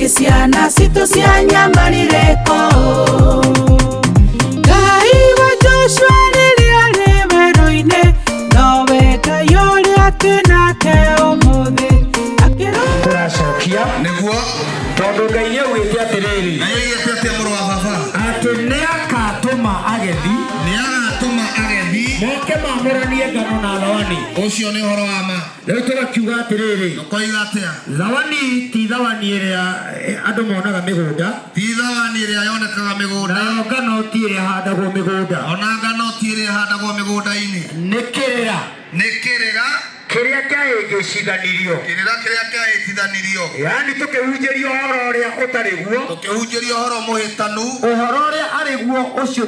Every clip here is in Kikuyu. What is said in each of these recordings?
Nĩkĩ ciana citũ cianyamarire kũu? Ngai wa Joshua rĩrĩa arĩ werũ-inĩ, nowe Ngai ũrĩa twĩ nake ũmũthĩ. Akĩrũgama Tũracokia. Nĩguo. Tondũ Ngai nĩ augĩte atĩrĩrĩ, Ngai oigĩte atĩa, mũrũ wa baba? Atĩ nĩ akatũma agethi. Nĩ agatũma agethi. Moke mamũranie ngano na thawani. Ũcio nĩ ũhoro wa ma. Rĩu tũgakiuga atĩrĩrĩ, ũkoiga atĩa? Thawani ti thawani ĩrĩa andũ monaga mĩgũnda. Ti thawani ĩrĩa yonekaga mĩgũnda. Nayo ngano ti ĩrĩa ĩhandagwo mĩgũnda. Ona ngano ti ĩrĩa ĩhandagwo mĩgũnda-inĩ. Nĩ kĩrĩra. Nĩ kĩrĩra. Kĩrĩa kĩahĩngĩcithanirio. Kĩrĩra kĩrĩa kĩahĩtithanirio. Yaani tũkĩhunjĩrio ũhoro ũrĩa ũtarĩ guo. Tũkĩhunjĩrio ũhoro mũhĩtanu. Ũhoro ũrĩa arĩ guo ũcio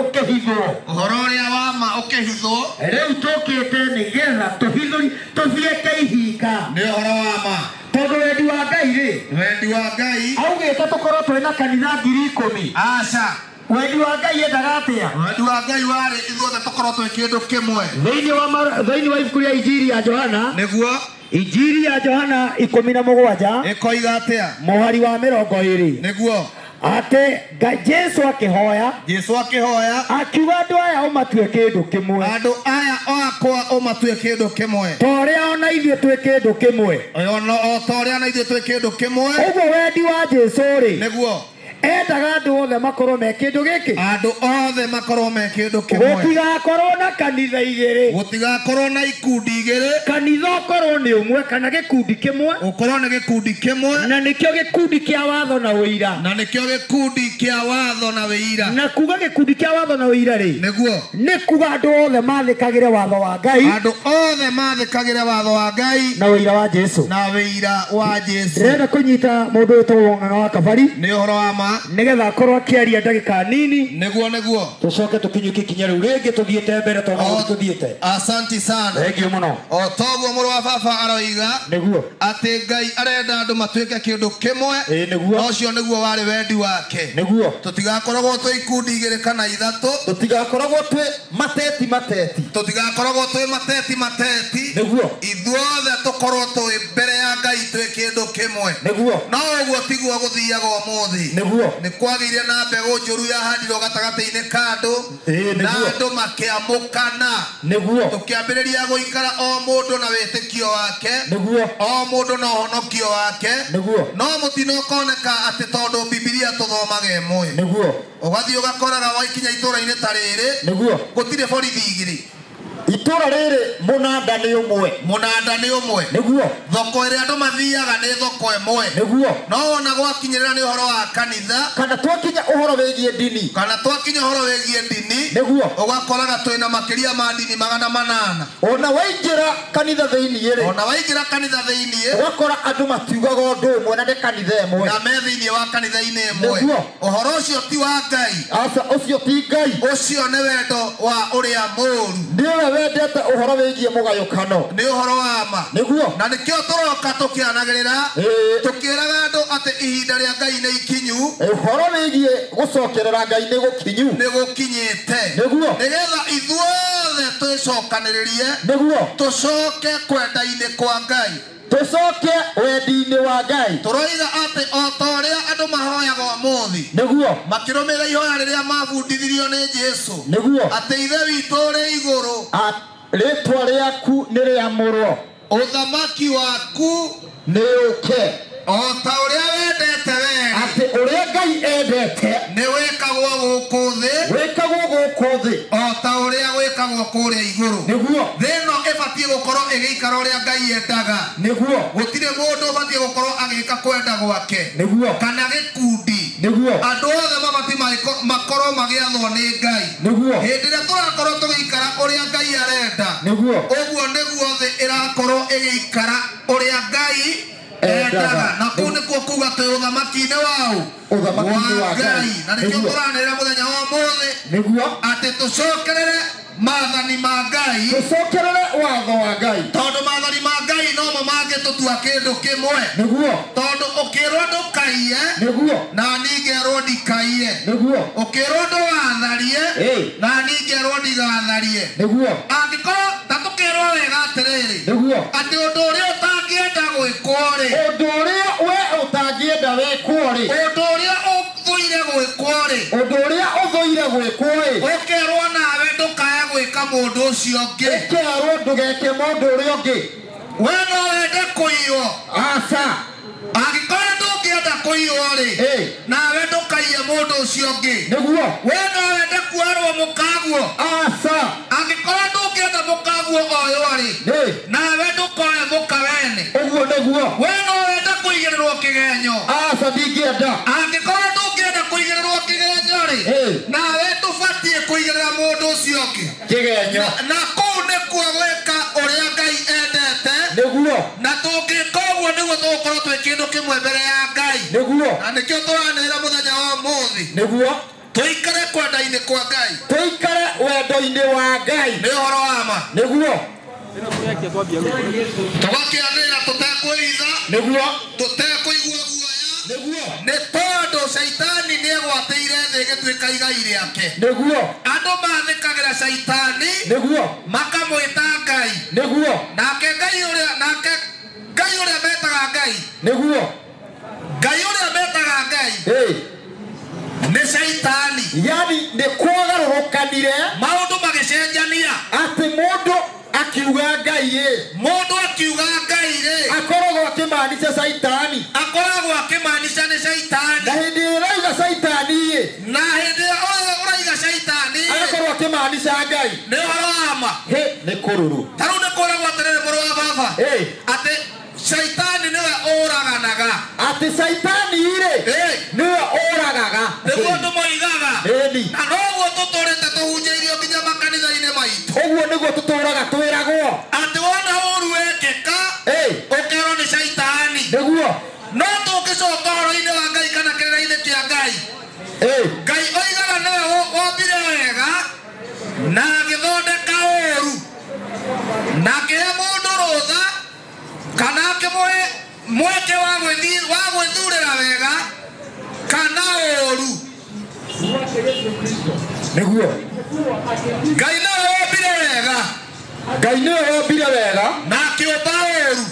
ũkĩhithwo. Ũhoro ũrĩa wa ma ũkĩhithwo. Rĩu tũkĩte nĩgetha tũhithũri tũthiĩke ihinga. Nĩ ũhoro wa ma. Tondũ wendi wa Ngai rĩ, wendi wa Ngai augĩte tũkorwo twĩna kanitha 10,000? Aca. Wendi wa Ngai endaga atĩa? Wendi wa Ngai warĩ ithuothe tũkorwo twĩ kĩndũ kĩmwe. Thĩinĩ wa ibuku rĩa Injiri ya Johana. Nĩguo. Injiri ya Johana 17. Ĩkoiga atĩa? Mũhari wa 20. Nĩguo. Atĩ Jesu akĩhoya. Jesu akĩhoya. Akiuga andũ aya ũmatue kĩndũ kĩmwe. Andũ aya akwa ũmatue kĩndũ kĩmwe. Ta ũrĩa ona ithuĩ twĩ kĩndũ kĩmwe. O ta ũrĩa ona ithuĩ twĩ kĩndũ kĩmwe. Ũguo wendi wa Jesu rĩ. Nĩguo. Endaga andũ othe makorwo me kĩndũ gĩkĩ. Andũ othe makorwo me kĩndũ kĩmwe. Gũtigakorwo na kanitha igĩrĩ. Gũtigakorwo na ikundi igĩrĩ. Kanitha ũkorwo nĩ ũmwe kana gĩkundi kĩmwe. Ũkorwo nĩ gĩkundi kĩmwe. Na nĩkĩo gĩkundi kĩa watho na ũira. Na nĩkĩo gĩkundi kĩa watho na ũira. Na kuga gĩkundi kĩa watho na ũira rĩ, Nĩguo. nĩ kuga andũ othe mathĩkagĩre watho wa Ngai. Andũ othe mathĩkagĩre watho wa Ngai. Na ũira wa Jesu. Na ũira wa Jesu. Ndĩrenda kũnyita mũndũ wĩtagwo Ng'ang'a wa Kabari. Nĩ ũhoro wa ma. Nĩgetha akorwo akĩaria ndagĩka nini. Nĩguo, nĩguo. Tũcoke tũkinyũkie kinya rĩu rĩngĩ tũthiĩte mbere tondũ nĩ tũthiĩte. Asanti sana. Thank you mũno. O toguo mũrũ wa baba aroiga. Nĩguo. Atĩ Ngai arenda andũ matuĩke kĩndũ kĩmwe. Ĩĩ, nĩguo. Na ũcio nĩguo warĩ wendi wake. Nĩguo. Tũtigakoragwo twĩ ikundi igĩrĩ kana ithatũ. Tũtigakoragwo twĩ mateti mateti. Tũtigakoragwo twĩ mateti mateti. Nĩguo. Ithuothe tũkorwo twĩ mbere ya Ngai twĩ kĩndũ kĩmwe. Nĩguo. No ũguo tiguo gũthiaga ũmũthĩ. Nĩguo. Nĩ kwagĩire na mbegũ njũru yahandirwo gatagatĩ-inĩ ka andũ. Ĩĩ, Na nĩguo. andũ makĩamũkana. Nĩguo. Tũkĩambĩrĩria gũikara o mũndũ na wĩtĩkio wake. Nĩguo. O mũndũ na ũhonokio wake. Nĩguo. No mũtino ũkoneka atĩ tondũ Bibilia tũthomaga ĩmwe. Nĩguo. Ũgathiĩ ũgakoraga waikinya itũũra-inĩ ta rĩrĩ. Nĩguo. Gũtirĩ borithi igĩrĩ. Itũũra rĩrĩ mũnanda nĩ ũmwe. Mũnanda nĩ ũmwe. Nĩguo. Thoko ĩrĩa andũ mathiaga nĩ thoko ĩmwe. Nĩguo. No ona gwakinyĩrĩra nĩ ũhoro wa kanitha. Kana twakinya ũhoro wĩgiĩ ndini. Kana twakinya ũhoro wĩgiĩ ndini. Nĩguo. Ũgakoraga twĩna makĩria ma ndini 800. Ona waingĩra kanitha thĩiniĩ rĩ. Ona waingĩra kanitha thĩiniĩ. Ũgakora andũ matiugaga ũndũ ũmwe na nĩ kanitha ĩmwe. Na me thĩiniĩ wa kanitha-inĩ ĩmwe. Nĩguo. Ũhoro ũcio ti wa Ngai. Aca, ũcio ti Ngai. Ũcio nĩ wendo wa ũrĩa mũũru. Nĩwe wendete ũhoro wĩgiĩ mũgayũkano. Nĩ ũhoro wa ma. Nĩguo. Na nĩkĩo tũroka tũkĩanagĩrĩra. Ĩĩ. Tũkĩraga andũ atĩ ihinda rĩa Ngai nĩ ikinyu. Ũhoro wĩgiĩ gũcokerera Ngai nĩ gũkinyu. Nĩ gũkinyĩte. Nĩguo. Nĩgetha ithuothe twĩcokanĩrĩrie. Nĩguo. Tũcoke kwenda-inĩ kwa Ngai. Tũcoke wendi-inĩ wa Ngai. Tũroiga atĩ o ta ũrĩa andũ mahoyaga ũmũthĩ. Nĩguo. Makĩrũmĩrĩra ihoya rĩrĩa mabundithirio nĩ Jesũ. Nĩguo. Atĩ Ithe witũ ũrĩ igũrũ. Rĩtwa rĩaku nĩ rĩamũrwo. Ũthamaki waku nĩ ũke. O ta ũrĩa wendete wee. Atĩ ũrĩa Ngai endete. Nĩ wĩkagwo gũkũ thĩ. Wĩkagwo gũkũ thĩ. O ta ũrĩa wĩkagwo kũrĩa igũrũ. Nĩguo. Thĩ ĩno ĩbatiĩ gũkorwo ĩgĩikara ũrĩa Ngai endaga. Nĩguo. Gũtirĩ mũndũ ũbatiĩ gũkorwo agĩka kwenda gwake. Nĩguo. Kana gĩkundi. Nĩguo. Andũ othe mabatiĩ makorwo magĩathwo nĩ Ngai. Nĩguo. Hĩndĩ ĩrĩa tũrakorwo tũgĩikara ũrĩa Ngai arenda. Nĩguo. Ũguo nĩguo thĩ ĩrakorwo ĩgĩikara ũrĩa Ngai endaga. Na kũu nĩkuo kuga twĩ ũthamaki-inĩ waũ? Ũthamaki-inĩ wa Ngai. Na nĩkĩo tũranĩrĩra mũthenya wa ũmũthĩ. Nĩguo. Atĩ tũcokerere maathani ma Ngai. Tũcokerere watho wa Ngai. Tondũ maathani ma Ngai nomo mangĩtũtua kĩndũ kĩmwe. Nĩguo. Tondũ ũkĩrwo ndũkaiye. Nĩguo. Na niĩ ngerwo ndikaiye. Nĩguo. Ũkĩrwo ndũgatharie. Ĩĩ. Na niĩ ngerwo ndigatharie. Nĩguo. Angĩkorwo ta tũkerwo wega atĩrĩrĩ. Nĩguo. Atĩ ũndũ ũrĩa ũtangĩenda gwĩkwo rĩ. Ũndũ ũrĩa we ũtangĩenda wĩkwo rĩ, ũndũ ũrĩa ũthũire gwĩkwo rĩ, ũndũ ũrĩa ũthũire gwĩkwo ĩ, ũkerwo nawe ndũkae gwĩka mũndũ ũcio ũngĩ. Ũkerwo ndũgeke mũndũ ũrĩa ũngĩ. We no wende kũiywo? Aca. Angĩkorwo ndũngĩenda kũiywo rĩ, nawe ndũkaiye mũndũ ũcio ũngĩ. Nĩguo. We no wende kuoerwo mũkaguo? Aca. Angĩkorwo ndũngĩenda mũkaguo oywo rĩ, nawe ndũkoe mũka wene. Ũguo nĩguo. We no wende kũigĩrĩrwo kĩgenyo? Aca, ndingĩenda. Angĩkorwo ndũngĩenda kũigĩrĩrwo kĩgenyo rĩ, nawe ndũbatiĩ kũigĩrĩra mũndũ ũcio ũngĩ kĩgenyo. Na kũu nĩkuo gwĩka ũrĩa Ngai endete. Nĩguo. Na tũngĩka ũguo nĩguo tũgũkorwo twĩ kĩndũ kĩmwe mbere ya Ngai. Nĩguo. Na nĩkĩo tũranĩrĩra mũthenya wa ũmũthĩ. Nĩguo. Tũikare kwenda-inĩ kwa Ngai. Tũikare wendo-inĩ wa Ngai. Nĩ ũhoro wa ma. Nĩguo. Tũgakĩanĩrĩra tũtekwĩitha. Nĩguo. Tũtekũigua guoya. Nĩguo. Nĩ tondũ caitani nĩegwatĩire thĩ ĩgĩtuĩka igai rĩake. Nĩguo. Andũ mathĩkagĩra caitani. Nĩguo. Makamwĩta Ngai. Nĩguo. Nake Ngai ũrĩa, nake Ngai ũrĩa metaga Ngai. Nĩguo. Ngai ũrĩa metaga Ngai. Nĩ caitani. Yani nĩ kwagarũrũkanire. Maũndũ magĩcenjania. Atĩ mũndũ akiuga Ngai ĩ. Mũndũ akiuga Ngai rĩ. Akoragwo akĩmaanisha caitani. Akoragwo akĩmaanisha nĩ caitani. Na hĩndĩ ĩrĩa ũrauga caitani ĩ. Na hĩndĩ ĩrĩa ũrauga caitani ĩ. Agakorwo akĩmaanisha Ngai. Nĩ ũhoro wa ma. Hĩ, nĩ kũrũrũ. Ta rĩu nĩ kwĩragwo atĩrĩrĩ mũrũ wa baba. Atĩ caitani nĩwe ũraganaga. Atĩ caitani rĩ, nĩwe ũragaga. Nĩguo andũ moigaga. Ĩni. Na noguo tũtũrĩte tũhunjĩirio nginya makanitha-inĩ maitũ. Ũguo nĩguo tũtũraga twĩragwo. Atĩ wona ũru wekĩka, ũkerwo nĩ caitani. Nĩguo. No tũngĩcoka ũhoro-inĩ wa Ngai kana kĩrĩra-inĩ kĩa Ngai. Ngai oigaga nĩwe wombire wega na agĩthondeka ũru na akĩhe mũndũ rũtha kana akĩmũhe mweke wa gwĩthurĩra wega kana ũru. Nĩguo. Ngai nĩwe wombire wega. Ngai nĩwe wombire wega na akĩũmba ũru.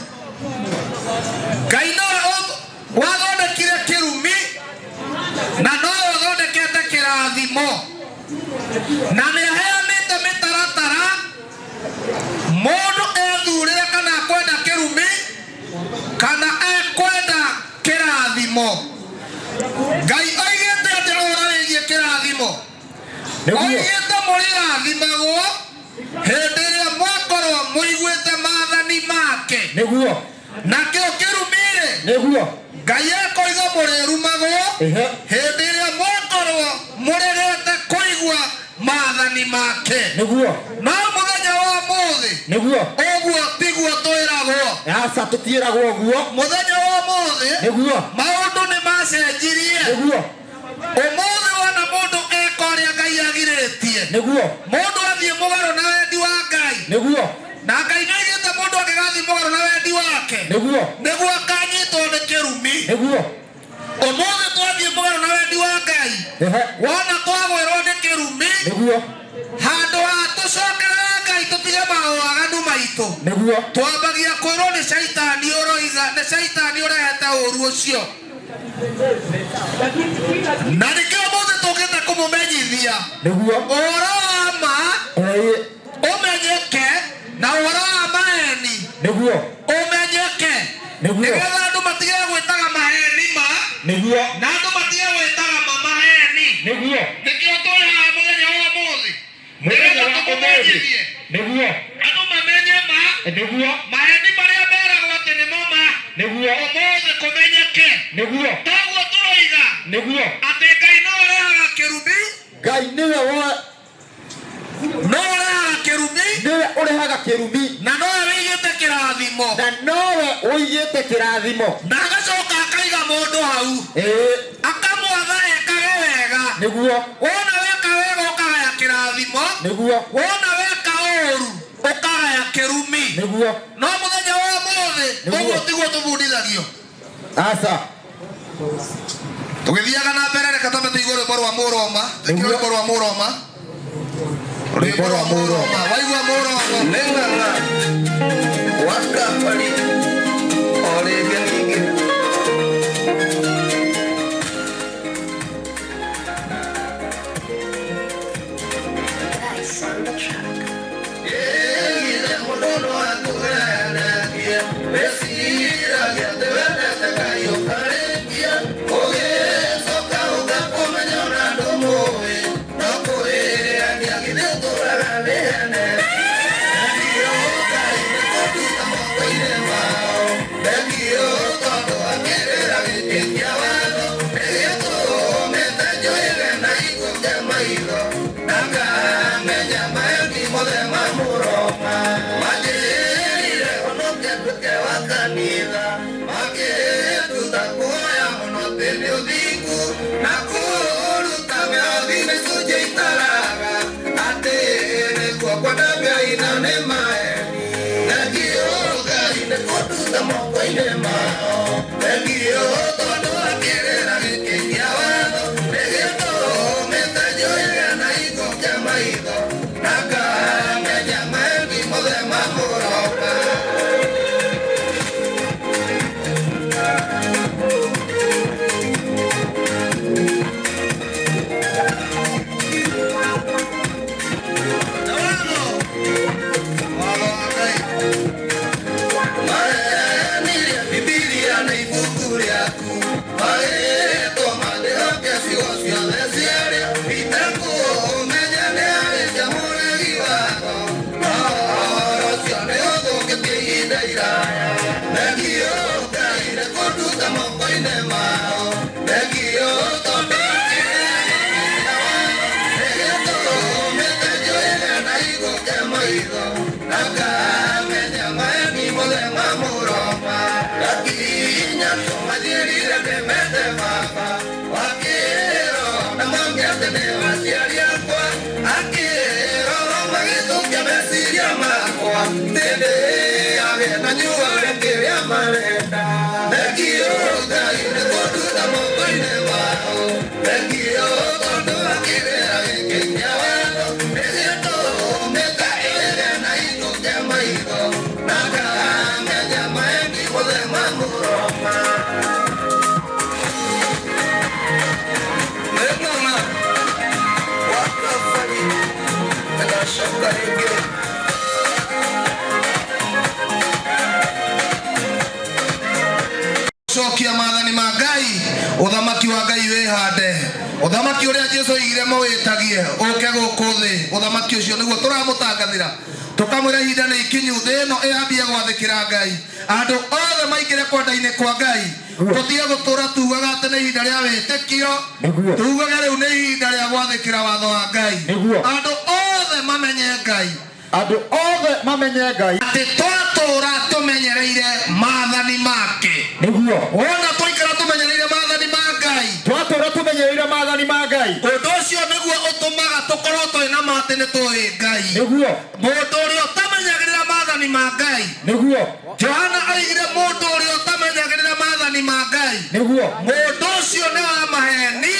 Ngai nĩwe wathondekire kĩrumi na nowe wathondekete kĩrathimo na nĩaheanĩte mĩtaratara mũndũ ethurĩre kana akwenda kĩrumi kana ekwenda kĩrathimo. Ngai oigĩte atĩ ũhoro wĩgiĩ kĩrathimo. Oigĩte mũrĩrathimagwo hĩndĩ ĩrĩa mwakorwo mũiguĩte maathani make. Nĩguo. Nakĩo kĩrumi-rĩ, Nĩguo. Ngai ekoiga mũrĩrumagwo hĩndĩ ĩrĩa mwakorwo mũregete kũigua maathani make. Nĩguo. No mũthenya wa ũmũthĩ, Nĩguo. ũguo tiguo twĩragwo. Aca, tũtiĩragwo ũguo. Mũthenya wa ũmũthĩ, Nĩguo. maũndũ nĩ macenjirie. Nĩguo. Ũmũthĩ wona mũndũ eka ũrĩa Ngai agirĩtie. Nĩguo. Mũndũ athiĩ mũgarũ na wendi wa Ngai. Nĩguo. Na Ngai nĩaigĩte mũndũ angĩgathiĩ mũgarũ na wendi wake. Nĩguo. Nĩguo akanyitwo nĩ kĩrumi. Nĩguo. Ũmũthĩ twathiĩ mũgarũ na wendi wa Ngai. Wona twagwĩrwo nĩ kĩrumi. Nĩguo. Handũ ha tũcokerere Ngai tũtige mawaganu maitũ. Nĩguo. Twambagia kwĩrwo nĩ caitani ũroiga, nĩ caitani ũrehete ũru ũcio. Na nĩkĩo ũmũthĩ tũkĩte kũmũmenyithia. Nĩguo. Ũhoro wa ma ũmenyeke na ũhoro wa maheni. Nĩguo. Ũmenyeke. Nĩguo. Nĩgetha andũ matige gwĩtaga maheni ma. Nĩguo. Na andũ matige gwĩtaga ma maheni. Nĩguo. Nĩkĩo tũrĩ haha mũthenya wa ũmũthĩ. Mũthenya Nĩgetha wa ũmũthĩ. tũmũmenyithie. Nĩguo. Andũ mamenye ma. Nĩguo. Maheni marĩa meragwo atĩ nĩmo ma. Nĩguo. Ũmũthĩ kũmenyeke. Nĩguo. Toguo tũroiga. Nĩguo. Atĩ Ngai no ũrehaga kĩrumi. Ngai nĩwe no ũrehaga kĩrumi. Nĩwe ũrehaga kĩrumi. Na nowe wĩigĩte kĩrathimo. Na nowe ũigĩte kĩrathimo. Na agacoka akaiga mũndũ hau. Akamwatha ekage wega. Nĩguo. Wona weka wega ũkagaya kĩrathimo. Nĩguo. Wona weka ũru ũkagaya kĩrumi. Nĩguo. No mũthenya wa ũmũthĩ ũguo tiguo tũbundithagio. Aca. Tũgĩthiaga na mbere reke twambe tũigue rwĩmbo rwa Mũroma. Twĩkĩre rwĩmbo rwa Mũroma. Rwĩmbo rwa Mũroma. Waigua Mũroma. Nĩ ng'ang'a wa kabari o rĩngĩ ningĩ. kũnduta moko-inĩ mao. Thengio tondũ nĩgĩtũmĩte njũĩre na igũke maitho na ngamenya maeni mũthema mũroma gakinya kũmanjĩrire ndĩmete baba wakĩro na mangĩatĩ nĩ aciari akwa akĩro magĩtũkia meciria makwa tĩndĩ agĩa na nyuare kĩrĩa marenda. Thengio Ngai nĩ kũnduta moko-inĩ mao. Thengio tondũ wa kĩrĩra gĩkĩ kĩa watho nĩgĩtũmĩte ĩre na ithũke maitho na ngamenya maeni mũthema mũroma. Nĩ wa kabari ndacoka rĩngĩ. Cokia maathani ma Ngai, ũthamaki wa Ngai wĩhande, ũthamaki ũrĩa Jesu oigire mawĩtagie ũke gũkũ thĩ. Ũthamaki ũcio nĩguo tũramũtangathĩra, tũkamwĩra ihinda nĩ ikinyu, thĩ ĩno ĩambie gwathĩkĩra Ngai, andũ othe maingĩre kwenda-inĩ kwa Ngai. Tũtige gũtũra tugaga atĩ nĩ ihinda rĩa wĩtĩkio, tugage rĩu nĩ ihinda rĩa gwathĩkĩra watho wa Ngai. Andũ othe mamenye Ngai, andũ othe mamenye Ngai, atĩ twatũra tũmenyereire maathani make. Nĩguo. Wona twaikara tũmenyereire maathani ma Ngai, twatũra tũmenyereire maathani ma Ngai, ũndũ ũcio nĩguo ũtũmaga tũkorwo twĩ na ma atĩ nĩ tũĩ Ngai. Nĩguo. Mũndũ ũrĩa ũtamenyagĩrĩra maathani ma Ngai, Nĩguo. Johana oigire mũndũ ũrĩa ũtamenyagĩrĩra maathani ma Ngai, Nĩguo. mũndũ ũcio nĩ wa maheni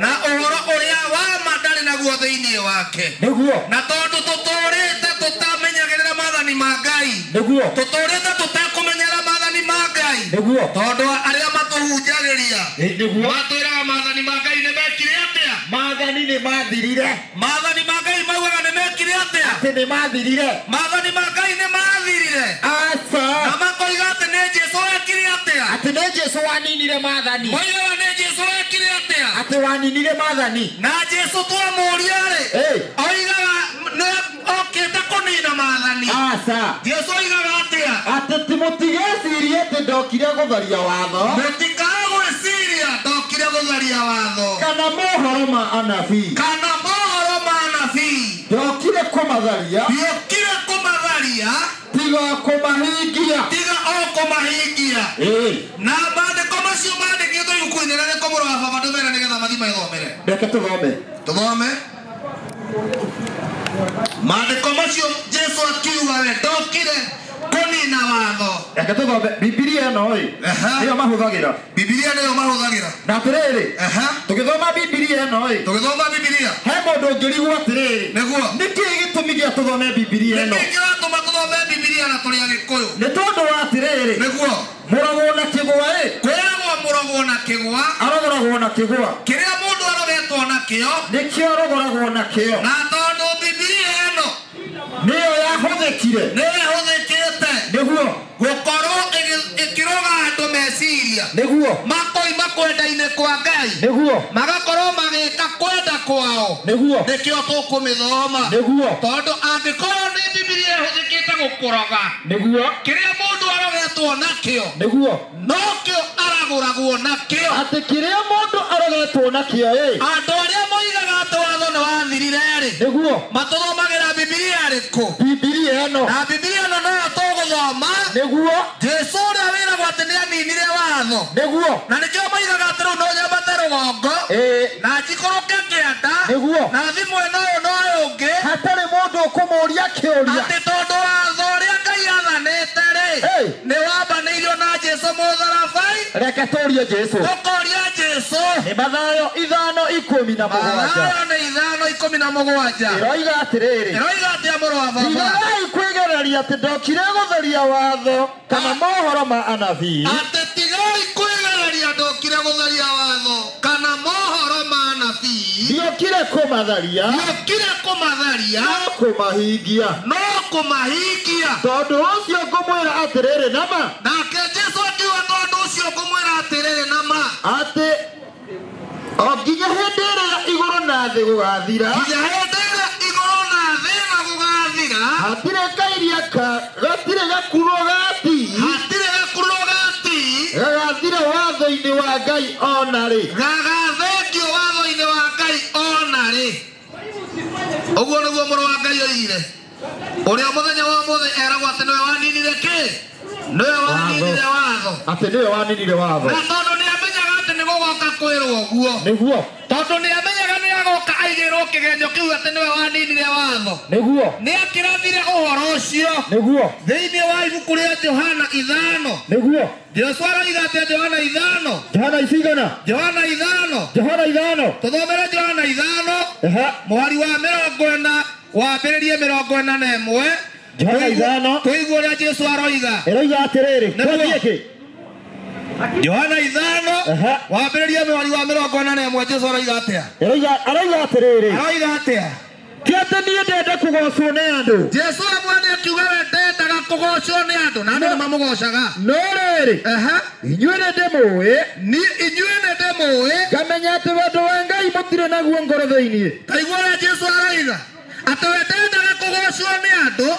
na ũhoro ũrĩa wa ma ndarĩ naguo thĩinĩ wake. Nĩguo. Na tondũ tũtũrĩte tũtamenyagĩrĩra maathani ma Ngai, Nĩguo. tũtũrĩte tũtekũmenyerera maathani ma Ngai, Nĩguo. tondũ arĩa matũhunjagĩria Nĩguo. matwĩraga maathani ma Ngai nĩ mekire atĩa? Maathani nĩ mathirire. Maathani ma Ngai maugaga nĩ mekire atĩa? Atĩ nĩ mathirire. Maathani ma Ngai nĩ mathirire. Aca. Na makoiga atĩ nĩ Jesu wekire atĩa? Atĩ nĩ Jesu waninire maathani. Moigaga nĩ Jesu wekire atĩa? Atĩ waninire maathani. Na Jesu twamũria rĩ, oigaga nĩ okĩte kũnina maathani. Aca. Jesu oigaga atĩa? Atĩ ti mũtigecirie atĩ ndokire gũtharia watho. Mũtikae gwĩciria ndokire gũtharia watho. Kana mohoro ma anabii. Kana mohoro ma anabii. Ndokire kũmatharia. Ndiokire kũmatharia. Tiga kũmahingia. Tiga o kũmahingia. Na maandĩko macio mandĩkĩtwo ibuku-inĩ rĩrĩkũ mũrũ wa baba tũmere nĩgetha mathiĩ mathomere? Reke tũthome. Tũthome. Maandĩko macio Jesu akiuga we ndokire kũnina watho. Reke tũthome Bibilia ĩno ĩ. Nĩyo mahũthagĩra. Bibilia nĩyo mahũthagĩra. Na atĩrĩrĩ, tũgĩthoma Bibilia ĩno ĩ. Tũgĩthoma Bibilia. He mũndũ ũngĩrigwo atĩrĩrĩ. Nĩguo. Nĩkĩĩ gĩtũmi gĩa tũthome Bibilia ĩno? Nĩkĩĩ kĩratũma tũthome Bibilia na tũrĩ Agĩkũyũ? Nĩ tondũ wa atĩrĩrĩ. Nĩguo. Mũrogwo na kĩgwa ĩ. Kwĩragwo mũrogwo na kĩgwa. Arogoragwo na kĩgwa. Kĩrĩa mũndũ arogetwo nakĩo. Nĩkĩo arogoragwo nakĩo. Na tondũ Bibilia ĩno nĩyo yahũthĩkire. Nĩyo ĩhũthĩkĩte. Nĩguo. Gũkorwo ĩkĩroga andũ meciria. Nĩguo. Makoima kwenda-inĩ kwa Ngai. Nĩguo. Magakorwo magĩka kwenda kwao. Nĩguo. Nĩkĩo tũkũmĩthoma. Nĩguo. Tondũ angĩkorwo nĩ Bibilia ĩhũthĩkĩte gũkũroga. Nĩguo. Kĩrĩa mũndũ arogetwo nakĩo. Nĩguo. Nokĩo aragũragwo nakĩo. Atĩ kĩrĩa mũndũ arogetwo nakĩo ĩ. Andũ arĩa moigaga atĩ watho nĩ wathirire rĩ. Nĩguo. Matũthomagĩra Bibilia ĩrĩkũ? Bibilia ĩno. Na Bibilia ĩno noyo tũgũthoma. Nĩguo. Jesu ũrĩa wĩragwo atĩ nĩ aninire watho. Nĩguo. Na nĩkĩo moigaga atĩ rĩu no nyambate rũgongo. Na njikũrũke kĩanda. Nĩguo. Na thiĩ mwena ũyũ na ũyũ ũngĩ. Hatarĩ mũndũ ũkũmũria kĩũria. Atĩ tondũ watho ũrĩa Ngai athanĩte rĩ, nĩ wambanĩirio na Jesu mũtharabai. Reke tũrie Jesu. Tũkoria Jesu. Nĩ Mathayo 5:17. Mathayo nĩ 5:17. Ĩroiga atĩrĩrĩ. Ĩroiga atĩa mũrũ wa baba? Tigai kwĩgereria atĩ ndokire gũtharia watho kana mohoro ma anabii. Atĩ tigai kwĩgereria ndokire gũtharia watho kana mohoro ma anabii. Ndiokire kũmatharia. Ndiokire kũmatharia. No kũmahingia. No kũmahingia. Tondũ ũcio ngũmwĩra atĩrĩrĩ na ma. Nake Jesu akiuga tondũ ũcio ngũmwĩra atĩrĩrĩ na ma. Atĩ o nginya hĩndĩ ĩrĩa igũrũ na thĩ gũgathira. Nginya hĩndĩ ĩrĩa igũrũ na thĩ na gũgathira. Hatirĩ kairia ka gatirĩ gakurwo ga tii. Hatirĩ gakurwo ga tii. Gagathira watho-inĩ wa Ngai ona rĩ. Gagathengio watho-inĩ wa Ngai ona rĩ. Ũguo nĩguo mũrũ wa Ngai oigire. Ũrĩa mũthenya wa ũmũthĩ eragwo atĩ nĩwe waninire kĩ? Nĩwe waninire watho. Atĩ nĩwe waninire watho. Na tondũ nĩamenyaga atĩ nĩgũgoka kwĩrwo ũguo. Nĩguo. Tondũ nĩamenyaga nĩagoka aigĩrwo kĩgenyo kĩu atĩ nĩwe waninire watho. Nĩguo. Nĩakĩrathire ũhoro ũcio. Nĩguo. Thĩinĩ wa ibuku rĩa Johana 5. Nĩguo. Jesu aroiga atĩa Johana 5? Johana icigana? Johana 5. Johana 5. Tũthomere Johana 5. Mũhari wa 40 wambĩrĩrie 41. Johana 5. Tũigue ũrĩa Jesu aroiga. Ĩroiga atĩrĩrĩ. Twathiĩ kĩ? Johana 5. Wambĩrĩrie mũhari wa 41. Jesu aroiga atĩa? Aroiga atĩrĩrĩ. Aroiga atĩa? Ti atĩ niĩ ndenda kũgocwo nĩ andũ. Jesu amwe nĩ akiuga we ndendaga kũgocwo nĩ andũ na andũ nĩ mamũgocaga. No rĩrĩ, inyuĩ nĩ ndĩmũĩ. Inyuĩ nĩ ndĩmũĩ. Ngamenya atĩ wendo wa Ngai mũtirĩ naguo ngoro thĩinĩ. Taigua ũrĩa Jesu aroiga atĩ we ndendaga kũgocwo nĩ andũ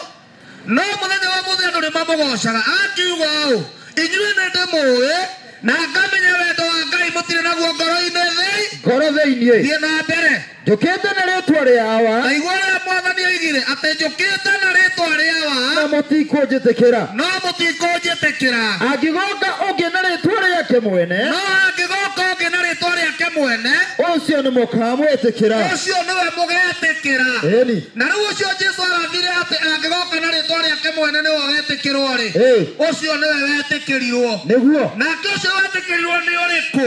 no mũthenya wa mũthĩ andũ nĩ mamũgocaga. Akiuga ũũ, inyuĩ nĩ ndĩmũĩ na ngamenya wendo wa Ngai mũtirĩ naguo ngoro-inĩ thĩinĩ. Ngoro thĩinĩ. Thiĩ na mbere. Njũkĩte na rĩtwa rĩa Awa. Taigua ũrĩa Mwathani oigire atĩ njũkĩte na rĩtwa rĩa Awa. Na mũtikũnjĩtĩkĩra. No mũtikũnjĩtĩkĩra. Angĩgoka ũngĩ na rĩtwa rĩake mwene. No angĩgoka ũngĩ na rĩtwa rĩake mwene. Ũcio nĩ mũkamwĩtĩkĩra. Ũcio nĩwe mũgetĩkĩra. Ĩni. Na rĩu ũcio Jesu arathire atĩ angĩgoka na rĩtwa rĩake mwene nĩwe ũgetĩkĩrwo rĩ. Ũcio nĩwe wetĩkĩrirwo. Nĩguo. Nake ũcio wetĩkĩrirwo nĩ ũrĩkũ?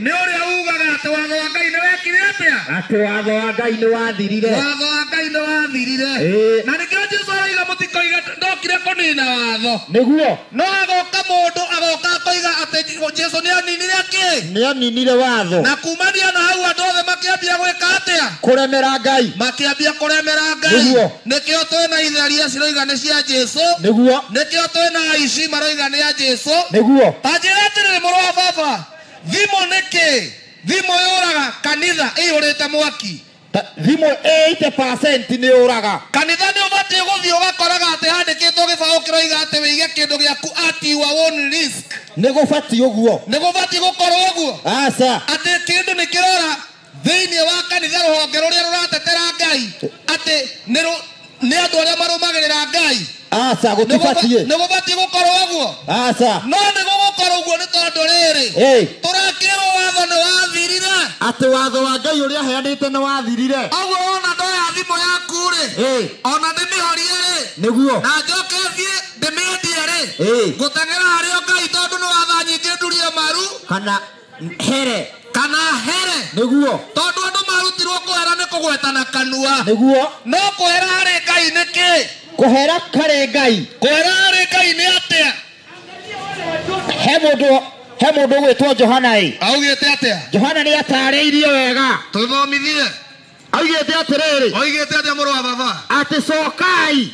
Nĩ ũrĩa ugaga atĩ watho wa Ngai nĩ wekire atĩa? Atĩ watho wa Ngai nĩ wathirire. Watho wa Ngai nĩ wathirire. Na nĩkĩo Jesu aroiga mũtikoiga ndokire kũnina watho. Nĩguo. No agoka mũndũ agoka akoiga atĩ Jesu nĩ aninire kĩ? Nĩ aninire watho. Na kumania na hau andũ othe makĩambia gwĩka atĩa? Kũremera Ngai. Makĩambia kũremera Ngai. Nĩguo. Nĩkĩo twĩna itheria ciroiga nĩ cia Jesu. Nĩguo. Nĩkĩo twĩna aici maroiga nĩ a Jesu. Nĩguo. Ta njĩra atĩrĩrĩ mũrũ wa baba, thimũ nĩ kĩ? Thimũ yũraga kanitha ĩiyũrĩte mwaki. Thimũ 80% nĩ yũraga. Kanitha nĩ ũbatiĩ gũthiĩ ũgakoraga atĩ handĩkĩtwo gĩbaũ kĩroiga atĩ wĩige kĩndũ gĩaku at your own risk. Nĩ gũbatiĩ ũguo. Nĩ gũbatiĩ gũkorwo ũguo. Aca. Atĩ kĩndũ nĩ kĩrora thĩinĩ wa kanitha rũhonge rũrĩa rũratetera Ngai atĩ nĩ andũ arĩa marũmagĩrĩra Ngai. Aca gũtibatiĩ. Nĩ gũbatiĩ gũkorwo ũguo. Aca. No nĩ gũgũkorwo ũguo nĩ tondũ rĩrĩ. Tũrakĩrwo watho nĩ wathirire. Atĩ watho wa Ngai ũrĩa aheanĩte nĩ wathirire. Ũguo wona ndoya thimũ yaku rĩ. Ona ndĩmĩhorie rĩ. Nĩguo. Na njoke thiĩ ndĩmĩendie rĩ. Ngũteng'era harĩ o Ngai tondũ nĩ watha nyingĩ ndurie maru. Kana here. Kana here. Nĩguo. Tondũ andũ marutirwo kũhera nĩ kũgweta na kanua. Nĩguo. No kũhera harĩ Ngai nĩ kĩ? Kũhera harĩ Ngai. Kũhera harĩ Ngai nĩ atĩa? He mũndũ ũgwĩtwo Johana ĩ. Augĩte atĩa? Johana nĩ atarĩirie wega. Tũthomithie. Augĩte atĩrĩrĩ. Oigĩte atĩa mũrũ wa baba? Atĩ cokai.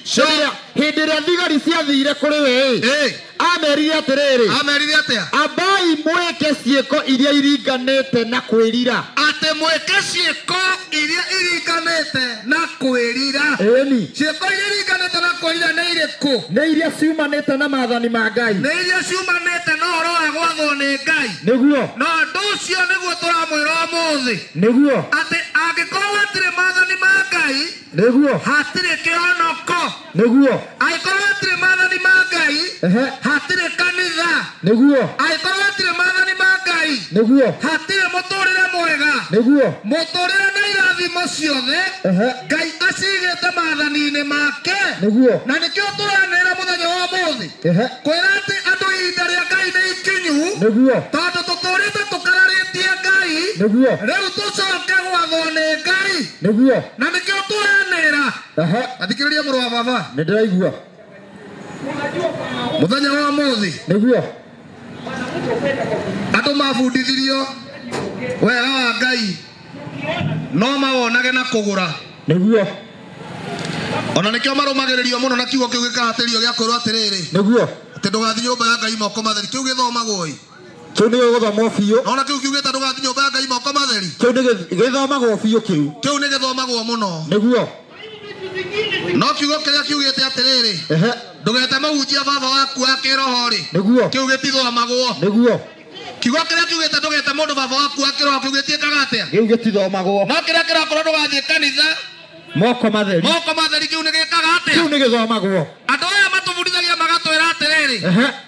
Hĩndĩ ĩrĩa thigari ciathire kũrĩ we ĩ. Amerire atĩrĩrĩ. Amerire atĩa? Ambai mwĩke ciĩko iria iringanĩte na kwĩrira. Atĩ mwĩke ciĩko iria iringanĩte na kwĩrira. Ĩni. Ciĩko iria iringanĩte na kwĩrira nĩ irĩkũ? Nĩ iria ciumanĩte na maathani ma Ngai. Nĩ iria ciumanĩte na ũhoro wa gwathwo nĩ Ngai. Nĩguo. Na ũndũ ũcio nĩguo tũramwĩra ũmũthĩ. Nĩguo. Atĩ angĩkorwo hatirĩ maathani ma Ngai. Nĩguo. Hatirĩ kĩhonoko. Nĩguo. Angĩkorwo hatirĩ maathani ma Ngai. Hatirĩ kanitha. Nĩguo. Angĩkorwo hatirĩ maathani ma Ngai. Nĩguo. Hatirĩ mũtũrĩre mwega. Nĩguo. Mũtũrĩre na irathimo ciothe. Ngai acigĩte maathani-inĩ make. Nĩguo. Na nĩkĩo tũranĩra mũthenya wa ũmũthĩ. Kwĩra atĩ andũ ihinda rĩa Ngai nĩ ikinyu. Nĩguo. Tondũ tũtũrĩte tũkararĩtie Ngai. Nĩguo. Rĩu tũcoke gwathwo nĩ Ngai. Nĩguo. Na nĩkĩo tũranĩra. Athikĩrĩria mũrũ wa baba. Nĩ ndĩraigua. Mũthenya wa ũmũthĩ. Nĩguo. Andũ mabundithirio wega wa Ngai no mawonage na kũgũra. Nĩguo. Ona nĩkĩo marũmagĩrĩrio mũno na kiugo kĩu gĩkahatĩrio gĩa kwĩrwo atĩrĩrĩ. Nĩguo. Atĩ ndũgathiĩ nyũmba ya Ngai moko matheri. Kĩu gĩthomagwo ĩ. Kĩu nĩ gĩgũthomwo biũ. Nona kĩu kiugĩte ndũgathiĩ nyũmba ya Ngai moko matheri. Kĩu nĩ gĩthomagwo biũ kĩu. Kĩu nĩ gĩthomagwo mũno. Nĩguo. No kiugo kĩrĩa kiugĩte atĩrĩrĩ. Ndũgete mũhunjia baba waku wa kĩroho rĩ. Nĩguo. Kĩu gĩtithomagwo. Nĩguo. Kiugo kĩrĩa kiugĩte ndũgete mũndũ baba waku wa kĩroho kĩu gĩtiĩkaga atĩa? Gĩu gĩtithomagwo. No kĩrĩa kĩrakorwo ndũgathiĩ kanitha moko matheri, moko matheri kĩu nĩ gĩkaga atĩa? Kĩu nĩ gĩthomagwo. Andũ aya matũbundithagia magatwĩra atĩrĩrĩ,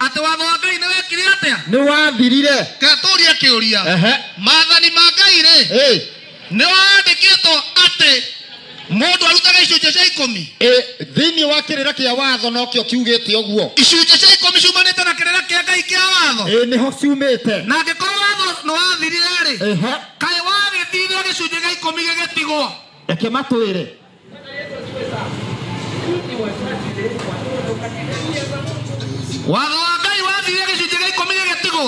atĩ watho wa Ngai nĩ wekire atĩa? Nĩ wathirire. Reke tũrie kĩũria, maathani ma Ngai rĩ, nĩ wandĩkĩtwo atĩ mũndũ arutaga icunjĩ cia 10? Thĩinĩ wa kĩrĩra kĩa watho nokĩo kiugĩte ũguo. Icunjĩ cia 10 ciumanĩte na kĩrĩra kĩa Ngai kĩa watho? Nĩho ciumĩte. Na angĩkorwo watho nĩ wathirire rĩ, kaĩ wagĩthirire gĩcunjĩ gĩa 10 gĩgĩtigwo? Reke matwĩre. Watho wa Ngai wathirire gĩcunjĩ gĩa 10 gĩgĩtigwo?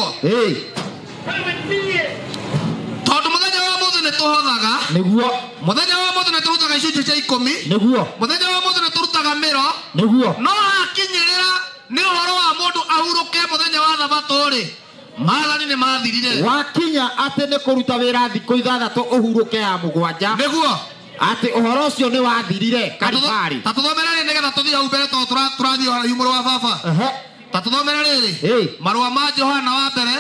Tondũ mũthenya wa mũthĩ nĩ tũhothaga. Nĩguo. Mũthenya wa mũthĩ nĩ tũrutaga icunjĩ cia 10. Nĩguo. Mũthenya wa mũthĩ nĩ tũrutaga mĩro. Nĩguo. No hakinyĩrĩra nĩ ũhoro wa mũndũ ahurũke mũthenya wa thabatũ rĩ, maathani nĩ mathirire. Wakinya atĩ nĩ kũruta wĩra thikũ 6 ũhurũke ya 7. Nĩguo. Atĩ ũhoro ũcio nĩ wathirire Kalibari. Ta tũthomere rĩ nĩgetha tũthiĩ hau mbere tondũ tũrathiĩ haraihu mũrũ wa baba. Ta tũthomere rĩrĩ marũa ma Johana wa mbere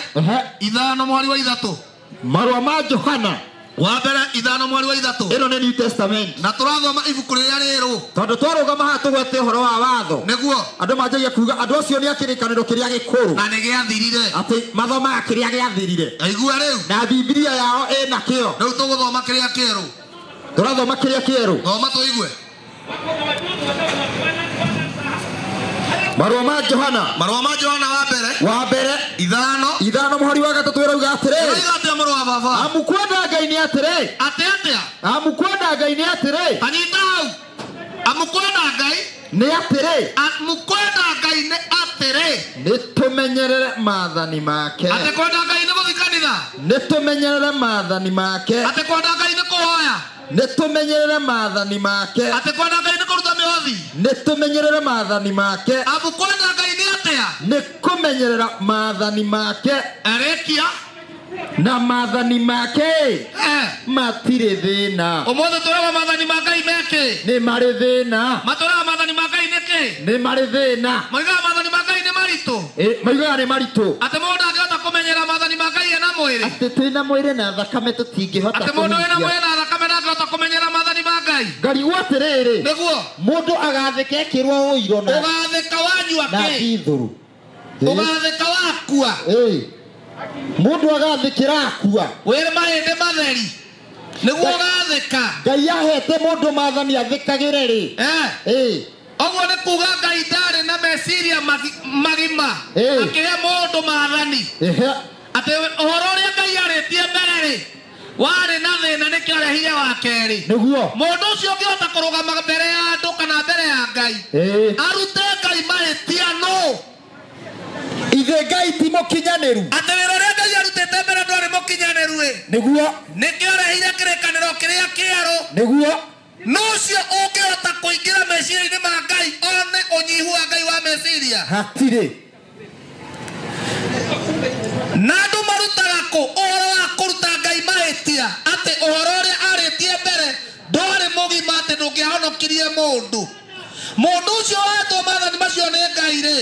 5 mũhari wa 3. Marũa ma Johana wa mbere 5 mũhari wa 3. Ĩno nĩ New Testament. Na tũrathoma ibuku rĩrĩa rĩrũ. Tondũ twarũgama haha tũgwete ũhoro wa watho. Nĩguo. Andũ manjagia kuga andũ acio nĩ a kĩrĩkanĩro kĩrĩa gĩkũrũ. Na nĩ gĩathirire. Atĩ mathomaga kĩrĩa gĩathirire. Aigua rĩu. Na Biblia yao ĩna kĩo. Rĩu tũgũthoma kĩrĩa kĩerũ. Tũrathoma kĩrĩa kĩerũ. Thoma tũigue. Marũa ma Johana. Marũa ma Johana wa mbere. Wa mbere. 5. 5 mũhari wa 3 ĩrauga atĩrĩ. Ĩrauga atĩa mũrũ wa baba? Amu kwenda Ngai nĩ atĩrĩ. Atĩ atĩa? Amu kwenda Ngai nĩ atĩrĩ. Anyita hau. Amu kwenda Ngai nĩ atĩrĩ. Amu kwenda Ngai nĩ atĩrĩ. Nĩ tũmenyerere maathani make. Atĩ kwenda Ngai nĩ gũthiĩ kanitha. Nĩ tũmenyerere maathani make. Atĩ kwenda Ngai nĩ kũhoya. Nĩ tũmenyerere maathani make. Atĩ kwenda Ngai nĩ kũruta mĩhothi. Nĩ tũmenyerere maathani make. Amu kwenda Ngai nĩ atĩa? Nĩ kũmenyerera maathani make. Arĩkia. Na maathani make matirĩ thĩna. Ũmũthĩ tũrauga maathani ma Ngai mekĩ? Nĩ marĩ thĩna. Matũraga maathani ma Ngai nĩkĩ? Nĩ marĩ thĩna. Moigaga maathani ma Ngai nĩ maritũ. Moigaga nĩ maritũ. Atĩ mũndũ ndangĩhota kũmenyera maathani ma Ngai ena mwĩrĩ. Atĩ twĩna mwĩrĩ na thakame tũtingĩhota. Atĩ mũndũ wĩna mwĩrĩ na thakame ndangĩhota kũmenyera maathani ma Ngai. Ngarigwo atĩrĩrĩ. Nĩguo. Mũndũ agathĩka ekĩrwo ũiro na ũgathĩka wanyua kĩ? Na thithũrũ. Ũgathĩka wakua. Mũndũ agathĩkĩra akua. Wĩrĩ mahĩndĩ matheri. Nĩguo ũgathĩka. Ngai ahete mũndũ maathani athĩkagĩre rĩ. Ũguo nĩ kuga Ngai ndarĩ na meciria magima. Akĩhe mũndũ maathani. Atĩ ũhoro ũrĩa Ngai arĩtie mbere rĩ, warĩ na thĩna nĩkĩo arehire wa kerĩ. Nĩguo. Mũndũ ũcio ũngĩhota kũrũgama mbere ya andũ kana mbere ya Ngai. Arute Ngai mahĩtia nũ? Ithe Ngai ti mũkinyanĩru. Atĩ wĩra ũrĩa Ngai arutĩte mbere ndwarĩ mũkinyanĩru ĩ. Nĩguo. Nĩkĩo arehire kĩrĩkanĩro kĩrĩa kĩerũ. Nĩguo. Nũ ũcio ũngĩhota kũingĩra meciria-inĩ ma Ngai one ũnyihu wa Ngai wa meciria? Hatirĩ. Na andũ marutaga kũ ũhoro wa kũruta Ngai mahĩtia atĩ ũhoro ũrĩa arĩtie mbere ndwarĩ mũgima atĩ ndũngĩahonokirie mũndũ. Mũndũ ũcio wahetwo maathani macio nĩ Ngai rĩ,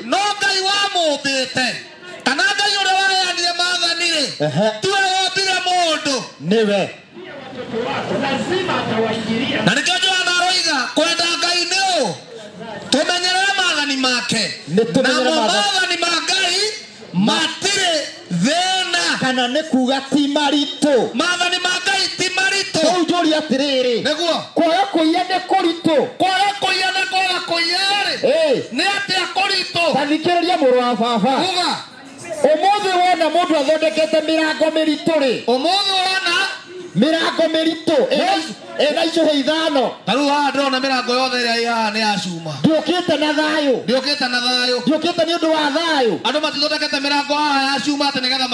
no Ngai wamũmbĩte kana Ngai ũrĩa waheanire maathani rĩ, tiwe wombire mũndũ. Nĩwe. Na nĩkĩo Johana aroiga kwenda Ngai nĩ ũũ, tũmenyerere maathani make. Namo maathani ma Ngai matirĩ thĩna. Kana nĩ kuga ti maritũ. Maathani ma Ngai ti maritũ. Rĩu njũrie atĩrĩrĩ. Nĩguo. Kwaga kũiya nĩ kũritũ. Kwaga kũiya na kwaga kũiya rĩ, nĩ atĩa kũritũ? Ta thikĩrĩria mũrũ wa baba. Uga. Ũmũthĩ wona mũndũ athondekete mĩrango mĩritũ rĩ. Ũmũthĩ wona mĩrango mĩritũ ĩna icũhĩ 5. Ta rĩu haha ndĩrona mĩrango yothe ĩrĩa ĩ haha nĩ ya cuma. Ndiũkĩte na thayũ. Ndiũkĩte na thayũ. Ndiũkĩte nĩ ũndũ wa thayũ. Andũ matithondekete mĩrango haha ya cuma atĩ nĩgetha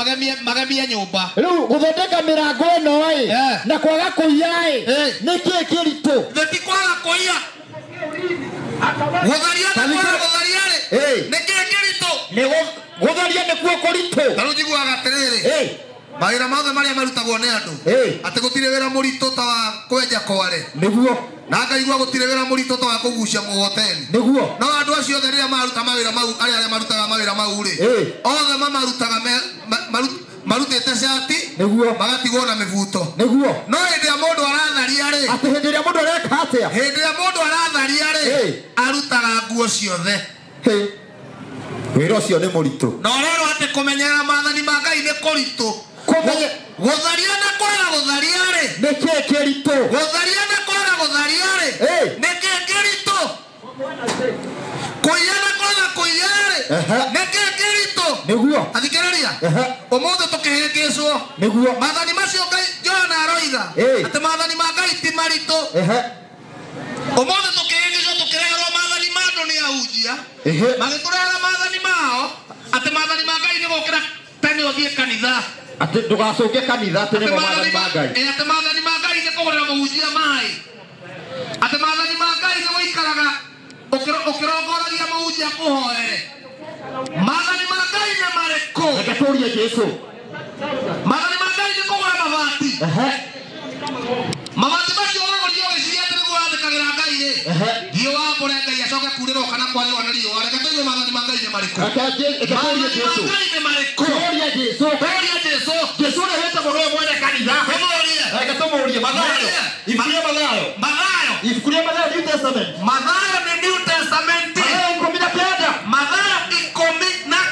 magemie nyũmba. Rĩu gũthondeka mĩrango ĩno ĩ na kwaga kũiya ĩ nĩ kĩĩ kĩritũ? Nĩ ti kwaga kũiya. Gũtharia na kwaga gũtharia rĩ nĩ kĩĩ kĩritũ? Nĩ gũtharia nĩkuo kũritũ. Ta rĩu njiguaga atĩrĩrĩ. Mawĩra mothe marĩa marutagwo nĩ andũ atĩ gũtirĩ wĩra mũritũ ta wa kwenja kware. Nĩguo. Na ngaigua gũtirĩ wĩra mũritũ ta wa kũgucia mũgogoteni. Nĩguo. No andũ acio othe rĩrĩa maruta mawĩra mau, arĩa marutaga mawĩra mau rĩ, Ĩ. othe mamarutaga marutĩte cati, Nĩguo. magatigwo na mĩbuto. Nĩguo. No hĩndĩ ĩrĩa mũndũ aratharia rĩ, Atĩ hĩndĩ ĩrĩa mũndũ areka atĩa? Hĩndĩ ĩrĩa mũndũ aratharia rĩ, Ĩ. arutaga nguo ciothe. Hĩ. Wĩra ũcio nĩ mũritũ. Na ũrerwo atĩ kũmenyerera maathani ma Ngai nĩ kũritũ. Gũtharia na kwaga gũtharia rĩ, Nĩ kĩĩ kĩritũ? Gũtharia na kwaga gũtharia rĩ, Ĩ. nĩ kĩĩ kĩritũ? Kũiya na kwaga kũiya rĩ, Ehe. nĩ kĩĩ kĩritũ? Nĩguo. Athikĩrĩria. Ehe. Ũmũthĩ tũkĩhĩngĩcwo. Nĩguo. Maathani macio Ngai Johana aroiga Ĩ. atĩ maathani ma Ngai ti maritũ. Ehe. Ũmũthĩ tũkĩhĩngĩcwo tũkĩreherwo maathani ma andũ nĩ ahunjia. Ehe. Magĩtũrehera maathani mao atĩ maathani ma Ngai nĩ gũkĩra tene ũthiĩ kanitha. Atĩ ndũgacũnge kanitha atĩ nĩmo maathani ma Ngai. Ĩ, atĩ maathani ma Ngai nĩ kũgũrĩra mũhunjia maĩ. Atĩ maathani ma Ngai nĩ gũikaraga ũkĩrongoragia mũhunjia akũhoere. Maathani ma Ngai nĩ marĩkũ? Reke tũrie Jesũ. Maathani ma Ngai nĩ kũgũra mabati. Ehe. Mabati macio ũragũrire ũgĩciria atĩ nĩguo wathĩkagĩra Ngai rĩ. Ehe. Thiĩ wambũre Ngai acoke kurĩrwo kana kwarĩrwo nĩ riũa. Reke tũigue maathani ma Ngai nĩ marĩkũ. Reke tũrie Maathani ma Jesũ. Ngai nĩ marĩkũ? Tũrie Jesũ. Tũrie Jesũ. Jesũ ũrĩa wĩtagwo nĩwe mwene kanitha. Tũmũrie. Reke tũmũrie. Mathayo. Mũrie. Ibuku rĩa Mathayo. Mathayo. Ibuku rĩa Mathayo New Testament. Mathayo nĩ New Testament. Mathayo 19. Mathayo 19.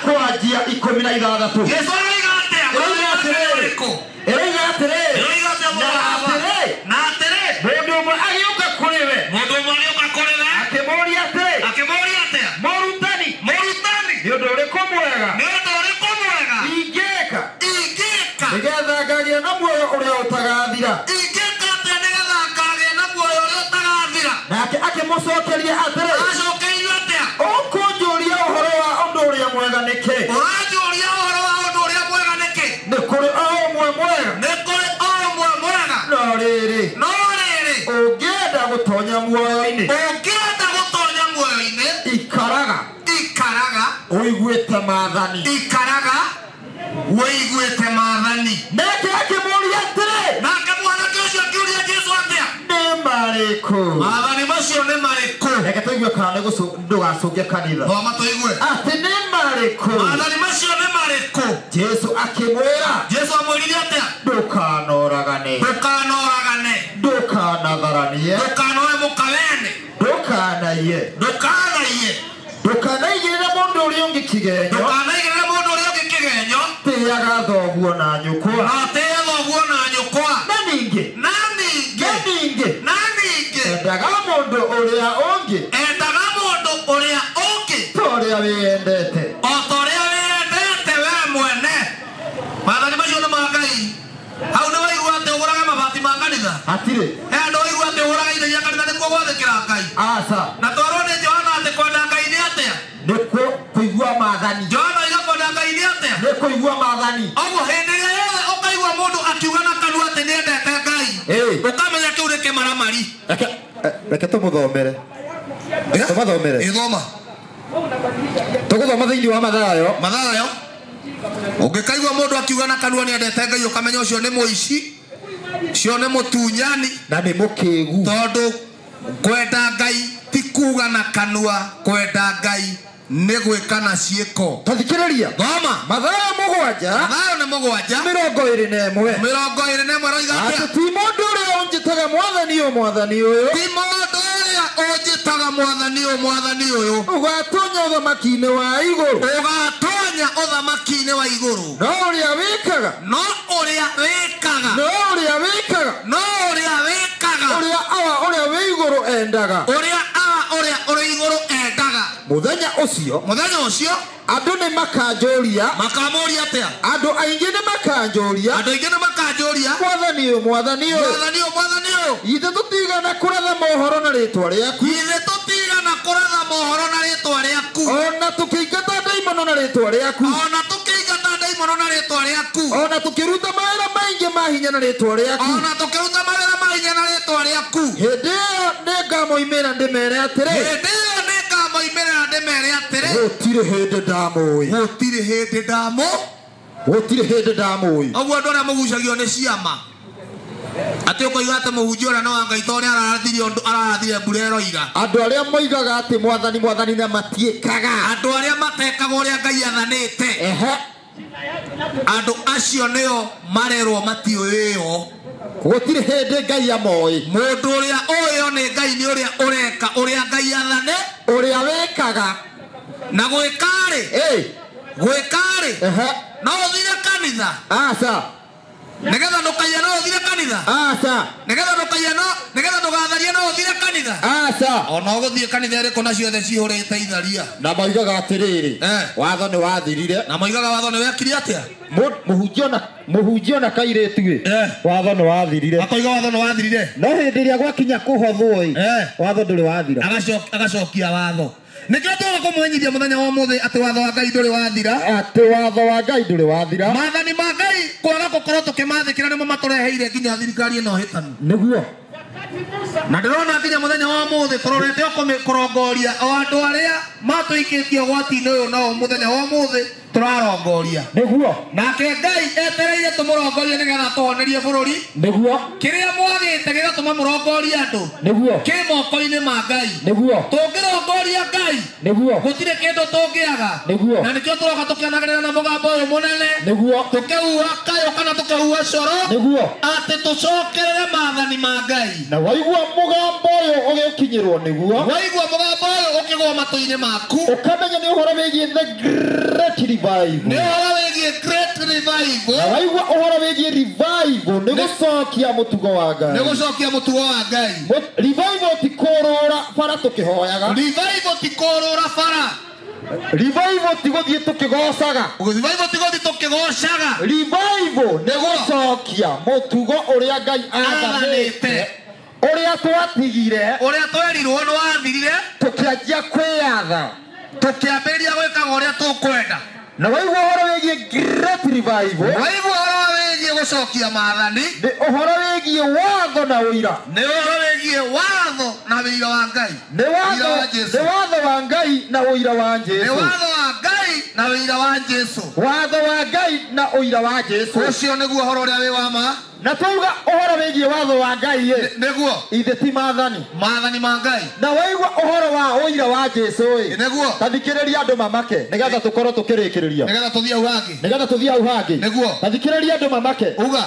Kwanjia 16. Jesũ aroiga atĩa? Ĩroiga atĩrĩrĩ. Marĩkũ? Ĩroiga atĩrĩrĩ. Ĩroiga atĩa Na mũrũ wa baba? atĩrĩ. Na atĩrĩ. Mũndũ ũmwe agĩũka kũrĩ we. Mũndũ ũmwe agĩũka kũrĩ we. Akĩmũũria atĩrĩ. Akĩmũũria atĩa? Mũrutani. Mũrutani. Nĩ ũndũ ũrĩkũ mwega? Nĩ ũndũ ũrĩkũ mwega? Ingĩka. Ingĩka. Nĩgetha ngagĩa na muoyo ũrĩa ũtagathira. Ingĩka atĩa nĩgetha ngagĩa na muoyo ũrĩa ũtagathira? Nake akĩmũcookeria atĩrĩ. Acokeirio atĩa? Ũkũnjũria ũhoro wa ũndũ ũrĩa mwega nĩkĩ? Ũranjũria ũhoro wa ũndũ ũrĩa mwega nĩkĩ? Nĩ kũrĩ o ũmwe mwega. Nĩ kũrĩ o ũmwe mwega. No rĩrĩ. No rĩrĩ. Ũngĩenda gũtonya muoyo-inĩ. Ũngĩenda gũtonya muoyo-inĩ. Ikaraga. Ikaraga. Ũiguĩte maathani. Ikaraga. Ũiguĩte maathani. Nake akĩmũũria atĩrĩ. Nake mwanake ũcio akĩũria Jesũ atĩa? Nĩ marĩkũ? Maathani macio nĩ marĩkũ? Reke tũigue kana nĩ ndũgacũnge kanitha. Thoma tũigue. Atĩ nĩ marĩkũ? Maathani macio nĩ marĩkũ? Jesũ akĩmwĩra. Jesũ amwĩrire atĩa? Ndũkanoragane. Ndũkanoragane. Ndũkanatharanie. Ndũkanoe mũkawene. Ndũkanaiye. Ndũkanaiye. Ndũkanaigĩrĩre mũndũ ũrĩa ũngĩ kĩgenyo. Ndũkanaigĩrĩre mũndũ ũrĩa ũngĩ kĩgenyo. Tĩaga thoguo na nyũkwa. Na tĩĩa thoguo na nyũkwa. Na ningĩ. Na ningĩ. Na ningĩ. Na ningĩ. Endaga mũndũ ũrĩa ũngĩ. Endaga mũndũ ũrĩa ũngĩ. Ta ũrĩa wĩyendete. O ta ũrĩa wĩyendete we mwene. Maathani macio nĩ ma Ngai. Hau nĩ waigua atĩ ũgũraga mabati ma kanitha? Hatirĩ. He andũ waigua atĩ ũgũraga indo cia kanitha nĩkuo gwathĩkĩra Ngai? Aca. Na twarwo nĩ Johana atĩ kwenda Ngai nĩ atĩa? Nĩ kũigua maathani. Johana oiga kwenda Ngai nĩ atĩa? Nĩ kũigua maathani. Ũguo hĩndĩ ĩrĩa yothe ũkaigua mũndũ akiuga na kanua atĩ nĩendete Ngai, ũkamenya kĩu nĩ kĩmaramari. Reke tũmũthomere. Tũmathomere. Ĩthoma. Tũgũthoma thĩinĩ wa Mathayo. Mathayo. Ũngĩkaigua mũndũ akiuga na kanua nĩendete Ngai ũkamenya ũcio nĩ mũici, ũcio nĩ mũtunyani na nĩ mũkĩgu. Tondũ kwenda Ngai ti kuga na kanua, kwenda Ngai nĩ gwĩka na ciĩko. Tathikĩrĩria. Thoma. Mathayo 7. Mathayo nĩ 7. 21. 21 roiga atĩa? Atĩ ti mũndũ ũrĩa ũnjĩtaga mwathani ũyũ, mwathani ũyũ. Ti mũndũ ũrĩa ũnjĩtaga mwathani ũyũ, mwathani ũyũ. Ũgatonya ũthamaki-inĩ wa igũrũ. Ũgatonya ũthamaki-inĩ wa igũrũ. No ũrĩa wĩkaga. No ũrĩa wĩkaga. No ũrĩa wĩkaga. No ũrĩa wĩkaga. Ũrĩa Awa ũrĩa wĩ igũrũ endaga. Ũrĩa Awa ũrĩa ũrĩ igũrũ endaga. Mũthenya ũcio. Mũthenya ũcio. Andũ nĩ makanjũria. Makamũria atĩa? Andũ aingĩ nĩ makanjũria. Andũ aingĩ nĩ makanjũria. Mwathani ũyũ, mwathani ũyũ. Mwathani ũyũ, mwathani ũyũ. Ithe tũtigana kũratha mohoro na rĩtwa rĩaku. Ithe tũtigana kũratha mohoro na rĩtwa rĩaku. Ona tũkĩingata ndaimono na rĩtwa rĩaku. Ona tũkĩingata ndaimono na rĩtwa rĩaku. Ona tũkĩruta mawĩra maingĩ ma hinya na rĩtwa rĩaku. Ona tũkĩruta mawĩra ma hinya na rĩtwa rĩaku. Hĩndĩ ĩyo nĩngamoimĩra ndĩmere atĩrĩ. Hĩndĩ ĩyo nĩngamoimĩra ndĩmere atĩrĩ. Gũtirĩ hĩndĩ ndamũĩ. Gũtirĩ hĩndĩ ndamũ. Gũtirĩ hĩndĩ ndamũĩ. Ũguo andũ arĩa mũgucagio nĩ ciama. Atĩ ũkoiga atĩ mũhunjia ũrĩa no wa Ngai tondũ nĩararathire ũndũ ararathire mbura ĩroira. Andũ arĩa moigaga atĩ mwathani mwathani na matiĩkaga. Andũ arĩa matekaga ũrĩa Ngai athanĩte. Ehe. Andũ acio nĩo marerwo matiũĩo. Gũtirĩ hĩndĩ Ngai amoĩ. Mũndũ ũrĩa ũĩo nĩ Ngai nĩ ũrĩa ũreka ũrĩa Ngai athane. Ũrĩa wĩkaga. Na gwĩka-rĩ. Ĩ. Gwĩka-rĩ. Ehe. No ũthire kanitha. Aca. Nĩgetha ndũkaiye no ũthire kanitha. Aca. Nĩgetha ndũkaiye no nĩgetha ndũgatharie no ũthire kanitha. Aca. Ona ũgũthiĩ kanitha ĩrĩkũ na ciothe cihũrĩte itharia. Na moigaga atĩrĩrĩ. Watho nĩ wathirire. Na moigaga watho nĩ wekire atĩa? Mũhunjia ona kairĩtu ĩ. Watho nĩ wathirire. Akoiga watho nĩ wathirire. No hĩndĩ ĩrĩa gwakinya kũhothwo ĩ. Watho ndũrĩ wathira. Agacokia watho. Nĩkĩo tũgoka kũmũmenyithia mũthenya wa ũmũthĩ atĩ watho wa Ngai ndũrĩ wathira. Atĩ watho wa Ngai ndũrĩ wathira. Maathani ma Ngai kwaga gũkorwo tũkĩmathĩkĩra nĩmo matũreheire nginya thirikari ĩno hĩtanu. Nĩguo. Na ndĩrona nginya mũthenya wa ũmũthĩ tũrorete o kũrongoria o andũ arĩa matũikĩtie ũgwati-inĩ ũyũ no mũthenya wa ũmũthĩ tũrarongoria. Nĩguo. Nake Ngai etereire tũmũrongorie nĩgetha tũhonerie bũrũri. Nĩguo. Kĩrĩa mwagĩte gĩgatũma mũrongorie andũ. Nĩguo. Kĩ moko-inĩ ma Ngai. Nĩguo. Tũngĩrongoria Ngai. Nĩguo. Gũtirĩ kĩndũ tũngĩaga. Nĩguo. Na nĩkĩo tũroka tũkĩanagĩrĩra na mũgambo ũyũ mũnene. Nĩguo. Tũkĩhuha kayũ kana tũkĩhuha coro. Nĩguo. Atĩ tũcokerere maathani ma Ngai. Na waigua mũgambo ũyũ ũgĩkinyĩrwo nĩguo. Waigua mũgambo ũyũ ũkĩgwa matũ-inĩ maku. Ũkamenya nĩ ũhoro wĩgiĩ the great revival. Nĩ ũhoro wĩgiĩ great revival. Na waigua ũhoro wĩgiĩ revival nĩ gũcokia mũtugo wa Ngai. Nĩ gũcokia mũtugo wa Ngai. Revival ti kũrũra bara tũkĩhoyaga. Revival ti kũrũra bara. Revival ti gũthiĩ tũkĩgocaga. Revival ti gũthiĩ tũkĩgocaga. Revival nĩ gũcokia mũtugo ũrĩa Ngai athanĩte. Ũrĩa twatigire. Ũrĩa twerirwo nĩ wathirire. Tũkĩanjia kwĩyatha. Tũkĩambĩrĩria gwĩkaga ũrĩa tũkwenda. Na waigua ũhoro wĩgiĩ great revival. Waigua ũhoro wĩgiĩ gũcokia maathani. Nĩ ũhoro wĩgiĩ watho na ũira. Nĩ ũhoro wĩgiĩ watho na ũira wa Ngai. Nĩ watho wa Ngai na ũira wa Jesũ. Nĩ watho wa Ngai na ũira wa Jesũ. Watho wa Ngai na ũira wa Jesũ. Ũcio nĩguo ũhoro ũrĩa wĩ wa ma. Na twauga ũhoro wĩgiĩ watho wa Ngai ĩ. Nĩguo. Ithe ti maathani. Maathani ma Ngai. Na waigua ũhoro wa ũira wa Jesũ ĩ. Nĩguo. Ta thikĩrĩria andũ mamake nĩgetha tũkorwo tũkĩrĩkĩrĩria. Nĩgetha tũthiĩ hau hangĩ. Nĩgetha tũthiĩ hau hangĩ. Nĩguo. Ta thikĩrĩria andũ mamake. Uga.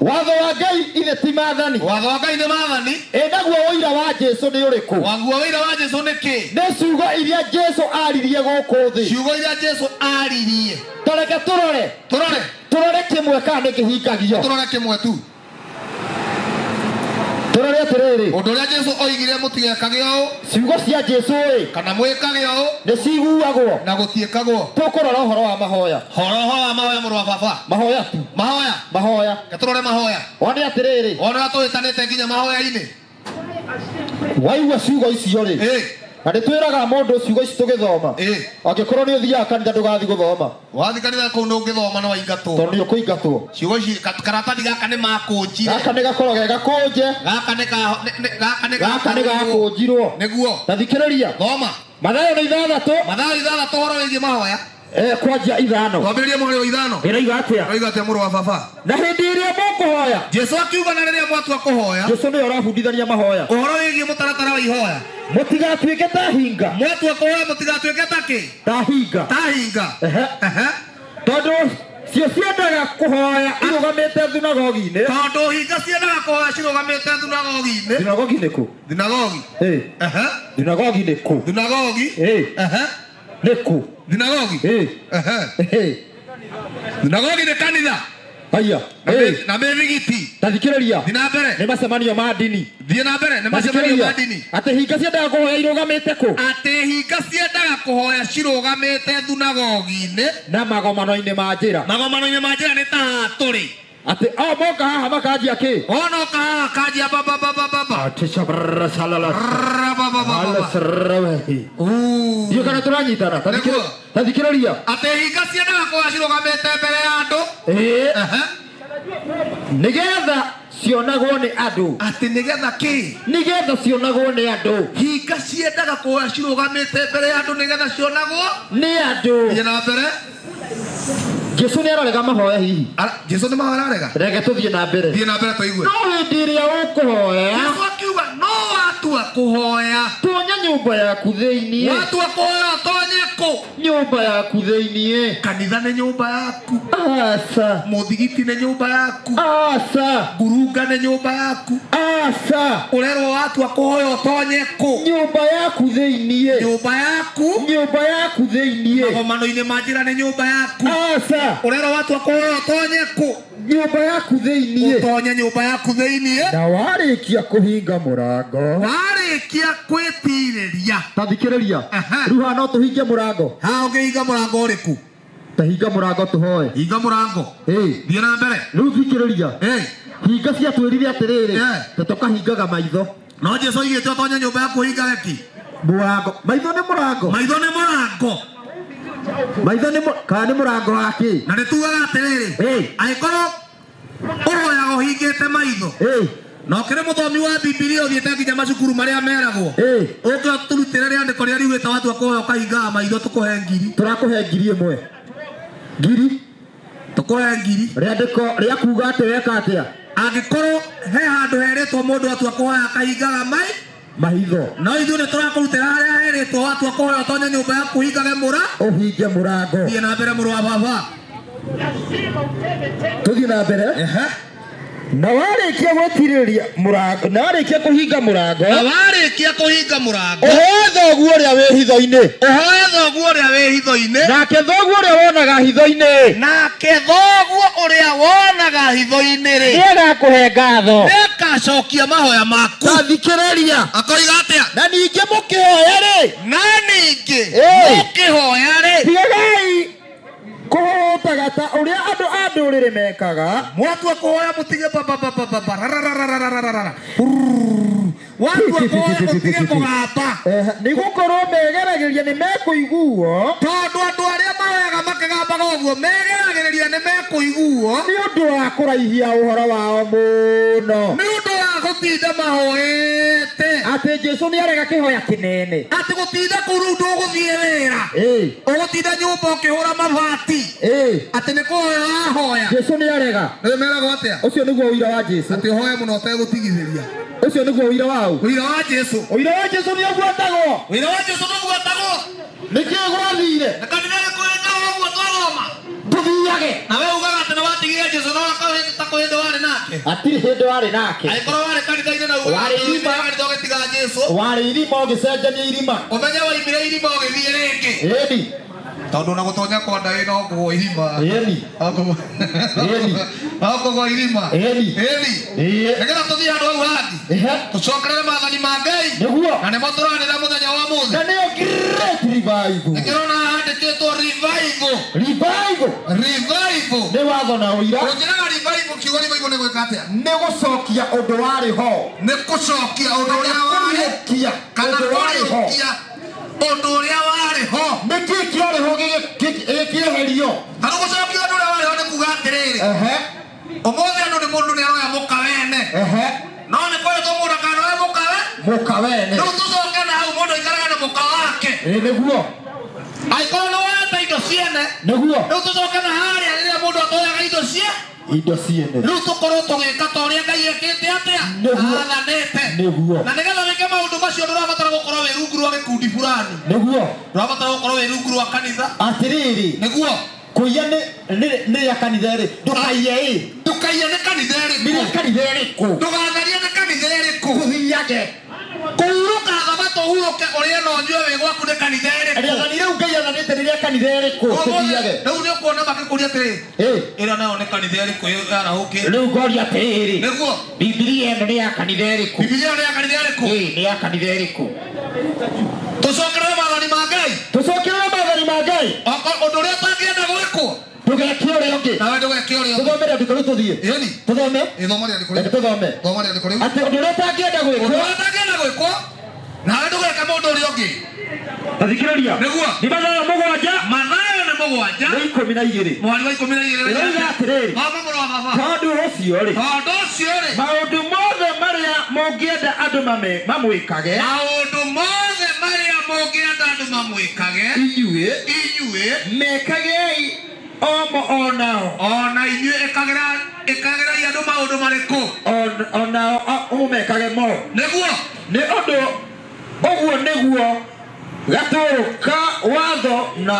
Watho wa Ngai ithe ti maathani. Watho wa Ngai nĩ maathani. Ĩ naguo ũira wa Jesũ nĩ ũrĩkũ? Waguo ũira wa Jesũ nĩ kĩ? Nĩ ciugo iria Jesũ aririe gũkũ thĩ. Ciugo iria Jesũ aririe. Tareke tũrore. Tũrore. Tũrore kĩmwe kana nĩ kĩhingagio. Tũrore kĩmwe tu. Tũrore atĩrĩrĩ. Ũndũ ũrĩa Jesũ oigire mũtigekage ũũ. Ciugo cia Jesũ ĩ. Kana mwĩkage ũũ. Nĩ ciguagwo. Na gũtiĩkagwo. Tũkũrora ũhoro wa mahoya. Horo ũhoro wa mahoya mũrũ wa baba. Mahoya tu. Mahoya. Mahoya. Reke tũrore mahoya. Wone atĩrĩrĩ. Wone ũrĩa tũhĩtanĩte nginya mahoya-inĩ. Waigua ciugo icio rĩ. Na nĩ twĩraga mũndũ ciugo ici tũgĩthoma. Angĩkorwo nĩ ũthiaga kanitha ndũgathiĩ gũthoma. Wathiĩ kanitha kũu ndũngĩthoma nĩ waingatwo. Tondũ nĩ ũkũingatwo. Ciugo ici karatathi gaka nĩ makũnjire. Gaka nĩ gakorwo ge gakũnje. Gaka nĩ gakũnjirwo. Nĩguo. Ta thikĩrĩria. Thoma. Mathayo nĩ 6. Mathayo 6 ũhoro wĩgiĩ mahoya. Kwanjia 5. Twambĩrĩrie mũhari wa 5. Ĩroiga atĩa? Ĩroiga atĩa mũrũ wa baba? Na hĩndĩ ĩrĩa mũkũhoya. Jesũ akiuga na rĩrĩa mwatua kũhoya. Jesũ nĩwe ũrabundithania mahoya. Ũhoro wĩgiĩ mũtaratara wa ihoya. Mũtigatuĩke ta hinga. Mwatua kũhoya mũtigatuĩke ta kĩ? Ta hinga. Ta hinga. Ehe. Tondũ cio ciendaga kũhoya irũgamĩte thunagogi-inĩ. Tondũ hinga ciendaga kũhoya cirũgamĩte thunagogi-inĩ. Thunagogi nĩ kũ? Thunagogi. Ĩ. Ehe. Thunagogi nĩ kũ? Thunagogi. Ĩ. Ehe. Nĩ kũ? Thunagogi. Ĩ. Ehe. Thunagogi nĩ kanitha. Haya. Na mĩthigiti. Ta thikĩrĩria. Thiĩ na mbere. Nĩ macemanio ma ndini. Thiĩ na mbere nĩ macemanio ma ndini. Atĩ hinga ciendaga kũhoya irũgamĩte kũ? Atĩ hinga ciendaga kũhoya cirũgamĩte thunagogi-inĩ. Na magomano-inĩ ma njĩra. Magomano-inĩ ma njĩra nĩ ta haha tũrĩ. Atĩ o moka haha makanjia kĩ? Ona oka haha kanjia ba ba ba ba ba ba. Atĩ shabrara salala. Ba ba ba ba. Ndiũ kana tũranyitana. Ta thikĩrĩria. Atĩ hinga ciendaga kũhoya cirũgamĩte mbere ya andũ. Ĩĩ. Nĩgetha cionagwo nĩ andũ. Atĩ nĩgetha kĩ? Nĩgetha cionagwo nĩ andũ. Hinga ciendaga kũhoya cirũgamĩte mbere ya andũ nĩgetha cionagwo nĩ andũ. Thiĩ na mbere. Jesu nĩ ararega mahoya hihi. Jesu nĩ mahoya ararega. Reke tũthiĩ na mbere. Thiĩ na mbere tũigue. No hĩndĩ ĩrĩa ũkũhoya. Jesu akiuga no watua kũhoya. Tonya nyũmba yaku thĩinĩ. Watua kũhoya ũtonye kũ? Nyũmba yaku thĩinĩ. Kanitha nĩ nyũmba yaku. Aca. Mũthigiti nĩ nyũmba yaku. Aca. Ngurunga nĩ nyũmba yaku. Aca. Ũrerwo watua kũhoya ũtonye kũ? Nyũmba yaku thĩinĩ. Nyũmba yaku. Nyũmba yaku thĩinĩ. Magomano-inĩ ma njĩra nĩ nyũmba yaku. Aca. Ũrerwo watua kũhoya ũtonye kũ? Nyũmba yaku thĩinĩ. Ũtonye nyũmba yaku thĩinĩ. Na warĩkia kũhinga mũrango. Warĩkia gwĩtirĩria. Ta thikĩrĩria. Rĩu haha no tũhinge mũrango. Haha ũngĩhinga mũrango ũrĩkũ? Ta hinga mũrango tũhoe. Hinga mũrango. Thiĩ na mbere. Rĩu thikĩrĩria. Hinga ciatwĩrire atĩrĩrĩ. Ta tũkahingaga maitho. No Jesu oigĩte ũtonye nyũmba yaku ũhingage kĩ? Mũrango. Maitho nĩ mũrango. Maitho nĩ mũrango. Maitho nĩ kana nĩ mũrango wa kĩ? Na nĩ tugaga atĩrĩrĩ. Angĩkorwo ũhoyaga ũhingĩte maitho. Na ũkĩrĩ mũthomi wa Bibilia ũthiĩte nginya macukuru marĩa meragwo. Ũke ũtũrutĩre rĩandĩko rĩrĩa riugĩte watua kũhoya ũkahingaga maitho tũkũhe ngiri. Tũrakũhe ngiri ĩmwe. Ngiri. Tũkũhe ngiri. Rĩandĩko rĩa kuga atĩ weka atĩa? Angĩkorwo he handũ herĩtwo mũndũ atua kũhoya akahingaga mai mahitho. No ithuĩ nĩ tũrakũrutĩra harĩa herĩtwo watua kũhoya ũtonye nyũmba yaku ũhingage mũra. Ũhinge mũrango. Thiĩ na mbere mũrũ wa baba. Tũthiĩ na mbere. Na warĩkia gwĩtirĩria mũrango, na warĩkia kũhinga mũrango. Na warĩkia kũhinga mũrango. Ũhoe thoguo ũrĩa wĩ hitho-inĩ. Ũhoe thoguo ũrĩa wĩ hitho-inĩ. Nake thoguo ũrĩa wonaga hitho-inĩ. Nake thoguo ũrĩa wonaga hitho-inĩ rĩ. Nĩagakũhe ngatho. Nĩagacokia mahoya maku. Ta thikĩrĩria. Akoiga atĩa? Na ningĩ mũkĩhoya rĩ. Na ningĩ mũkĩhoya rĩ. Tigagai kũhũtaga ta ũrĩa andũ a ndũrĩrĩ mekaga. Mwatua kũhoya mũtige bababababa rarararararara. Watua kũhoya mũtige kũgamba. Nĩ gũkorwo megeragĩria nĩ mekũiguo. Tondũ andũ arĩa mahoyaga makĩgambaga ũguo megeragĩria nĩ mekũiguo. Nĩ ũndũ wa kũraihia ũhoro wao mũno. Nĩ ũndũ wa gũtinda mahoete. Atĩ Jesu nĩ arega kĩhoya kĩnene. Atĩ gũtinda kũu rĩu ndũgũthiĩ wĩra. Ũgũtinda nyũmba ũkĩhũra mabati. Atĩ nĩ kũhoya wahoya. Jesu nĩ arega. Nĩ meragwo atĩa? Ũcio nĩguo ũira wa Jesu. Atĩ ũhoe mũno ũtegũtigithĩria. Ũcio nĩguo ũira wa ũ? Ũira wa Jesu. Ũira wa Jesu nĩ ũbuatagwo. Ũira wa Jesu nĩ ũbuatagwo. Nĩkĩĩ gwathire? Na kanitha ĩrĩkũ ĩkaga ũguo twathoma? Tũthiage. Na we ugaga atĩ nĩ watigire Jesu no ta kwĩ hĩndĩ warĩ nake. Hatirĩ hĩndĩ warĩ nake. Angĩkorwo warĩ kanitha-inĩ na ugaga Warĩ atĩ irima. waumire kanitha ũgĩtiga Jesu. Warĩ irima ũgĩcenjania irima. Ũmenye waumire irima ũgĩthiĩ rĩngĩ. Ĩni. Tondũ ona gũtonya kwa ndaĩ no kũgũa irima. Ĩni. Ĩni. No kũgũa irima. Ĩni. Ĩni. Ĩĩ. Nĩgetha tũthiĩ handũ hau hangĩ. Tũcokerere maathani ma Ngai. Nĩguo. Na nĩmo tũranĩra mũthenya wa ũmũthĩ. Na nĩyo great revival. Nĩkĩrona handĩkĩtwo revival. Revival. Revival. Nĩ watho na ũira. Ũnjĩraga revival, kiugo revival nĩ gwĩka atĩa? Nĩ gũcokia ũndũ warĩ ho. Nĩ gũcokia ũndũ ũrĩa warĩ. Kũriũkia Kana ũndũ warĩ ho. kũriũkia ũndũ ũrĩa warĩ ho. Nĩkĩĩ kĩarĩ ho gĩkĩeherio? Ta rĩu gũcokia ũndũ ũrĩa warĩ ho nĩ kuga atĩrĩrĩ. Ũmũthĩ andũ nĩ mũndũ nĩ aroya mũka wene. No nĩ kwĩrĩtwo mũndũ akanoe mũka we. Mũka wene. Rĩu tũcoke na hau mũndũ aikaraga na mũka wake. Ĩ nĩguo. Angĩkorwo nĩ woete indo ciene. Nĩguo. Rĩu tũcoke na harĩa rĩrĩa mũndũ atoyaga indo cie. Indo ciene. Rĩu tũkorwo tũgĩka ta ũrĩa Ngai ekĩte atĩa? Nĩguo. Athanĩte. Nĩguo. Na nĩgetha wĩke maũndũ macio ndũrabatara gũkorwo wĩ rungu rwa gĩkundi fulani. Nĩguo. Ndũrabatara gũkorwo wĩ rungu rwa kanitha. Atĩrĩrĩ. Nĩguo. Kũiya nĩ rĩa kanitha ĩrĩ. Ndũkaiye ĩ. Ndũkaiye nĩ kanitha ĩrĩkũ? Nĩ rĩa kanitha ĩrĩkũ? Ndũgatharie nĩ kanitha ĩrĩkũ? Tũthiage. Kũhurũka thabatũ ũhurũke ũrĩe na ũnyue wĩ gwaku nĩ kanitha ĩrĩkũ? Rĩathani rĩu Ngai athanĩte nĩ rĩa kanitha ĩrĩkũ? Tũthiage. Rĩu nĩ ũkuona makĩkũria atĩrĩ. Ĩno nayo nĩ kanitha ĩrĩkũ yarahũkĩte? Rĩu ngoria atĩrĩrĩ. Nĩguo. Bibilia ĩno nĩ ya kanitha ĩrĩkũ? Bibilia ĩno nĩ ya kanitha ĩrĩkũ? Nĩ ya kanitha ĩrĩkũ? Tũcokerere maathani ma Ngai. Tũcokerere maathani ma Ngai. Ũndũ ũrĩa ũtangĩenda gwĩkwo. Ndũgeke ũrĩa ũngĩ. Nawe ndũgeke ũrĩa ũngĩ. Tũthome rĩandĩko rĩu tũthiĩ. Ĩni. Tũthome. Ĩthoma rĩandĩko rĩu. Reke tũthome. Thoma rĩandĩko rĩu. Atĩ ũndũ ũrĩa ũtangĩenda gwĩkwo. Ũndũ ũrĩa ũtangĩenda gwĩkwo. Nawe ndũgeke mũndũ ũrĩa ũngĩ. Tathikĩrĩria. Nĩguo. Nĩ Mathayo 7. Mathayo nĩ 7. Nĩ 12. Mũhari wa 12. Ĩroiga atĩrĩrĩ. Thoma mũrũ wa baba. Tondũ ũcio rĩ. Tondũ ũcio rĩ. Maũndũ mothe marĩa mũngĩenda andũ mamwĩkage. Maũndũ mothe marĩa mũngĩenda andũ mamwĩkage. Inyuĩ. Inyuĩ. Mekagei Omo onao Ona inyuĩ ĩkagĩrai andũ maũndũ marĩkũ? Onao mũmekage mo. Nĩguo. Nĩ ũndũ ũguo nĩguo gatũrũ ka watho na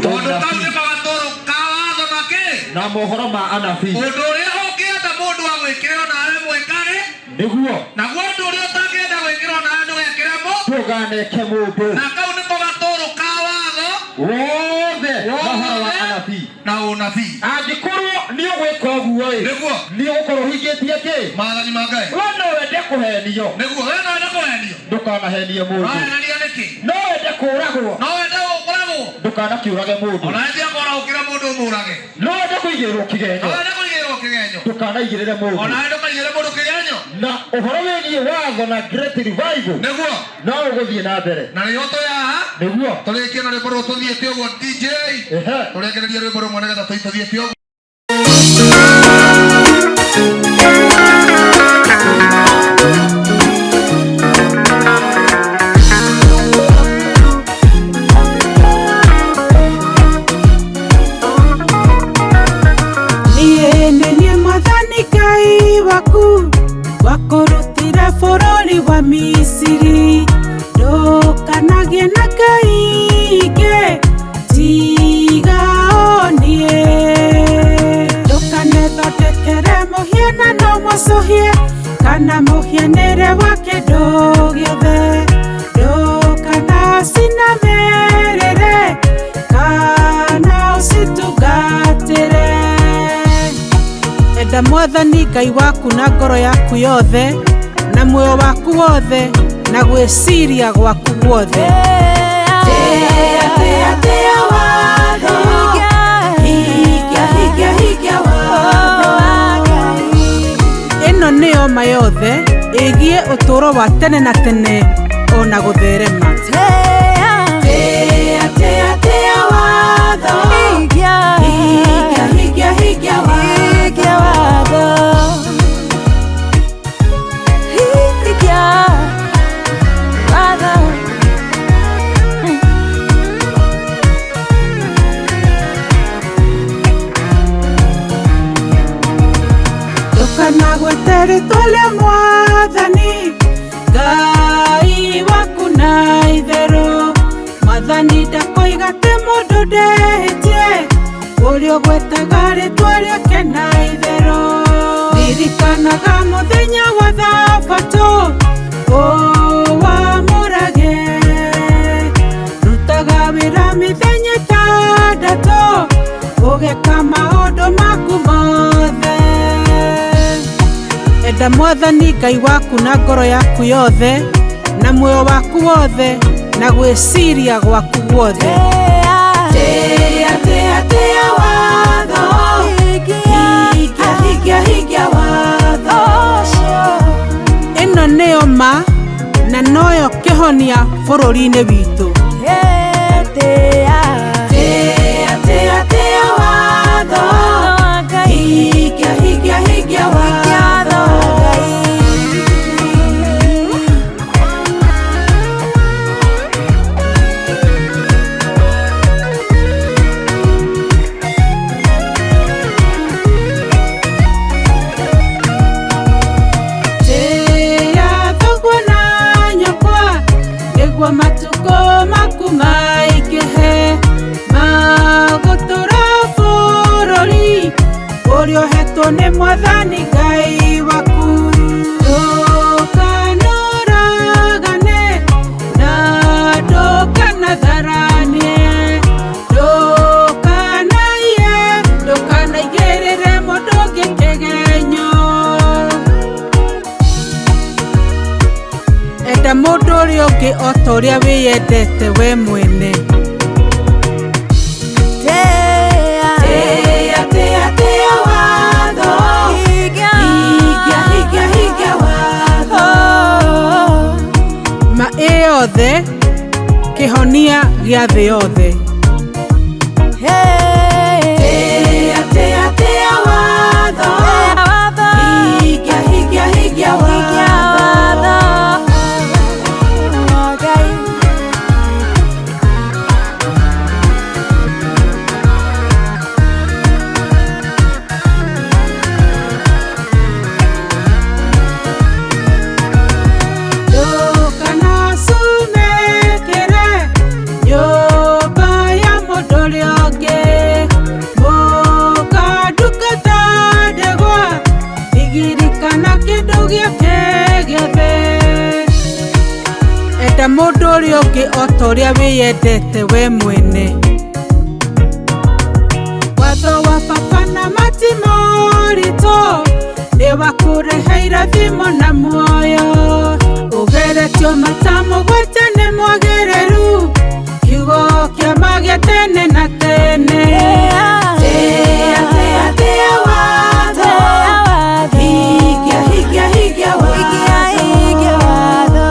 Tondũ kau nĩko gatũrũ ka watho na kĩ? Na mohoro ma anabii. Ũndũ ũrĩa ũngĩenda mũndũ agwĩkĩre onawe mwĩkage. Nĩguo. Naguo ũndũ ũrĩa ũtangĩenda gwĩkĩrwo nawe ndũgekĩre mo. Ndũkaneke mũndũ. Na kau nĩko gatũrũ ka watho wothe na ũhoro wa anabii na ũnabii. Angĩkorwo nĩ ũgwĩka ũguo ĩ, Nĩguo. nĩ ũgũkorwo ũhingĩtie kĩ? Maathani ma Ngai. We no wende kũhenio. Nĩguo, we no wende kũhenio. Ndũkanahenie mũndũ. Ũrahenania nĩkĩ? No wende kũũragwo. No wende kũũragwo. Ndũkanakĩũrage mũndũ. Ona wende kũũra ũkĩra mũndũ ũmũrage. No wende kũigĩrĩrwo kĩgenyo. No wende kũigĩrĩrwo kĩgenyo. Ndũkanaigĩrĩre mũndũ. Ona wende ndũkaigĩrĩre mũndũ kĩgenyo. Na ũhoro wĩgiĩ watho na Great Revival. Nĩguo. No ũgũthiĩ na mbere. Na nĩho twĩ haha. Nĩguo. Tũrĩkie na rwĩmbo rũrũ tũthiĩte ũguo DJ. Ehe. Tũrekererie rwĩmbo rũmwe nĩgetha tũthiĩte ũguo. Niĩ nĩ niĩ Mwathani Ngai waku, wakũrutire bũrũri wa Misiri. Ndũkanagĩe na ngai ingĩ tiga o niĩ. Ndũkanethondekere mũhianano mũcũhie kana mũhianĩre wa kĩndũ gĩothe. Ndũkanacinamĩrĩre kana ũcitungatĩre. Enda Mwathani Ngai waku na ngoro yaku yothe na muoyo waku wothe na gwĩciria gwaku guothe. Tĩa, tĩa, tĩa watho. Hingia, hingia, hingia watho. Ĩno nĩyo ma yothe ĩgiĩ ũtũũro wa tene na tene ona gũtherema. Tĩa, tĩa, tĩa watho. Hingia, hingia, hingia watho. Ndũkanagwete rĩĩtwa rĩa Mwathani Ngai waku na itherũ. Mwathani ndakoiga atĩ mũndũ ndehĩtie, ũrĩa ũgwetaga rĩĩtwa rĩake na itherũ. Ririkanaga mũthenya wa Thabatũ ũwamũrage. Rutaga wĩra mĩthenya ĩtandatũ, ũgeka maũndũ maku mothe. Enda Mwathani Ngai waku na ngoro yaku yothe na muoyo waku wothe na gwĩciria gwaku guothe. Tĩa, tĩa, tĩa watho. Hingia, hingia, hingia watho. Ĩno nĩyo ma na noyo kĩhonia bũrũri-inĩ witũ. Tĩa, tĩa, tĩa watho. Hingia, hingia, hingia watho. Tĩa thoguo na nyũkwa, nĩguo matukũ maku maingĩhe, magũtũũra bũrũri ũrĩa ũhetwo nĩ Mwathani Ngai waku. Ndũkanoragane na ndũkanatharanie, ndũkanaiye, ndũkanaigĩrĩre mũndũ ũngĩ kĩgenyo. Enda mũndũ ũrĩa ũngĩ o ta ũrĩa wĩyendete we mwene. Tĩa, tĩa, tĩa watho. Hingia, hingia, hingia watho. Ma ĩ yothe kĩhonia gĩa thĩ yothe. Tĩa, tĩa, tĩa watho. Hingia, hingia, hingia watho. o ta ũrĩa wĩyendete we mwene. Watho wa baba na mati moritũ nĩ wakũrehe irathimo na muoyo. Ũgeretio mata mũgwanja nĩ mwagĩrĩru, kiugo kĩa ma gĩa tene na tene. Tĩa, tĩa, tĩa watho. Hingia, hingia, hingia watho.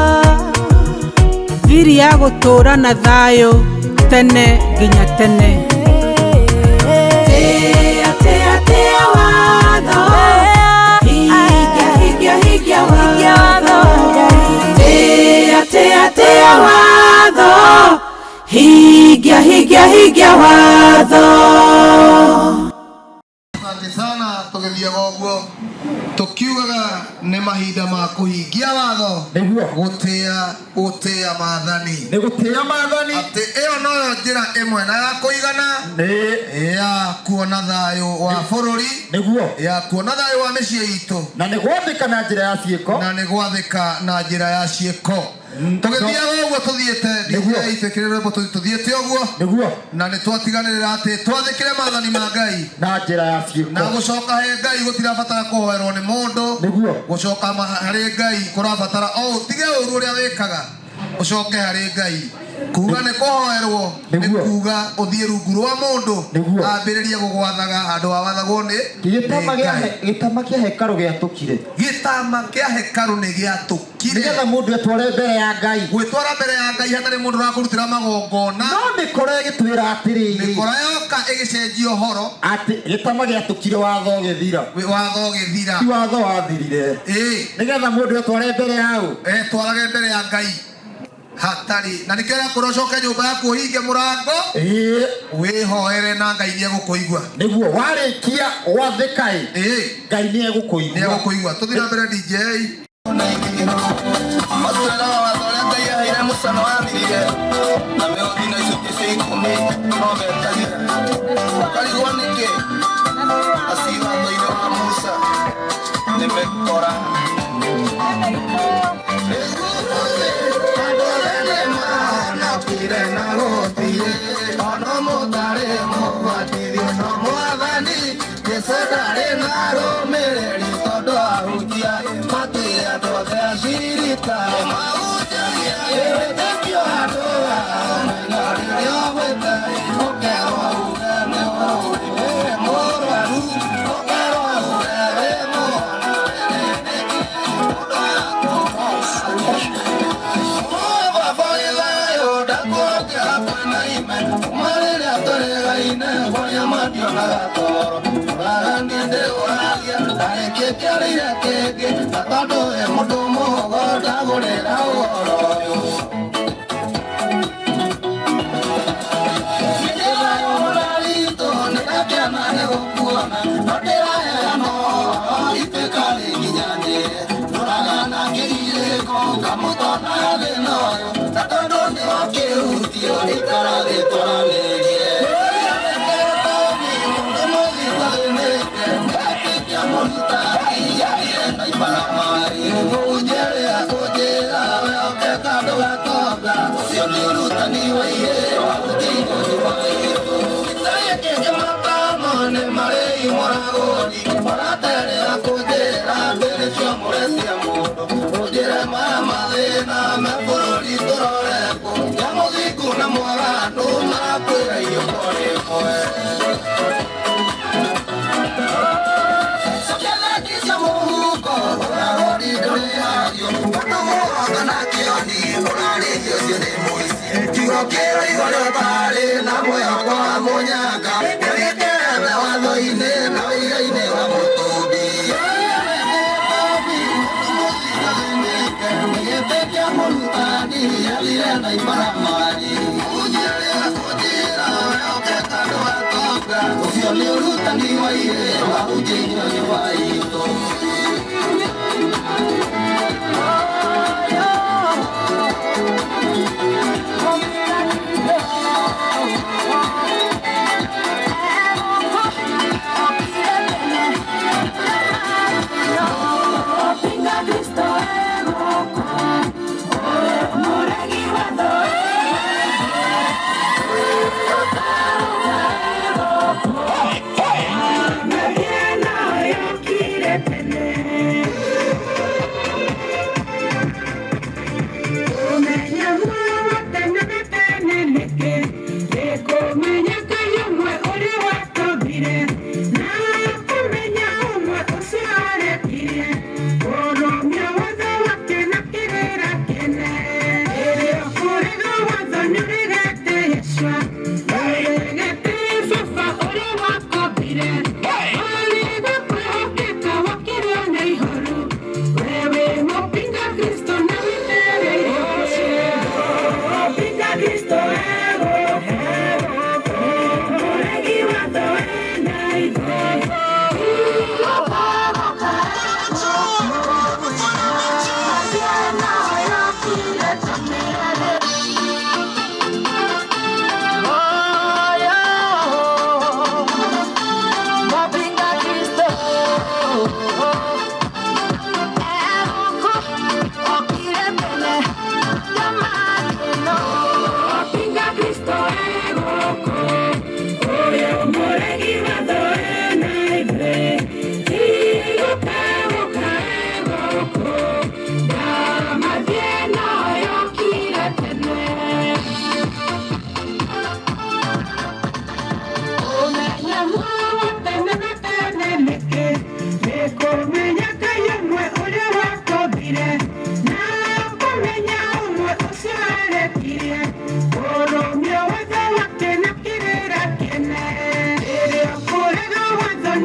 Thiri ya gũtũũra na thayũ tene nginya tene. Tĩa, tĩa, tĩa watho. Hingia, hingia, hingia watho. Tĩa, tĩa, tĩa watho. Hingia, hingia, hingia watho. Asante sana tũgĩthiaga ũguo tũkiugaga nĩ mahinda ma kũhingia watho, Nĩguo. Gũtĩa maathani. Nĩ gũtĩa maathani. Atĩ ĩyo noyo njĩra ĩmwe na ya kũigana Nĩ ya kuona thayũ wa bũrũri, nĩguo. ya kuona thayũ wa mĩciĩ itũ, Na nĩ gwathĩka na njĩra ya ciĩko. Na nĩ gwathĩka na njĩra ya ciĩko. Tũgĩthiaga ũguo tũthiĩte Nĩguo. DJ itwĩkĩre rwĩmbo tũthiĩte ũguo, Nĩguo. na nĩ twatiganĩrĩra atĩ twathĩkĩre maathani ma Ngai na njĩra ya ciĩko. Na gũcoka he Ngai gũtirabatara kũhoerwo nĩ mũndũ. Nĩguo. Gũcoka harĩ Ngai kũrabatara o ũtige ũru ũrĩa wĩkaga ũcoke harĩ Ngai. Kuga nĩ kũhoerwo nĩ Nĩguo. kuga ũthiĩ rungu rwa mũndũ Nĩguo. ambĩrĩrie gũgwathaga handũ ha wathagwo nĩ Gĩtama nĩ gĩa Ngai. gĩtama kĩa hekarũ gĩatũkire. Gĩtama kĩa hekarũ nĩ gĩatũkire. Nĩgetha mũndũ etware mbere ya Ngai. Gwĩtwara mbere ya Ngai hatarĩ mũndũ ũrakũrutĩra magongona. No mĩkora ĩgĩtwĩra atĩrĩrĩ. Mĩkora yoka ĩgĩcenjia ũhoro. Atĩ gĩtama gĩatũkire watho ũgĩthira. Watho ũgĩthira. Ti watho wathirire. Ĩĩ. Nĩgetha mũndũ etware mbere ya ũ? Etwarage mbere ya Ngai. Hatari. Na nĩkĩo ũrakwĩra ũcoke nyũmba yaku ũhinge mũrango. Ĩĩ. Wĩhoere na Ngai nĩegũkũigua. Nĩguo warĩkia gwathĩka ĩ. Ĩĩ. Ngai nĩegũkũigua. Nĩegũkũigua. Tũthiĩ na mbere DJ. Matwĩraga watho ũrĩa Ngai aheire Musa nĩ wathirire, na mĩhothi na icunjĩ cia ikũmi no metagĩra. Ũkarigwo nĩkĩ? Aci watho-inĩ wa Musa nĩ mĩkora. Cristo,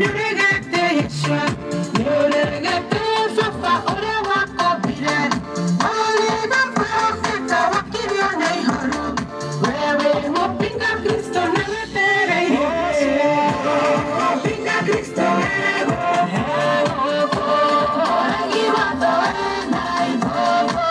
Nĩũregete Yeshua, nĩũregete baba ũrĩa wakombire. Ũrĩga profeta wakirio na ihoru. Wewe mũpinga Kristo na wetereire. Mũpinga Kristo Mũregi watho ena ibobo.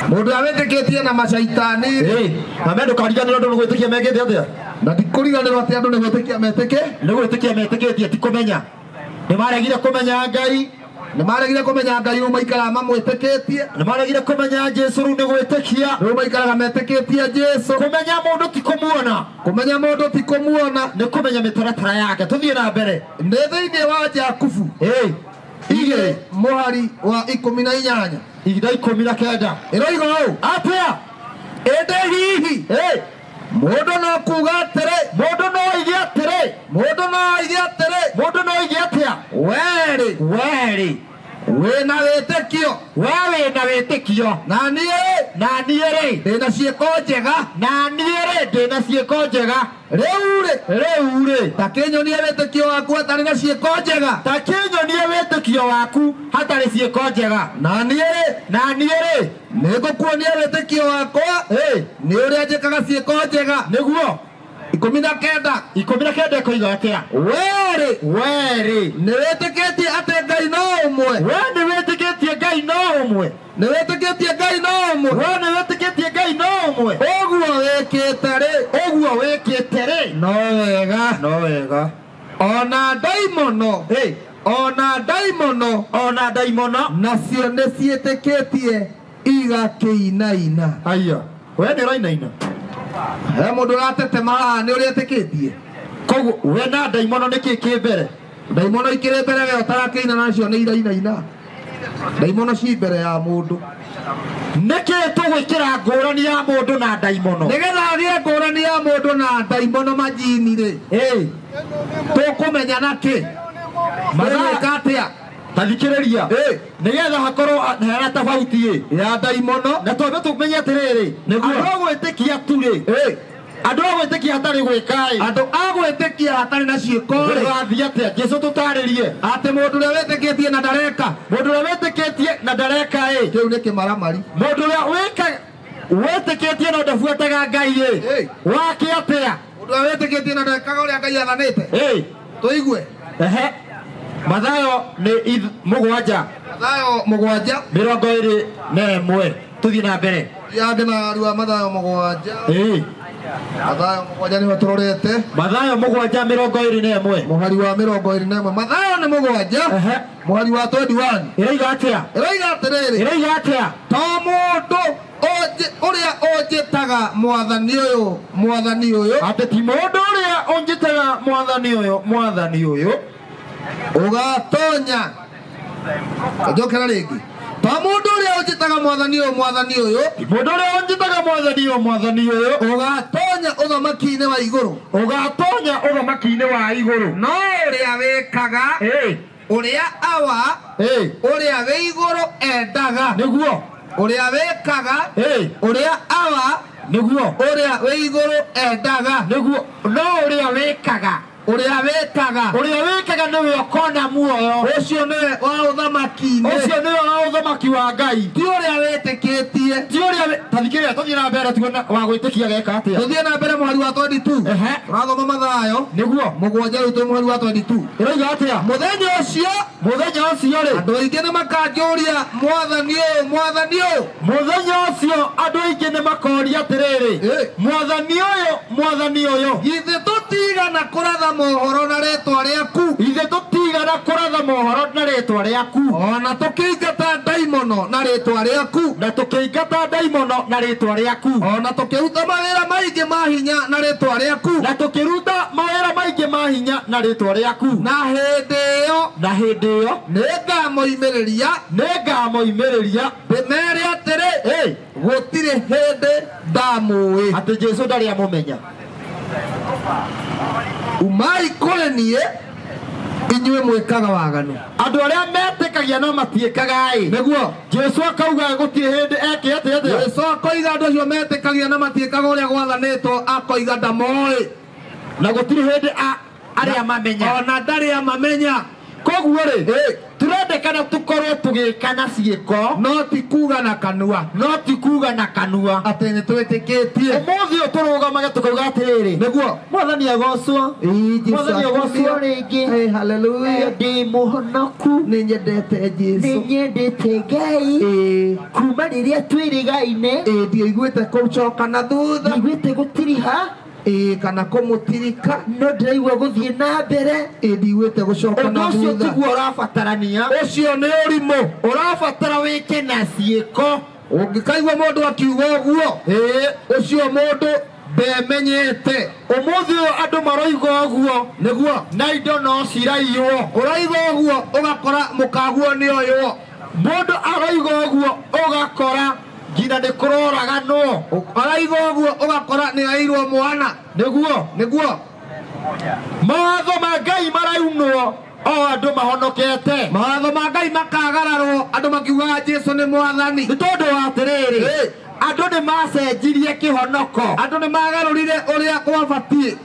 Mundu awĩtĩkĩtie na macaitani na me ndũkariganĩrwo andũ nĩ gwĩtĩkia mekĩte atĩa na ndikũriganĩrwo atĩ andũ nĩ gwĩtĩkia metĩkĩ nĩ gwĩtĩkia metĩkĩtie ti kũmenya nĩ maregire kũmenya Ngai nĩ maregire kũmenya Ngai rĩu maikaraga mamwĩtĩkĩtie nĩ maregire kũmenya Jesũ rĩu nĩ gwĩtĩkia rĩu maikaraga metĩkĩtie Jesũ kũmenya mũndũ ti kũmuona kũmenya mũndũ ti kũmuona nĩ kũmenya mĩtaratara yake tũthiĩ na mbere nĩ thĩinĩ wa Jakubu igĩrĩ mũhari wa 18 ihinda 19 ĩroiga ũũ atĩa ĩndĩ hihi mũndũ no kuga atĩrĩ mũndũ no oige atĩrĩ mũndũ no oige atĩrĩ mũndũ no oige atĩa werĩ werĩ wĩna wĩtĩkio we wĩna wĩtĩkio na niĩ rĩ ndĩna ciĩko njega na niĩ rĩ ndĩna ciĩko njega rĩu rĩ ta kĩnyonie wĩtĩkio waku hatarĩ na ciĩko njega ta kĩnyonie wĩtĩkio waku hatarĩ ciĩko njega na niĩ rĩ nĩngũkuonia wĩtĩkio wakwa nĩ ũrĩa njĩkaga ciĩko njega nĩguo 19 19 ĩkoiga atĩa werĩ nĩ wĩtĩkĩtie atĩ Ngai no ũmwe we nĩ wĩtĩkĩtie Ngai no ũmwe nĩ wĩtĩkĩtie Ngai no ũmwe we nĩ wĩtĩkĩtie Ngai no ũmwe ũguo wĩkĩte rĩ ũguo wĩkĩte rĩ no wega no wega ona ndaimono ona ndaimono ona ndaimono nacio nĩ ciĩtĩkĩtie igakĩinaina haya we nĩ ũrainaina he mũndũ ũratetema haha nĩ ũrĩa etĩkĩtie koguo we na ndaimono nĩ kĩ kĩ mbere ndaimono ikĩrĩ mbere we ũtarakĩina nacio nĩ irainaina ndaimono ci mbere ya mũndũ nĩkĩ tũgwĩkĩra ngũrani ya mũndũ na ndaimono nĩgetha agĩe ngũrani ya mũndũ na ndaimono majini rĩ tũkũmenya na kĩ mathaa atĩa tathikĩrĩria nĩgetha hakorwo hena tofauti ya ndaimono na twambe tũmenye atĩrĩrĩ Nĩguo. andũ a gwĩtĩkia tu rĩ Andũ a gwĩtĩkia hatarĩ gwĩka-ĩ, Andũ a gwĩtĩkia hatarĩ na ciĩko-rĩ, gũgathiĩ atĩa? Jesu tũtarĩrie. Atĩ mũndũ ũrĩa wĩtĩkĩtie na ndareka, Mũndũ ũrĩa wĩtĩkĩtie na ndareka-ĩ, kĩu nĩ kĩmaramari. Mũndũ ũrĩa wĩtĩkĩtie no ndabuataga Ngai-ĩ, Ĩ. wake atĩa? Mũndũ ũrĩa wĩtĩkĩtie na ndekaga ũrĩa Ngai athanĩte, Ĩ. tũigue. Ehe. Mathayo nĩ 7. Mathayo 7. 21, tũthiĩ na mbere. Yange na rua Mathayo 7. Ĩ. Mathayo 7 nĩho tũrorete. Mathayo 7 21. Mũhari wa 21. Mathayo nĩ 7. Ehe. Mũhari wa 21. Ĩroiga atĩa? Ĩroiga atĩrĩrĩ. Ĩroiga atĩa? To mũndũ ũrĩa ũnjĩtaga mwathani ũyũ, mwathani ũyũ. Atĩ ti mũndũ ũrĩa ũnjĩtaga mwathani ũyũ, mwathani ũyũ. Ũgatonya. Njokera rĩngĩ. To mũndũ ũrĩa ũnjĩtaga mwathani ũyũ, mwathani ũyũ. Mũndũ ũrĩa ũnjĩtaga mwathani ũyũ, mwathani ũyũ. Ũgatonya ũthamaki-inĩ wa igũrũ. Ũgatonya ũthamaki-inĩ wa igũrũ. No ũrĩa wĩkaga, Ĩ. ũrĩa awa, Ĩ. ũrĩa wĩ igũrũ endaga. Nĩguo. Ũrĩa wĩkaga, Ĩ. ũrĩa awa, Nĩguo. ũrĩa wĩ igũrũ endaga. Nĩguo. No ũrĩa wĩkaga. Ũrĩa wĩkaga. Ũrĩa wĩkaga nĩwe ũkona muoyo. Ũcio nĩwe wa ũthamaki-inĩ. Ũcio nĩwe wa ũthamaki wa Ngai. Ti ũrĩa wĩtĩkĩtie. Ti ũrĩa ta thikĩrĩria, tũthiĩ na mbere tuone wa gwĩtĩkia geka atĩa. Tũthiĩ na mbere mũhari wa 22. Ehe. Tũrathoma Mathayo. Nĩguo. 7 rĩu twĩ mũhari wa 22. Ĩroiga atĩa? Mũthenya ũcio. Mũthenya ũcio rĩ. Andũ aingĩ nĩ makanjũria, mwathani ũyũ, mwathani ũyũ. Mũthenya ũcio andũ aingĩ nĩ makoria atĩrĩrĩ. Ĩ. Mwathani ũyũ, mwathani ũyũ. Githĩ tũtigana kũratha mohoro na rĩtwa rĩaku? Ithe tũtigana kũratha mohoro na rĩtwa rĩaku. Ona tũkĩingata ndaimono na rĩtwa rĩaku. Na tũkĩingata ndaimono na rĩtwa rĩaku. Ona tũkĩruta mawĩra maingĩ ma hinya na rĩtwa rĩaku. Na tũkĩruta mawĩra maingĩ ma hinya na rĩtwa rĩaku. Na hĩndĩ ĩyo. Na hĩndĩ ĩyo. Nĩngamoimĩrĩria. Nĩngamoimĩrĩria. Ndĩmere atĩrĩ. Ĩ. Gũtirĩ hĩndĩ ndamũĩ. Atĩ Jesũ ndarĩ amũmenya. Umai kũrĩ niĩ inyuĩ mwĩkaga waganu. Andũ arĩa metĩkagia no matiĩkaga-ĩ. Nĩguo. Jesũ akauga gũtirĩ hĩndĩ eke atĩa atĩa. Jesũ akoiga andũ acio metĩkagia na matiĩkaga ũrĩa gwathanĩtwo, akoiga ndamoĩ. Na gũtirĩ hĩndĩ arĩa mamenya. Ona ndarĩ amamenya. Koguo rĩ, tũrendekana tũkorwo tũgĩka na ciĩko, no ti kuga na kanua. No ti kuga na kanua. Atĩ nĩ twĩtĩkĩtie. Ũmũthĩ ũyũ tũrũgamage tũkauga atĩrĩrĩ. Nĩguo. Mwathani agocwo. Ĩ, Jesũ Mwathani agocwo akumio. rĩngĩ. Ĩ, hallelujah. Ndĩ mũhonoku. Nĩ nyendete Jesũ. Nĩ nyendete Ngai. Ĩ. Kuma rĩrĩa twĩrĩgaine. Ĩ, ndiaiguĩte kũcoka na thutha. Ndiaiguĩte gũtiriha. Ĩ, kana kũmũtirika. No ndĩraigua gũthiĩ na mbere. Ĩ, ndiiguĩte gũcoka na Ũndũ ũcio thutha. tiguo ũrabatarania. Ũcio nĩ ũrimũ. Ũrabatara wĩke na ciĩko. Ũngĩkaigua mũndũ akiuga ũguo, Ĩ. ũcio mũndũ ndemenyete. Ũmũthĩ ũyũ andũ maroiga ũguo. Nĩguo. Na indo no ciraiywo. Ũraiga ũguo ũgakora mũkaguo nĩ oywo. Mũndũ aroiga ũguo ũgakora nginya nĩ kũroraganwo. Araiga ũguo ũgakora nĩ airwo mwana. Nĩguo. Nĩguo. Mawatho ma Ngai maraunwo o andũ mahonokete. Mawatho ma Ngai makagararwo andũ makiugaga Jesũ nĩ mwathani. Nĩ tondũ wa atĩrĩrĩ, Ĩ. andũ nĩ macenjirie kĩhonoko. Andũ nĩ magarũrire ũrĩa gwabatiĩ.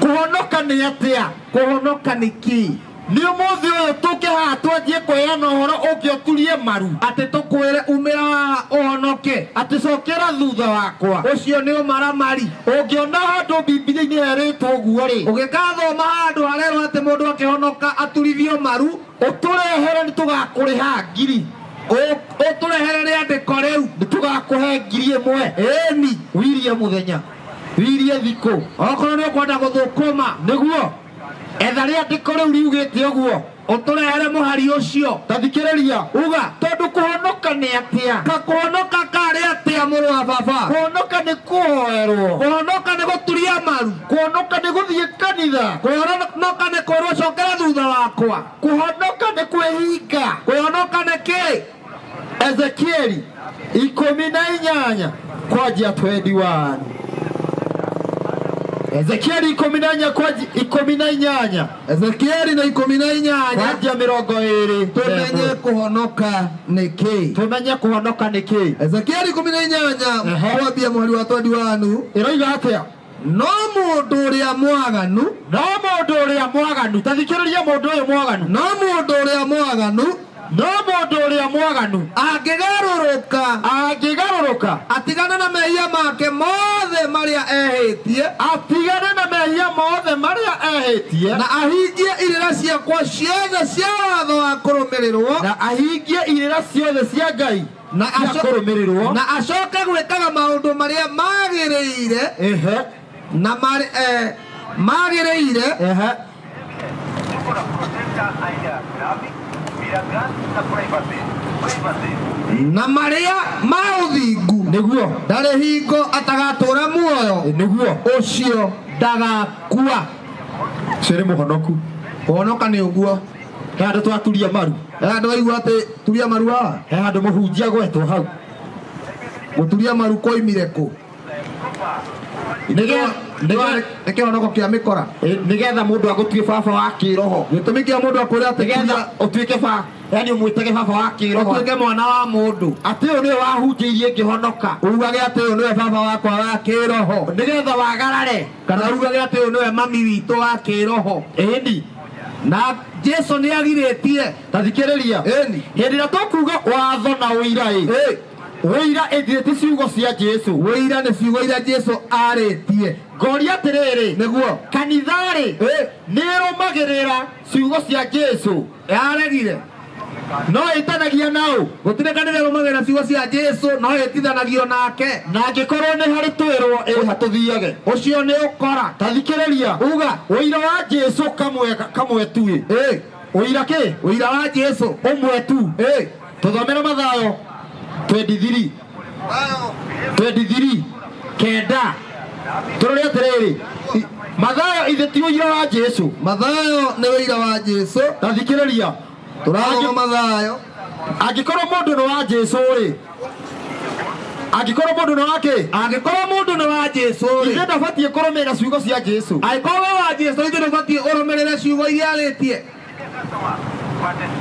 Kũhonoka nĩ atĩa? Kũhonoka nĩ kĩĩ? Nĩ ũmũthĩ ũyũ tũngĩhaha twanjie kũheana ũhoro ũngĩ ũturie maru. Atĩ tũkwĩre umĩra haha ũhonoke. Atĩ cokera thutha wakwa. Ũcio nĩ ũmaramari. Ũngĩona handũ Bibilia-inĩ herĩtwo ũguo rĩ, Ũgĩkathoma handũ harerwo atĩ mũndũ akĩhonoka aturithio maru, ũtũrehere nĩ tũgakũrĩha ngiri. Ũtũrehere rĩandĩko rĩu. Nĩ tũgakũhe ngiri ĩmwe. Ĩni. Wirie mũthenya. Wirie thikũ. Okorwo nĩ ũkwenda gũthũkũma. Nĩguo. Etha rĩandĩko rĩu riugĩte ũguo. Ũtũrehere mũhari ũcio. Ta thikĩrĩria. Uga. Tondũ kũhonoka nĩ atĩa? Ka kũhonoka karĩ atĩa mũrũ wa baba? Kũhonoka nĩ kũhoerwo. Kũhonoka nĩ gũturia maru. Kũhonoka nĩ gũthiĩ kanitha. Kũhonoka nĩ kwĩrwo cokera thutha wakwa. Kũhonoka nĩ kwĩhinga. Kũhonoka nĩ kĩ? Ezekieli 18 kwanjia 21. Ezekieli 14 kwa 18. Ezekieli na 18 kwanjia 20. Tumenye kuhonoka nĩkĩ. Tumenye kuhonoka nĩkĩ. Ezekieli 18 kwambia mũhari wa 21. Ĩroiga atĩa? No mũndũ ũrĩa mwaganu. No mũndũ ũrĩa mwaganu. Ta thikĩrĩria mũndũ ũyũ mwaganu. No mũndũ ũrĩa mwaganu. No mũndũ ũrĩa mwaganu angĩgarũrũka. Angĩgarũrũka. Atigane na mehia make mothe marĩa ehĩtie. Atigane na mehia mothe marĩa ehĩtie. Na ahingie irĩra ciakwa ciothe cia watho wa kũrũmĩrĩrwo. Na ahingie irĩra ciothe cia Ngai. Na kũrũmĩrĩrwo. Na acoke gwĩkaga maũndũ marĩa magĩrĩire. Ehe. Na magĩrĩire. Ehe. Na marĩa ma ũthingu. Nĩguo. Ndarĩ hingo atagatũra muoyo. Nĩguo. Ũcio ndagakua. Ũcio nĩ mũhonoku. Kũhonoka nĩ ũguo. He handũ twaturia maru. He handũ waigua atĩ turia maru haha. He handũ mũhunjia gwetwo hau. Gũturia maru koimire kũ? Nĩ kĩhonoko kĩa mĩkora. Nĩgetha mũndũ agũtue baba wa kĩroho. Gĩtũmi kĩa mũndũ akwĩre atĩ nĩgetha ũtuĩke baba, yani ũmwĩtage baba wa kĩroho. Ũtuĩke mwana wa mũndũ. Atĩ ũyũ nĩwe wahunjĩirie ngĩhonoka. Ugage atĩ ũyũ nĩwe baba wakwa wa kĩroho. Nĩgetha wagarare. Kana ugage atĩ ũyũ nĩwe mami witũ wa kĩroho. Ĩni. Na Jesu nĩ agirĩtie. Ta thikĩrĩria. Ĩni. Hĩndĩ ĩrĩa tũkuga watho na ũira ĩ. Ũira ĩthirĩte ciugo cia Jesu. Ũira nĩ ciugo iria Jesu arĩtie. Ngoria atĩrĩrĩ. Nĩguo. Kanitha-rĩ nĩ ĩrũmagĩrĩra ciugo cia Jesu. Yaregire. No ĩtanagia nao. Gũtirĩ kanitha ĩrũmagĩrĩra ciugo cia Jesu no ĩtithanagio nake. Na angĩkorwo nĩ harĩ twĩrwo ĩha tũthiage. Ũcio nĩ ũkora. Ta thikĩrĩria. Uga. Ũira wa Jesu kamwe tu ĩ. Ũira kĩ? Ũira wa Jesu ũmwe tu. Tũthomere Mathayo 23. 23 kenda. Tũrore atĩrĩrĩ. Mathayo ithe ti ũira wa Jesu. Mathayo nĩ ũira wa Jesu. Ta thikĩrĩria. Tũrathoma Mathayo. Angĩkorwo mũndũ nĩ wa Jesu rĩ. Angĩkorwo mũndũ nĩ wa kĩ? Angĩkorwo mũndũ nĩ wa Jesu rĩ. Ithe ndabatiĩ kũrũmĩrĩra ciugo cia Jesu. Angĩkorwo wĩ wa Jesu ithe ndũbatiĩ ũrũmĩrĩre ciugo iria arĩtie.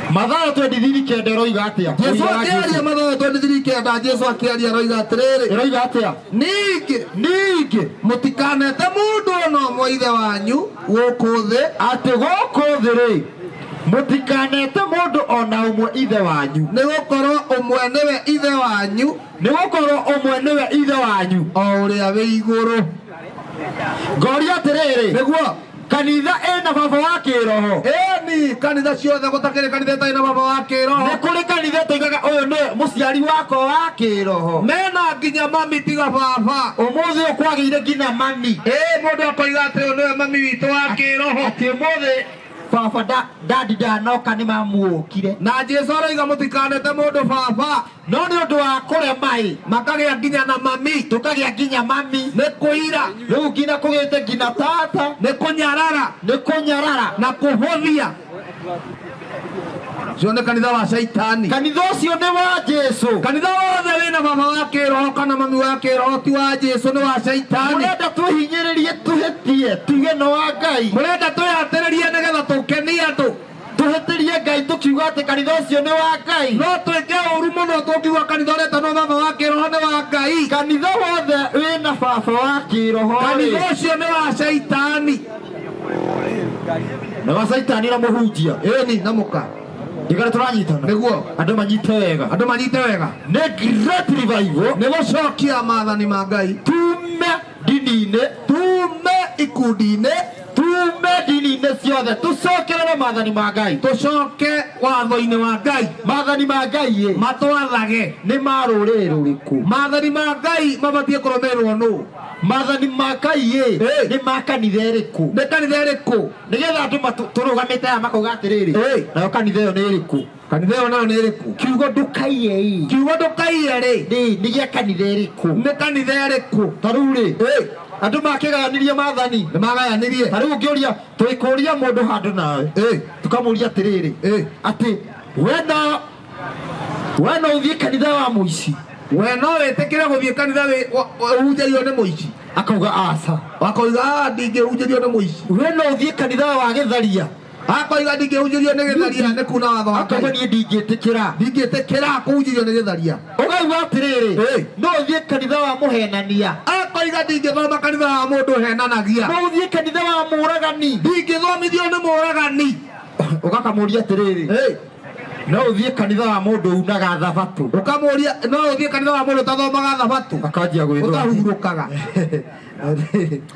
Mathayo 23 kenda ĩroiga atĩa? Jesu akĩaria Mathayo 23 kenda Jesu akĩaria aroiga atĩrĩrĩ. Ĩroiga atĩa? Ningĩ mũtikanete mũndũ ona ũmwe ithe wanyu gũkũ thĩ. Atĩ gũkũ thĩ rĩ mũtikanete mũndũ ona ũmwe ithe wanyu. Nĩgũkorwo ũmwe nĩwe ithe wanyu. Nĩgũkorwo ũmwe nĩwe ithe wanyu. O ũrĩa wĩ igũrũ. Ngoria atĩrĩrĩ. Nĩguo. Kanitha ĩna baba wa kĩroho. Ĩni kanitha ciothe gũtakĩrĩ kanitha ĩtarĩ na baba wa kĩroho. Nĩ kũrĩ kanitha tũigaga ũyũ nĩ mũciari wakwa wa kĩroho. Mena nginya mami tiga baba. Ũmũthĩ ũyũ kwagĩire nginya mami. Mũndũ akoiga atĩ ũyũ nĩwe mami witũ wa kĩroho. Atĩ ũmũthĩ baba dadi ndanoka nĩ mamuũkire. Na Jesu aroiga mũtikanete mũndũ baba. No nĩ ũndũ wa kũrema ĩ. Makagĩa nginya na mami. Tũkagĩa nginya mami. Nĩ kũira. Rĩu nginya kũgĩte nginya tata. Nĩ kũnyarara. Nĩ kũnyarara. Na kũhũthia. Ũcio nĩ kanitha wa Shaitani. Kanitha ũcio nĩ wa Jesu. Kanitha wothe wĩna baba wa kĩroho kana mami wa kĩroho ti wa Jesu nĩ wa Shaitani. Mũrenda twĩhinyĩrĩrie tũhĩtie tuge nĩ wa Ngai. Mũrenda twĩhatĩrĩrie nĩgetha tũkenie andũ. Tũhĩtĩrie Ngai tũkiuga atĩ kanitha ũcio nĩ wa Ngai. No twĩke ũru mũno tũngiuga kanitha ũretwo baba wa kĩroho nĩ wa Ngai. Kanitha wothe wĩna baba wa kĩroho. Kanitha ũcio nĩ wa Shaitani. Nĩ wa Shaitani na mũhunjia. Ĩni na mũka. Ndigare tũranyitana. Nĩguo. Andũ manyite wega. Andũ manyite wega. Nĩ great revival. Nĩ gũcokia maathani ma Ngai. Tume ndini-inĩ. Tume ikundi-inĩ. Tume ndini-inĩ ciothe. Tũcokerere maathani ma Ngai. Tũcoke watho-inĩ wa Ngai. Maathani ma Ngai ĩ. Matwathage. Nĩ ma rũrĩrĩ rũrĩkũ? Maathani ma Ngai mabatiĩ kũrũmĩrĩrwo nũ? Maathani ma Ngai ĩ. Nĩ ma kanitha ĩrĩkũ? Nĩ kanitha ĩrĩkũ? Nĩgetha andũ tũrũgamĩte aya makauga atĩrĩrĩ. Nayo kanitha ĩyo nĩ ĩrĩkũ? Kanitha ĩyo nayo nĩ ĩrĩkũ? Kiugo ndũkaiye ĩ. Kiugo ndũkaiye rĩ. Nĩ gĩa kanitha ĩrĩkũ? Nĩ kanitha ĩrĩkũ? Ta rĩu rĩ. Andũ makĩgayanirie maathani. Nĩ magayanirie. Ta rĩu ũngĩũria tũikũria mũndũ handũ nawe. Tũkamũria atĩrĩrĩ. Atĩ we no ũthiĩ kanitha wa mũici. We no wĩtĩkĩre gũthiĩ kanitha ũhunjagio nĩ mũici. Akauga aca. Akoiga "Ah, ndingĩhunjĩrio nĩ mũici. We no ũthiĩ kanitha wa gĩtharia. Akoiga ndingĩhunjĩrio nĩ gĩtharia nĩ kuna watho wa Akauga Ngai. niĩ ndingĩtĩkĩra. Ndingĩtĩkĩra kũhunjĩrio nĩ gĩtharia. Ũkauga atĩrĩrĩ, Ĩ. no ũthiĩ kanitha wa mũhenania. Akoiga ndingĩthoma kanitha wa mũndũ ũhenanagia. No ũthiĩ kanitha wa mũragani. Ndingĩthomithio nĩ mũragani. Ũgakamũria atĩrĩrĩ, Ĩ. no ũthiĩ kanitha wa mũndũ unaga thabatũ. Ũkamũria no ũthiĩ kanitha wa mũndũ ũtathomaga thabatũ. Akanjia gwĩthũa. Ũtahurũkaga.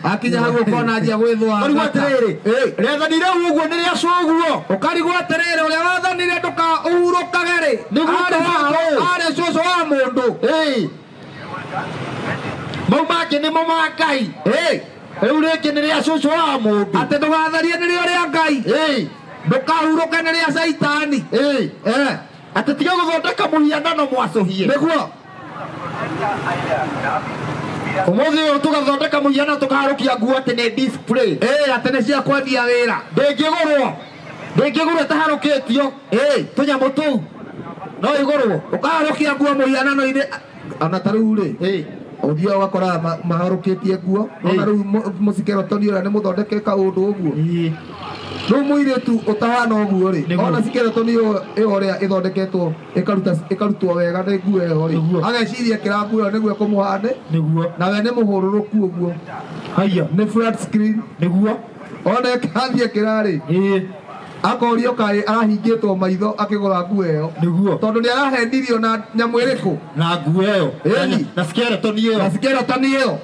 Akinya hau ũkona anjia gwĩthũa. Ũkarigwo atĩrĩrĩ, Ĩ. rĩathani rĩu ũguo nĩ rĩa cũguo. Ũkarigwo atĩrĩrĩ ũrĩa wathanire ndũkaũhurũkage rĩ. Nĩguo Arĩ kũbanga ũũ. arĩ cũcũ wa mũndũ. Ĩ. Mau mangĩ nĩmo ma Ngai. Ĩ. Rĩu rĩngĩ nĩ rĩa cũcũ wa mũndũ. Atĩ ndũgatharie nĩrĩo rĩa Ngai. Ĩ. Ndũkahurũke nĩ rĩa caitani. Ĩ. Eh. Atĩ tiga gũthondeka mũhianano mwacũhie. Nĩguo. Ũmũthĩ ũyũ tũgathondeka mũhianano tũkaharũkia nguo atĩ nĩ display. Ĩ atĩ nĩ cia kwendia wĩra. Ndĩngĩgũrwo. Ndĩngĩgũrwo ĩtaharũkĩtio. Ĩ. Tũnyamũ tũu. No ĩgũrwo. Ũkaharũkia nguo mũhianano-inĩ. Ona ta rĩu rĩ. Ĩ. Ũthiaga ũgakora maharũkĩtie nguo. Ona rĩu mũcikerotoni ũrĩa nĩ mũthondeke kaũndũ ũguo. Ĩ. Rĩu mũirĩtu ũtahana ũguo rĩ. Nĩguo. Ona cikerotoni ĩyo ũrĩa ĩthondeketwo ĩkarutwo wega nĩ nguo ĩyo rĩ. Nĩguo. Ageciria ĩkĩra nguo ĩyo nĩguo ĩkũmũhane. Nĩguo. Nawe nĩ mũhũrũrũku ũguo. Haiya. Nĩ flat screen. Nĩguo. Ona ĩkĩrathiĩ ĩkĩra rĩ. Ĩ. Akorio kaĩ arahingĩtwo maitho akĩgũra nguo ĩyo. Nĩguo. Tondũ nĩ arahenirio na nyamũ ĩrĩkũ? Na nguo ĩyo. Ĩni. Na skeleton ĩyo. Na skeleton ĩyo.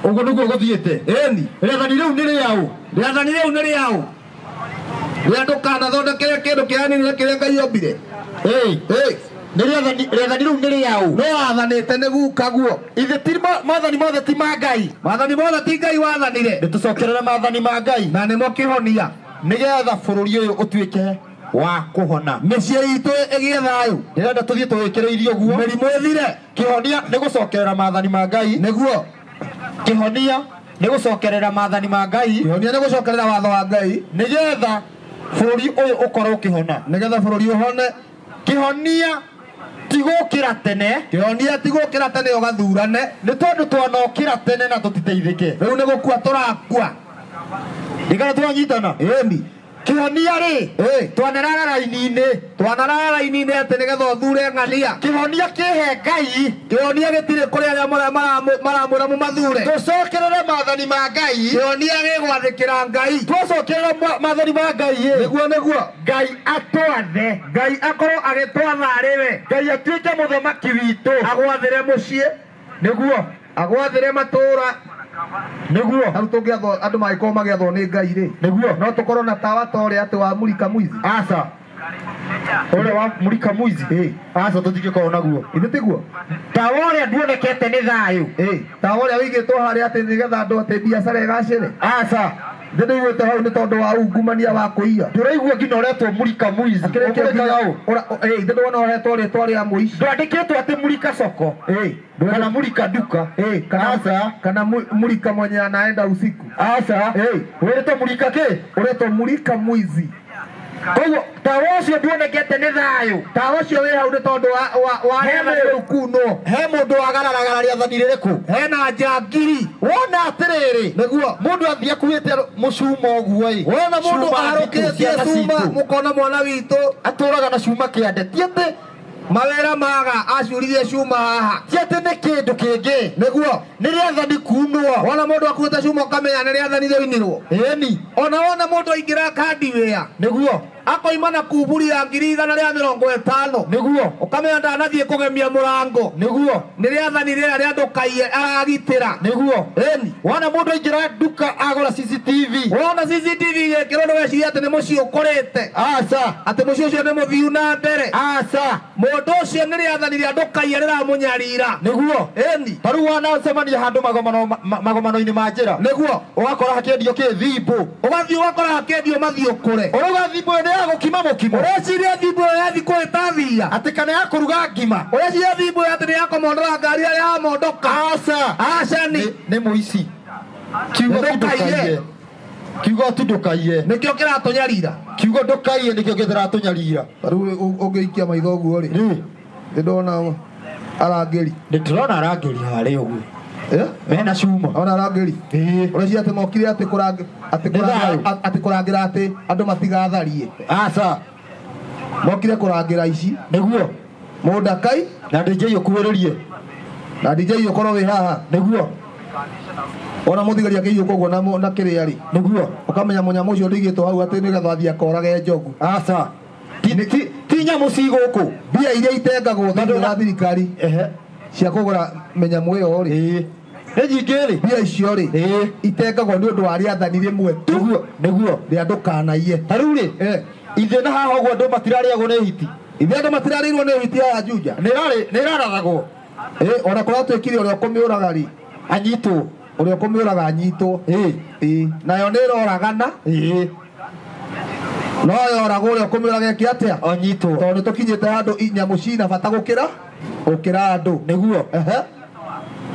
Ũguo nĩguo gũthiĩte. Ĩni. Rĩathani rĩu nĩ rĩaũ. Rĩathani rĩu nĩ rĩaũ. Rĩa ndũkanathondekere kĩndũ kĩhanini na kĩrĩa Ngai ombire. Ĩ. Ĩ. Nĩ rĩathani rĩathani rĩu nĩ rĩaũ. No wathanĩte nĩ gukaguo. Ithe ti maathani mothe ti ma Ngai. Maathani mothe ti Ngai wathanire. Nĩ tũcokerere maathani ma Ngai. Na nĩmo kĩhonia. Nĩgetha bũrũri ũyũ ũtuĩke wa kũhona. Mĩciĩ itũ ĩgĩe thayũ. Ndĩrenda tũthiĩ tũgĩkĩrĩirie ũguo. Mĩrimũ ĩthire. Kĩhonia nĩ gũcokerera maathani ma Ngai. Nĩguo. Kĩhonia nĩ gũcokerera maathani ma Ngai. Kĩhonia nĩ gũcokerera watho wa Ngai. Nĩgetha bũrũri ũyũ ũkorwo ũkĩhona. Nĩgetha bũrũri ũhone. Kĩhonia ti gũkĩra tene. Kĩhonia ti gũkĩra tene ũgathurane. Nĩ tondũ twanokĩra tene na tũtiteithĩke. Rĩu nĩ gũkua tũrakua. Ndikana twanyitana. Ĩni. Kĩhonia rĩ, Ĩ. twanarara raini-inĩ. Twanarara raini-inĩ atĩ nĩgetha ũthure ng'ania. Kĩhonia kĩhe Ngai. Kĩhonia gĩtirĩ kũrĩ arĩa maramwĩra mũmathure. Tũcokerere maathani ma Ngai. Kĩhonia gĩgwathĩkĩra Ngai. Twacokerera maathani ma Ngai ĩ. Nĩguo nĩguo. Ngai atwathe. Ngai akorwo agĩtwatha arĩ we. Ngai atuĩke mũthamaki witũ. Agwathĩre mũciĩ. Nĩguo. Agwathĩre matũũra. Nĩguo. Rĩu tũngĩathwo andũ mangĩkorwo magĩathwo nĩ Ngai rĩ. Nĩguo. No tũkorwo na tawa ta ũrĩa atĩ wa Mũrika Mwizi. Aca. Ũrĩa wa Mũrika Mwizi. Ĩ. Aca tũtingĩkorwo naguo. Ithe tiguo? Tawa ũrĩa nduonekete nĩ thayũ. Ĩ. Tawa ũrĩa ũigĩtwo harĩa atĩ nĩgetha andũ atĩ biacara ĩgacĩre. Aca. Nĩ ndĩiguĩte hau nĩ tondũ wa ungumania wa kũiya. Ndũraigua nginya ũretwo Mũrika Mwizi. Akĩrĩkia Ũmũrĩkaga ũ? Ĩ, ithe ndĩwona ũhetwo rĩtwa rĩa mũici. Ndwandĩkĩtwo atĩ Mũrika soko. Ĩ. Kana Mũrika nduka. Ĩ, kana Aca. kana Mũrika mwenye anaenda usiku. Aca. Ĩ. Wĩrĩtwo Mũrika kĩ? Ũretwo Mũrika Mwizi. Koguo tawa ũcio nduonekete nĩ thayũ. Tawa ũcio wĩ hau nĩ tondũ wa He rĩathani mũndũ- rĩu kunwo. He mũndũ wagararagara rĩathani rĩrĩkũ? Hena njangiri. Wona atĩrĩrĩ. Nĩguo. Mũndũ athiĩ akuĩte mũcuma ũguo ĩ. Wona mũndũ Cuma aharũkĩtie nditũ, ciana cuma citũ. mũkona mwana witũ Atũraga na cuma kĩande. Ti atĩ mawĩra maga acuririe cuma haha. ti atĩ nĩ kĩndũ kĩngĩ. Nĩguo. Nĩ rĩathani kunwo. Wona mũndũ akuĩte cuma ũkamenya nĩ rĩathani rĩoinirwo. Ĩni. Ona wona mũndũ aingĩra kandi wĩa. Nĩguo. Akoima na kuburi ya 150,000. Nĩguo. Ũkamenya ndanathiĩ kũgemia mũrango. Nĩguo. Nĩ rĩathani rĩrĩa rĩa ndũkaiye aragitĩra. Nĩguo. Ĩni. Wona mũndũ aingĩra nduka agũra CCTV. Wona CCTV igĩkĩrwo nĩweciria atĩ nĩ mũciĩ ũkũrĩte. Aca. Atĩ mũciĩ ũcio nĩ mũthiu na mbere. Aca. Mũndũ ũcio nĩ rĩathani rĩa ndũkaiye rĩramũnyarira. Nĩguo. Ĩni. Ta rĩu wanacemania handũ magomano-inĩ ma njĩra. Nĩguo. Ũgakora hakĩendio kĩ thimbũ. Ũgathiĩ ũgakora hakĩendio mathiĩ ũkũre. Ũrauga thimbũ ĩyo nĩ ya gũkima mũkimo. Ũreciria thimbũ ĩyo yathiĩ kũhĩta thia. Atĩ kana ya kũruga ngima. Ũreciria thimbũ ĩyo atĩ nĩ ya kũmondora ngari ĩrĩa yamondoka. Aca. Aca ni. Nĩ mũici. Kiugo tu ndũkaiye. Kiugo tu ndũkaiye. Nĩkĩo kĩratũnyarira. Kiugo ndũkaiye nĩkĩo kĩratũnyarira. Rĩu ũngĩikia maitho ũguo rĩ. Rĩ. Nĩ ndona arangĩri. Nĩ ndĩrona arangĩri harĩa ũguo. Mena cuma. Ona arangĩri. Ũreciria atĩ mokire atĩ atĩ kũrangĩra atĩ andũ matigatharie. Aca. Mokire kũrangĩra ici. Nĩguo. Mũndakai na DJ ũkuhĩrĩrie. Na DJ ũkorwo wĩ haha. Nĩguo. Ona mũthigari akĩiyũka ũguo na kĩrĩa rĩ. Nĩguo. Ũkamenya mũnyamũ ũcio ndũigĩtwo hau atĩ nĩgetha athiĩ akorage njogu. Aca. Ti nyamũ ci gũkũ. Mbia iria itengagwo thĩinĩ wa thirikari cia kũgũra mĩnyamũ ĩyo rĩ. Nĩ nyingĩ rĩ. Mbia icio rĩ itengagwo nĩ ũndũ wa rĩathani rĩmwe tu. Nĩguo. Rĩa ndũkanaiye. Ta rĩu rĩ ithe na haha ũguo andũ matirarĩagwo nĩ hiti. Ithe andũ matirarĩirwo nĩ hiti ya Juja. Nĩ ĩrarathagwo. Ona kũratuĩkire ũrĩa ũkũmĩũraga rĩ. Anyitwo. Ũrĩa ũkũmĩũraga anyitwo. Nayo nĩ ĩroragana. No yoragwo ũrĩa ũkũmĩũraga eke atĩa? Anyitwo. Tondũ nĩtũkinyĩte handũ nyamũ cina bata gũkĩra andũ. Nĩguo.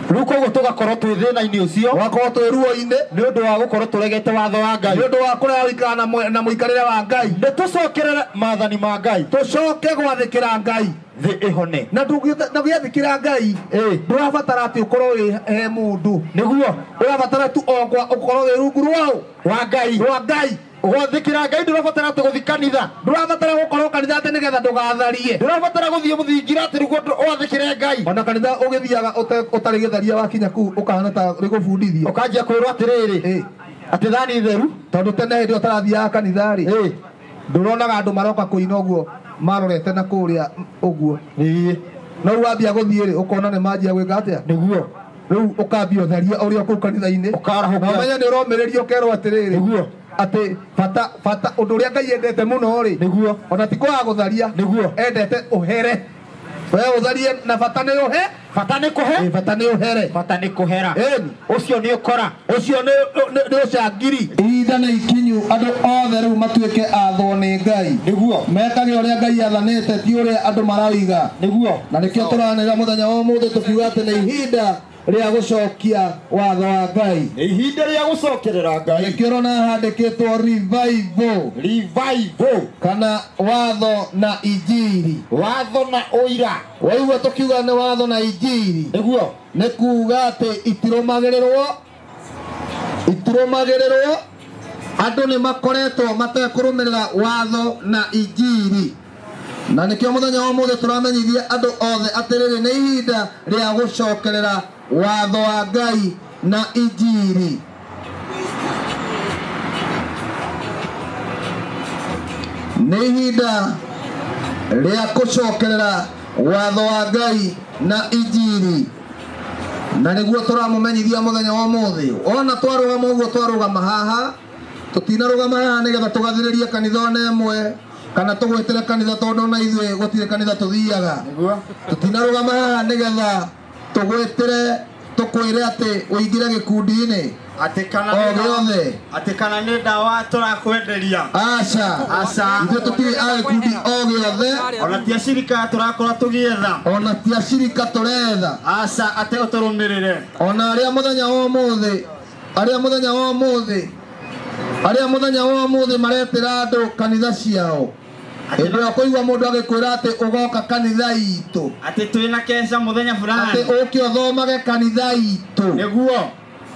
Rĩu koguo tũgakorwo twĩ thĩna-inĩ ũcio. Tũgakorwo twĩ ruo-inĩ. Nĩ ũndũ wa gũkorwo tũregete watho wa Ngai. Nĩ ũndũ wa kũrega gũikara na mũikarĩre wa Ngai. Nĩ tũcokerere maathani ma Ngai. Tũcoke gwathĩkĩra Ngai. Thĩ ĩhone. Na ndũgĩathĩkĩra Ngai. Ndũrabatara atĩ ũkorwo wĩ he mũndũ. Nĩguo. Ũrabatara tu o ũkorwo wĩ rungu rwa Ngai. Rwa Ngai. Gwathĩkĩra Ngai ndũrabatara atĩ gũthiĩ kanitha. Ndũrabatara gũkorwo kanitha atĩ nĩgetha ndũgatharie. Ndũrabatara gũthiĩ mũthingira atĩ nĩguo wathĩkĩre Ngai. Ona kanitha ũgĩthiaga ũtarĩ gĩtharia wakinya kũu ũkahana ta rĩgũbundithio. Ũkanjia kwĩrwo atĩrĩrĩ. Atĩ thani theru. Tondũ tene hĩndĩ ĩyo ũtarathiaga kanitha rĩ. Ndũronaga andũ maroka kũina ũguo marorete na kũrĩa ũguo. No rĩu wambia gũthiĩ rĩ ũkona nĩ manjia gwĩka atĩa? Nĩguo. Rĩu ũkambia ũtharia ũrĩa kũu kanitha-inĩ. Ũkarahũka. Na ũmenye nĩ ũromĩrĩrio ũkerwo atĩrĩrĩ. Nĩguo. Atĩ bata ũndũ ũrĩa Ngai endete mũno rĩ. Nĩguo. Ona ti kwaga gũtharia. Nĩguo. Endete ũhere. We ũtharie na bata nĩ ũhe. Bata nĩ kũhe. Bata nĩ ũhere. Bata nĩ kũhera. Ũcio nĩ ũkora. Ũcio nĩ ũcangiri. Ihinda nĩ ikinyu andũ othe rĩu matuĩke athwo nĩ Ngai. Nĩguo. Mekage ũrĩa Ngai athanĩte ti ũrĩa andũ marauga. Nĩguo. Na nĩkĩo tũranĩrĩra mũthenya wa ũmũthĩ tũkiuga atĩ nĩ ihinda rĩa gũcokia watho wa Ngai. Nĩ ihinda rĩa gũcokerera Ngai. Nĩkĩo ũrona handĩkĩtwo revival. Revival. Kana watho na injiri. Watho na ũira. Waigua tũkiuga nĩ watho na injiri. Nĩguo. Nĩ kuuga atĩ itirũmagĩrĩrwo. Itirũmagĩrĩrwo. Andũ nĩ makoretwo matekũrũmĩrĩra watho na injiri. Na nĩkĩo mũthenya wa ũmũthĩ tũramenyithia andũ othe atĩrĩrĩ nĩ ihinda rĩa gũcokerera watho wa Ngai na injiri. Nĩ ihinda rĩa gũcokerera watho wa Ngai na injiri. Na nĩguo tũramũmenyithia mũthenya wa ũmũthĩ. Ona twarũgama ũguo twarũgama haha, tũtinarũgama haha nĩgetha tũgathĩrĩrie kanitha ona ĩmwe kana tũgwĩtĩre kanitha tondũ ona ithuĩ gũtirĩ kanitha tũthiaga. Tũtinarũgama haha nĩgetha tũgwĩtĩre tũkwĩre atĩ ũingĩre gĩkundi-inĩ o gĩothe. Atĩ kana nĩ ndawa tũrakwenderia. Aca. Aca. Ithuĩ tũtirĩ a gĩkundi o gĩothe. Ona ti acirika tũrakorwo tũgĩetha. Ona ti acirika tũretha. Aca atĩ ũtũrũmĩrĩre. Ona arĩa mũthenya wa ũmũthĩ, arĩa mũthenya wa ũmũthĩ, arĩa mũthenya wa ũmũthĩ maretĩra andũ kanitha ciao. Hĩndĩ ĩrĩa ũkũigua mũndũ agĩkwĩra atĩ ũgoka kanitha itũ. Atĩ twĩna keca mũthenya fulani. Atĩ ũke ũthomage kanitha itũ. Nĩguo.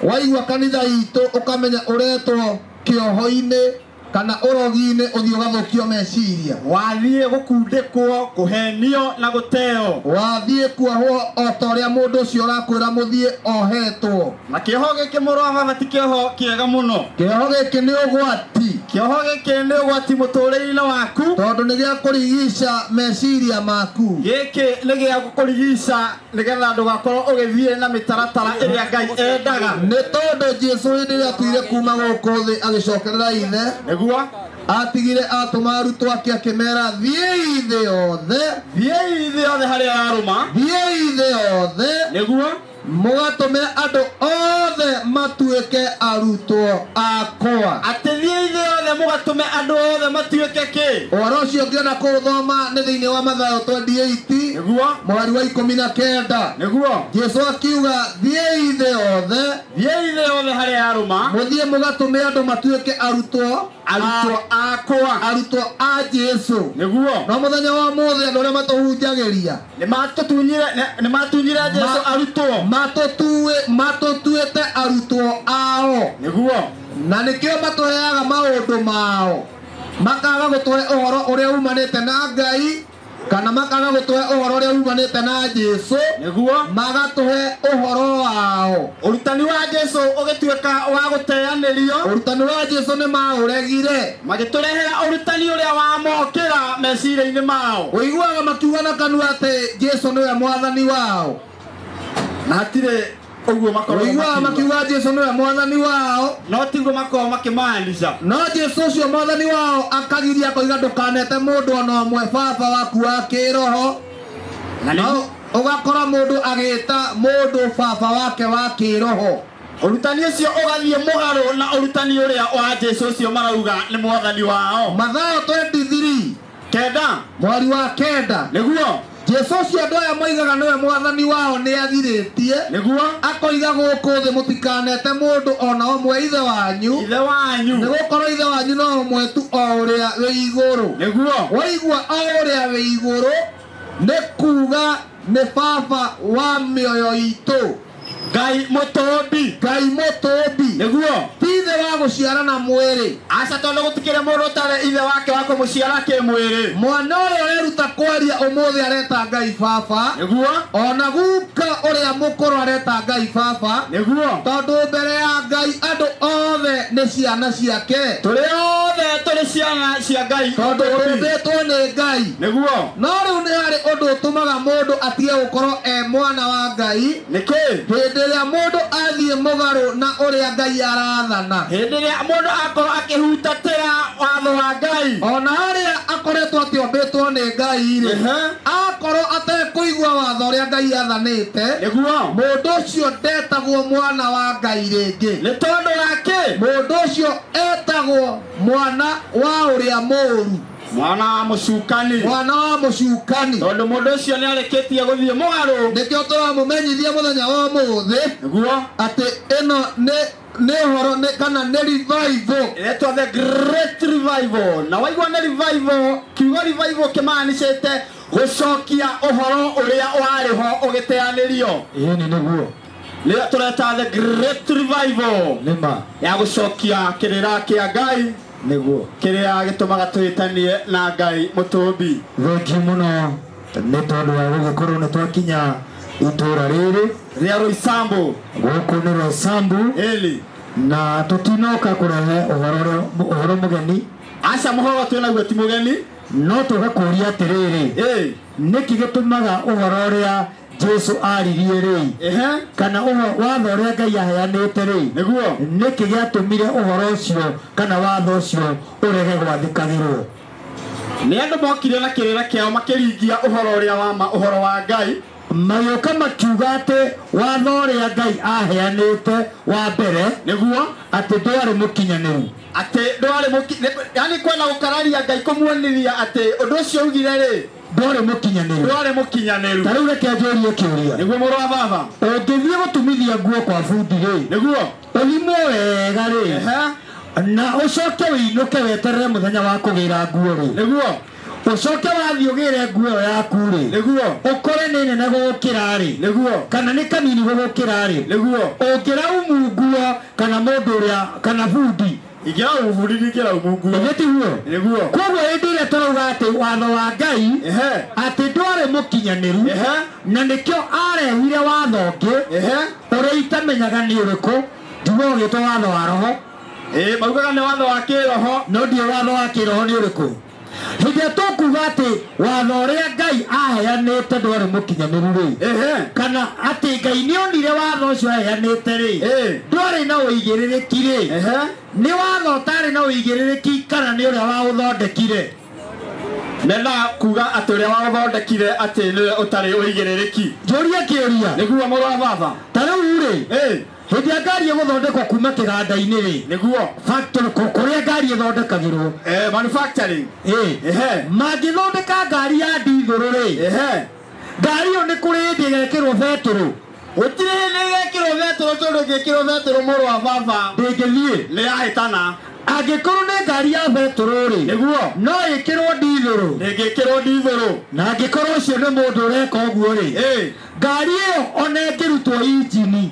Waigua kanitha itũ ũkamenya ũretwo kĩoho-inĩ kana ũrogi-inĩ ũthiĩ ũgathũkio meciria. Wathiĩ gũkundĩkwo, kũhenio na gũteo. Wathiĩ kuohwo o ta ũrĩa mũndũ ũcio ũrakwĩra mũthiĩ ohetwo. Na kĩoho gĩkĩ mũrũ wa baba ti kĩoho kĩega mũno. Kĩoho gĩkĩ nĩ ũgwati. Kĩoho gĩkĩ nĩ ũgwati mũtũrĩre-inĩ waku. Tondũ nĩ gĩa kũrigica meciria maku. Gĩkĩ nĩ gĩa gũkũrigica nĩgetha ndũgakorwo ũgĩthiĩ na mĩtaratara ĩrĩa Ngai endaga. Nĩ tondũ Jesũ hĩndĩ ĩrĩa atuire kuma gũkũ thĩ agĩcokerera ithe. Nĩguo. Atigire atũma arutwo ake akĩmera thiĩi thĩ yothe. Thiĩi thĩ yothe harĩa yarũma. Thiĩi thĩ yothe. Nĩguo. Mũgatũme andũ othe matuĩke arutwo akwa. Atĩ thiĩi thĩ yothe yothe mũgatũme andũ othe matuĩke kĩ? Ũhoro ũcio ũngĩona kũũthoma nĩ thĩinĩ wa Mathayo 28 Nĩguo. Mũhari wa 19. Nĩguo. Jesu akiuga thiĩi thĩ yothe, Thiĩi thĩ yothe harĩa yarũma, mũthiĩ mũgatũme andũ matuĩke arutwo akwa, arutwo a Jesu. Nĩguo. No mũthenya wa mũthĩ andũ arĩa matũhunjagĩria nĩmatunyire Jesu arutwo, matũtuĩte arutwo ao. Nĩguo. Na nĩkĩo matũheaga maũndũ mao, makaga gũtũhe ũhoro ũrĩa umanĩte na Ngai, kana makaga gũtũhe ũhoro ũrĩa umanĩte na Jesu. Nĩguo. Magatũhe ũhoro wao. Ũrutani wa Jesu ũgĩtuĩka wa gũteanĩrio. Ũrutani wa Jesu nĩ maũregire, magĩtũrehera ũrutani ũrĩa wamokĩra meciria-inĩ mao. Ũiguaga makiuga na kanua atĩ Jesu nĩwe mwathani wao, na hatirĩ ũguo makoragwo ũiguaga makiuga Jesu nĩwe mwathani wao, no tiguo makoragwo makĩmaanisha. No Jesu ũcio mwathani wao akagiria akoiga ndũkanete mũndũ ona ũmwe baba waku wa kĩroho. No ũgakora mũndũ agĩta mũndũ baba wake wa kĩroho. Ũrutani ũcio ũgathiĩ mũgarũ na ũrutani ũrĩa wa Jesu ũcio marauga nĩ mwathani wao. Mathayo 23 9 mweri wa 9. Nĩguo. Jesu ũcio andũ aya moigaga nĩwe mwathani wao nĩ athirĩtie. Nĩguo. Akoiga gũkũ thĩ mũtikanete mũndũ ona ũmwe ithe wanyu, ithe wanyu, nĩgũkorwo ithe wanyu no ũmwe tu, o ũrĩa wĩ igũrũ. Nĩguo. Waigua o ũrĩa wĩ igũrũ nĩ kuga nĩ baba wa mĩoyo itũ, Ngai mũtũmbi. Ngai mũtũmbi. Nĩguo. Ti ithe wa gũciara na mwĩrĩ. Aca, tondũ gũtikĩrĩ mũndũ ũtarĩ ithe wake wa kũmũciara kĩmwĩrĩ. Mwana ũrĩa ũreruta kwaria ũmũthĩ areta Ngai baba. Nĩguo. Ona guka ũrĩa mũkũrũ areta Ngai baba. Nĩguo. Tondũ mbere ya Ngai andũ othe nĩ ciana ciake. Tũrĩ othe tũrĩ ciana cia Ngai, tondũ tũmbĩtwo nĩ Ngai. Nĩguo. No rĩu nĩ harĩ ũndũ ũtũmaga mũndũ atige gũkorwo e mwana wa Ngai. Nĩkĩ? Hĩndĩ ĩrĩa mũndũ athiĩ mũgarũ na ũrĩa Ngai arathana, hĩndĩ ĩrĩa mũndũ akorwo akĩhutatĩra watho wa Ngai, ona harĩa akoretwo atĩombĩtwo nĩ Ngai rĩ, akorwo atekũigua watho ũrĩa Ngai athanĩte, nĩguo, mũndũ ũcio ndetagwo mwana wa Ngai rĩngĩ. Nĩ tondũ wa kĩ? Mũndũ ũcio etagwo mwana wa ũrĩa mũũru, mwana wa mũcukani, mwana wa mũcukani. Tondũ mũndũ ũcio nĩ arĩkĩtie gũthiĩ mũgarũ. Nĩkĩo tũramũmenyithia mũthenya wa ũmũthĩ, nĩguo, atĩ ĩno nĩ ũhoro kana nĩ revival. Ĩretwo the great revival. Na waigua nĩ revival, kiugo revival kĩmaanicĩte gũcokia ũhoro ũrĩa warĩ ho ũgĩteanĩrio. Ĩni nĩguo. Nĩyo tũreta the great revival. Nĩma. Ya gũcokia kĩrĩra kĩa Ngai. Nĩguo. Kĩrĩa gĩtũmaga twĩtanie na Ngai mũtũmbi. Thengiũ mũno nĩ tondũ wa gũgĩkorwo nĩ twakinya itũra rĩrĩ rĩa Roysambu. Gũkũ nĩ Roysambu. Ĩni. Na tũtinoka kũrehe ũhoro mũgeni. Aca, mũhoro twĩnaguo ti mũgeni. No tũgakũria atĩrĩrĩ, nĩkĩ gĩtũmaga ũhoro ũrĩa Jesu aririe rĩ, kana watho ũrĩa Ngai aheanĩte rĩ, nĩguo, nĩkĩ gĩatũmire ũhoro ũcio kana watho ũcio ũrege gwathĩkagĩrwo? Nĩ andũ mokire na kĩrĩra kĩao makĩringia ũhoro ũrĩa wa ma, ũhoro wa Ngai, magĩũka makiuga atĩ watho ũrĩa Ngai aheanĩte wa mbere, nĩguo, atĩ ndwarĩ mũkinyanĩru, atĩ ndwarĩ mũkinyanĩru, yani kwenda gũkararia Ngai kũmuonithia atĩ ũndũ ũcio augire rĩ, ndwarĩ mũkinyanĩru, ndwarĩ mũkinyanĩru. Ta rĩu reke njũrie kĩũria. Nĩguo mũrũ wa baba. Ũngĩthiĩ gũtumithia nguo kwa bundi rĩ, nĩguo, ũthimwo wega rĩ, na ũcoke wĩinũke weterere mũthenya wa kũgĩra nguo rĩ, nĩguo, ũcoke wathiĩ ũgĩre nguo ĩyo yaku rĩ, nĩguo, ũkore nĩ nene gũgũkĩra rĩ, nĩguo, kana nĩ kanini gũgũkĩra rĩ, nĩguo, ũngĩraumu nguo kana mũndũ ũrĩa kana bundi, ingĩraumu bundi ndingĩraumu nguo. Ĩĩ tiguo? Nĩguo. Koguo hĩndĩ ĩrĩa tũrauga atĩ watho wa Ngai atĩ ndwarĩ mũkinyanĩru, na nĩkĩo arehire watho ũngĩ ũrĩa itamenyaga nĩ ũrĩkũ, njuga ũgĩtwo watho wa roho. Ĩĩ, maugaga nĩ watho wa kĩroho, no ndiũĩ watho wa kĩroho nĩ ũrĩkũ. Hĩndĩ ĩrĩa tũkuga atĩ watho ũrĩa Ngai aheanĩte ndwarĩ mũkinyanĩru rĩ, kana atĩ Ngai nĩonire watho ũcio aheanĩte rĩ, ndwarĩ na ũigĩrĩrĩki rĩ, nĩ watho ũtarĩ na ũigĩrĩrĩki kana nĩ ũrĩa waũthondekire? Mendaga kuga atĩ ũrĩa waũthondekire atĩ nĩwe ũtarĩ ũigĩrĩrĩki. Njũrie kĩũria. Nĩguo mũrũ wa baba. Ta rĩu rĩ, Hĩndĩ ĩrĩa ngari ĩgũthondekwo kuma kĩganda-inĩ rĩ, Nĩguo. Factory, kũrĩa ngari ĩthondekagĩrwo. Manufacturing. Ĩ, mangĩthondeka ngari ya ndithũrũ rĩ, ngari ĩyo nĩ kũrĩ hĩndĩ ĩgekĩrwo betũrũ? Gũtirĩ hĩndĩ ĩgekĩrwo betũrũ, tondũ ĩngĩkĩrwo betũrũ, mũrũ wa baba, ndĩngĩthiĩ. Nĩ yahĩtana. Angĩkorwo nĩ ngari ya betũrũ rĩ, Nĩguo. no ĩkĩrwo ndithũrũ? Ndĩngĩkĩrwo ndithũrũ. Na angĩkorwo ũcio nĩ mũndũ ũreka ũguo rĩ, ngari ĩyo ona ĩngĩrutwo injini,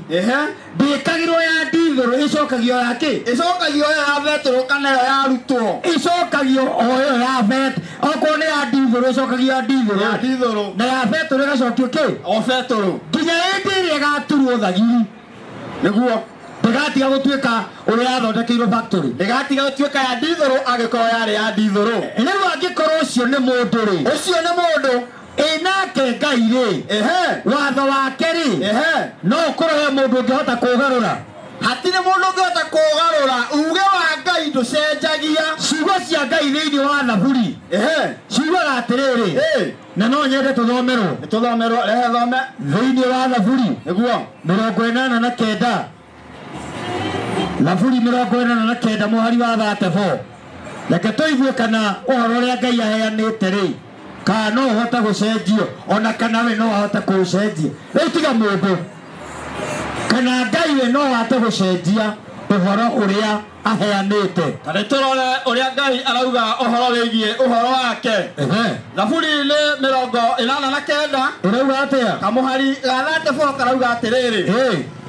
ndĩkagĩrwo ya ndithũrũ, ĩcokagio ya kĩ? Ĩcokagio ĩyo ya betũrũ kana ĩyo yarutwo. Ĩcokagio o ĩyo ya bet, okorwo nĩ ya ndithũrũ ĩcokagio ya ndithũrũ. Ya ndithũrũ. Na ya betũrũ ĩgacokio kĩ? O betũrũ. Nginya hĩndĩ ĩrĩa ĩgaturwo thagiri. Nĩguo. Ndĩgatiga gũtuĩka ũrĩa yathondekeirwo factory. Ndĩgatiga gũtuĩka ya ndithũrũ angĩkorwo yarĩ ya ndithũrũ. Rĩu angĩkorwo ũcio nĩ mũndũ rĩ, ũcio nĩ mũndũ. Ĩ nake Ngai rĩ, watho wake rĩ, no ũkorwo he mũndũ ũngĩhota kũgarũra? Hatirĩ mũndũ ũngĩhota kũgarũra. Uge wa Ngai ndũcenjagia. Ciugo cia Ngai thĩinĩ wa Thaburi ciugaga atĩrĩrĩ, na no nyende tũthomerwo. Tũthomerwo, rehe thome. Thĩinĩ wa Thaburi Nĩguo. 89, Thaburi 89 mũhari wa 34. Reke tũigue kana ũhoro ũrĩa Ngai aheanĩte rĩ, kana no ũhote gũcenjio, ona kana we no ahote kũũcenjia. Rĩu tiga mũndũ, kana Ngai we no ahote gũcenjia ũhoro ũrĩa aheanĩte. Ta nĩ tũrore ũrĩa Ngai arauga ũhoro wĩgiĩ ũhoro wake. Thaburi nĩ 89. Ĩrauga atĩa? Kamũhari ga 34 karauga atĩrĩrĩ,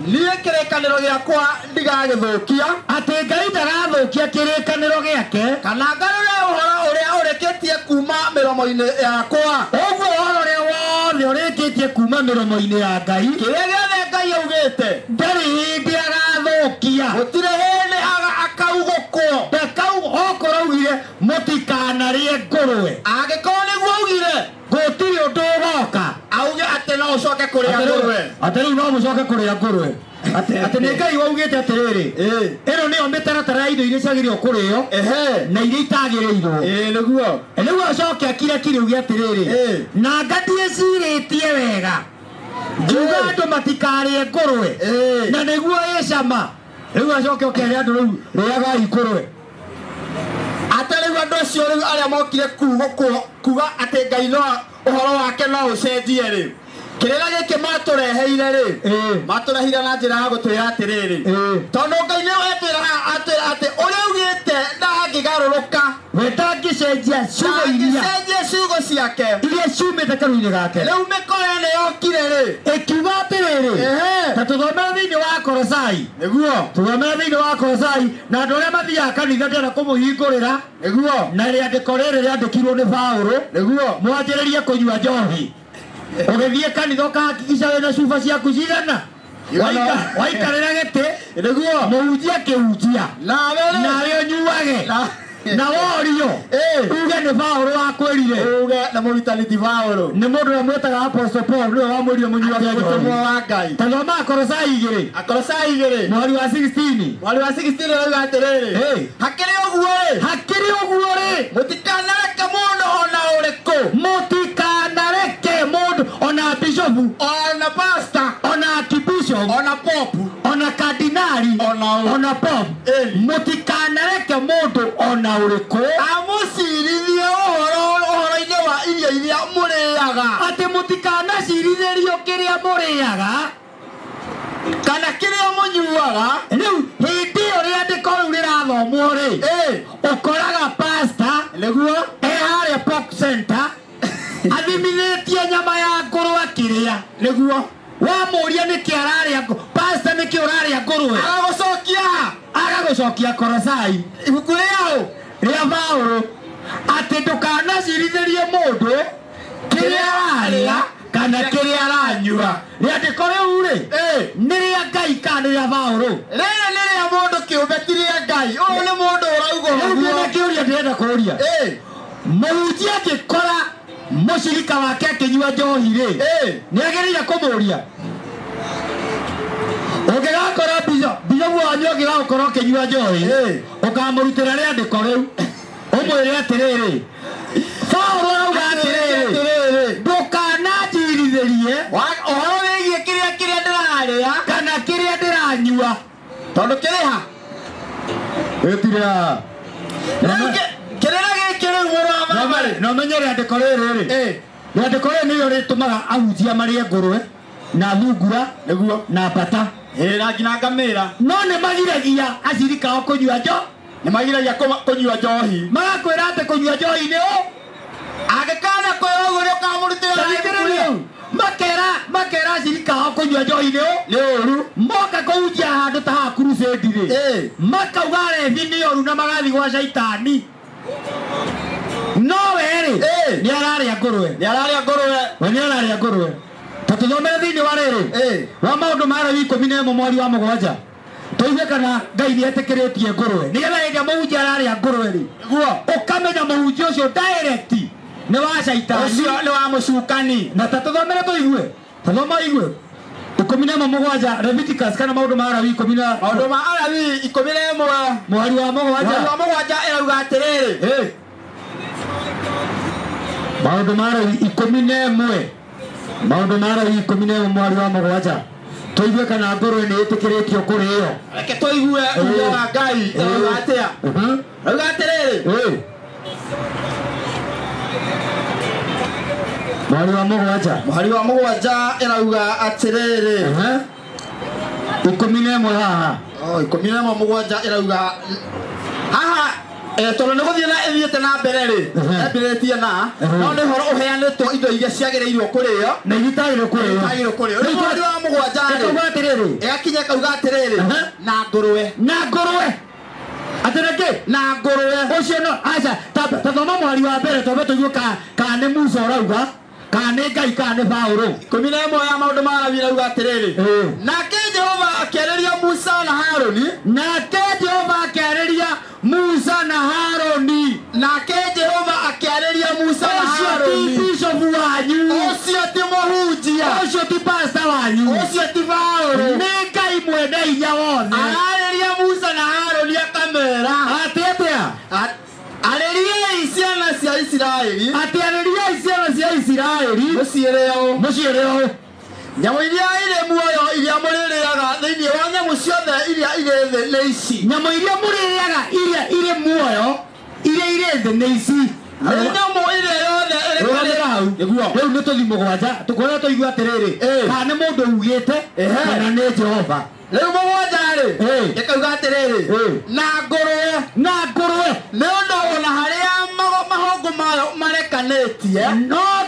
niĩ kĩrĩkanĩro gĩakwa ndigagĩthũkia. Atĩ Ngai ndagathũkia kĩrĩkanĩro gĩake, kana ngarũre ũhoro ũrĩa ũrĩkĩtie kuma mĩromo-inĩ yakwa. Ũguo ũhoro ũrĩa wothe ũrĩkĩtie kuma mĩromo-inĩ ya Ngai, kĩrĩa gĩothe Ngai augĩte, ndarĩ hĩndĩ agathũkia. Gũtirĩ hĩndĩ akaugũkwo. Ndakau, okorwo augire mũtikanarĩe ngũrwe, angĩkorwo nĩguo augire, gũtirĩ ũndũ ũgoka auge atĩ no ũcoke kũrĩa ngũrwe. Atĩ rĩu no mũcoke kũrĩa ngũrwe. Atĩ nĩ Ngai waugĩte atĩrĩrĩ, ĩno nĩyo mĩtaratara ya indo iria ciagĩrĩirwo kũrĩo na iria itagĩrĩirwo. Nĩguo. Rĩu acoke akire kire uge atĩrĩrĩ, na nga ndiĩcirĩtie wega ngiuga andũ matikarĩe ngũrwe na nĩguo ĩcama. Rĩu acoke ũkere andũ rĩu rĩagai ngũrwe. Atĩ rĩu andũ acio rĩu arĩa mokire kuga atĩ Ngai no ũhoro wake no ũcenjie rĩ, kĩrĩra gĩkĩ matũreheire rĩ, matũreheire na njĩra ya gũtwĩra atĩrĩrĩ, tondũ Ngai nĩwe etwĩra atĩ ũrĩa augĩte ndangĩgarũrũka, we ndangĩcenjia ciugo iria, ndangĩcenjia ciugo ciake iria ciumĩte kanua-inĩ gake. Rĩu mĩkora ĩno yokire rĩ, ĩkiuga atĩrĩrĩ, ta tũthomere thĩinĩ wa Kolosai. Nĩguo. Tũthomere thĩinĩ wa Kolosai, na andũ arĩa mathiaga kanitha ndĩrenda kũmũhingũrĩra. Nĩguo. Na rĩandĩko rĩrĩ rĩandĩkirwo nĩ Paũlũ. Nĩguo. Mwanjĩrĩrie kũnyua njohi. Ũgĩthiĩ kanitha ũkahakikisha wĩna cuba ciaku cigana? Waikarĩra gĩtĩ. Nĩguo. Mũhunjia akĩhunjia. Nawe rĩ. Nawe ũnyuage. Na worio. Uge nĩ Paũlũ wakwĩrire. Uge na mũrutani ti Paũlũ. Nĩ mũndũ ũrĩa mwĩtaga Apostle Paul nĩwe wamwĩrire mũnyuage njohi. Mũtũmwo wa Ngai. Ta thoma Akolosai 2. Akolosai 2. Mũhari wa 16. Mũhari wa 16 ũrauga atĩrĩrĩ. Hakĩrĩ ũguo rĩ. Hakĩrĩ ũguo rĩ. Mũtikanareke mũndũ ona ũrĩkũ. Mũtikanareke mũndũ ona bishopu, ona pastor, ona archbishop, ona pope, ona kardinali, ona ũ. Ona pope. Mũtikanareke mũndũ ona ũrĩkũ amũcirithie ũhoro-inĩ wa irio iria mũrĩaga. Atĩ mũtikanacirithĩrio kĩrĩa mũrĩaga kana kĩrĩa mũnyuaga. Rĩu hĩndĩ ĩyo rĩandĩko rĩu rĩrathomwo rĩ, ũkoraga pastor Nĩguo. e harĩa Pop Center athimithĩtie nyama ya ngũrwe akĩrĩa. Nĩguo. Wamũria nĩkĩ ararĩa pastor nĩkĩ ũrarĩa ngũrwe? Agagũcokia. Agagũcokia Kolosai. Ibuku rĩa ũ? Rĩa Paũlũ. Atĩ ndũkanacirithĩrie mũndũ kĩrĩa ararĩa kana kĩrĩa aranyua. Rĩandĩko rĩu rĩ, nĩ rĩa Ngai kana nĩ rĩa Paũlũ? Rĩrĩ nĩ rĩa mũndũ kĩũmbe, ti rĩa Ngai. Ũyũ nĩ mũndũ ũrauga Rĩu ũguo. ndĩna kĩũria ndĩrenda kũũria. Mũhunjia angĩkora mũcirika wake akĩnyua njohi rĩ, nĩ agĩrĩire kũmũũria? Ũngĩgakora bishopu wanyu angĩgagũkora ũkĩnyua njohi, ũkamũrutĩra rĩandĩko rĩu, ũmwĩre atĩrĩrĩ, Paũlũ arauga atĩrĩrĩ, ndũkananjirithĩrie ũhoro wĩgiĩ kĩrĩa ndĩrarĩa kana kĩrĩa ndĩranyua. Tondũ kĩrĩ ha? Gĩtirĩ haha. Rĩu kĩrĩra gĩkĩ rĩu mũrũ wa baba rĩ. Na ũmenye rĩandĩko rĩrĩ rĩ. Rĩandĩko rĩrĩ nĩrĩo rĩtũmaga ahunjia marĩe ngũrwe na thungura Nĩguo. na mbata. Ĩĩ na nginya ngamĩra. No nĩ magiragia acirika ao kũnyua njo. Nĩ magiragia kũnyua njohi. Magakwĩra atĩ kũnyua njohi nĩ ũ. Angĩkana kwĩra ũguo nĩ ũkamũrutĩra Ta thikĩrĩria. Makera acirika ao kũnyua njohi nĩ ũ. Nĩ ũru. Moka kũhunjia handũ ta haha crusade rĩ. Makauga arebi nĩ oru na magathiĩ gwa caitani. No we rĩ, nĩ ararĩa ngũrwe. Nĩ ararĩa ngũrwe. We nĩ ararĩa ngũrwe. Ta tũthomere thĩinĩ wa rĩrĩ. Wa maũndũ ma Lawi 11 mweri wa 7. Tũigue kana Ngai nĩ etĩkĩrĩtie ngũrwe. Nĩgetha hĩndĩ ĩrĩa mũhunjia ararĩa ngũrwe rĩ, Nĩguo. ũkamenya mũhunjia ũcio direct nĩ wa caitani. Ũcio nĩ wa mũcukani. Na ta tũthomere tũigue. Tathoma ũigue. 17 Leviticus kana maũndũ ma Lawi 10 na Maũndũ ma Lawi 11 mweri wa 7. Mweri wa 7 ĩrauga atĩrĩrĩ. Maũndũ ma Lawi 11. Maũndũ ma Lawi 11 mweri wa 7. Tũigue kana ngũrwe nĩ ĩtĩkĩrĩtio kũrĩo. Reke tũigue uge wa Ngai ĩrauga atĩa. Ĩrauga atĩrĩrĩ. Mweri wa 7. Mweri wa 7 ĩrauga atĩrĩrĩ. 11 haha. 11 7 ĩrauga haha. Tondũ nĩ gũthiĩ na ĩthiĩte na mbere rĩ, yambĩrĩrĩtie na no nĩ ũhoro ũheanĩtwo indo iria ciagĩrĩirwo kũrĩo na iria itagĩrĩirwo kũrĩo. Itagĩrĩirwo kũrĩo. Rĩu mweri wa 7 rĩ, ĩkauga atĩrĩrĩ, ĩgakinya ĩkauga atĩrĩrĩ, na ngũrwe. Na ngũrwe. Atĩ nĩkĩ? Na ngũrwe. Ũcio no aca, ta thoma mweri wa mbere twambe tũigue kana nĩ Musa ũrauga, kana nĩ Ngai, kana nĩ Paũlũ. 11 ya maũndũ ma Lawi ĩrauga atĩrĩrĩ, nake Jehova akĩarĩria Musa na Harũni. Nake Jehova akĩarĩria Musa na Harũni. Nake Jehova akĩarĩria Musa na Harũni. Ũcio ti bishop wanyu. Ũcio ti mũhunjia. Ũcio ti pastor wanyu. Ũcio ti Paũlũ. Nĩ Ngai mwene hinya wothe. Ararĩria Musa na Harũni akamera. Atĩ atĩa? Arĩriai ciana cia Isiraeli. Atĩ arĩriai ciana cia Isiraeli. Mũciĩre ũũ. Mũciĩre ũũ. Nyamũ iria irĩ muoyo iria mũrĩrĩaga thĩinĩ wa nyamũ ciothe iria irĩ thĩ nĩ ici. Nyamũ iria mũrĩrĩaga iria irĩ muoyo iria irĩ thĩ nĩ ici. Nĩ nyamũ ĩrĩa yothe ĩrĩ Rũgamĩra hau. Nĩguo. Rĩu nĩ tũthiĩ 7 tũkũrĩa tũigue atĩrĩrĩ, kana nĩ mũndũ ugĩte kana nĩ Jehova. Rĩu 7 rĩ, ĩkauga atĩrĩrĩ, na ngũrwe. Na ngũrwe. Nĩ ũndũ ona harĩa mahũngũ mayo marekanĩtie.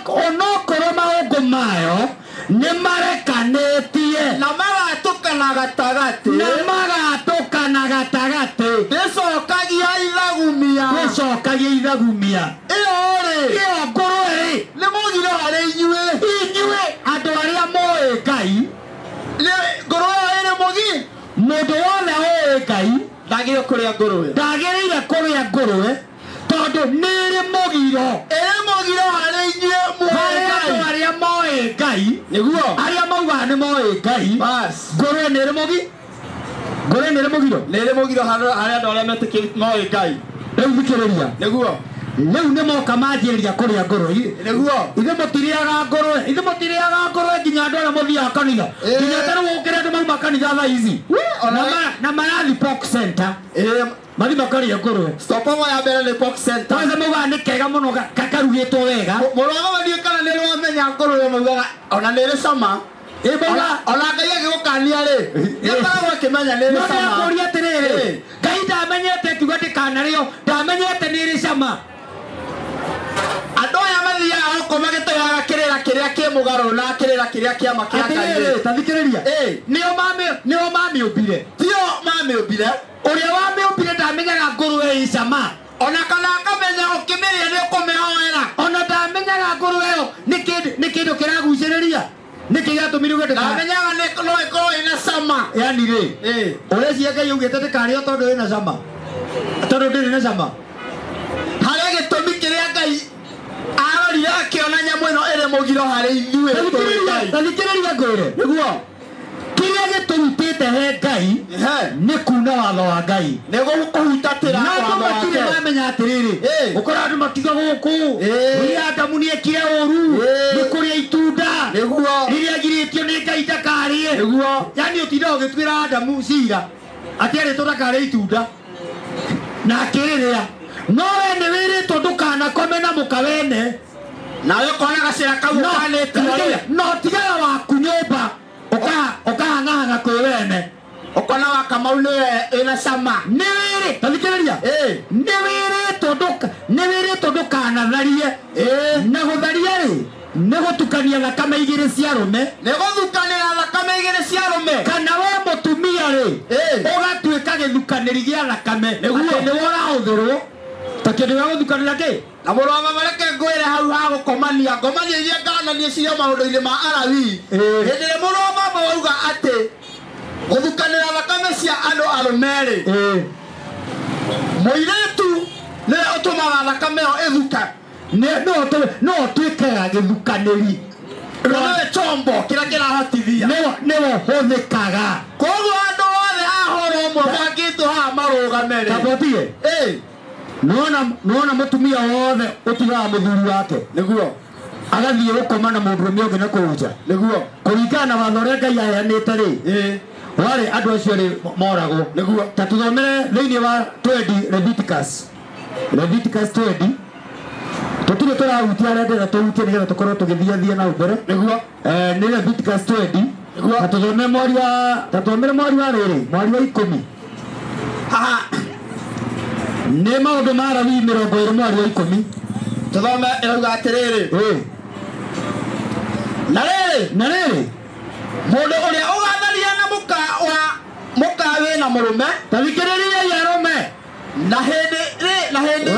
Onokorwo mahũngũ mayo nĩ marekanĩtie. Na magatũkana gatagatĩ. Na magatũkana gatagatĩ. Ndĩcokagia ithagumia. Ndĩcokagia ithagumia. Ĩyo rĩ. Ĩyo ngũrwe rĩ. Nĩ mũgiro harĩ inyuĩ. Inyuĩ andũ arĩa moĩ Ngai. Nĩ ngũrwe ĩyo ĩrĩ mũgi. Mũndũ wothe ũĩ Ngai ndagĩrĩire kũrĩa ngũrwe. Ndagĩrĩire kũrĩa ngũrwe tondũ nĩ ĩrĩ mũgiro. Ĩrĩ mũgiro harĩ inyuĩ mũĩ Harĩ Ngai. andũ arĩa moĩ Ngai. Nĩguo. Arĩa maugaga nĩ moĩ Ngai. Bas. Ngũrwe nĩ ĩrĩ mũgi. Ngũrwe nĩ ĩrĩ mũgiro. Nĩ ĩrĩ mũgiro harĩ andũ arĩa metĩkĩrĩte moĩ Ngai. Rĩu thikĩrĩria. Nĩguo. Rĩu nĩ moka manjĩrĩria kũrĩa ngũrwe. Nĩguo. Ithuĩ mũtirĩaga ngũrwe. Ithuĩ mũtirĩaga ngũrwe nginya andũ arĩa mũthiaga kanitha. Nginya ta rĩu ũkĩre andũ mauma kanitha thaa ici. Na marathiĩ Pork Center. Mathiĩ makarĩe ngũrwe. Stop ĩmwe ya mbere nĩ Pork Center. Kwanza maugaga nĩ kega mũno karugĩtwo wega. Mũrũ wa baba ndiũĩ kana nĩ ũramenya ngũrwe maugaga ona nĩ ĩrĩ cama. Ona Ngai agĩgũkania rĩ, nĩakoragwo akĩmenya nĩ ĩrĩ No cama. ndĩrakũria atĩrĩrĩ, Ngai ndamenyete akiuga ndĩkanarĩo, ndamenyete nĩ ĩrĩ cama. Andũ aya mathiaga gũkũ magĩtũheaga kĩrĩra kĩrĩa kĩ mũgarũ na kĩrĩra kĩrĩa kĩama kĩa Ngai. Atĩrĩrĩ, ta thikĩrĩria. Nĩo mamĩũmbire. Tio mamĩũmbire. Ũrĩa wamĩũmbire ndamenyaga ngũrwe ĩ cama. Ona kana akamenya ũkĩmĩrĩa nĩ ũkũmĩhoera. Ona ndamenyaga ngũrwe ĩyo nĩ kĩndũ kĩragucĩrĩria. Nĩkĩ gĩatũmire uge ndĩka- Ndamenyaga no ĩkorwo ĩna cama. Yani rĩ, ũreciria Ngai augĩte ndĩkarĩo tondũ ĩna cama? Tondũ ndĩrĩ na cama. Harĩ gĩtũmi kĩrĩa Ngai arorire akĩona nyamũ ĩno ĩrĩ mũgiro harĩ ithuĩ tũrĩ Ngai. Ta thikĩrĩria ngwĩre. Nĩguo. Kĩrĩa gĩtũrutĩte he Ngai nĩ kuna watho wa Ngai. Nĩ kũhutatĩra Na andũ watho wake. matirĩ mamenya atĩrĩrĩ, ũkora andũ makiuga gũkũ, rĩrĩa Adamu nĩekire ũru, nĩ kũrĩa itunda. Nĩguo. Rĩrĩa agirĩtio nĩ Ngai ndakarĩe. Nĩguo. Yani ũtindaga ũgĩtuĩra Adamu cira. Atĩ erĩtwo ndakarĩe itunda na akĩrĩrĩa. No we nĩ wĩrĩtwo ndũkanakome na mũka wene. Nawe ũkona gacĩra kau No, ũkanĩtio rĩ. no tigara waku nyũmba ũkahang'ahang'a kwĩ wene. Ũkona wa Kamau nĩwe ĩna cama. Nĩ wĩrĩ, ta thikĩrĩria. Nĩ wĩrĩtwo ndũka nĩ wĩrĩtwo ndũkanatharie. Na gũtharia rĩ nĩ gũtukania thakame igĩrĩ cia arũme. Nĩ gũthukanĩra thakame igĩrĩ cia arũme. Kana we mũtumia rĩ ũgatuĩka gĩthukanĩri gĩa thakame. Atĩ nĩwe ũrahũthĩrwo ta kĩndũ gĩa gũthukanĩra kĩ. Na mũrũ wa baba reke ngwĩre hau ha gũkomania ngomania iria ngananie cirio maũndũ-inĩ ma Alawii. Hĩndĩ ĩrĩa mũrũ wa baba wauga atĩ gũthukanĩra thakame cia andũ arũme rĩ, mũirĩtu nĩwe ũtũmaga thakame ĩyo ĩthuke. No ũtuĩkaga gĩthukanĩri. Nĩwe chombo kĩrĩa kĩrahotithia. Nĩwe ũhũthĩkaga. Koguo andũ othe a horo ũmwe bangĩtwo haha marũgame rĩ. Kambotige. Nĩwona mũtumia wothe ũtigaga mũthuri wake. Nĩguo. Agathiĩ gũkoma na mũndũrũme ũngĩ na kũu nja. Nĩguo. Kũringana na watho ũrĩa Ngai aheanĩte rĩ, warĩ andũ acio rĩ moragwo. Nĩguo. Ta tũthomere thĩinĩ wa 20 Leviticus. Leviticus 20. Tũtirĩ tũrahutia arĩa ndĩrenda tũhutie nĩgetha tũkorwo tũgĩthiathia na mbere. Nĩguo. Nĩ Leviticus 20. Nĩguo. Na tũthome mweri wa ta tũthomere mweri wa rĩrĩ, mweri wa 10. Haha. Nĩ maũndũ ma Alawii 20 mweri wa 10. Tũthome ĩrauga atĩrĩrĩ. Na rĩrĩ. Na rĩrĩ. Mũndũ ũrĩa ũgatharia na mũka wa mũka wĩna mũrũme. Ta thikĩrĩriai arũme. Na hĩndĩ rĩ na hĩndĩ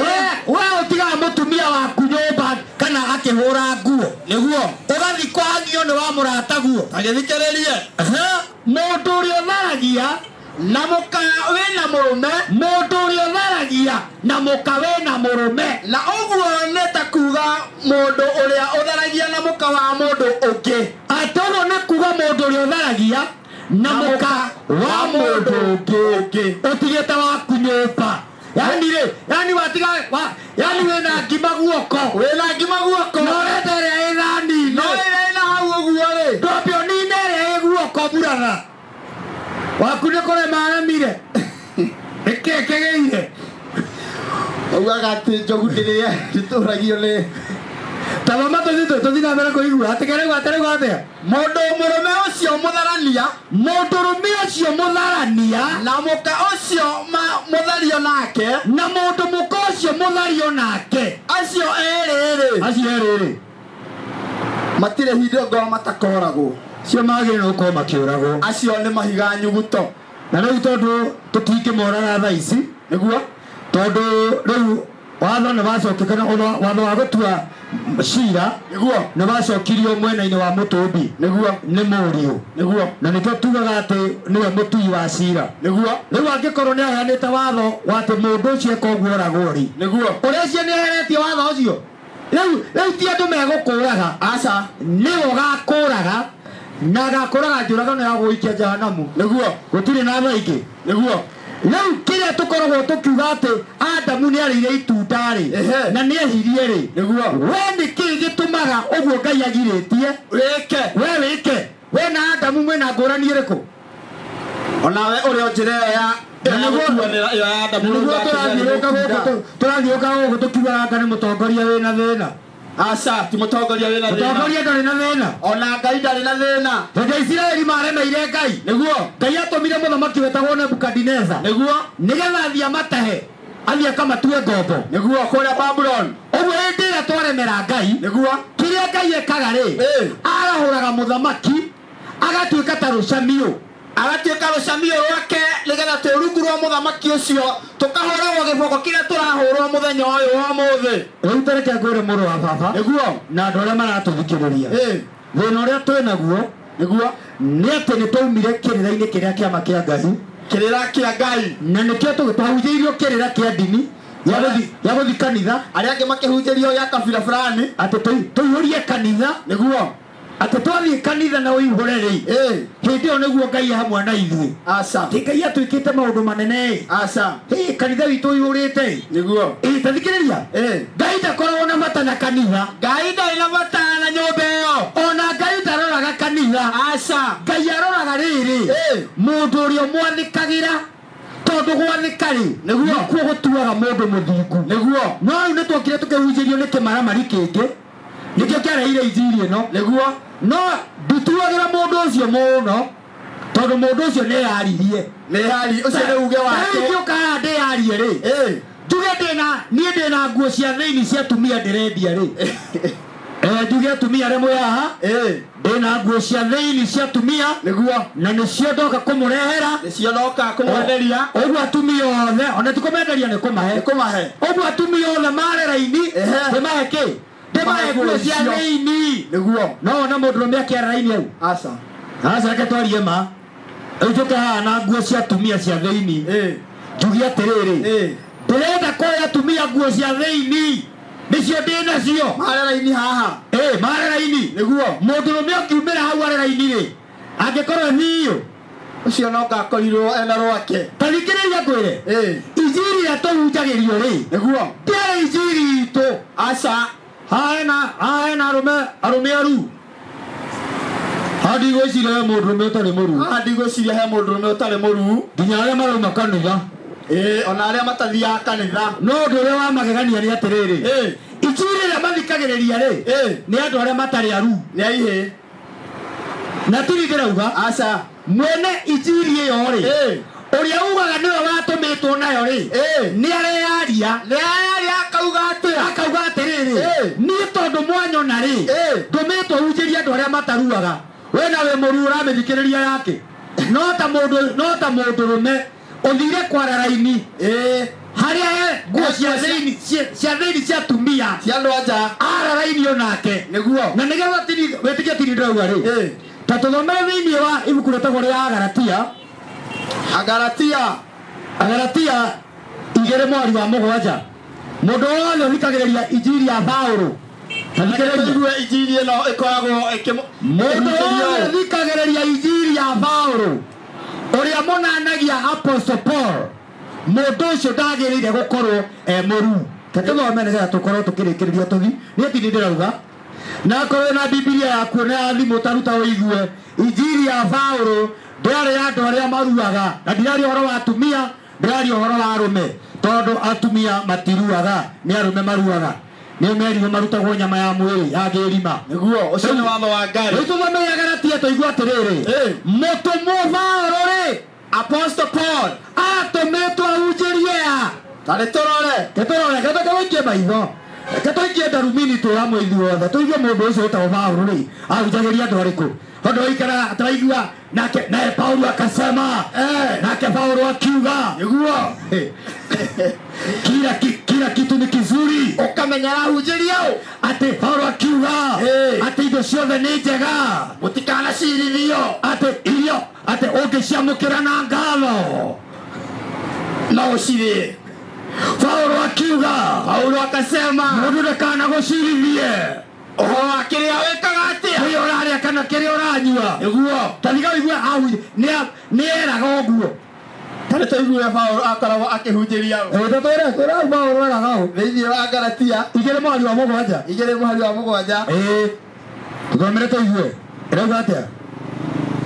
we ũtigaga mũtumia waku nyũmba kana akĩhũra nguo. Nĩguo. Ũgathiĩ kũhang'io nĩ wa mũrataguo. Agĩthikĩrĩrie. Mũndũ ũrĩa ũtharagia na mũka wĩna mũrũme. Mũndũ ũrĩa ũtharagia na mũka wĩna mũrũme. Na ũguo nĩ ta kuga mũndũ ũrĩa ũtharagia na mũka wa mũndũ ũngĩ. Atĩ ũguo nĩ kuga mũndũ ũrĩa ũtharagia na mũka wa mũndũ ũngĩ. Ũtigĩte waku nyũmba. Yani rĩ, yani watiga yani wĩna ngima guoko. Wĩna ngima guoko. No ũrenda ĩrĩa ĩ thani-inĩ. No ĩrĩa ĩna hau ũguo rĩ. Ndwambe ũnine ĩrĩa ĩ guoko buraga. Waku nĩ kũrema aremire. Nĩkĩĩ kĩgĩire? Augaga atĩ njogu ndĩrĩe ndĩtũragio nĩ. Ta mama tũthiĩ na mbere kũigua. Atĩ kĩrauga atĩ rauga atĩa? Mũndũ mũrũme ũcio mũtharania. Mũndũrũme ũcio mũtharania. Na mũka ũcio mũthario nake. Na mũndũ mũka ũcio mũthario nake. Acio erĩ rĩ. Acio erĩ rĩ. Matirĩ hingo ngoro matakoragwo. Acio magĩrĩirwo gũkorwo makĩũragwo. Acio nĩ mahiga nyuguto. Na rĩu tondũ tũtingĩmoraga thaa ici. Nĩguo. Tondũ rĩu watho nĩ wacokio kana watho wa gũtua cira. Nĩguo. Nĩ wacokirio mwena-inĩ wa mũtũmbi. Nĩguo. Nĩ mũriũ. Nĩguo. Na nĩkĩo tugaga atĩ nĩwe mũtui wa cira. Nĩguo. Rĩu angĩkorwo nĩ aheanĩte watho wa atĩ mũndũ ũcio eka ũguo oragwo rĩ. Nĩguo. Ũreciria nĩ eheretie watho ũcio? Rĩu ti andũ megũkũraga. Aca. Nĩwe ũgakũraga na agakũraga njũragano ya gũgũikia jehanamu. Nĩguo. Gũtirĩ na tha ingĩ. Nĩguo. Rĩu kĩrĩa tũkoragwo tũkiuga atĩ Adamu nĩ arĩire itunda rĩ, na nĩ ehirie rĩ. Nĩguo. We nĩkĩĩ gĩtũmaga ũguo Ngai agirĩtie wĩke? We wĩke. We na Adamu mwĩna ngũrani ĩrĩkũ? Onawe ũrĩa njĩra ĩyo ya Nĩguo tũrathiũka gũkũ tũkiugaga anga nĩ mũtongoria wĩna thĩna. Aca, ti mũtongoria wĩna thĩna. Mũtongoria ndarĩ na thĩna. Ona Ngai ndarĩ na thĩna. Hĩndĩ ya Isiraeli maremeire Ngai. Nĩguo. Ngai atũmire mũthamaki wetagwo Nebukadineza. Nĩguo. Nĩgetha athiĩ amatahe, athiĩ akamatue ngombo. Nĩguo kũrĩa Babuloni. Ũguo hĩndĩ ĩrĩa twaremera Ngai. Nĩguo. Kĩrĩa Ngai ekaga rĩ, arahũraga mũthamaki agatuĩka ta rũcamiũ. Agatuĩka rũcamiũ rwake nĩgetha twĩ rungu rwa mũthamaki ũcio tũkahũragwo gĩboko kĩrĩa tũrahũrwo mũthenya ũyũ wa ũmũthĩ. Rĩu ta reke ngwĩre mũrũ wa baba. Nĩguo. Na andũ arĩa maratũthikĩrĩria. Thĩna ũrĩa twĩ naguo. Nĩguo. Nĩ atĩ nĩ twaumire kĩrĩra-inĩ kĩrĩa kĩama kĩa Ngai. Kĩrĩra kĩa Ngai. Na nĩkĩo twahunjĩirio kĩrĩra kĩa ndini ya gũthiĩ kanitha. Arĩa angĩ makĩhunjĩrio gĩa kabira fulani. Atĩ tũihũrie kanitha. Nĩguo. Atĩ twathiĩ kanitha na ũihũre rĩ. Hĩndĩ ĩyo nĩguo Ngai hamwe na ithuĩ. Aca. Ti Ngai atuĩkĩte maũndũ manene ĩ. Aca. Kanitha witũ ũihũrĩte ĩ. Nĩguo. Ta thikĩrĩria. Ngai ndakoragwo na bata na kanitha. Ngai ndarĩ na bata na nyũmba ĩyo. Ona Ngai ndaroraga kanitha. Aca. Ngai aroraga rĩrĩ. Mũndũ ũrĩa ũmwathĩkagĩra. Tondũ gwathĩka rĩ, nĩkuo gũtuaga mũndũ mũthingu. Nĩguo. No rĩu nĩ twokire tũkĩhunjĩrio nĩ kĩmaramari kĩngĩ, nĩkĩo kĩareheire injiri ĩno. Nĩguo. No ndituagĩra mũndũ ũcio mũno, tondũ mũndũ ũcio nĩeyaririe. Nĩ hari ũcio nĩ uge Ta rĩu wake. ingĩũka haha ndĩyarie rĩ, njuge ndĩna niĩ ndĩna nguo cia thĩinĩ cia atumia ndĩrendia rĩ, njuge atumia arĩa mwĩ haha, ndĩna nguo cia thĩinĩ cia atumia. Nĩguo. Na nĩcio ndoka kũmũrehera. Nĩcio ndoka kũmwenderia. Ũguo atumia othe, ona ti kũmenderia, nĩ kũmahe. Nĩ kũmahe. Ũguo atumia othe mare raini, ndĩmahe kĩ? Ndĩmahe nguo cia icio. thĩinĩ. Nĩguo. No ona mũndũrũme akĩara raini hau? Aca. Aca, reke twarie ma. Rĩu njũke haha na nguo cia atumia cia thĩinĩ, njuge atĩrĩrĩ, ndĩrenda kũhe atumia nguo cia thĩinĩ, nĩcio ndĩ nacio. Mare raini haha. Mare raini. Nĩguo. Mũndũrũme ũkiumĩra hau are raini rĩ, angĩkorwo hiũ Ũcio no ngakorirwo ena rwake. Ta thikĩrĩria ngwĩre, injiri ĩrĩa tũhunjagĩrio rĩ, Nĩguo. ndĩarĩ injiri itũ. Aca. Haha hena arũme aru. Haha ndigwĩciria he mũndũrũme ũtarĩ mũru. Haha ndigwĩciria he mũndũrũme ũtarĩ mũru. Nginya arĩa marauma kanitha. Ona arĩa matathiaga kanitha. No ũndũ ũrĩa wa magegania nĩ atĩrĩrĩ, injiri ĩrĩa mathikagĩrĩria rĩ, nĩ andũ arĩa matarĩ aru. Nĩ aihĩ. Na tiri ndĩrauga. Aca. Mwene injiri ĩyo rĩ, ũrĩa ugaga nĩwe watũmĩtwo nayo rĩ, nĩ areyaria. Nĩ areyaria akauga atĩa? Akauga atĩrĩrĩ, niĩ tondũ mwanyona rĩ, ndũmĩtwo hunjĩrie andũ arĩa mataruaga. We na wĩ mũru ũramĩthikĩrĩria yake. No ta mũndũ, no ta mũndũrũme ũthire kwara raini harĩa he nguo cia thĩinĩ, cia thĩinĩ cia atumia. Cia andũ a nja. Ara raini onake. Nĩguo. Na nĩgetha wĩtĩkie tiri ndĩrauga rĩ, ta tũthomere thĩinĩ wa ibuku rĩtagwo rĩa Agalatia. Agalatia. Agalatia 2 mweri wa 7. Mũndũ wothe ũthikagĩrĩria injiri ya Paũlũ, ta thikĩrĩria. Tũigue injiri ĩno ĩkoragwo Mũndũ ĩkĩhunjĩrio. wothe ũthikagĩrĩria injiri ya Paũlũ, ũrĩa mũnanagia Apostle Paul, mũndũ ũcio ndagĩrĩire gũkorwo e mũru. Ta tũthome nĩgetha tũkorwo tũkĩrĩkĩrĩria tũthi. Niĩ ti ndĩrauga. Na akorwo na Bibilia yaku na ya thimũ taruta ũigue injiri ya Paũlũ ndĩarĩ ya andũ arĩa maruaga, na ndiraria ũhoro wa atumia, ndiraria ũhoro wa arũme, tondũ atumia matiruaga, nĩ arũme maruaga. Nĩ merirwo marutagwo nyama ya mwĩrĩ ya ngĩrima. Nĩguo, ũcio nĩ watho wa Ngai. Rĩu tũthome Galatia tũigue atĩrĩrĩ, mũtũmwo Paũlũ rĩ, Apostle Paul, atũmĩtwo ahunjĩrie a? Ta nĩ tũrore. Nĩ tũrore, reke tũikie maitho. Reke tũikie ndarumini twĩ hamwe ithuothe, tũigue mũndũ ũcio wĩtagwo Paũlũ rĩ, ahunjagĩria andũ arĩkũ? Tondũ aikaraga tũraigua nake, naye Paulo akasema, nake Paulo akiuga. Nĩguo. Kila kitu ni kizuri. Ũkamenya arahunjĩria ũ? Atĩ Paulo akiuga, atĩ indo ciothe nĩ njega. Mũtikanacirithio. Atĩ irio, atĩ ũngĩciamũkĩra na ngatho, no ũcirĩe. Paulo akiuga, Paulo akasema, mũndũ ndakanagũcirithie. Ũhoro wa kĩrĩa wĩkaga atĩa? Kĩrĩa ũrarĩa kana kĩrĩa ũranyua. Nĩguo. Ta thiga ũigue ahunjia, nĩ eraga ũguo. Ta nĩ tũigue Paulo akoragwo akĩhunjĩria ũ. Ta twĩre, twĩre hau Paulo eraga ũ. Thĩinĩ wa Galatia. 2 mweri wa 7. 2 mweri wa 7. Tũthomere tũigue. Ĩrauga atĩa?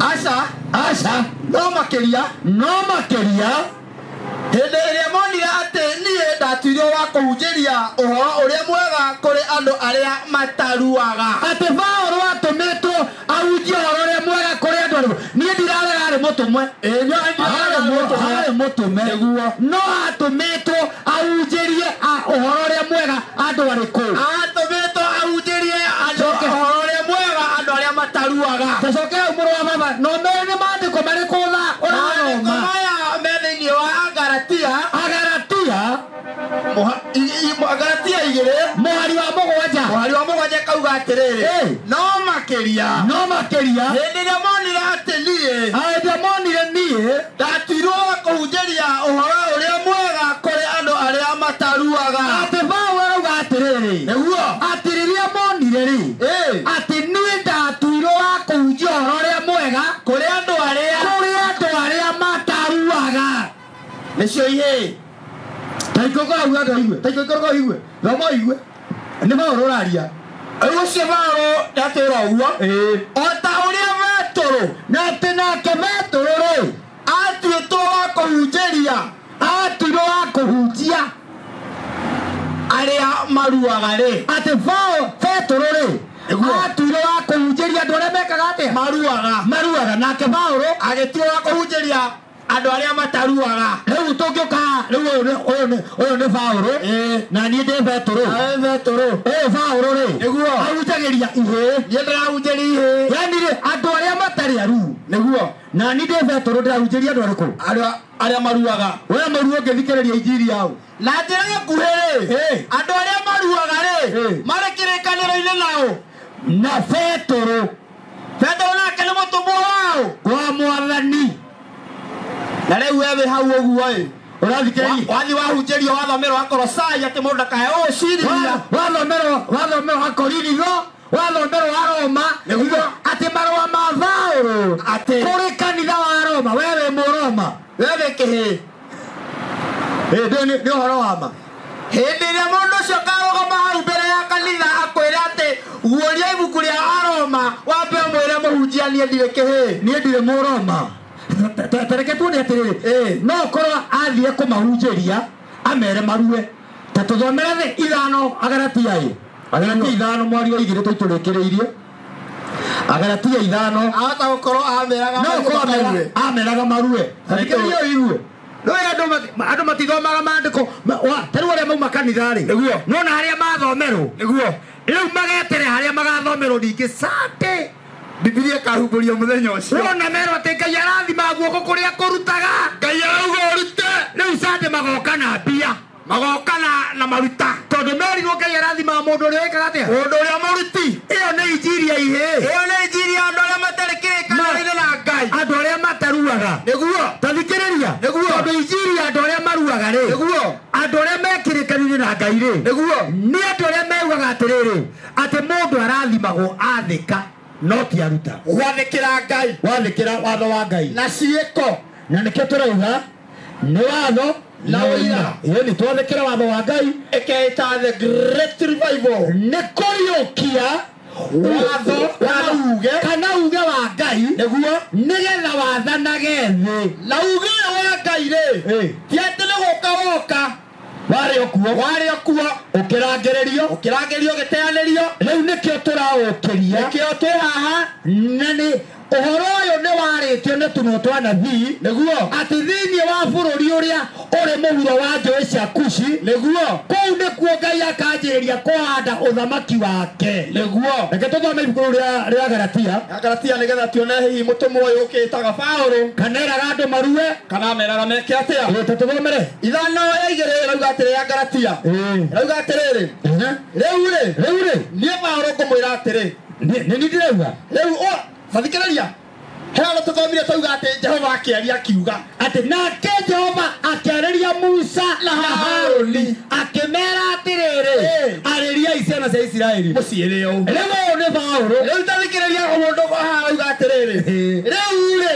Aca. Aca. No makĩria. No makĩria. Hĩndĩ ĩrĩa monire atĩ niĩ ndatuirwo wa kũhunjĩria ũhoro ũrĩa mwega kũrĩ andũ arĩa mataruaga. Atĩ Paũlũ atũmĩtwo ahunjie ũhoro ũrĩa mwega kũrĩ andũ arĩa, niĩ ndirarega arĩ mũtũmwe. Nĩ arĩ mũtũmwe. Arĩ mũtũme. Nĩguo. No atũmĩtwo ahunjĩrie ũhoro ũrĩa mwega andũ arĩkũ? Atũmĩtwo ahunjĩrie andũ Coke. ũhoro ũrĩa mwega andũ arĩa mataruaga. Ta coke hau mũrũ wa baba, no mere nĩ maandĩko marĩkũ ũrathoma? Maandĩko maya me thĩinĩ wa Agalatia. Agalatia. Agalatia 2. Mũhari wa 7. Mũhari wa 7 kauga atĩrĩrĩ, no makĩria. No makĩria. Hĩndĩ ĩrĩa monire atĩ niĩ. Hĩndĩ ĩrĩa monire niĩ. Ndatuirwo wa kũhunjĩria ũhoro ũrĩa mwega kũrĩ andũ arĩa mataruaga. Atĩ Paũlũ arauga atĩrĩrĩ. Nĩguo. Atĩ rĩrĩa monire rĩ. Atĩ niĩ ndatuirwo wa kũhunjia ũhoro ũrĩa mwega kũrĩ andũ arĩa. Kũrĩ andũ arĩa mataruaga. Nĩcio ihĩĩ. Ta ikũrũka hau andũ aigue. Ta ikũrũka ũigue. Thoma ũigue. Nĩ Paũlũ ũraria. Rĩu ũcio Paũlũ ndatwĩra ũguo. O ta ũrĩa Petũrũ. Na atĩ nake Petũrũ rĩ, atuĩtwo wa kũhunjĩria Arĩa maruaga rĩ, Atĩ Petũrũ rĩ, atuire wa kũhunjĩria andũ arĩa mekaga atĩa? Maruaga. Maruaga. Nake Paũlũ agĩtuo wa kũhunjĩria andũ arĩa mataruaga. Rĩu tũngĩũka rĩu, ũyũ nĩ Paũlũ na niĩ ndĩ Petũrũ. Nawe Petũrũ. Ũyũ Paũlũ rĩ, Nĩguo. ahunjagĩria ihĩĩ. Niĩ ndĩrahunjĩria ihĩĩ. Yani rĩ, andũ arĩa matarĩ aru. Nĩguo. Na niĩ ndĩ Petũrũ, ndĩrahunjĩria andũ arĩkũ? Arĩa maruaga. We mũruo ũngĩthikĩrĩria injiri yao? Na njĩra nguhĩ rĩ, andũ arĩa maruaga rĩ, marĩ kĩrĩkanĩro-inĩ nao? Na Petũrũ. Petũrũ nake nĩ mũtũmwo wao? Wa Mwathani. Na rĩu we wĩ hau ũguo ĩ, Ũrathikĩrĩria? Wathiĩ wahunjĩrio, wathomerwo Akolosai atĩ mũndũ ndakae ũcirithia. Wathomerwo Akorinitho, wathomerwo Aroma. Nĩguo. Atĩ marũa ma Paũlũ Atĩ kũrĩ kanitha wa Roma. We wĩ Mũroma? We wĩ kĩhĩĩ. Nĩ ũhoro wa ma. Hĩndĩ ĩrĩa mũndũ ũcio akarũgama hau mbere ya kanitha akwĩre atĩ guũria ibuku rĩa Aroma, wambe ũmwĩre, "Mũhunjia, niĩ ndirĩ kĩhĩĩ." Niĩ ndirĩ Mũroma. Tareke tuone atĩrĩrĩ, no korwo athiĩ kũmahunjĩria amere marue. Ta tũthomere thĩ 5, Agaratia ĩ, Agaratia 5 mwari wa 2, tũitũrĩkĩrĩirie Agaratia 5. Ahota gũkorwo ameraga No korwo marue. Ameraga marue. Thikĩrĩria ũigue. Rĩu andũ matithomaga maandĩko. Ta rĩu arĩa mauma kanitha rĩ, Nĩguo. nona harĩa mathomerwo. Nĩguo. Rĩu magetere harĩa magathomerwo ningĩ Sunday. Bibilia ĩkahumbũrio mũthenya ũcio. Wona merwo atĩ Ngai arathima guoko kũrĩa kũrutaga. Ngai arauga ũrute. Rĩu Sunday magoka na mbia. Magoka na maruta. Tondũ merirwo Ngai arathimaga mũndũ ũrĩa wĩkaga atĩa? Mũndũ ũrĩa mũruti. Ĩyo nĩ injiri ya ihĩĩ. Ĩyo nĩ injiri ya andũ arĩa matarĩ kĩrĩkanĩro-inĩ na Ngai. Andũ arĩa mataruaga. Nĩguo. Ta thikĩrĩria. Nĩguo. Tondũ injiri ya andũ arĩa maruaga rĩ, Nĩguo. andũ arĩa mekĩrĩkanĩire na Ngai rĩ, Nĩguo. nĩ andũ arĩa meugaga atĩrĩrĩ, atĩ mũndũ arathimagwo athĩka, no ti aruta. Gwathĩkĩra Ngai. Wathĩkĩra watho wa Ngai. Na ciĩko. Na nĩkĩo tũrauga nĩ watho na ũira. Ĩĩ, nĩ twathĩkĩra watho wa Ngai. Ĩkeĩta the great revival. Nĩ kũriũkia watho kana uge. Kana uge wa Ngai. Nĩguo. Nĩgetha wathanage thĩ. Na uge ũyũ wa Ngai rĩ, ti atĩ nĩ gũka woka. Warĩ o kuo. Warĩ o kuo. Ũkĩrangĩrĩrio. Ũkĩrangĩrĩrio, ũgĩteanĩrio. Rĩu nĩkĩo tũraũkĩria. Nĩkĩo twĩ haha. Na nĩ ũhoro ũyũ nĩ warĩtio nĩ tũnua twa nabii. Nĩguo. Atĩ thĩinĩ wa bũrũri ũrĩa ũrĩ mũhuro wa njũĩ cia Kushi, Nĩguo. kũu nĩkuo Ngai akanjĩrĩria kũhanda ũthamaki wake. Nĩguo. Reke tũthome ibuku rĩu rĩa Galatia. Galatia, nĩgetha tuone hihi mũtũmwo ũyũ ũkĩtaga Paũlũ kana eraga andũ marue kana ameraga meke atĩa. Ĩĩ, tũthomere. 5 ya 2 ĩrauga atĩrĩ, ya Galatia, ĩrauga atĩrĩrĩ, rĩu rĩ, Rĩu rĩ, niĩ Paũlũ ngũmwĩra atĩrĩ. Nĩ niĩ ndĩrauga. Rĩu tathikĩrĩria, he handũ tũthomire tauga atĩ Jehova akĩaria akiuga atĩ nake Jehova akĩarĩria Musa na Harũni akĩmera atĩrĩrĩ, arĩriai ciana cia Isiraeli. Mũciĩre ũũ. Rĩu ũyũ nĩ Paũlũ. Rĩu tathikĩrĩria, mũndũ haha arauga atĩrĩrĩ, rĩu rĩ,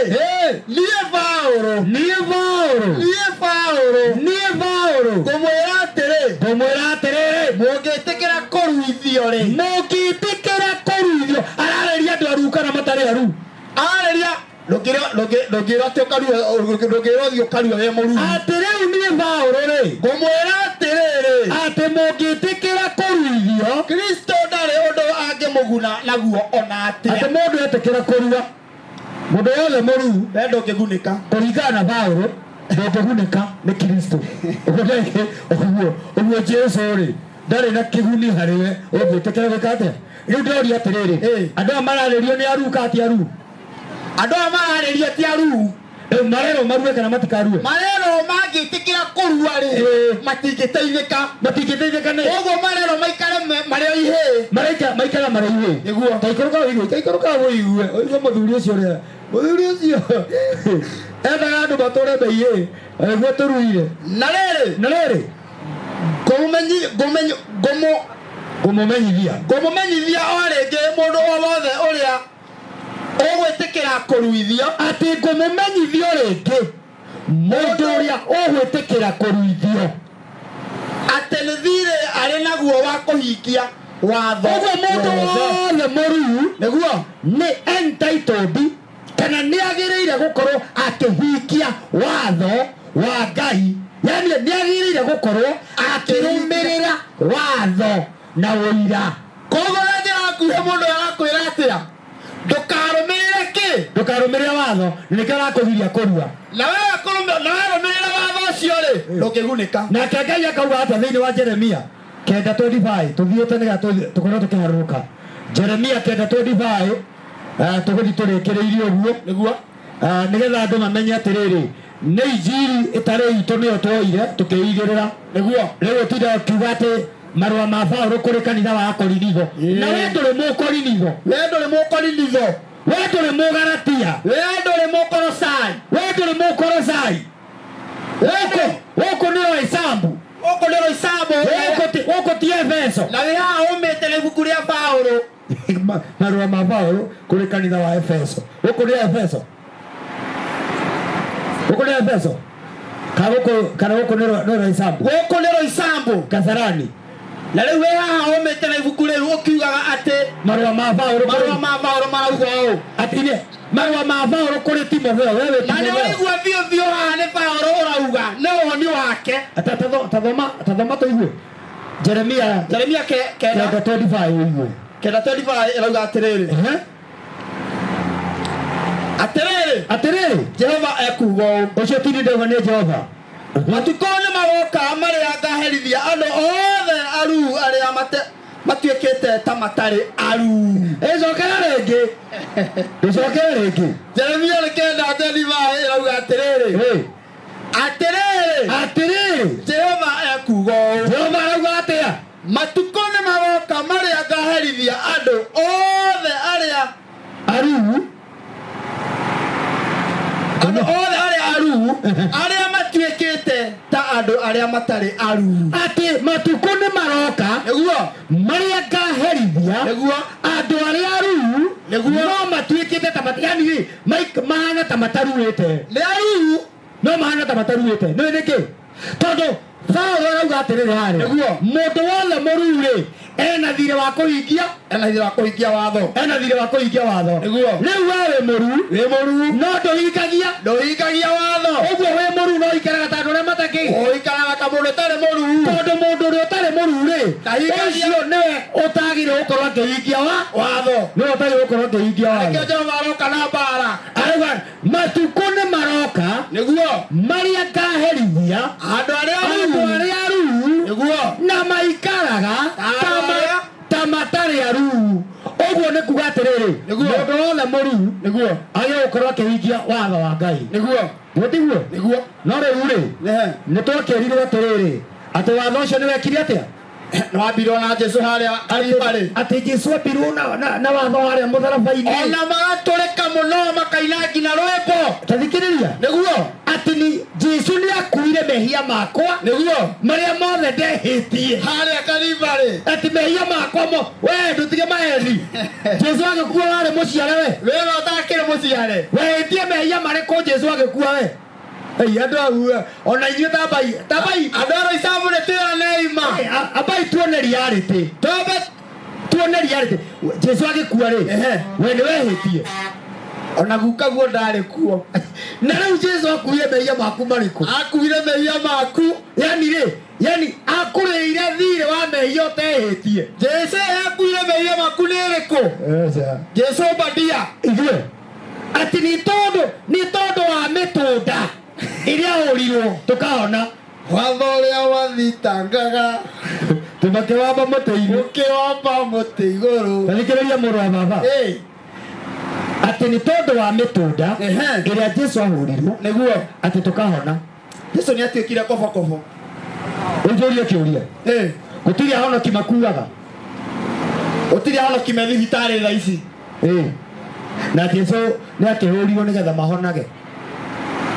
niĩ Paũlũ, Niĩ Paũlũ, niĩ Paũlũ, niĩ Paũlũ ngũmwĩra atĩrĩ, ngũmwĩra atĩrĩrĩ, mũngĩtĩkĩra kũruithio rĩ, mũngĩtĩkĩra kũruithio. Ararĩria andũ aru kana matarĩ aru? Ararĩria ndũngĩrwo atĩ ũkarua, ndũngĩrwo ũthiĩ ũkarua wĩ mũruu. Atĩ rĩu niĩ Paũlũ rĩ, Ngũmwĩra atĩrĩrĩ, atĩ mũngĩtĩkĩra kũruithio, Kristo ndarĩ ũndũ angĩmũguna naguo ona atĩ atĩa. Mũndũ etĩkĩra kũrua, mũndũ wothe mũruu, We ndũngĩgunĩka. Kũringana na Paũlũ ndũngĩgunĩka nĩ Kristo. Ũguo ũguo Jesu rĩ, ndarĩ na kĩguni harĩ we ũngĩtĩkĩra gwĩka atĩa. Rĩu ndĩroria atĩrĩrĩ, andũ aya mararĩrio nĩ aruu kana ti aruu? Andũ aya mararĩrio ti aruu. Rĩu marerwo marue kana matikarue? Marerwo mangĩtĩkĩra kũrua rĩ, matingĩteithĩka. Matingĩteithĩka nĩ Koguo marerwo maikare marĩ o ihĩĩ. Maraika maikara marĩ ihĩĩ. Nĩguo. Ta ikũrũka ũigue, ta ikũrũka ũigue, ũigue mũthuri ũcio, ũrĩa mũthuri ũcio endaga andũ matũre me ihĩĩ, nĩguo tũruire. Na rĩrĩ, Na rĩrĩ, ngũmũmenyi ngũmenyi ngũmũ ngũmũmenyithia, ngũmũmenyithia o rĩngĩ, mũndũ o wothe ũrĩa ũgwĩtĩkĩra kũruithio, atĩ ngũmũmenyithio rĩngĩ, mũndũ ũrĩa ũgwĩtĩkĩra kũruithio, atĩ nĩ thirĩ arĩ naguo wa kũhingia watho Ũguo mũndũ wothe. Wothe mũruu Nĩguo. Nĩ entitled kana nĩ agĩrĩire gũkorwo akĩhingia watho wa Ngai. Yani nĩagĩrĩire gũkorwo akĩrũmĩrĩra watho na ũira. Koguo na njĩra nguhĩ mũndũ arakwĩra atĩa? Ndũkarũmĩrĩre kĩ? Ndũkarũmĩrĩre watho, na nĩkĩo arakũgiria kũrua. Na we na warũmĩrĩra watho ũcio rĩ, ndũngĩgunĩka. Nake Ngai akauga atĩa thĩinĩ wa Jeremia 9:25? Tũthiĩte nĩgetha tũkorwo tũkĩharũrũka. Jeremia 9:25, tũgũthiĩ tũrĩkĩrĩirie ũguo. Nĩguo. Nĩgetha andũ mamenye atĩrĩrĩ, nĩ injiri ĩtarĩ itũ nĩyo twoire tũkĩigĩrĩra. Nĩguo. Rĩu ũtinda ũkiuga atĩ marũa ma Paũlũ kũrĩ kanitha wa Korinitho. Na we ndũrĩ Mũkorinitho. We ndũrĩ Mũkorinitho. We ndũrĩ Mũgalatia. We ndũrĩ Mũkorosai. We ndũrĩ Mũkorosai. Gũkũ nĩ Roysambu. Gũkũ nĩ Roysambu. Gũkũ ti Efeso. Na wĩ haha ũmĩte na ibuku rĩa Paũlũ. Marũa ma Paũlũ kũrĩ kanitha wa Efeso. Gũkũ nĩ Efeso. Gũkũ nĩ Efeso. Kana gũkũ nĩ Roysambu. Gũkũ nĩ Roysambu. Kasarani. Na rĩu wĩ haha ũmĩte na ibuku rĩu ũkiugaga atĩ marũa ma Paũlũ marũa ma Paũlũ marauga ũũ. Atĩ nĩ marũa ma Paũlũ kũrĩ Timotheo. We wĩ Na nĩ Timotheo. ũraigua biũ biũ haha nĩ Paũlũ ũrauga nĩ woni wake. Tathoma tũigue. Jeremia Jeremia 9:25 ũigue. 9:25 ĩrauga atĩrĩrĩ. Atĩrĩrĩ. Atĩrĩrĩ. Jehova ekuuga ũũ. Ũcio ti ndauga nĩ Jehova. Matukũ nĩ maroka marĩa ngaherithia andũ othe aruu arĩa matuĩkĩte ta matarĩ aruu. Ĩcokera rĩngĩ. Ĩcokera rĩngĩ. Jeremia 9:25 ĩrauga atĩrĩrĩ. Atĩrĩrĩ. Atĩrĩrĩ. Jehova ekuuga ũũ. Jehova arauga atĩa? Matukũ nĩ maroka marĩa ngaherithia andũ othe arĩa aruu. Andũ othe arĩa aruu, arĩa matuĩkĩte ta andũ arĩa matarĩ aruu. Atĩ matukũ nĩ maroka. Nĩguo. Marĩa ngaherithia. Nĩguo. Andũ arĩa aruu. Nĩguo. No matuĩkĩte ta yani mahana ta mataruĩte. Nĩ aruu. No mahana ta mataruĩte. Nĩ nĩkĩ? Tondũ Paũlũ arauga atĩrĩrĩ harĩa. Nĩguo. Mũndũ wothe mũruu rĩ, ena thirĩ wa kũhingia. Ena thirĩ wa kũhingia watho. Ena thirĩ wa kũhingia watho. Nĩguo. Rĩu we wĩ mũruu. Wĩ mũruu. No ndũhingagia. Ndũhingagia watho. Ũguo wĩ mũruu no ũikaraga ta andũ arĩa matakĩ. Ũikaraga ta mũndũ ũtarĩ mũruu. Tondũ mũndũ ũrĩa ũtarĩ mũruu rĩ, Ndahingagia. ũcio nĩwe ũtagĩrĩirwo gũkorwo akĩhingia watho. Nĩwe ũtagĩrĩirwo gũkorwo akĩhingia watho. Nĩkĩo Jehova aroka na mbara. Arauga matukũ nĩ maroka. Nĩguo. Marĩa ngaherithia andũ arĩa aruu. Andũ arĩa aruu. Nĩguo. Na maikaraga ta matarĩ aruu. Ũguo nĩ kuga atĩrĩrĩ, mũndũ wothe mũruu Nĩguo. agĩrĩirwo gũkorwo akĩhingia watho wa Ngai. Nĩguo. Nĩguo tiguo? Nĩguo. No rĩu rĩ, nĩ twakĩrirwo atĩrĩrĩ, atĩ watho ũcio nĩ wekire atĩa? Nĩ wambirwo na Jesũ harĩa Kalibarĩ. Atĩ Jesũ ambirwo na watho harĩa mũtharaba-inĩ. Ona magatũrĩka mũno makaina nginya rwĩmbo. Ta thikĩrĩria. Nĩguo. Atĩ nĩ Jesũ nĩ akuire mehia makwa. Nĩguo. Marĩa mothe ndehĩtie. Harĩa Kalibarĩ. Atĩ mehia makwa mo, we ndũtige maheni. Jesũ agĩkua warĩ mũciare we. We we ũtakĩrĩ mũciare. Wehĩtie mehia marĩkũ Jesũ agĩkua we? Ei, andũ au, ona inyuĩ tambai, tambai. Andũ a Roysambu nĩ twĩranei ma. Ambai tuone reality. Twambe tuone reality. Jesũ agĩkua rĩ, we nĩ wehĩtie. Ona guka guo ndarĩ kuo. Na rĩu Jesũ akuire mehia maku marĩkũ? Akuire mehia maku. Yani rĩ, yani akũrĩire thirĩ wa mehia ũtehĩtie. Jesũ akuire mehia maku nĩ ĩrĩkũ? Jesũ Badia. Ithuĩ. Atĩ nĩ tondũ wa mĩtũnda ĩrĩa ũrirwo tũkahona. Watho ũrĩa wathitangaga. Tũmakĩwamba mũtĩ igũrũ. Ũkĩwamba mũtĩ igũrũ. Ta thikĩrĩria mũrũ wa baba. Atĩ nĩ tondũ wa mĩtũnda ĩrĩa Jesũ ahũrirwo. Nĩguo. Atĩ tũkahona. Jesũ nĩ atuĩkire kobokobo. Ũnjũrie kĩũria. Gũtirĩ ahonoki makuaga. Gũtirĩ ahonoki me thibitarĩ thaa ici. Na Jesũ nĩ akĩhũrirwo nĩgetha mahonage.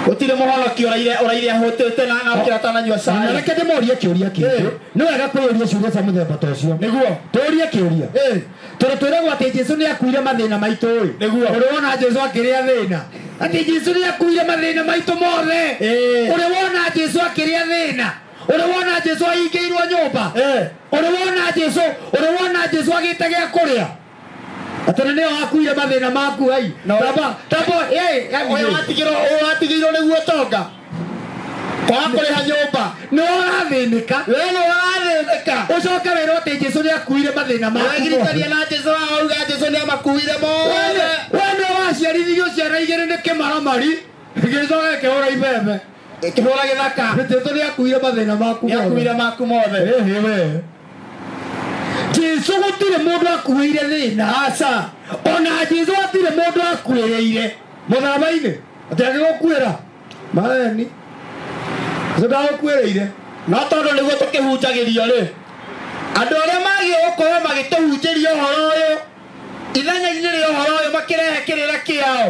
Gũtirĩ mũhonoki ũraire ahũtĩte na okĩra atananyua cai. Na reke ndĩmorie kĩũria kĩngĩ. Nĩ wega kwĩyũria ciũria cia mũthemba ta ũcio. Nĩguo. Tũrie kĩũria. Tondũ twĩragwo atĩ Jesũ nĩ akuire mathĩna maitũ ĩ. Nĩguo. Ũrĩ wona Jesũ akĩrĩa thĩna? Atĩ Jesũ nĩ akuire mathĩna maitũ mothe. Ũrĩ wona Jesũ akĩrĩa thĩna? Ũrĩ wona Jesũ ahingĩirwo nyũmba? Ũrĩ wona Jesũ, ũrĩ wona Jesũ agĩte gĩa kũrĩa? Atĩ nĩo akuire mathĩna maku ai. Tamba, tamba, Ũyũ watigĩrwo nĩguo tonga. Kwaga kũrĩha nyũmba. Nĩ ũrathĩnĩka. We nĩ ũrathĩnĩka. Ũcoke wĩrwo atĩ Jesu nĩ akuire mathĩna maku. Wegirithania na Jesu wauga Jesu nĩ amakuire mothe. We nĩ waciarithirio ciana igĩrĩ nĩ kĩmaramari. Gĩcoka gĩkĩhũra ibembe. Gĩkĩhũra gĩthaka. Jesu nĩ akuire mathĩna maku Nĩ akuire maku mothe. Ĩhĩ we. Jesu gũtirĩ mũndũ akuĩire thĩna. Aca. Ona Jesu hatirĩ mũndũ akuĩrĩire mũtharaba-inĩ. Atĩ agĩgũkuĩra. Maeni. Jesu ndagũkuĩrĩire. No tondũ nĩguo tũkĩhunjagĩrio rĩ, andũ arĩa magĩrĩirwo gũkorwo magĩtũhunjĩria ũhoro ũyũ ithenya-inĩ rĩa ũhoro ũyũ makĩrehe kĩrĩra kĩao.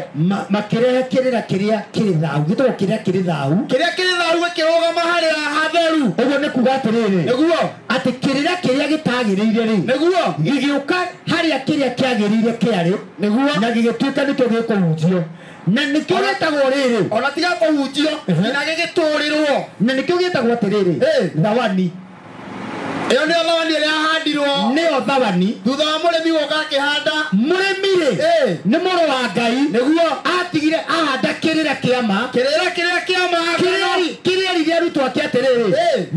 Makĩrehe kĩrĩra kĩrĩa kĩrĩ thahu. Gĩtagwo kĩrĩa kĩrĩ thahu. Kĩrĩa kĩrĩ thahu gĩkĩrũgama harĩa hatheru. Ũguo nĩ kuga atĩrĩrĩ. Nĩguo. Atĩ kĩrĩra kĩrĩa gĩtagĩrĩire rĩ. Nĩguo. Gĩgĩũka harĩa kĩrĩa kĩagĩrĩire kĩarĩ. Nĩguo. Na gĩgĩtuĩka nĩkĩo gĩkũhunjio. Na nĩkĩo gĩtagwo rĩrĩ. Ona tiga kũhunjio, nginya gĩgĩtũrĩrwo. Na nĩkĩo gĩtagwo atĩrĩrĩ. Thawani. Ĩyo nĩyo thawani ĩrĩa yahandirwo. Nĩyo thawani. Thutha wa mũrĩmi gũka akĩhanda. Mũrĩmi rĩ, nĩ mũrũ wa Ngai. Nĩguo. Atigire ahanda kĩrĩra kĩa ma. Kĩrĩra kĩrĩa kĩa ma. Kĩrĩa erire arutwo ake atĩrĩrĩ.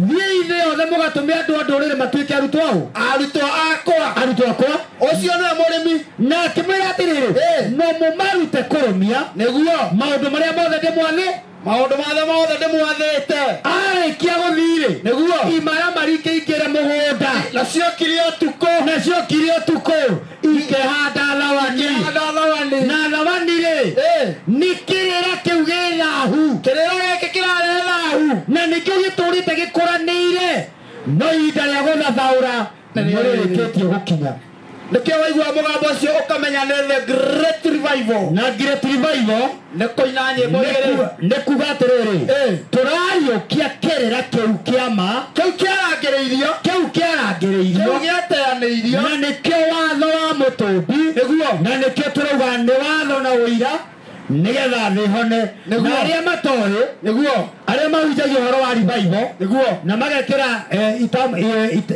Thiĩi thĩ yothe mũgatũme andũ a ndũrĩrĩ matuĩke arutwo aũ. Arutwo akwa. Arutwo akwa. Ũcio nĩwe mũrĩmi. Na akĩmwĩra atĩrĩrĩ. No mũmarute kũrũmia. Nĩguo. Maũndũ marĩa mothe ndĩmwathĩ. Maũndũ mothe mothe ndĩmwathĩte. Arĩkia gũthiĩ-rĩ. Nĩguo. Imaramari ikĩingĩra mũgũnda. Nacio kire ũtukũ. Nacio kire ũtukũ. Ikĩhanda thawani. Ikĩhanda thawani. Na thawani rĩ. Nĩ kĩrĩra kĩu gĩ thahu. Kĩrĩra gĩkĩ kĩrarehe thahu. Na nĩkĩo gĩtũrĩte gĩkũranĩire. No ihinda rĩa gũthathaũra nĩrĩrĩkĩtie gũkinya. Nĩkĩo waigua mũgambo ũcio ũkamenya nĩ the great revival. Na great revival nĩ kũina nyĩmbo igĩrĩ. Nĩ kuga atĩrĩrĩ, tũrariũkia kĩrĩra kĩu kĩa ma. Kĩu kĩarangĩrĩirio. Kĩu kĩarangĩrĩirio. Kĩu gĩateanĩirio. Na nĩkĩo watho wa mũtũmbi. Nĩguo. Na nĩkĩo tũrauga nĩ watho na ũira nĩgetha thĩ ĩhone. Na arĩa matoĩ. Nĩguo. Arĩa mahunjagia ũhoro wa revival. Nĩguo. Na magekĩra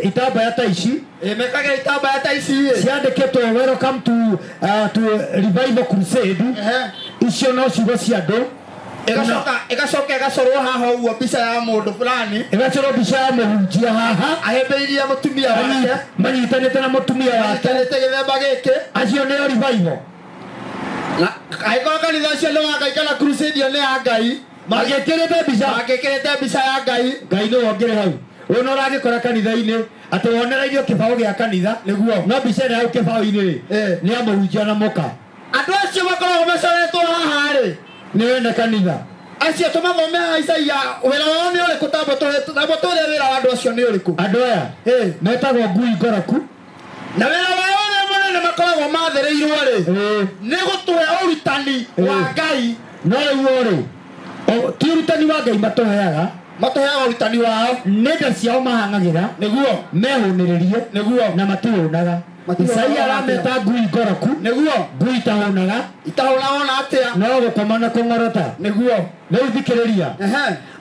itambaya ta ici. Mekagĩra itambaya ta ici. Ciandĩkĩtwo welcome to revival crusade. Icio no ciugo cia andũ. Ĩgacoka ĩgacorwo haha ũguo mbica ya mũndũ fulani. Ĩgacorwo mbica ya mũhunjia haha. Ahĩmbĩirie mũtumia wake. Manyitanĩte na mũtumia wake. Manyitanĩte gĩthemba gĩkĩ. Acio nĩo revival. Na angĩkorwo kanitha ũcio nĩ wa Ngai kana crusade ĩyo nĩ ya Ngai. Mangĩkĩrĩte mbica. Mangĩkĩrĩte mbica ya Ngai. Ngai nĩwe ũngĩrĩ hau. Ũyũ no ũragĩkora kanitha-inĩ atĩ wonereirio kĩbaũ gĩa kanitha. Nĩguo. No mbica ĩrĩa hau kĩbaũ-inĩ rĩ, nĩ ya mũhunjia na mũka. Andũ acio makoragwo macoretwo haha rĩ, nĩ wene kanitha. Acio tũmathome haha Isaia, wĩra wao nĩ ũrĩkũ? Tamba tũrĩa wĩra wa andũ acio nĩ ũrĩkũ? Andũ aya metagwo ngui ngoroku. Na wĩra wao ũrĩa mũnene makoragwo mathĩrĩirwo rĩ, nĩ gũtũhe ũrutani wa Ngai. No rĩu rĩ, ti ũrutani wa Ngai matũheaga. Matũheaga ũrutani wao. Nĩ nda ciao mahang'agĩra. Nĩguo. Mehũnĩrĩrie. Nĩguo. Na matihũnaga. Isaia arameta ngui ngoroku. Nĩguo. Ngui itahũnaga. Itahũnaga ona atĩa? No gũkoma na kũng'orota. Nĩguo. Rĩu thikĩrĩria.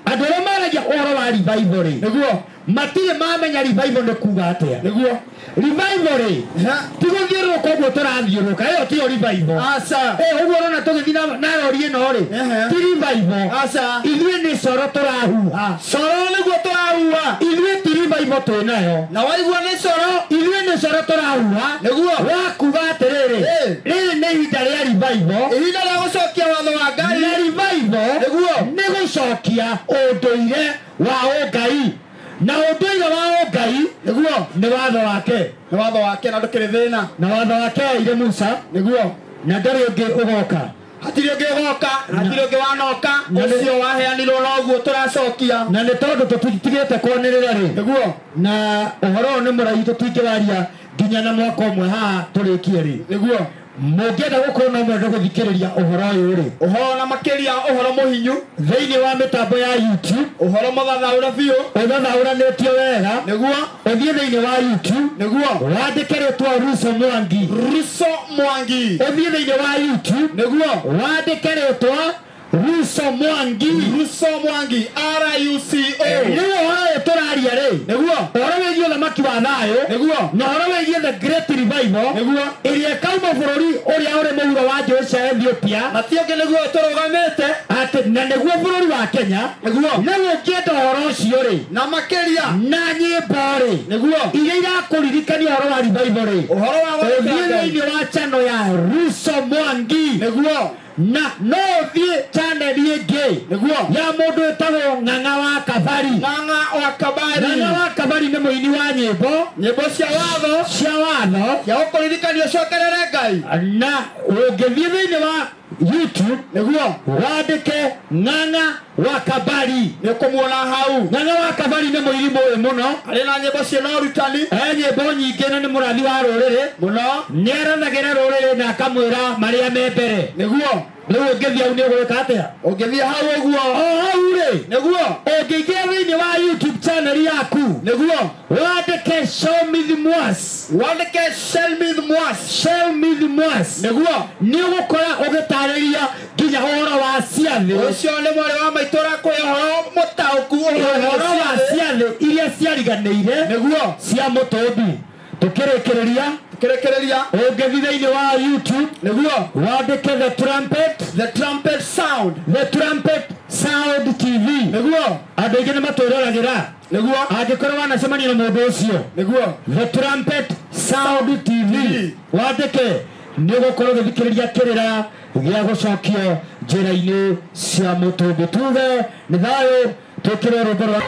Andũ arĩa maragia ũhoro wa revival rĩ. Nĩguo. Matirĩ mamenya revival nĩ kuga atĩa. Nĩguo. Revival rĩ, ti gũthiũrũrũka ũguo tũrathiũrũrũka, ĩyo tiyo revival. Aca. Ũguo ũrona tũgĩthiĩ na rori ĩno rĩ, ti revival. Aca. Ithuĩ nĩ coro tũrahuha. Coro nĩguo tũrahuha. Ithuĩ ti revival twĩ nayo. Na waigua nĩ coro. Ithuĩ nĩ coro tũrahuha. Nĩguo. Wa kuga atĩrĩrĩ, rĩrĩ nĩ ihinda rĩa revival. Ihinda rĩa gũcokia watho wa Ngai. Na revival Nĩguo. nĩ gũcokia ũndũire wa ũngai. Na ũndũire wa ũngai Nĩguo. nĩ watho wake. Nĩ watho wake na ndũkĩrĩ thĩna. Na watho wake aire Musa. Nĩguo. Na ndarĩ ũngĩ ũgoka. Hatirĩ ũngĩ ũgoka, hatirĩ ũngĩ wanoka, ũcio waheanirwo noguo tũracokia. Na nĩ tondũ tũtigĩte kwanĩrĩra rĩ. Nĩguo. Na ũhoro ũyũ nĩ mũraihu tũtingĩwaria nginya na mwaka ũmwe haha tũrĩkie rĩ. Nĩguo. Mũngĩenda gũkorwo no mwende gũthikĩrĩria ũhoro ũyũ rĩ. Ũhoro na makĩria ũhoro mũhinyu. Thĩinĩ wa mĩtambo ya YouTube. Ũhoro mũthathaũre biũ. Ũthathaũranĩtio wega. Nĩguo. Ũthiĩ thĩinĩ wa YouTube. Nĩguo. Wandĩke rĩtwa Russo Mwangi. Russo Mwangi. Ũthiĩ thĩinĩ wa YouTube. Nĩguo. Wandĩke rĩtwa Ruso Mwangi. Ruso Mwangi RUCO. Nĩguo ũhoro ũyũ tũraria rĩ, Nĩguo. Ũhoro wĩgiĩ ũthamaki wa thayũ, Nĩguo. Na ũhoro wĩgiĩ the great revival, Nĩguo. Ĩrĩa ĩkauma bũrũri ũrĩa ũrĩ mũhuro wa njũĩ cia Ethiopia. Na ti ũngĩ nĩguo tũrũgamĩte. Atĩ na nĩguo bũrũri wa Kenya. Nĩguo. Rĩu ũngĩenda ũhoro ũcio rĩ, Na makĩria. Na nyĩmbo rĩ, Nĩguo. Iria irakũririkania ũhoro wa revival rĩ, Ũhoro wa ũthiĩ gũthikĩra Ngai. thĩinĩ wa channel ya Ruso Mwangi. Nĩguo. Na no ũthiĩ channel ĩngĩ Nĩguo. Ya mũndũ wĩtagwo Ng'ang'a wa Kabari. Ng'ang'a wa Kabari. Ng'ang'a wa Kabari nĩ mũini wa nyĩmbo. Nyĩmbo cia watho. Cia watho. Cia gũkũririkania ũcokerere Ngai. Na ũngĩthiĩ thĩinĩ wa YouTube, Nĩguo. Wandĩke Ng'ang'a wa Kabari, Nĩũkũmuona hau. Ng'ang'a wa Kabari nĩ mũini mũĩ mũno. Arĩ na nyĩmbo ciĩna ũrutani. E nyĩmbo nyingĩ na nĩ mũrathi wa rũrĩrĩ Mũno. Nĩ arathagĩra rũrĩrĩ na akamwĩra marĩa me mbere. Nĩguo. Rĩu ũngĩthiĩ hau nĩ ũgwĩka atĩa? Ũngĩthiĩ hau ũguo. O hau rĩ, Nĩguo. Ũngĩingĩra thĩinĩ wa YouTube channel yaku, Nĩguo. Wandĩke Shelmith Mwas. Wandĩke Shelmith Mwas. Shelmith Mwas. Nĩguo. Nĩ ũgũkora ũgĩtarĩria nginya ũhoro wa ciathĩ. Ũcio nĩ mwarĩ wa maitũ ũrakũhe ũhoro mũtaũku ũhoro wa ciathĩ iria ciariganĩire. Nĩguo. Cia mũtũmbi. Tũkĩrĩkĩrĩria, Tũkĩrĩkĩrĩria, ũngĩthiĩ thĩinĩ wa YouTube, Nĩguo. Wandĩke The Trumpet, The Trumpet Sound, The Trumpet Sound TV. Nĩguo. Andũ aingĩ nĩ matwĩroragĩra. Nĩguo. Angĩkorwo wanacemania na mũndũ ũcio, Nĩguo. The Trumpet Sound TV, wandĩke, nĩ ũgũkorwo ũgĩthikĩrĩria kĩrĩra gĩa gũcokio njĩra-inĩ cia mũtũmbi. Tuge nĩ thayũ, twĩkĩre rwĩmbo rwa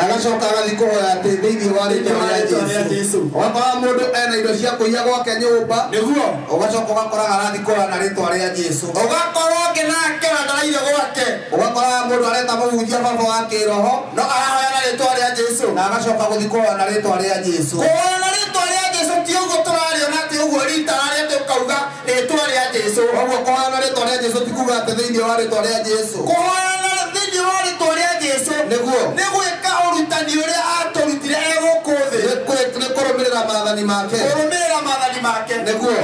Agacoka agathiĩ kũhoya atĩ thĩinĩ wa rĩtwa rĩa Jesũ. Ũgakora mũndũ ena indo cia kũiya gwake nyũmba. Nĩguo. Ũgacoka ũgakoraga arathiĩ kũhoya na rĩtwa rĩa Jesũ. Ũgakorwo ũngĩ nake ona ndaraire gwake. Ũgakoraga mũndũ areta mũhunjia baba wa kĩroho no arahoya na rĩtwa rĩa Jesũ. Na agacoka gũthiĩ kũhoya na rĩtwa rĩa Jesũ. Kũhoya na rĩtwa rĩa Jesũ ti ũguo tũrariona atĩ ũguo rita rarĩa tũkauga rĩtwa rĩa Jesũ. Ũguo kũhoya na rĩtwa rĩa Jesũ ti kuga atĩ thĩinĩ wa rĩtwa rĩa Jesũ. Kũhoya na thĩinĩ wa rĩtwa rĩa Jesũ nĩguo nĩ gwĩka ũrutani ũrĩa atũrutire e gũkũ thĩ. Nĩ kũrũmĩrĩra maathani make. Kũrũmĩrĩra maathani make. Nĩguo.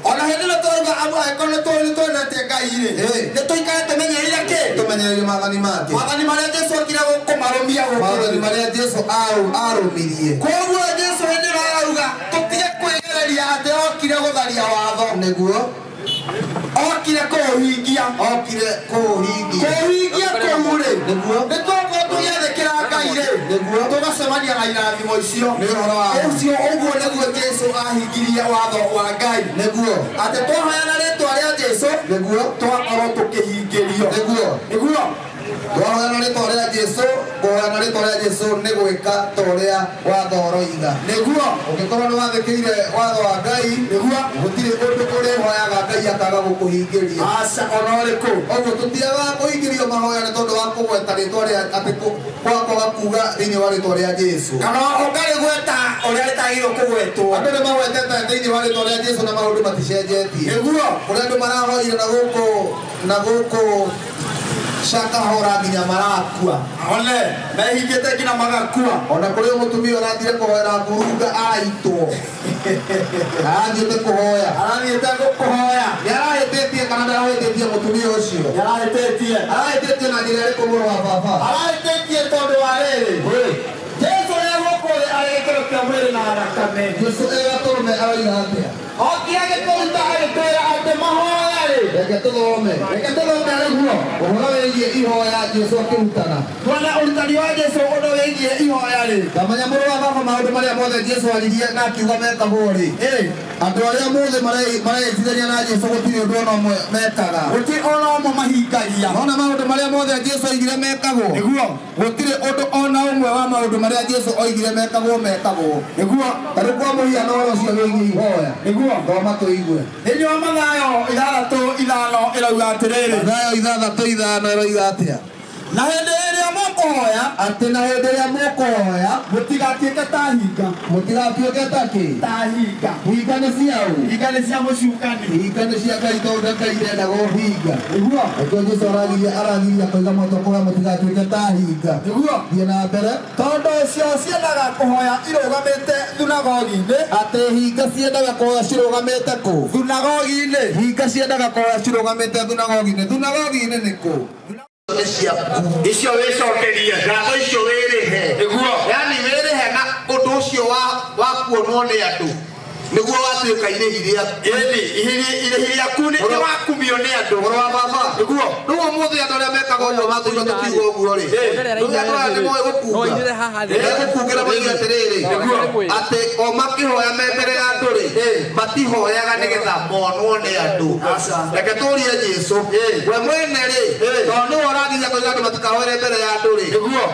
Ona hĩndĩ ĩrĩa tũrauga amu angĩkorwo nĩ twendete Ngai rĩ, nĩ tũikare tũmenyereire kĩ? Tũmenyereire maathani make. Maathani marĩa Jesũ okire kũmarũmia gũkũ. Maathani marĩa Jesũ arũmirie. Koguo Jesũ hĩndĩ ĩrĩa arauga tũtige kwĩgereria atĩ okire gũtharia watho. Nĩguo. Okire kũũhingia. Okire kũũhingia. Kũũhingia kũu rĩ, nĩguo. Nĩ twakorwo tũgĩathĩkĩra Ngai rĩ, nĩguo. Tũgacemania na irathimo icio. Nĩ ũhoro wa ũcio. Ũguo nĩguo Jesũ ahingirie watho wa Ngai. Nĩguo. Atĩ twahoya na rĩtwa rĩa Jesũ, nĩguo. Twakorwo tũkĩhingĩrio. Nĩguo. Nĩguo. Twahoya na rĩtwa rĩa Jesũ, kũhoya na rĩtwa rĩa Jesũ nĩ gwĩka ta ũrĩa watho ũroiga. Nĩguo. Ũngĩkorwo nĩ wathĩkĩire watho wa Ngai, nĩguo. Gũtirĩ ũndũ ũrĩhoyaga Ngai akaga gũkũhingĩria. Aca ona ũrĩkũ. Ũguo tũtiagaga kũhingĩrio mahoya nĩ tondũ wa kũgweta rĩtwa rĩa atĩ kwaga kuga thĩinĩ wa rĩtwa rĩa Jesũ. Kana ũkarĩgweta ũrĩa rĩtagĩrĩirwo kũgwetwo. Andũ nĩ magwetete thĩinĩ wa rĩtwa rĩa Jesũ na maũndũ maticenjetie. Nĩguo. Kũrĩa andũ marahoire na gũkũ Shakahora nginya marakua. One mehingĩte nginya magakua. Ona kũrĩ mũtumia ũrathire kũhoera ngurunga araitwo. Arathiĩte kũhoya. Arathiĩte kũhoya. Nĩ arahĩtĩtie kana ndarahĩtĩtie mũtumia ũcio? Nĩ arahĩtĩtie. Arahĩtĩtie na njĩra ĩrĩkũ mũrũ wa baba? Arahĩtĩtie tondũ wa rĩrĩ. Jesũ e gũkũ thĩ arĩ gĩkĩro kĩa mwĩrĩ na thakame. Jesũ e gatũrũme aroiga atĩa? Okire agĩtũruta agĩtwĩra atĩ mahoya rĩ. Reke tũthome. Reke tũthome nĩguo. Ũhoro wĩgiĩ ihoya Jesũ akĩrutana. Tuone ũrutani wa Jesũ ũndũ wĩgiĩ ihoya rĩ. Ngamenya mũrũ wa baba maũndũ marĩa mothe Jesũ aririe na akiuga mekagwo rĩ. Andũ arĩa mothe mareĩtithania na Jesũ gũtirĩ ũndũ ona ũmwe mekaga. Gũtirĩ ona ũmwe mahingagia. Nona maũndũ marĩa mothe Jesũ oigire mekagwo. Nĩguo. Gũtirĩ ũndũ ona ũmwe wa maũndũ marĩa Jesũ oigire mekagwo mekagwo. Nĩguo. Ta rĩu kwa mũhiano ũhoro ũcio wĩgiĩ ihoya. Nĩguo. Thoma tũigue. Thĩinĩ wa Mathayo 6:5 ĩrauga atĩrĩrĩ. Mathayo 6:5 ĩroiga atĩa? Na hĩndĩ ĩrĩa mũkũhoya, atĩ na hĩndĩ ĩrĩa mũkũhoya, mũtigatuĩke ta hinga. Mũtigatuĩke ta kĩ? Ta hinga. Hinga nĩ cia ũ? Hinga nĩ cia mũcukani. Hinga nĩ cia Ngai tondũ Ngai ndendaga ũhinga. Nĩguo. Nĩkĩo Jesũ aragiria koiga mũtũkũhoya mũtigatuĩke ta hinga. Nĩguo. Thiĩ na mbere. Tondũ cio ciendaga kũhoya irũgamĩte thunagogi-inĩ. Atĩ hinga ciendaga kũhoya cirũgamĩte kũ? Thunagogi-inĩ. Hinga ciendaga kũhoya cirũgamĩte thunagogi-inĩ. Thunagogi-inĩ nĩ kũ? Icio wĩcokerie. Ngatho icio wĩrĩhe. Nĩguo. Yaani wĩrĩhe na ũndũ ũcio wa kuonwo nĩ andũ. Nĩguo watuĩka irĩhi rĩaku. Ĩni, irĩhi rĩaku nĩ wakumio nĩ andũ. Mũrũ wa baba. Nĩguo. Rĩu ũmũthĩ andũ arĩa mekaga ũguo matũire tũkiuga ũguo rĩ. Rĩu andũ aya nĩmoĩ gũkunga. Megũkungĩra moige atĩrĩrĩ. Nĩguo. Atĩ o makĩhoya me mbere ya andũ rĩ, matihoyaga nĩgetha monwo nĩ andũ. Reke tũrie Jesũ. We mwene rĩ, tondũ nĩwe ũragiria koiga andũ matikahoere mbere ya andũ rĩ. Nĩguo.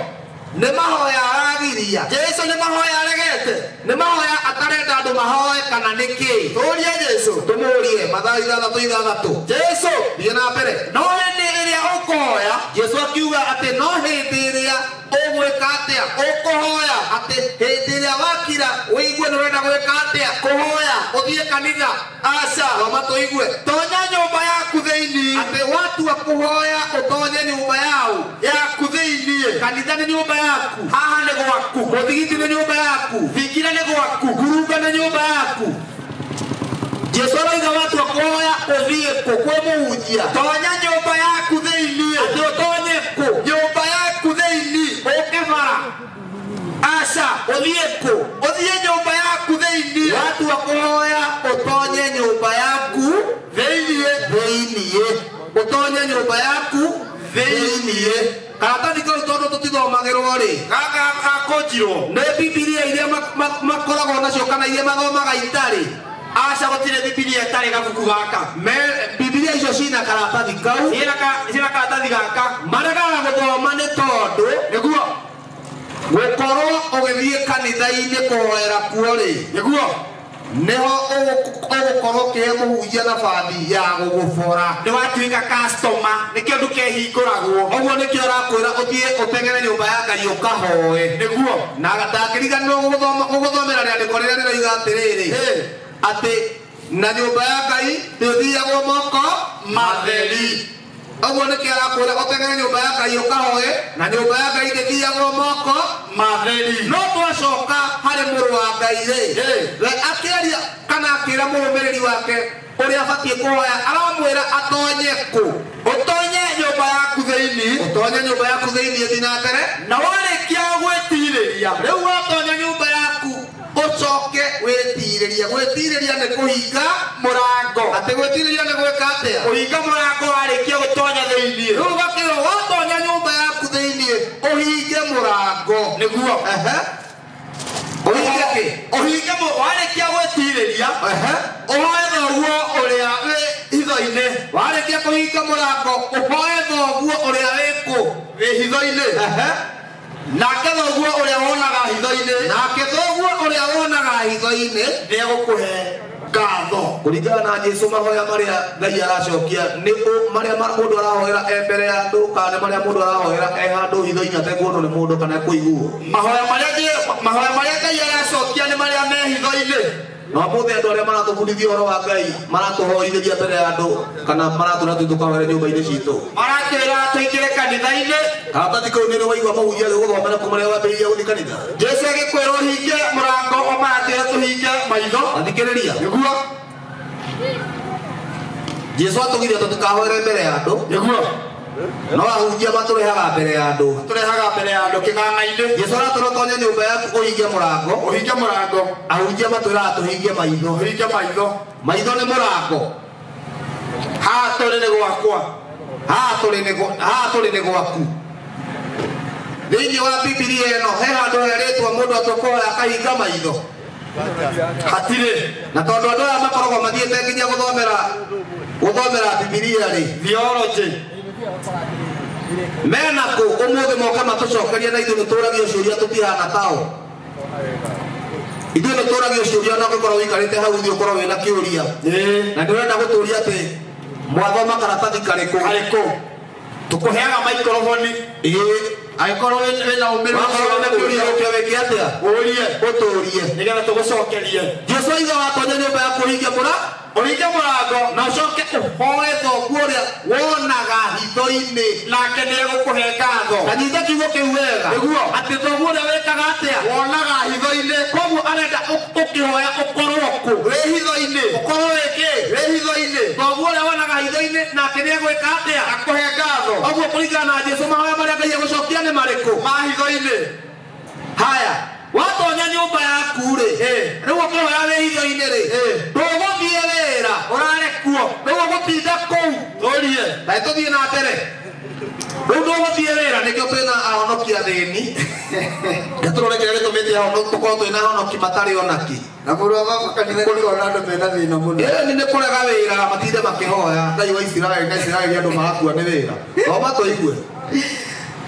Nĩ mahoya aragiria. Jesũ nĩ mahoya aregete. Nĩ mahoya atarenda andũ mahoe kana nĩ kĩ? Tũrie Jesũ. Tũmũrie Mathayo 6:6. Jesũ. Thiĩ na mbere. No hĩndĩ ĩrĩa ũkũhoya, Jesũ akiuga atĩ no hĩndĩ ĩrĩa ũgwĩka atĩa? Ũkũhoya. Atĩ hĩndĩ ĩrĩa wakira ũigue nĩ ũrenda gwĩka atĩa? Kũhoya. Ũthiĩ kanitha. Aca. Thoma tũigue. Tonya nyũmba yaku thĩinĩ. Atĩ watua kũhoya ũtonye nyũmba yao. Yaku thĩinĩ. Kanitha nĩ nyũmba yaku. Haha nĩ gwaku. Mũthigiti nĩ nyũmba yaku. Thingira nĩ gwaku. Ngurunga nĩ nyũmba yaku. Jesũ arauga watua kũhoya ũthiĩ kũ? Kwĩ mũhunjia. Tonya nyũmba yaku thĩinĩ. Atĩ ũtonye kũ? Nyũmba yaku thĩinĩ. Ũke bara. Aca. Ũthiĩ kũ? Ũthiĩ nyũmba yaku thĩinĩ. Watua kũhoya ũtonye nyũmba yaku thĩinĩ. Thĩinĩ. Ũtonye nyũmba yaku thĩinĩ. Karatathi kau tondũ tũtithomagĩrwo rĩ. Gaka gakũnjirwo. Nĩ Bibilia iria makoragwo nacio kana iria mathomaga itarĩ. Aca gũtirĩ Bibilia ĩtarĩ gabuku gaka. Bibilia icio cina karatathi kau. Ciĩna karatathi gaka. Maregaga gũthoma nĩ tondũ Nĩguo. Gũkorwo ũgĩthiĩ kanitha-inĩ kũhoera kuo rĩ, Nĩguo. nĩho ũgũkorwo ũkĩhe mũhunjia nabathi ya gũgũbora. Nĩ watuĩka customer, nĩkĩo ndũkehingũragwo. Ũguo nĩkĩo ũrakwĩra ũthiĩ ũteng'ere nyũmba ya Ngai ũkahoe. Nĩguo. Na ndangĩriganĩrwo gũgũthomera rĩandĩko rĩrĩa rĩroiga atĩrĩrĩ, atĩ na nyũmba ya Ngai ndĩthiagwo moko matheri. Ũguo nĩkĩo arakwĩra ũteng'ere nyũmba ya Ngai ũkahoe, na nyũmba ya Ngai ndĩthiagwo moko matheri. No twacoka harĩ mũrũ wa Ngai rĩ, we akĩaria kana akĩra mũrũmĩrĩri wake ũrĩa abatiĩ kũhoya, aramwĩra atonye kũ? Ũtonye nyũmba yaku thĩinĩ. Ũtonye nyũmba yaku thĩinĩ, thiĩ na mbere. Na warĩkia gwĩtirĩria. Rĩu watonya nyũmba yaku ũcoke wĩtirĩrie. Gwĩtirĩria nĩ kũhinga mũrango. Atĩ gwĩtirĩria nĩ gwĩka atĩa? Kũhinga mũrango warĩkia gũtonya thĩinĩ. Rĩu ũgakĩrwo watonya nyũmba yaku thĩinĩ ũhinge mũrango. Nĩguo. Ũhinge kĩ? Ũhinge warĩkia gwĩtirĩria. Ũhoe thoguo ũrĩa wĩ hitho-inĩ. Warĩkia kũhinga mũrango ũhoe thoguo ũrĩa wĩ kũ? Wĩ hitho-inĩ. Nake thoguo ũrĩa wonaga hitho-inĩ. Nake thoguo ũrĩa wonaga hitho-inĩ nĩegũkũhe ngatho. Kũringana na Jesũ, mahoya marĩa Ngai aracokia nĩ marĩa mũndũ arahoera e mbere ya andũ, kana nĩ marĩa mũndũ arahoera e handũ hitho-inĩ atekuonwo nĩ mũndũ kana ekũiguo? Mahoya marĩa Ngai aracokia nĩ marĩa me hitho-inĩ. Na ũmũthĩ andũ arĩa maratũbundithia ũhoro wa Ngai maratũhoithĩria mbere ya andũ kana maratwĩra tũthiĩ tũkahoere nyũmba-inĩ citũ. Maratwĩra tũingĩre kanitha-inĩ. Karatathi kau nĩ waigua mũhunjia agĩgũthomera kuma rĩrĩa wambĩrĩria gũthiĩ kanitha. Jesũ agĩkwĩra ũhinge mũrango, o maratwĩra tũhinge maitho. Athikĩrĩria. Nĩguo. Jesũ atũgiria tũtikahoere mbere ya andũ. Nĩguo. No ahunjia matũrehaga mbere ya andũ. Matũrehaga mbere ya andũ kĩng'ang'a-inĩ. Jesũ aratwĩra ũtonye nyũmba yaku ũhinge mũrango. Ũhinge mũrango. Ahunjia matwĩraga tũhinge maitho. Ũhinge maitho. Maitho nĩ mũrango. Haha tũrĩ nĩ gwakwa. Haha tũrĩ nĩ gwaku. Thĩinĩ wa Bibilia ĩno he handũ herĩtwo mũndũ atũkũhoya akahinga maitho. Hatirĩ. Na tondũ andũ aya makoragwo mathiĩte nginya gũthomera Bibilia rĩ, theology mena kũ ũmũthĩ moka matũcokeria, na ithuĩ nĩtũragio ciũria tũtihana tao. Ithuĩ nĩtũragio ciũria na ũngĩkorwo ũikarĩte hau ũthiĩ ũkorwo wĩna kĩũria. Na ndĩrenda gũtũria atĩ mwathoma karatathi karĩkũ? Karĩkũ? Tũkũheaga maikroboni. Angĩkorwo wĩna ũmĩrĩru Wakorwo wĩna kĩũria ũke wĩke atĩa? Ũrie. Ũtũrie. Nĩgetha tũgũcokerie. Jesũ aiga watonya nyũmba yaku ũhinge ũhinge mũrango na ũcoke ũhoe thoguo ũrĩa wonaga hitho-inĩ, nake nĩegũkũhe ngatho. Ta nyita kiugo kĩu wega. Nĩguo. Atĩ thoguo ũrĩa wĩkaga atĩa? Wonaga hitho-inĩ. Koguo arenda ũkĩhoya ũkorwo kũ? Wĩ hitho-inĩ. Ũkorwo wĩ kĩ? Wĩ hitho-inĩ. Thoguo ũrĩa wonaga hitho-inĩ nake nĩegwĩka atĩa? Akũhe ngatho. Ũguo kũringana na Jesũ mahoya marĩa Ngai egũcokia nĩ marĩkũ? Ma hitho-inĩ. Haya, watonya nyũmba yaku rĩ, rĩu ũkĩhoya wĩ hitho-inĩ rĩ, ndũgũthiĩ wĩra, ũrare kuo, rĩu ũgũtinda kũu. Tũrie. Na tũthiĩ na mbere. Rĩu ndũgũthiĩ wĩra, nĩkĩo twĩna ahonoki athĩni. Nĩtũrore kĩrĩa gĩtũmĩte tũkorwo twĩna ahonoki matarĩ onaki. Na mũrũ wa baba kanitha nĩkona andũ mena thĩna mũno. Ĩni nĩ kũrega wĩra, matinde makĩhoya Ngai wa Isiraeli, na Isiraeli andũ marakua nĩ wĩra. Thoma tũigue.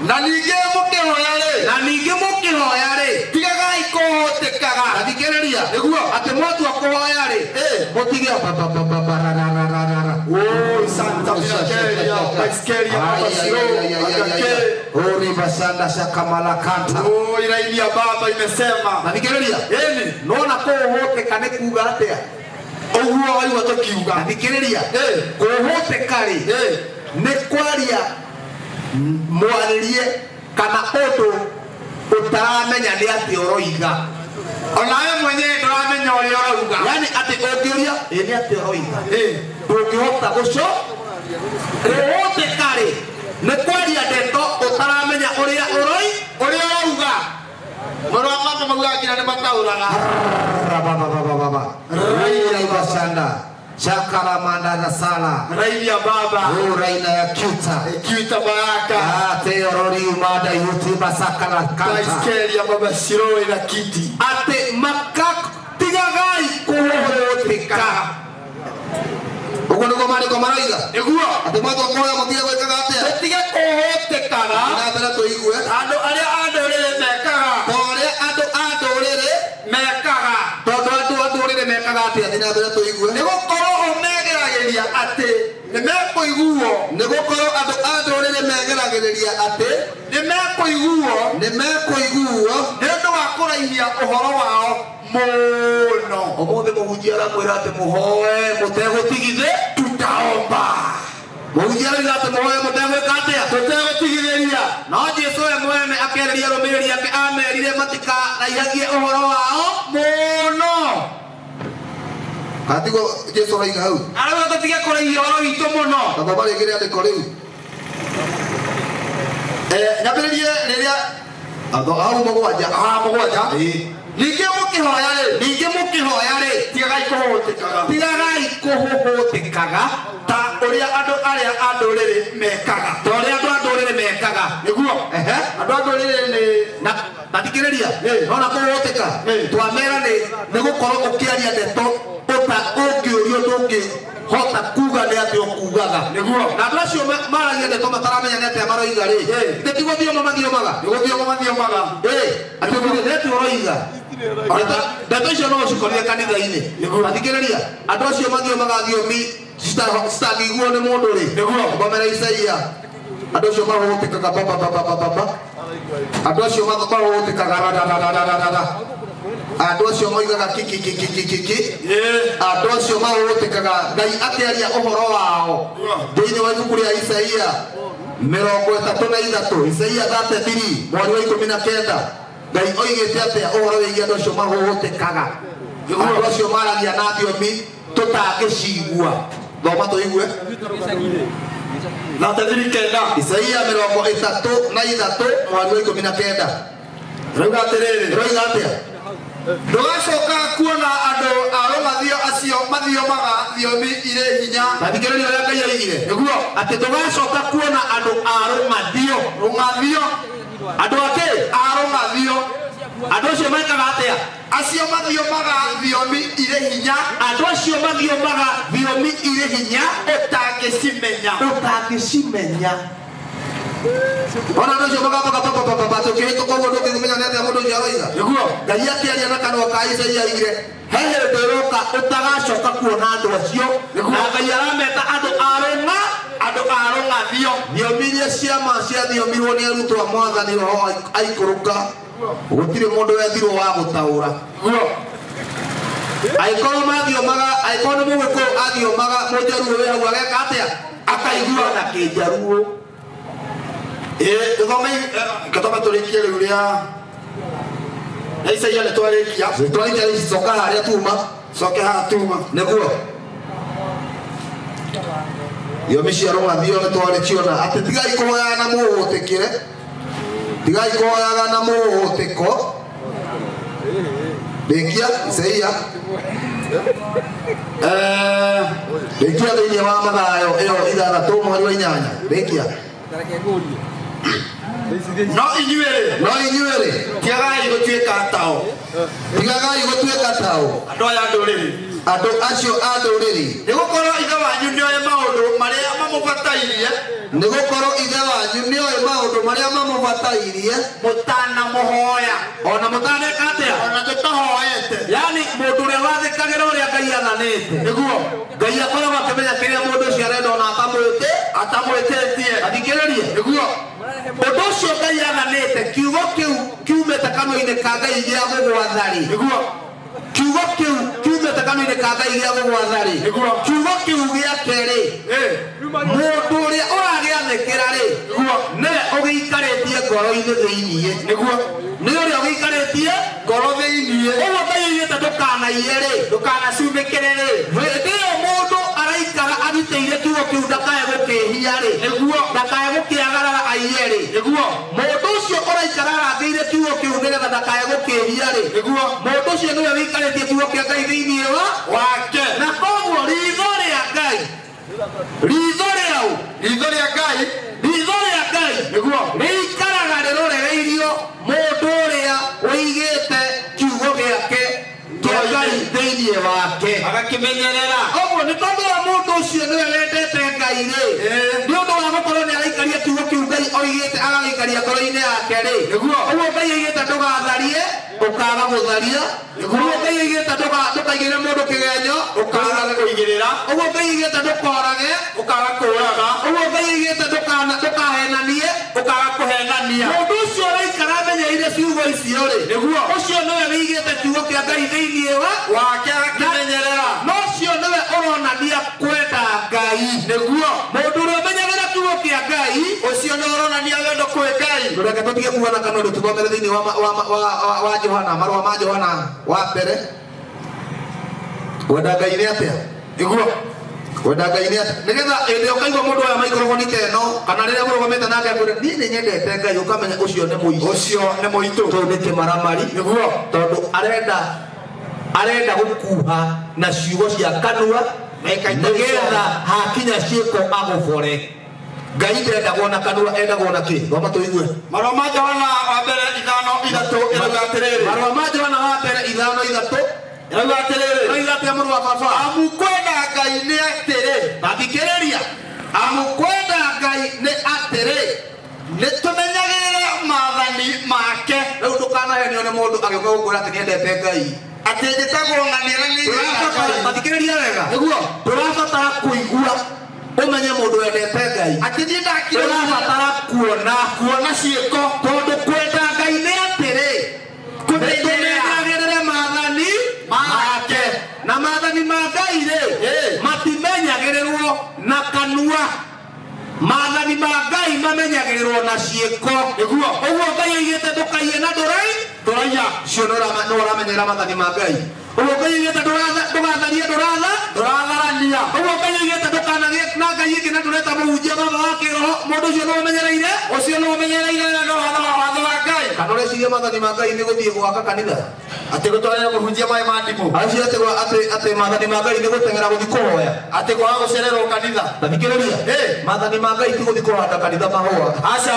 Na ningĩ mũkĩhoya rĩ, na ningĩ mũkĩhoya rĩ, tigagai kũhũtĩkaga. Na thikĩrĩria. Nĩguo. Atĩ mwatua kũhoya rĩ, mũtige bababababaragararara. Oi, Santa Pirakeria, Paiskeria, Papasiro, Akake. Ori basanda shakamala kanta. Oi, raini ya baba imesema. Na thikĩrĩria. Ĩni. Nona kũhũtĩka nĩ kuga atĩa? Ũguo waigua tũkiuga. Na thikĩrĩria. Kũhũtĩka rĩ, nĩ kwaria mwarĩrie kana ũndũ ũtaramenya nĩ atĩ ũroiga. Onawe mwenyewe ndũramenya ũrĩa ũrauga. Yani atĩ ũngĩũria ĩ nĩ atĩ ũroiga, ndũngĩhota gũco. Kũhũtĩka rĩ, nĩ kwaria ndeto ũtaramenya ũrĩa ũrĩa ũrauga. Mũrũ wa mama maugaga nginya nĩ mataũraga. Rabababababa. Shakaramanda rasala. Raini ya baba. Raina ya kyuta. Kyuta baraka. Ate orori umada yuti basakala kanta. Baiskeli ya baba Shiroi na kiti. Ate makatigagai kuhũtĩka. Ũguo nĩguo maandĩko maroiga. Nĩguo. Atĩ mwatua kũhoya mũtige gwĩkaga atĩa? Mũtige kũhũtĩkaga. Na mbere tũigue. Andũ arĩa a ndũrĩrĩ mekaga. Nĩmekũiguo. Nĩgũkorwo andũ a ndũrĩrĩ megeragĩrĩria atĩ Nĩmekũiguo. Nĩmekũiguo nĩ ũndũ wa kũraihia ũhoro wao mũno. Ũmũthĩ mũhunjia aramwĩra atĩ mũhoe mũtegũtigithĩ. Tutaomba. Mũhunjia aroiga atĩ mũhoe mũtegwĩka atĩa? Tũtegũtigithĩria. No Jesũ we mwene akĩarĩria arũmĩrĩri ake amerire matikaraihagie ũhoro wao mũno. Katiguo Jesũ aroiga hau. Arauga tũtige kũraihia ũhoro witũ mũno. Gathoma rĩngĩ rĩandĩko rĩu. Nyambĩrĩrie rĩrĩa hau mũgwanja. Ah, mũgwanja. Ĩĩ. Ningĩ mũkĩhoya rĩ, Ningĩ mũkĩhoya rĩ, tigagai kũhũhũtĩkaga tigagai kũhũhũtĩkaga ta ũrĩa andũ arĩa a ndũrĩrĩ mekaga. Ta ũrĩa andũ a ndũrĩrĩ mekaga. Nĩguo. Ehe. Andũ a ndũrĩrĩ nĩ Na tathikĩrĩria, nona kũhũhũtĩka twamera nĩ gũkorwo ũkĩaria ndeto ũta ũngĩũrio ndũngĩhota kuga nĩ atĩ ũkugaga. Nĩguo. Na andũ acio maragia ndeto mataramenya nĩ atĩa maroiga rĩ, nĩ ti gũthioma mathiomaga. Nĩ gũthioma mathiomaga. Atĩ ũkire nĩ atĩa ũroiga. Ndeto icio no ũcikorire kanitha-inĩ. Tathikĩrĩria, andũ acio mathiomaga thiomi citangĩiguo nĩ mũndũ rĩ. Nĩguo. Thomera Isaia. Andũ acio mahũhũtĩkaga ba ba ba ba ba ba ba. Andũ acio mahũhũtĩkaga ra ra ra ra ra ra ra. Andũ acio moigaga ki ki ki ki ki ki ki. Andũ acio mahũhũtĩkaga Ngai akĩaria ũhoro wao thĩinĩ wa ibuku rĩa Isaia 33, Isaia 33 mweri wa 19. Ngai oigĩte atĩa ũhoro wĩgiĩ andũ acio mahũhũtĩkaga? Andũ acio maragia na thiomi tũtangĩcigua. Thoma tũigue. 39. Isaia 33 mweri wa 19. Rauga atĩrĩrĩ. Rauga atĩa? Ndũgacoka kuona andũ a rũng'athio acio mathiomaga thiomi irĩ hinya. Tathikĩrĩria ũrĩa Ngai oigire. Nĩguo. Atĩ ndũgacoka kuona andũ a rũng'athio. Rũng'athio. Andũ akĩ? A rũng'athio. Andũ acio mekaga atĩa? Acio mathiomaga thiomi irĩ hinya. Andũ acio mathiomaga thiomi irĩ hinya ũtangĩcimenya. Ũtangĩcimenya. Ona andũ acio magambaga pa pa pa pa pa tũkĩhĩtũka ũguo ndũngĩmenya nĩ atĩa mũndũ ũcio aroiga. Nĩguo. Ngai akĩaria na kanua ka Isaia oigire he hĩndĩ ĩroka ũtagacoka kuona andũ acio. Nĩguo. Na Ngai arameta andũ a rũng'a, andũ a rũng'athio. Thiomi iria ciama ciathiomirwo nĩ arutwo a Mwathani Roho aikũrũka, gũtirĩ mũndũ wethirwo wa gũtaũra. Nĩguo. Angĩkorwo mathiomaga, angĩkorwo nĩ Mũgĩkũyũ athiomaga, Mũnjaruo wĩ hau ageka atĩa? Akaigua na Kĩnjaruo. Tũthome gĩthomo tũrĩkie rĩu rĩa Isaia nĩ twarĩkia. Twarĩkia rĩ, coka harĩa tuma. Coke haha tuma. Nĩguo. Thiomi cia rũng'athio nĩ twarĩciona atĩ tigai kũhoyaga na mũhũhũtĩkĩre, tigai kũhoyaga na mũhũhũtĩko. Rĩkia Isaia. Rĩkia thĩinĩ wa Mathayo ĩyo 6 mweri wa 8. Rĩkia. No inyuĩ rĩ, No inyuĩ rĩ, tigagai gũtuĩka tao. Tigagai gũtuĩka tao. Andũ aya a ndũrĩrĩ. Andũ acio a ndũrĩrĩ. Nĩgũkorwo Ithe wanyu nĩoĩ maũndũ marĩa mamũbatairie. Nĩgũkorwo Ithe wanyu nĩoĩ maũndũ marĩa mamũbatairie. Mũtanamũhoya. Ona mũtaneka atĩa? Ona tũtahoete. Yaani mũndũ ũrĩa wathĩkagĩra ũrĩa Ngai athanĩte. Nĩguo. Ngai akoragwo akĩmenya kĩrĩa mũndũ ũcio arenda ona atamwĩtĩtie. Athikĩrĩrie. Nĩguo. Ũndũ ũcio Ngai athanĩte, kiugo kĩu kiumĩte kanua-inĩ ka Ngai gĩa gũgwatha rĩ. Nĩguo. Kiugo kĩu kiumĩte kanua-inĩ ka Ngai gĩa gũgwatha rĩ. Nĩguo. Kiugo kĩu gĩake rĩ, mũndũ ũrĩa ũragĩathĩkĩra rĩ, Nĩguo. nĩwe ũgĩikarĩtie ngoro-inĩ thĩiniĩ. Nĩguo. Nĩ ũrĩa ũgĩikarĩtie ngoro thĩiniĩ. Ũguo Ngai oigĩte ndũkanaiye rĩ, ndũkanacumĩkĩre rĩ. Hĩndĩ ĩyo mũndũ araikara agitĩire kiugo kĩu ndakae gũkĩhia rĩ, Nĩguo. ndakae gũkĩagarara aiye rĩ, Nĩguo. Mũndũ ũcio ũraikara arangĩire kiugo kĩu nĩgetha ndakae gũkĩhia rĩ, Nĩguo. Mũndũ ũcio nĩwe wĩikarĩtie kiugo kĩa Ngai thĩiniĩ wa wake. Na koguo ritho rĩa Ngai, ritho rĩau, ritho rĩa Ngai, ritho rĩa Ngai, Nĩguo. rĩikaraga rĩrorereirio mũndũ ũrĩa ũigĩte kiugo gĩake kĩa Ngai thĩiniĩ wake. Agakĩmenyerera. Ũguo nĩ tondũ wa mũndũ ũcio nĩwe wendete Ngai rĩ, nĩ ũndũ wa gũkorwo nĩ araikaria kiugo kĩu Ngai oigĩte agagĩikaria ngoro-inĩ yake rĩ, Nĩguo. Ũguo Ngai oigĩte ndũgatharie, Ũkaga gũtharia. Ũguo Ngai oigĩte ndũkaigĩrĩre mũndũ kĩgenyo, Ũkaga kũigĩrĩra. Ũguo Ngai oigĩte ndũkorage, Ũkaga kũũraga. Ũguo Ngai oigĩte ndũkahenanie, Ũkaga kũhenania. Mũndũ ũcio ũraikara amenyeire ciugo icio rĩ, Nĩguo. Ũcio nĩwe wĩigĩte kiugo kĩa Ngai thĩinĩ wa wake akĩmenyerera. No ũcio nĩwe ũronania kwenda Ngai. Nĩguo. Mũndũ ũrĩa ũmenyagĩra kiugo kĩa Ngai, ũcio nĩwe ũronania wendo kwĩ Ngai. Reke tũtige kuga na kanua rĩu, tũthomere thĩinĩ wa Johana, marũa ma Johana wa mbere. Kwenda Ngai nĩ atĩa? Nĩguo. Kwenda Ngai nĩ atĩa? Nĩgetha hĩndĩ ĩrĩa ũkaigua mũndũ oya maikroboni ta ĩno, kana rĩrĩa mũrũgamĩte nake akwĩre, niĩ nĩ nyendete Ngai, ũkamenya ũcio nĩ mũici. Ũcio nĩ mũitũ. Tondũ nĩ kĩmaramari. Nĩguo. Tondũ arenda gũkuha na ciugo cia kanua, nĩgetha hakinya ciĩko agũbore. Ngai ndendagwo na kanua, endagwo na kĩ? Thoma tũigue. Marũa ma Johana wa mbere 5:3 ĩrauga atĩrĩrĩ. Marũa ma Johana wa mbere 5:3 ĩrauga atĩrĩrĩ. Ĩrauga atĩa mũrũ wa baba? Amu kwenda Ngai nĩ atĩrĩ. Tathikĩrĩria. Amu kwenda Ngai nĩ atĩrĩ, nĩ tũmenyagĩrĩre maathani make. Rĩu ndũkanahenio nĩ mũndũ agĩũka gũkwĩra atĩ nĩendete Ngai. Atĩ njĩtagwo ng'ania na nĩ Tũrabatara, tathikĩrĩria wega. Nĩguo. Tũrabatara kũigua ũmenye mũndũ wendete Ngai. Atĩ niĩ ndakire Tũrabatara kuona ciĩko. Tondũ kwenda Ngai nĩ atĩrĩ, tũmenyagĩrĩre maathani make. Na maathani ma Ngai rĩ, matimenyagĩrĩrwo na kanua. Maathani ma Ngai mamenyagĩrĩrwo na ciĩko. Nĩguo. Ũguo Ngai oigĩte ndũkaiye na ndũraiya. Cio nĩ ũramenyera maathani ma Ngai. Ũguo Ngai oigĩte ndũgatharie, ndũratharania. Ũguo Ngai oigĩte ndũkanagĩe na Ngai ĩngĩ na ndũreta mũhunjia baba wa kĩroho. Mũndũ ũcio nĩ ũmenyereire? Ũcio nĩ ũmenyereire na no watho wa Ngai. Kana ũreciria maathani ma Ngai nĩ gũthiĩ gwaka kanitha? Atĩ gũtwarĩra mũhunjia maĩ ma ndimũ. Acio atĩ maathani ma Ngai nĩ gũteng'era gũthiĩ kũhoya. Atĩ kwaga gũcererwo kanitha. Tathikĩrĩria. Maathani ma Ngai ti gũthiĩ kũhanda kanitha mahũa. Aca.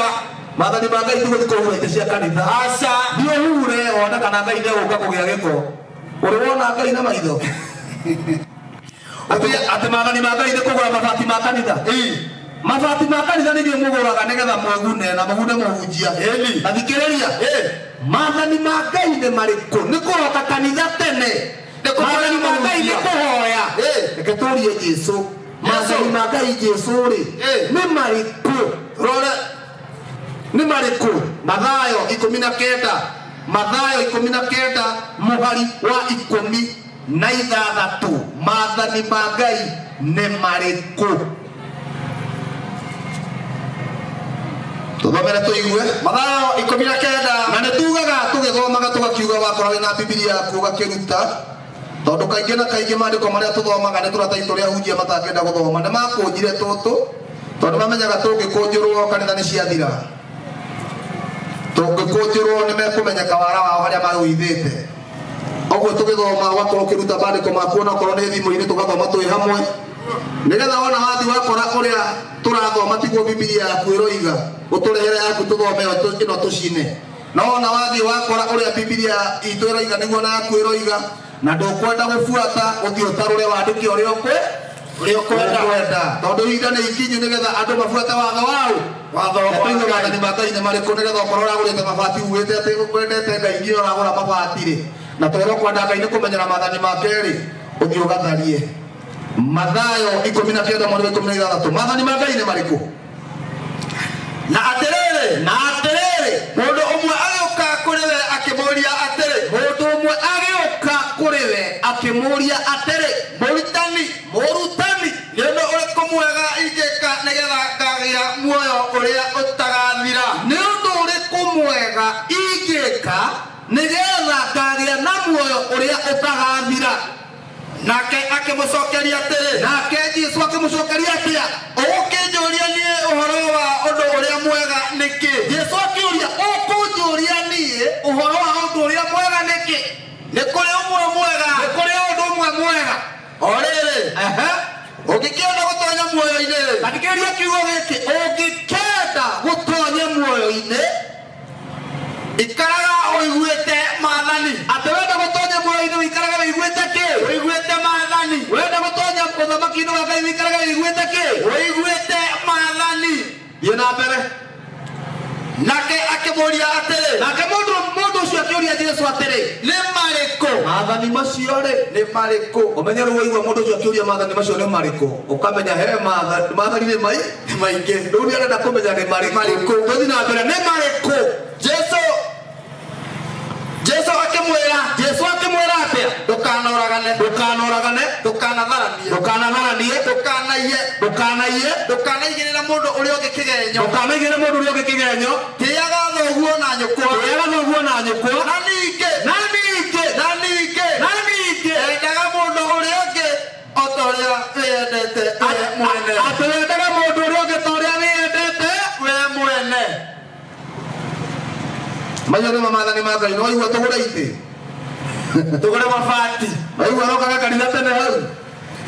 Maathani ma Ngai ti gũthiĩ kũhura itĩ cia kanitha. Aca. Thiĩ ũhure wone kana Ngai nĩegũka kũgĩa gĩko. Ũrĩ wona Ngai na maitho? Atĩ maathani ma Ngai nĩ kũgũra mabati ma kanitha. Mabati ma kanitha nĩ inyuĩ mũgũraga nĩgetha mwĩgune na mũgune mũhunjia. Tathikĩrĩria. Maathani ma Ngai nĩ marĩkũ? Nĩ kũroka kanitha tene. Maathani ma Ngai nĩ kũhoya. Reke tũrie Jesũ. Maathani ma Ngai Jesũ rĩ, nĩ marĩkũ? Rora, nĩ marĩkũ? Mathayo 19. Mathayo 19 mũhari wa 16. Maathani ma Ngai nĩ marĩkũ? Tũthomere tũigue. Mathayo 19. Na nĩ tugaga tũgĩthomaga tũgakiuga wakorwo wĩna Bibilia yaku ũgakĩruta, tondũ kaingĩ na kaingĩ maandĩko marĩa tũthomaga nĩ tũratathi tũrĩa ahunjia matangĩenda gũthoma. Nĩ makũnjire tũtũ tondũ mamenyaga tũngĩkũnjũrwo kanitha nĩ ciathira. Tũngĩkũnjũrwo nĩ mekũmenyeka wara wao harĩa marũithĩte. Ũguo tũgĩthoma ũgakorwo ũkĩruta maandĩko maku onakorwo nĩ thimũ-inĩ tũgathoma twĩ hamwe. Nĩgetha wona wathi wakora ũrĩa tũrathoma tiguo Bibilia yaku ĩroiga, ũtũrehere yaku tũthome ĩno tũcine. No wona wathi wakora ũrĩa Bibilia itũ ĩroiga nĩguo na yaku ĩroiga, na ndũkwenda gũbuata, ũthiĩ ũtarũre wandĩke ũrĩa ũkwenda. Tondũ ihinda nĩ ikinyu nĩgetha andũ mabuate watho wao. Watho wa Ngai. Ngai. Maathani ma Ngai nĩ marĩkũ nĩgetha ũkorwo ũragũrĩte mabati ugĩte atĩ wendete Ngai nginya ũragũra mabati rĩ, na twerwo kwenda Ngai nĩ kũmenyera maathani make rĩ, ũthiĩ ũgatharie. Mathayo 19 mweri wa 16. Maathani ma Ngai nĩ marĩkũ? Na atĩrĩrĩ, Na atĩrĩrĩ, mũndũ ũmwe agĩũka kũrĩ we akĩmũũria atĩrĩ. Mũndũ ũmwe agĩũka kũrĩ we akĩmũũria atĩrĩ, Mũrutani, Mũrutani, nĩ ũndũ ũrĩkũ mwega ingĩka nĩgetha ngagĩa muoyo ũrĩa ũtagathira? Nĩ ũndũ ũrĩkũ mwega ingĩka nĩgetha ngagĩa na muoyo ũrĩa ũtagathira? Nake akĩmũcokeria atĩrĩ. Nake Jesũ akĩmũcokeria atĩa? Ũgũkĩnjũria niĩ ũhoro wa ũndũ ũrĩa mwega nĩkĩ? Jesũ akĩũria, ũkũnjũria niĩ ũhoro wa ũndũ ũrĩa mwega nĩkĩ? Nĩ kũrĩ ũmwe mwega. Nĩ kũrĩ ũndũ ũmwe mwega. O rĩrĩ, ũngĩkĩenda gũtonya muoyo-inĩ rĩ, Tathikĩrĩria kiugo gĩkĩ, ũngĩkenda gũtonya muoyo-inĩ, ikaraga ũiguĩte maathani. Atĩ wenda gũtonya muoyo-inĩ ũikaraga ũiguĩte kĩ? Ũiguĩte maathani. Wenda gũtonya ũthamaki-inĩ wa Ngai ũikaraga ũiguĩte kĩ? Ũiguĩte maathani. Thiĩ na mbere. Nake akĩmũũria atĩrĩ. Nake mũndũ ũcio akĩũria Jesũ atĩrĩ. Maathani macio rĩ nĩ marĩkũ? Ũmenye rĩu waigua mũndũ ũcio akĩũria maathani macio nĩ marĩkũ, ũkamenya he maathani nĩ mai Nĩ maingĩ. Rĩu nĩ arenda kũmenya nĩ marĩkũ. Tũthiĩ na mbere, nĩ marĩkũ? Jesu akĩmwĩra, Jesu akĩmwĩra atĩa? Ndũkanoragane, Ndũkanoragane, ndũkanatharanie, ndũkanatharanie, ndũkanaiye, ndũkanaiye, ndũkanaigĩrĩre mũndũ ũrĩa ũngĩ kĩgenyo, ndũkanaigĩrĩre mũndũ ũrĩa ũngĩ kĩgenyo, tĩaga thoguo na nyũkwa, tĩaga thoguo na nyũkwa, na ningĩ, na ningĩ, na ningĩ, na ningĩ, endaga mũndũ ũrĩa ũngĩ o ta ũrĩa wĩyendete we mwene. Atĩ wendaga mũndũ ũrĩa ũngĩ ta ũrĩa wĩyendete we mwene. Macio nĩmo maathani ma Ngai. No waigua tũgũre itĩ, tũgũre mabati, waigua rokaga kanitha tene hau,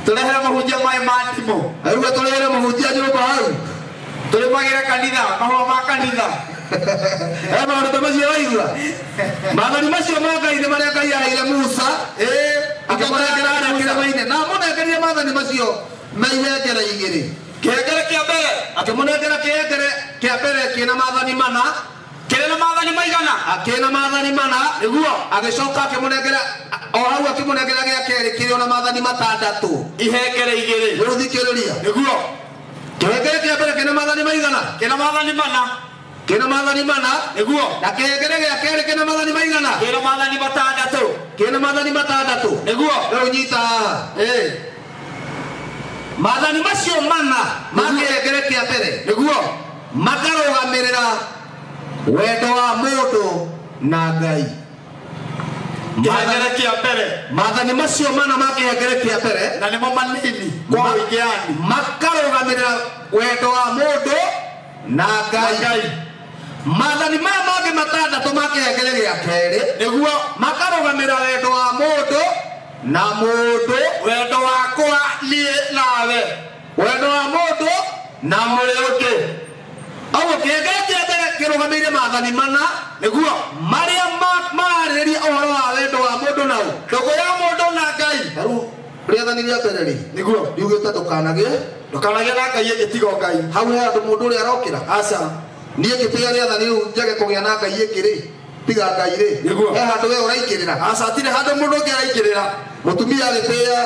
tũrehere mũhunjia maĩ ma ndimũ, waigua tũrehere mũhunjia nyũmba hau, tũrĩmagĩre kanitha mahũa ma kanitha. He maũndũ ta macio waigua. Maathani macio ma Ngai nĩ marĩa Ngai aheire Musa, akĩmũnengera harĩa kĩrĩma-inĩ, na amũnengerire maathani macio me ihengere igĩrĩ. Kĩhengere kĩa mbere akĩmũnengera kĩhengere kĩa mbere kĩna maathani mana, kĩrĩ na maathani maigana, akĩna maathani mana, nĩguo. Agĩcoka akĩmũnengera o hau akĩmũnengera gĩa kerĩ kĩrĩ ona maathani matandatũ, ihengere igĩrĩ, nĩũthikĩrĩria, nĩguo. Kĩhengere kĩa mbere kĩna maathani maigana, kĩna maathani mana, kĩna maathani mana, nĩguo. Na kĩhengere gĩa kerĩ kĩna maathani maigana, kĩna maathani matandatũ, kĩna maathani matandatũ, nĩguo. Rĩu nyita haha, maathani macio mana ma kĩhengere kĩa mbere, nĩguo, makarũgamĩrĩra wendo wa mũndũ na Ngai. Kĩhengere kĩa mbere, maathani macio mana ma kĩhengere kĩa mbere, na nĩmo manini kwa ũingĩ yani, makarũgamĩrĩra wendo wa mũndũ na Ngai. Maathani maya mangĩ matandatũ ma kĩhengere gĩa kerĩ, nĩguo, makarũgamĩrĩra wendo wa mũndũ na mũndũ, wendo wakwa niĩ nawe, wendo wa mũndũ na mũrĩa ũngĩ. Ũguo kĩhengere kĩa mbere kĩrũgamĩrĩire maathani mana, nĩguo, marĩa mararĩrĩria ũhoro wa wendo wa mũndũ na ũ, ndũgũ ya mũndũ na Ngai. Rĩu rĩathani rĩa mbere rĩ, nĩguo, riugĩte ndũkanagĩe, ndũkanagĩe na Ngai ĩngĩ tiga o Ngai. Hau he andũ mũndũ ũrĩa arokĩra, aca, niĩ ngĩtĩĩa rĩathani rĩu njage kũgĩa na Ngai ĩngĩ rĩ, tiga Ngai rĩ, nĩguo, he handũ we ũraingĩrĩra, aca, hatirĩ handũ mũndũ ũngĩ araingĩrĩra. Mũtumia agĩtĩĩa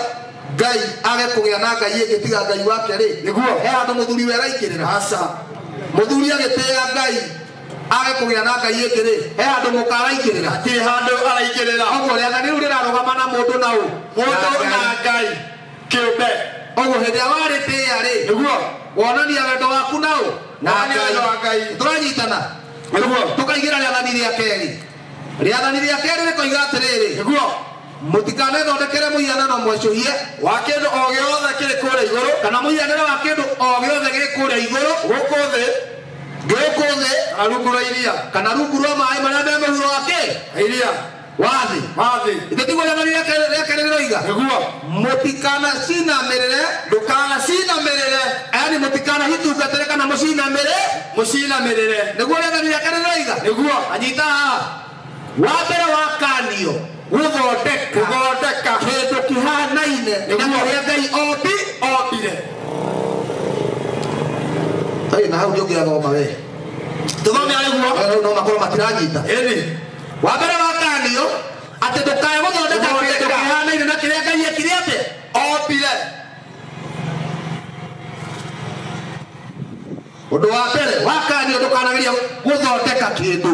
Ngai age kũgĩa na Ngai ĩngĩ tiga Ngai wake rĩ, nĩguo, he handũ mũthuri we araingĩrĩra, aca, mũthuri agĩtĩĩa Ngai age kũgĩa na Ngai ĩngĩ rĩ, he handũ mũka araingĩrĩra, hatirĩ handũ araingĩrĩra. Ũguo rĩathani rĩu rĩrarũgama na mũndũ na ũ, mũndũ na Ngai kĩũmbe. Ũguo hĩndĩ ĩrĩa warĩtĩĩa rĩ, nĩguo, wonania wendo waku na ũ, na Ngai. Tũranyitana, nĩguo. Tũkaigĩra rĩathani rĩa kerĩ. Rĩathani rĩa kerĩ rĩkoiga atĩrĩrĩ, nĩguo, mũtikanethondekere mũhianano mwecũhie wa kĩndũ o gĩothe kĩrĩ kũrĩa igũrũ, kana mũhianĩre wa kĩndũ o gĩothe gĩ kũrĩa igũrũ, gũkũ thĩ, gũkũ thĩ, kana rungu rwa iria, kana rungu rwa maĩ marĩa me mũhuro wa kĩ, iria, wa thĩ, wa thĩ. Ithe tiguo rĩathani rĩa kerĩ rĩroiga, nĩguo, mũtikanacinamĩrĩre, ndũkanacinamĩrĩre, yani mũtikanahitungatĩre kana mũcinamĩrĩ, mũcinamĩrĩre, nĩguo rĩathani rĩa kerĩ rĩroiga, nĩguo. Anyita haha, wa mbere wakanio gũthondeka kĩndũ kĩhanaine na kĩrĩa Ngai ombire. Na hau nĩũngĩathoma we, tũthome arĩguo, rĩu no makorwo matiranyita. Ĩni wa mbere wakanio atĩ ndũkae gũthondeka kĩndũ kĩhanaine na kĩrĩa Ngai ekire atĩ ombire. Ũndũ wa mbere wakanio ndũkanageria gũthondeka kĩndũ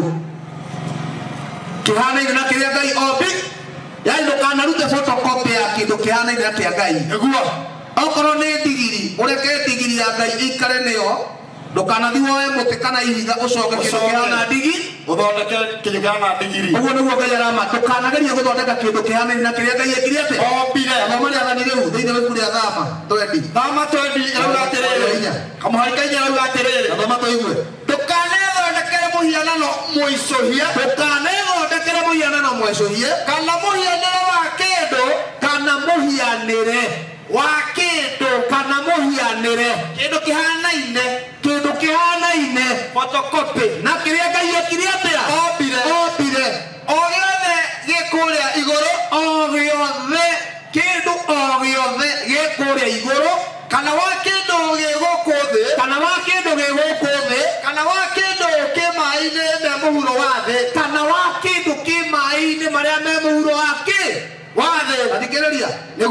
kĩhanaine na kĩrĩa Ngai ombire, yani ndũkanarute photocopy ya kĩndũ kĩhanaine na kĩa Ngai, nĩguo. Okorwo nĩ ndigiri, ũreke ndigiri ya Ngai ĩikare nĩyo, ndũkanathiĩ woe mũtĩ kana ihiga ũcoke kĩndũ kĩhana ndigi, ũthondeke kĩndũ kĩhana ndigiri. Ũguo nĩguo Ngai arama, ndũkanagerie gũthondeka kĩndũ kĩhanaine na kĩrĩa Ngai ekire atĩ ombire. Thoma rĩathani rĩu thĩinĩ wa ibuku rĩa Thama 20. Thama 20 ĩrauga atĩrĩrĩ, kamũhari ka inya ĩrauga atĩrĩrĩ, Thoma tũigue. Ndũkanethondekere mũhianano mũicũhie, ndũkanethondekere mũhianano mwecũhie, kana mũhianĩre wa kĩndũ, kana mũhianĩre wa kĩndũ, kana mũhianĩre kĩndũ kĩhanaine, kĩndũ kĩhanaine, photocopy na kĩrĩa Ngai ekire atĩa, ombire, ombire. O gĩothe gĩ kũrĩa igũrũ, o gĩothe kĩndũ o gĩothe gĩ kũrĩa igũrũ, kana wa kĩndũ gĩ gũkũ thĩ, kana wa kĩndũ gĩ gũkũ thĩ, kana wa kĩndũ kĩ maĩ-inĩ me mũhuro wa thĩ, kana wa kĩndũ kĩ maĩ-inĩ marĩa me mũhuro wa kĩ, wa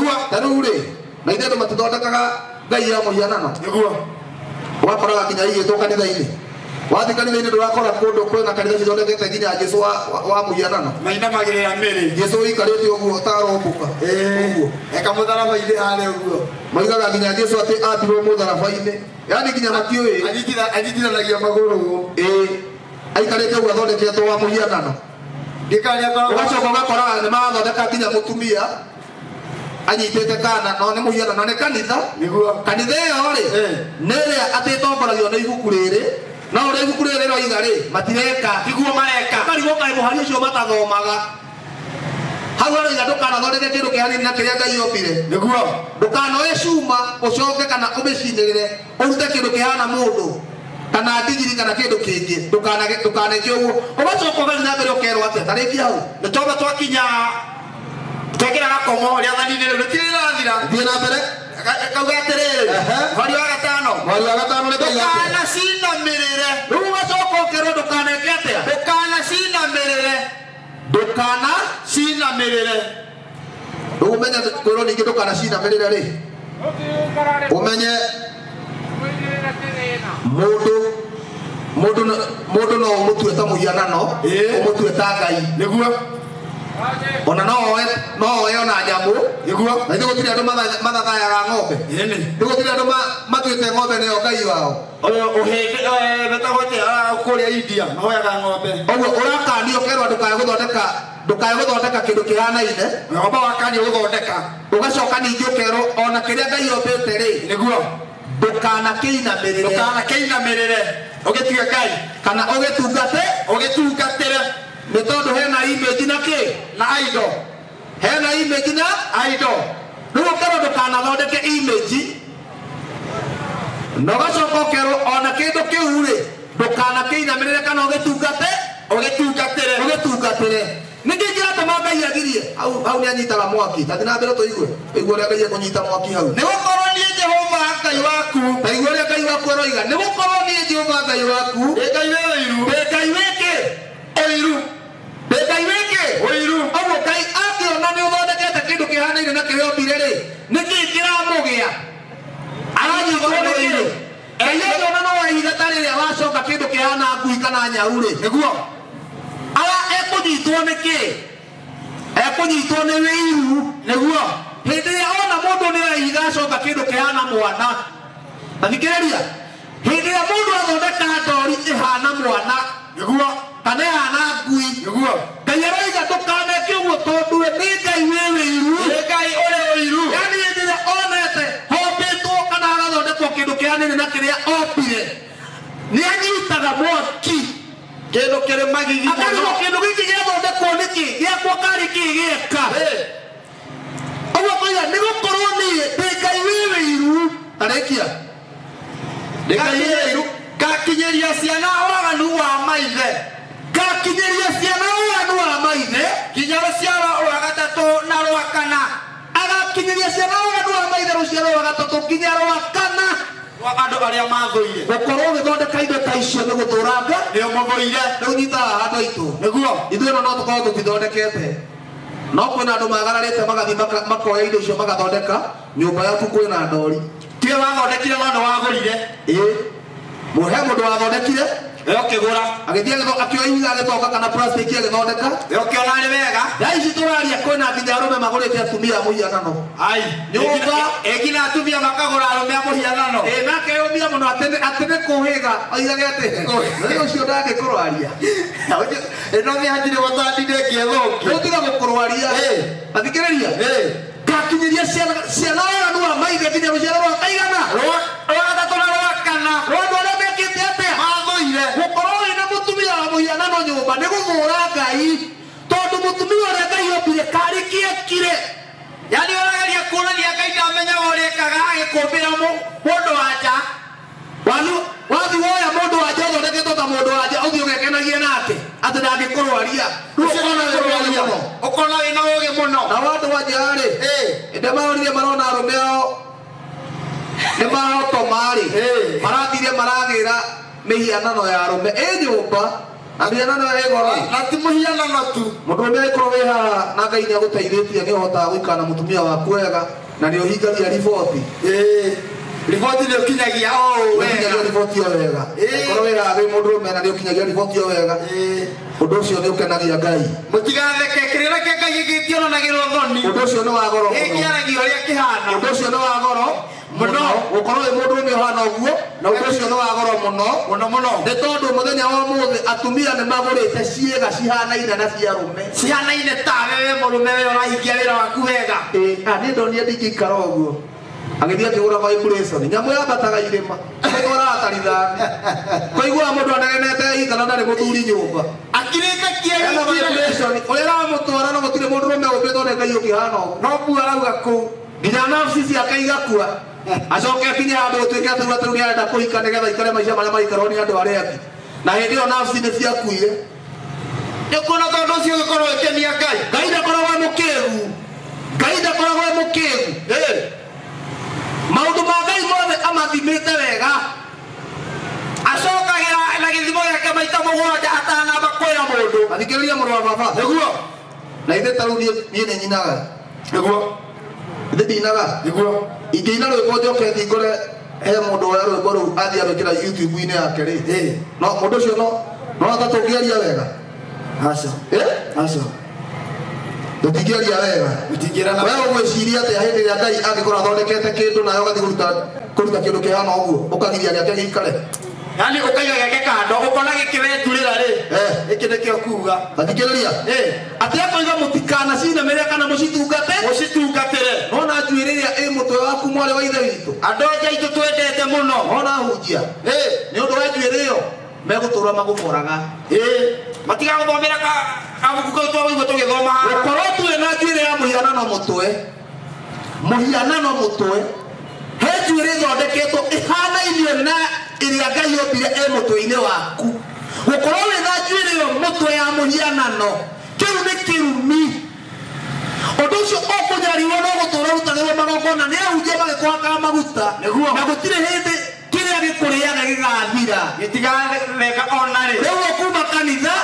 Nĩguo ta rĩu rĩ na ithe andũ matithondekaga ngai ya mũhianano. Nĩguo ũgakoraga nginya igĩtwo kanitha-inĩ. Wathiĩ kanitha-inĩ ndũrakora kũndũ kwĩna kanitha cithondekete nginya Jesũ wa mũhianano. Mainamagĩrĩra mĩrĩ. Jesũ ũikarĩte ũguo ũtarombũka. Ũguo. Eka mũtharaba-inĩ harĩa ũguo. Moigaga nginya Jesũ atĩ ambirwo mũtharaba-inĩ. Yaani nginya matiũĩ. Anyitithanagia magũrũ ũguo. Ĩĩ. Aikarĩte ũguo athondeketwo wa mũhianano. Ũgacoka ũgakora nĩ marathondeka nginya mũtumia anyitĩte kana no nĩ mũhianano nĩ kanitha. Nĩguo. Kanitha ĩyo rĩ nĩ ĩrĩa atĩ ĩtongoragio nĩ ibuku rĩrĩ no ũrĩa ibuku rĩrĩ rĩroiga rĩ matireka. Tiguo mareka. Ũkarigwo kaĩ mũhari ũcio matathomaga. Hau aroiga ndũkanathondeke kĩndũ kĩhanini na kĩrĩa Ngai ombire. Nĩguo. Ndũkanoe cuma ũcoke kana ũmĩcinĩrĩre ũrute kĩndũ kĩhana mũndũ kana ndigiri kana kĩndũ kĩngĩ ndũkaneke ũguo. Ũgacoka ũgathiĩ na mbere ũkerwo atĩa ta rĩngĩ hau. Nĩ twamba twakinya twekĩra gakomo rĩathani-inĩ rĩu rĩtirĩ rĩrathira. Thiĩ na mbere. Kauga atĩrĩrĩ. Mweri wa gatano. Mweri wa gatano nĩ kauga atĩa? Ndũkanacinamĩrĩre. Rĩu ũgacoka ũkerwo ndũkaneke atĩa? Ndũkanacinamĩrĩre. Ndũkanacinamĩrĩre. Rĩu ũmenye kwĩrwo ningĩ ndũkanacinamĩrĩre rĩ. Ũmenye mũndũ no ũmũtue ta mũhianano, ũmũtue ta Ngai. Nĩguo. Ona no oe ona nyamũ. Nĩguo. Na ithuĩ gũtirĩ andũ mathathayaga ng'ombe. Ĩni. Ithuĩ gũtirĩ andũ matuĩte ng'ombe nĩyo Ngai wao. Ũyũ ũhĩndĩ wetagwo atĩa kũrĩa India mahoyaga ng'ombe. Ũguo ũrakanio ũkerwo ndũkae gũthondeka kĩndũ kĩhanaine. Ng'ombe wakanio gũthondeka. Ũgacoka ningĩ ũkerwo ona kĩrĩa Ngai ombĩte rĩ. Nĩguo. Ndũkanakĩinamĩrĩre. Ndũkanakĩinamĩrĩre. Ũgĩtue Ngai. Kana ũgĩtungate. Ũgĩtungatĩre. Nĩ tondũ hena image na kĩ? Na idol. Hena image na idol. Rĩu ũkerwo ndũkanathondeke image. Na ũgacoka ũkerwo ona kĩndũ kĩu rĩ ndũkanakĩinamĩrĩre kana ũgĩtungate. Ũgĩtungatĩre. Ũgĩtungatĩre. Nĩkĩ kĩratũma Ngai agirie? Hau nĩ anyitaga mwaki. Tathiĩ na mbere tũigue. Tũigue ũrĩa Ngai ekũnyita mwaki hau. Nĩ gũkorwo niĩ Jehova Ngai waku. Taigua ũrĩa Ngai waku aroiga. Nĩ gũkorwo niĩ Jehova Ngai waku. Ndĩ Ngai wĩ ũiru. Ndĩ Ngai wĩ kĩ? Ũiru. Ndĩ Ngai wĩ kĩ? Ũiru. Ũguo Ngai angĩona nĩ ũthondekete kĩndũ kĩhanaine na kĩrĩa ombire rĩ, nĩkĩ kĩramũgĩa? Aranyitwo nĩ kĩ? Ngai angĩona no waiga ta rĩrĩa wacoka kĩndũ kĩhana ngui kana nyau rĩ. Nĩguo. Ara ekũnyitwo nĩ kĩ? Ekũnyitwo nĩ wĩiru. Nĩguo. Hĩndĩ ĩrĩa ona mũndũ nĩ aiga acoka kĩndũ kĩhana mwana. Tathikĩrĩria. Hĩndĩ ĩrĩa mũndũ athondeka ndori ĩhana mwana. Nĩguo. Kana ĩhana ngui. Nĩguo. Ngai aroiga ndũkaneke ũguo tondũ we nĩ Ngai wĩ wĩiru. Nĩ Ngai ũrĩ ũiru. Yaani hĩndĩ ĩrĩa onete hombĩtwo kana hagathondekwo kĩndũ kĩhanaine na kĩrĩa ombire, nĩ anyitaga mwaki. Kĩndũ kĩrĩ magigi mũno. Akarigwo kĩndũ gĩkĩ gĩathondekwo nĩkĩ? Gĩakwa karĩ kĩ gĩeka? Ũguo akoiga nĩ gũkorwo niĩ ndĩ Ngai wĩ wĩiru. Tarĩkia. Ndĩ Ngai wĩ wĩiru. Ngakinyĩria ciana waganu wa maithe. Ngakinyĩria ciana waganu wa maithe. Nginya rũciaro rwa gatatũ na rwa kana. Agakinyĩria ciana waganu wa maithe rũciaro rwa gatatũ nginya rwa kana. Rwa andũ arĩa mathũire. Gũkorwo ũgĩthondeka indo ta icio nĩ gũtũranga. Nĩ ũmũthũire. Rĩu nyitaga handũ aitũ. Nĩguo. Ithuĩ ĩno no tũkorwo tũtithondekete. No kwĩna andũ magararĩte magathiĩ makoya indo icio magathondeka nyũmba yaku kwĩna ndori. Tiwe wathondekire no nĩ wagũrire. Ĩĩ. He mũndũ wathondekire. We ũkĩgũra. Agĩthiĩ akĩoya ihiga agĩtonga kana plastic agĩthondeka. We ũkĩona arĩ wega. Thaa ici tũraria kwĩna nginya arũme magũrĩte atumia a mũhianano. Ai. Nyũmba. Ĩ nginya atumia makagũra arũme a mũhianano. Ĩ nake eyũmia mũno atĩ nĩ kũhĩga oigage atĩ rĩu ũcio ndangĩkũrwaria. Ĩno nĩ hatirĩ gũtandi ndĩngĩthũkia. Rĩu tiga gũkũrwaria. Tathikĩrĩria. Ngakinyĩria ciana waganu wa maithe nginya rũciaro rwa kaigana. Rwa gatatũ na rwa kana. Rwa andũ arĩa mekĩte atĩa? Mathũire. Gũkorwo wĩna mũtumia wa mũhianano nyũmba nĩ gũthũra Ngai. Tondũ mũtumia ũrĩa Ngai ombire karĩ kĩekire. Yaani ũrageria kuonania Ngai ndamenyaga ũrĩa ekaga agĩkũmbĩra mũndũ wa nja. Wathi woya mũndũ wa nja ũthondeketwo ta mũndũ wa nja ũthiĩ ũgekenagie nake atĩ ndangĩkũrwaria. Rĩu ũkona wĩ ũgĩ mũno. Ũkona wĩna ũgĩ mũno. Nao andũ a nja rĩ, hĩndĩ marorire marona arũme ao nĩ mahotoma rĩ, marathire maragĩra mĩhianano ya arũme ĩ nyũmba. Na mĩhianano ĩyo ĩ goro. Na ti mũhianano tu. Mũndũrũme angĩkorwo wĩ haha na Ngai nĩ agũteithĩtie nĩ ũhotaga gũikara na mũtumia waku wega na nĩ ũhingagia riboti. Ĩĩ. Riboti nĩ ũkinyagia o ũũ wega. Ũkinyagia riboti o wega. Ĩĩ. Angĩkorwo wĩ haha wĩ mũndũrũme na nĩ ũkinyagia riboti o wega. Ĩĩ. Ũndũ ũcio nĩ ũkenagia Ngai. Mũtigatheke kĩrĩra kĩa Ngai gĩgĩtionanagĩrwo thoni. Ũndũ ũcio nĩ wa goro mũno. Gĩkĩaragio ũrĩa kĩhana. Ũndũ ũcio nĩ wa goro Mũno. Gũkorwo wĩ mũndũrũme ũhana ũguo na ũndũ ũcio nĩ wa goro mũno. Mũno mũno. Nĩ tondũ mũthenya wa ũmũthĩ atumia nĩ magũrĩte ciĩga cihanaine na cia arũme. Cihanaine tawe we mũrũme we ũrahingia wĩra waku wega. Ĩĩ, niĩ ndonire ndingĩikara ũguo. Agĩthiĩ akĩgũra vibration. Nyamũ yambataga irĩma. Ĩgũtwaraga ta rithathi. Kũiguaga mũndũ anegenete itha na ndarĩ mũthuri nyũmba. Akirĩte Ena kĩenyikire. vibration. Ũrĩa ũramũtwara no gũtirĩ mũndũrũme ũmbĩtwo nĩ Ngai ũkĩhana ũguo. No mbua arauga kũu. Nginya nafsi ciake igakua. Acoke akinye handũ gũtuĩke atĩ rĩu atĩ rĩu nĩarenda kũhika nĩgetha aikare maica marĩa maikarwo nĩ andũ arĩa angĩ. Na hĩndĩ ĩyo nafsi nĩ ciakuire. Nĩ ũkuona tondũ ũcio ũgĩkorwo ũgĩkenia Ngai. Ngai ndakoragwo e mũkĩgu. Ngai ndakoragwo e mũkĩgu. Ĩĩ. Maũndũ ma Ngai mothe amathimĩte wega. Acokagĩra na gĩthimo gĩake maita mũgwanja atanamba kwĩra mũndũ. Athikĩrĩria mũrũ wa baba. Nĩguo. Na ithe ta rĩu niĩ nĩ nyinaga. Nĩguo. Ithe ndinaga. Nĩguo. Ingĩina rwĩmbo njoke thiĩ he mũndũ woya rwĩmbo rũu athiĩ arwĩkĩra YouTube-inĩ yake rĩ. Ĩĩ. No mũndũ ũcio no ata tũngĩaria wega. Aca. Ĩ? Aca. Tũtingĩaria wega. Mũtingĩrana. We ũgwĩciria atĩa hĩndĩ ĩrĩa Ngai angĩkorwo athondekete kĩndũ nawe ũgathiĩ kũruta kĩndũ kĩhana ũguo ũkagiria gĩake gĩikare. Yaani ũkaiga gĩake kando ũkona gĩkĩ weturĩra rĩ. Gĩkĩ nĩkĩo kuga. Athikĩrĩria. Ĩĩ. Atĩ akoiga mũtikanacinaĩrĩre kana mũcitungate. Mũcitungatĩre. Nona njuĩrĩ ĩrĩa ĩ mũtwe waku mwarĩ wa ithe witũ. Andũ anja aitũ twendete mũno. Nona hunjia. Ĩĩ. Nĩ ũndũ wa njuĩrĩ ĩyo megũtũra magũboraga. Ĩĩ. Matigagũthomera kabuku kau twagũigua tũgĩthoma haha. Gũkorwo tuĩ na njuĩrĩ ya mũhianano mũtwe. Mũhianano mũtwe. He njuĩrĩ ĩthondeketwo ĩhanaine na ĩrĩa Ngai ombire ĩ mũtwe-inĩ waku. Gũkorwo wĩna njuĩrĩ ĩyo mũtwe ya mũhianano kĩu nĩ kĩrumi. Ũndũ ũcio ũkũnyarirwo no gũtũra ũrutagĩrwo magongona nĩ ahunjia magĩkũhakaga maguta. Nĩguo. Na gũtirĩ hĩndĩ kĩrĩa gĩkũrĩaga gĩgathira. Gĩtigatheka ona rĩ. Rĩu ũkuma kanitha,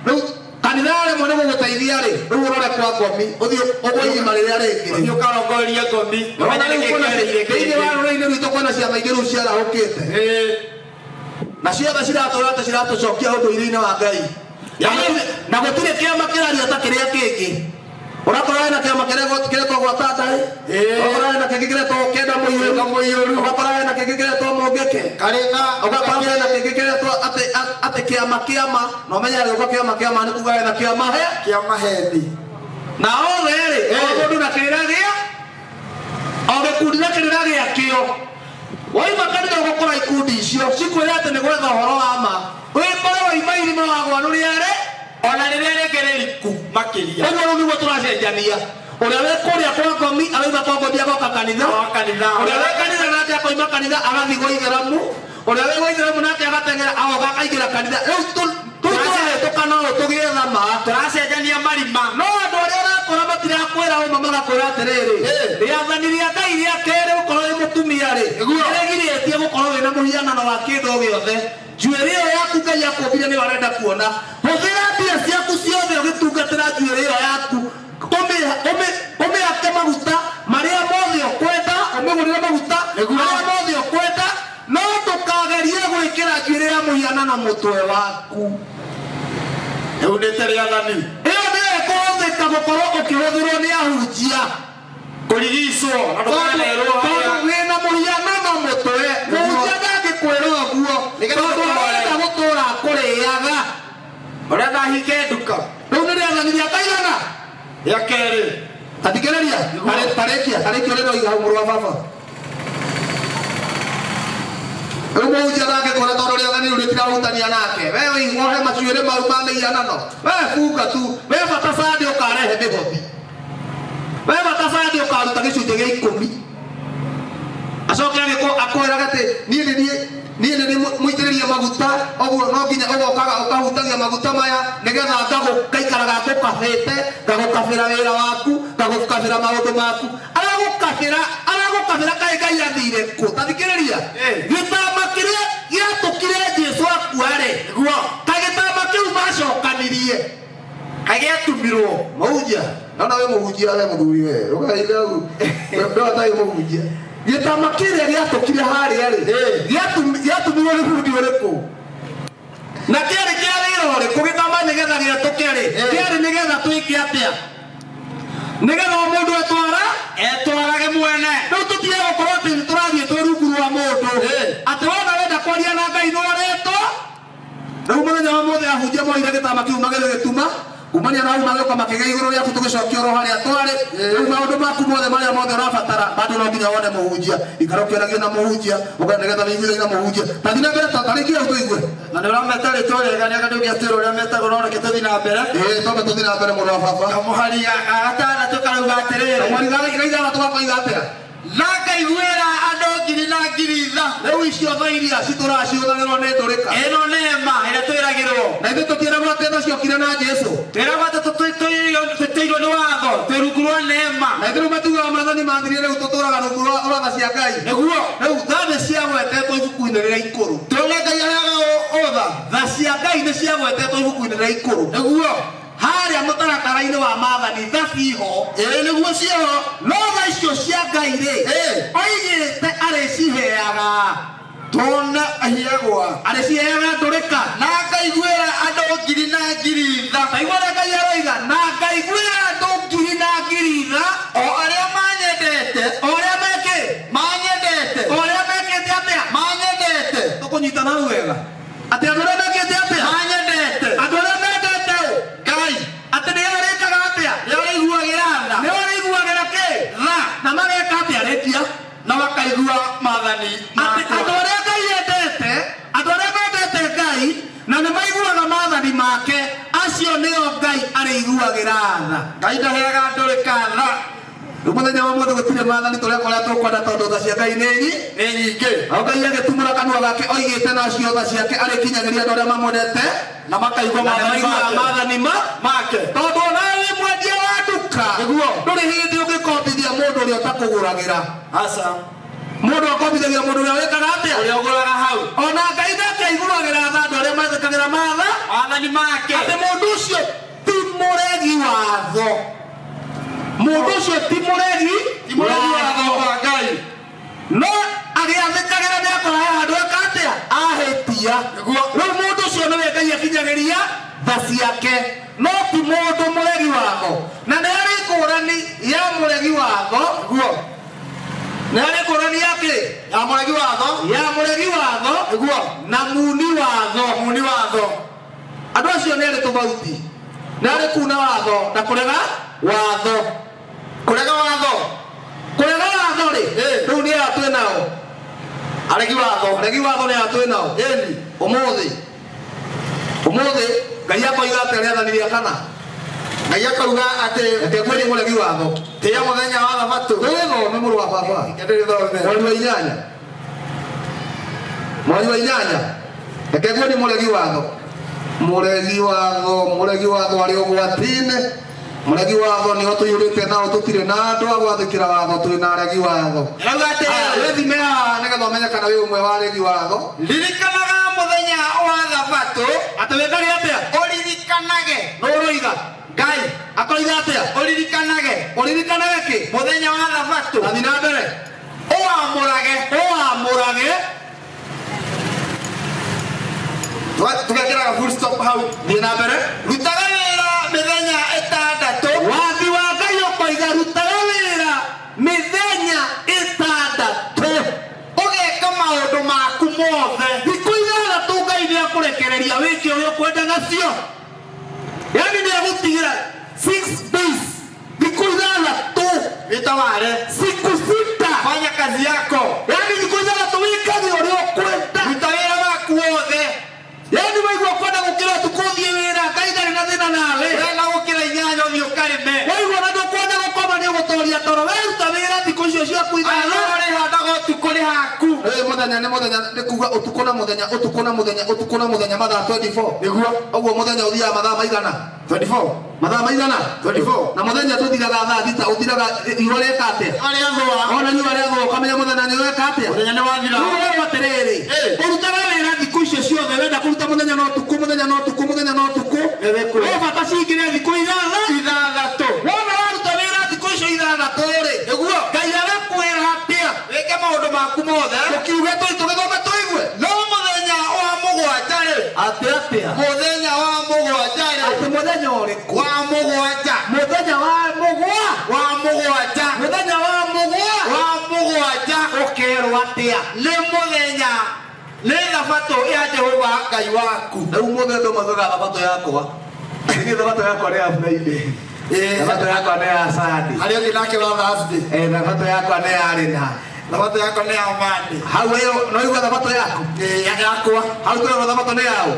rĩu kanitha rĩmwe nĩ gũgũteithia rĩ, rĩu ũrore kwa ngomi, ũthiĩ ũgwe irima rĩrĩa rĩngĩ. Ũthiĩ ũkarongoreria ngomi. Ũmenye Ũmenye rĩu nĩkĩ kwĩna kĩarĩire thĩinĩ kĩngĩ. wa rũrĩrĩ-inĩ rwitũ kwĩna ciama ingĩ rĩu ciarahũkĩte. Ĩĩ. Na ciothe ciratũra atĩ ciratũcokia ũndũire-inĩ wa Ngai. Na gũtirĩ kĩama kĩraria ta kĩrĩa kĩngĩ. Ũrakora hena kĩama kĩretwo gwa Tandai. Ĩĩ. Ũgakora hena kĩngĩ kĩretwo Kenda Mũiyũru. Mũiyũru. Ũgakora hena kĩngĩ kĩretwo Mũngĩke. Karĩng'a. Ũgakora hena kĩngĩ kĩretwo atĩ kĩama kĩama. Na ũmenye gĩũka kĩama kĩama nĩ kuga hena kĩama he. Kĩama heni. Na othe rĩ, o mũndũ na kĩrĩra gĩa, o gĩkundi na kĩrĩra gĩakĩo. Waima kanitha ũgũkora ikundi icio cikwĩra atĩ nĩ gwetha ũhoro wa ma. Wĩkore waima irima wagwa rũrĩa rĩ, ona rĩrĩa rĩngĩ rĩriku makĩria. Ũguo rĩu nĩguo tũracenjania. Ũrĩa wĩ kũrĩa kwa ngomi arauma kwa ngomi agoka kanitha. Agoka kanitha. Ũrĩa wĩ kanitha nake akoima kanitha agathiĩ gwa ithĩramu. Ũrĩa wĩ gwa ithĩramu nake agateng'era agoka akaingĩra kanitha. Rĩu tũrahĩtũka no tũgĩetha ma. Tũracenjania marima. No andũ arĩa ũrakora matirakwĩra ũma magakwĩra atĩrĩrĩ, rĩathani rĩa Ngai rĩa kerĩ gũkorwo wĩ mũtumia rĩ, nĩrĩgirĩtie gũkorwo wĩna mũhianano wa kĩndũ o gĩothe. Njuĩrĩ ĩyo yaku Ngai akũmbire nĩyo arenda kuona. Hũthĩra mbia ciaku ciothe ũgĩtungatĩra njuĩrĩ ĩyo yaku. Ũmĩhake maguta marĩa mothe ũkwenda, ũmĩgũrĩre maguta marĩa mothe ũkwenda, no ndũkagerie gwĩkĩra njuĩrĩ ya mũhianano mũtwe waku. Nĩunĩte rĩathani. Ĩyo nĩyo ĩkũhũthĩka gũkorwo ũkĩhũthĩrwo nĩ ahunjia. Kũrigicwo, na ndũkanerwo Tondũ wĩna mũhianano mũtwe, mũhunjia ndangĩkwĩra ũguo, Nĩgetha tondũ ũtũre. arenda gũtũra akũrĩaga. Ũrenda hinge nduka. Rĩu nĩ rĩathani rĩa kaigana? Rĩa kerĩ. Tathikĩrĩria, tarĩkia, tarĩkia ũrĩa ũroiga hau mũrũ wa baba. Rĩu mũhunjia ndangĩkwĩra tondũ rĩathani rĩu rĩtirahutania nake. We wĩigohe macuĩrĩ mau ma mĩhianano. We bunga tu, we bata Sunday ũkarehe mĩhothi. We bata Sunday ũkaruta gĩcunjĩ gĩa ikũmi. Acoke akwĩraga atĩ niĩ nĩ niĩ niĩ nĩ mũitĩrĩrie maguta, ũguo no nginya ũgokaga ũkahutagia maguta maya nĩgetha ngaikaraga ngũkabĩte, ngagũkabĩra wĩra waku, ngagũkabĩra maũndũ maku. Aragũkabĩra, aragũkabĩra kaĩ Ngai athire kũ? Ta thikĩrĩria. Gĩtama kĩrĩa gĩatũkire Jesũ akua rĩ, Nĩguo. ta gĩtama kĩu Gĩacokanirie kagĩatumirwo Mauja naona we mũhunjia we mũthuri we ũkaigau ndota mũhunjia gĩtama kĩrĩa gĩatũkire harĩa rĩ gĩatumirwo nĩ bundi ũrĩkũ na kĩarĩ kĩa wĩra ũrĩkũ gĩtama nĩgetha gĩatũke rĩ kĩarĩ nĩgetha twĩke atĩa nĩgetha o mũndũ etwara etwarage mwene rĩu tũtige gũkorwo atĩ nĩ tũrathiĩ twĩ rungu rwa mũndũ atĩ wona wenda kwaria na Ngai nĩwaretwo rĩu mũthenya wa mũthĩ ahunjia moire gĩtama kĩu magĩthiĩ gĩtuma kumania na hau magĩũka makĩgĩa igũrũ rĩaku tũgĩcokia oro harĩa twarĩ rĩu maũndũ maku mothe marĩa mothe ũrabatara bado no nginya wone mũhunjia ikara ũkĩaragia na mũhunjia ũkona nĩgetha wĩiguithanie na mũhunjia tathiĩ na mbere tarĩngĩ hau tũigue na nĩ ũrameta rĩtwa rĩega nĩ anga ndũngĩatwĩra ũrĩa metagwo no reke tũthiĩ na mbere ĩĩ twambe tũthiĩ na mbere mũrũ wa baba kamũhari ga gatandatũ karauga atĩrĩrĩ kamũhari ga ithathatũ gakoiga atĩa na ngaiguĩra andũ ngiri na ngiri tha rĩu icio tha iria citũraga ciũthagĩrwo nĩ ndũrĩka ĩno neema ĩrĩa twĩragĩrwo na ithuĩ tũtiĩragwo atĩ tha ciokire na Jesũ twĩragwo atĩ tũtĩirwo nĩ watho twĩ rungu rwa neema na ithuĩ rĩu matugaga maathani mathirire rĩu tũtũraga rungu rwa tha cia Ngai nĩguo rĩu tha nĩ ciagwetetwo ibuku-inĩ rĩrĩa ikũrũ tuone Ngai aheaga ũtha tha cia Ngai nĩ ciagwetetwo ibuku-inĩ rĩrĩa ikũrũ nĩguo harĩa mũtaratara-inĩ wa maathani tha ciho ĩĩ nĩguo ciho no tha icio cia Ngai rĩ oigĩte arĩciheaga tuona ahiagwa arĩciheaga ndũrĩka na ngaiguĩra andũ ngiri na ngiri tha taigua ũrĩa Ngai aroiga na ngaiguĩra andũ ngiri na ngiri tha o arĩa manyendete o arĩa mekĩ manyendete o arĩa mekĩte atĩa manyendete tũkũnyitana hau wega atĩ andũ arĩa mekĩte atĩa manyendete andũ arĩa mendete ũ Ngai atĩ nĩo arĩkaga atĩa nĩo arĩiguagĩra tha nĩo arĩiguagĩra kĩ tha na mageka atĩa rĩkia na makaigua maathani atĩ andũ arĩa Ngai endete andũ arĩa mendete Ngai na nĩ maiguaga maathani make acio nĩo Ngai arĩiguagĩra tha Ngai ndaheaga ndũrĩka tha rĩu mũthenya wa mũthĩ gũtirĩ maathani tũrĩa kũrĩa tũkwenda tondũ tha cia Ngai nĩ nĩ nyingĩ nao Ngai agĩtumũra kanua gake oigĩte na acio tha ciake arĩkinyagĩria andũ arĩa mamwendete na makaigua maathani make tondũ onawe wĩ mwendia wa nduka nĩguo ndũrĩ hĩndĩ ũngĩkombithia mũndũ ũrĩa ũtakũgũragĩra aca mũndũ akombithagia mũndũ ũrĩa wĩkaga atĩa ũrĩa ũgũraga hau ona Ngai nake aiguagĩra tha andũ arĩa mathĩkagĩra maathani make atĩ mũndũ ũcio ti mũregi watho mũndũ ũcio ti mũregi watho wa Ngai no agĩathĩkagĩra nĩ akora he handũ eka atĩa ahĩtia rĩu mũndũ ũcio nĩwe Ngai akinyagĩria tha ciake no ti mũndũ mũregi watho na nĩ harĩ ngũrani ya mũregi watho nĩguo nĩ harĩ ngũrani ya kĩ ya mũregi watho ya mũregi watho nĩguo na muni watho muni watho andũ acio nĩ arĩ tofauti nĩ harĩ kuna watho na kũrega watho kũrega watho kũrega watho rĩ rĩu nĩ aya twĩ nao aregi watho aregi watho nĩ aya twĩ nao ĩni ũmũthĩ ũmũthĩ Ngai akoiga atĩ rĩathani rĩa kana Ngai akauga atĩ reke ngwĩrie mũregi watho tĩĩa mũthenya wa thabatũ twĩthome mũrũ wa baba ndĩrĩthome mweri wa inyanya mweri wa inyanya reke ngwĩrie mũregi watho mũregi watho mũregi watho arĩ ũgwati-inĩ mũregi watho nĩo tũiyũrĩte nao tũtirĩ na andũ a gwathĩkĩra watho twĩ na aregi watho Rauga atĩrĩrĩ wĩthime haha nĩgetha ũmenye kana wĩ ũmwe wa aregi watho ririkanaga mũthenya wa thabatũ atĩ wĩkage atĩa ũririkanage nũ ũroiga Ngai akoiga atĩa ũririkanage ũririkanage kĩ mũthenya wa thabatũ athiĩ na mbere ũwamũrage ũwamũrage tũgekĩraga full stop hau thiĩ na mbere rutaga wĩra mĩthenya ĩtandatũ wathi wa Ngai ũkoiga rutaga wĩra mĩthenya ĩtandatũ ũgeka maũndũ maku mothe thikũ ithathatũ Ngai nĩ akũrekereria wĩke ũrĩa ũkwenda nacio yani nĩ agũtigĩra 6 days thikũ ithathatũ wĩtaware siku sita fanya kazi yako yani thikũ ithathatũ wĩkage ũrĩa ũkwenda ruta wĩra waku wothe yani waigua kwenda gũkĩra ũtukũ ũthiĩ wĩra Ngai ndarĩ na thĩna nawe wenda gũkĩra inyanya ũthiĩ ũkarĩme waigua na ndũkwenda gũkoma nĩ ũgũtoria toro weruta wĩra thikũ icio ciaku ithano rĩhandaga ũtukũ nĩ haku mũthenya nĩ mũthenya nĩ kuga ũtukũ na mũthenya ũtukũ na mũthenya ũtukũ na mũthenya mathaa 24 nĩguo ũguo mũthenya ũthiaga mathaa maigana 24 mathaa maigana 24 na mũthenya tũthiraga thaa thita ũthiraga riũa rĩeka atĩa rĩathũa ona riũa rĩathũa ũkamenya mũthenya nĩ weka atĩa mũthenya nĩ wathira rĩu ũrerwo atĩrĩrĩ ũrutaga wĩra thikũ icio ciothe wenda kũruta mũthenya na ũtukũ, mũthenya na ũtukũ, mũthenya na ũtukũ, we bata cingĩre thikũ 6. Wona waruta wĩra thikũ icio 6 rĩ, Nĩguo. Ngai agakwĩra atĩa? Wĩke maũndũ maku mothe. Tũkiuge tũgĩthome tũigue. No mũthenya wa mũgwanja rĩ, Atĩ atĩa? Mũthenya wa mũgwanja rĩ, Atĩ mũthenya ũrĩkũ? Wa mũgwanja. Mũthenya wa mũgwa? Wa mũgwanja. Mũthenya wa mũgwa? Wa mũgwanja. Ũkerwo atĩa? Nĩ mũthenya, nĩ thabatũ ya Jehova Ngai waku. Rĩu mũthĩ andũ maugaga thabatũ yakwa. Niĩ thabatũ yakwa nĩ ya Friday. Thabatũ yakwa nĩ ya Sunday. Harĩa ũngĩ nake wa Thursday. Thabatũ yakwa nĩ ya rĩna. Thabatũ yakwa nĩ ya Monday. Hau ĩyo no igua thabatũ yaku? Yakwa. Hau tũrerwo thabatũ nĩ yaũ?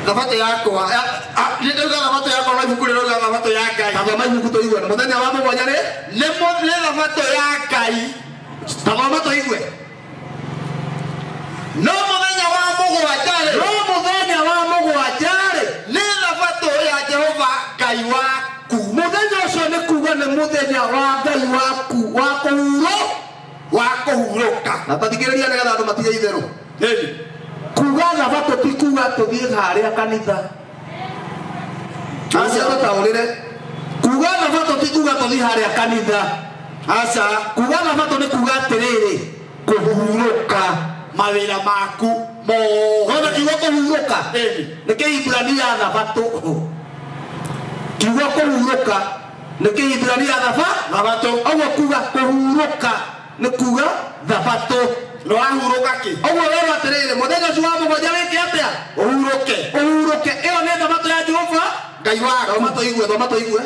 Thabatũ yakwa. Nĩ ndauga thabatũ yakwa no ibuku rĩrauga thabatũ ya Ngai. Tathoma ibuku tũigue. Mũthenya wa mũgwanja nĩ? Nĩ thabatũ ya Ngai. Tathoma tũigue. No mũthenya wa mũgwanja rĩ. No mũthenya wa mũgwanja rĩ. Nĩ thabatũ ya Jehova Ngai waku. Mũthenya ũcio nĩ kuga nĩ mũthenya wa Ngai waku wa kũhurũ, wa kũhurũka. Na tathikĩrĩria nĩgetha andũ matige itherũ. Kuga thabatũ ti kuga tũthiĩ harĩa kanitha. Aca tũtaũrĩre. Kuga thabatũ ti kuga tũthiĩ harĩa kanitha. Aca. Kuga thabatũ nĩ kuga atĩrĩrĩ, kũhurũka mawĩra maku mothe. Wona kiugo kũhurũka? Nĩ Kĩhibirania thabatũ. Kiugo kũhurũka nĩ Kĩhibirania thabatũ. Ũguo kuga kũhurũka nĩ kuga thabatũ. Na wahurũka kĩ? Ũguo werwo atĩrĩrĩ, mũthenya ũcio wa mũgwanja wĩke atĩa? Ũhurũke. Ũhurũke. Ĩyo nĩ thabatũ ya Jehova Ngai waku. Thoma tũigue, thoma tũigue.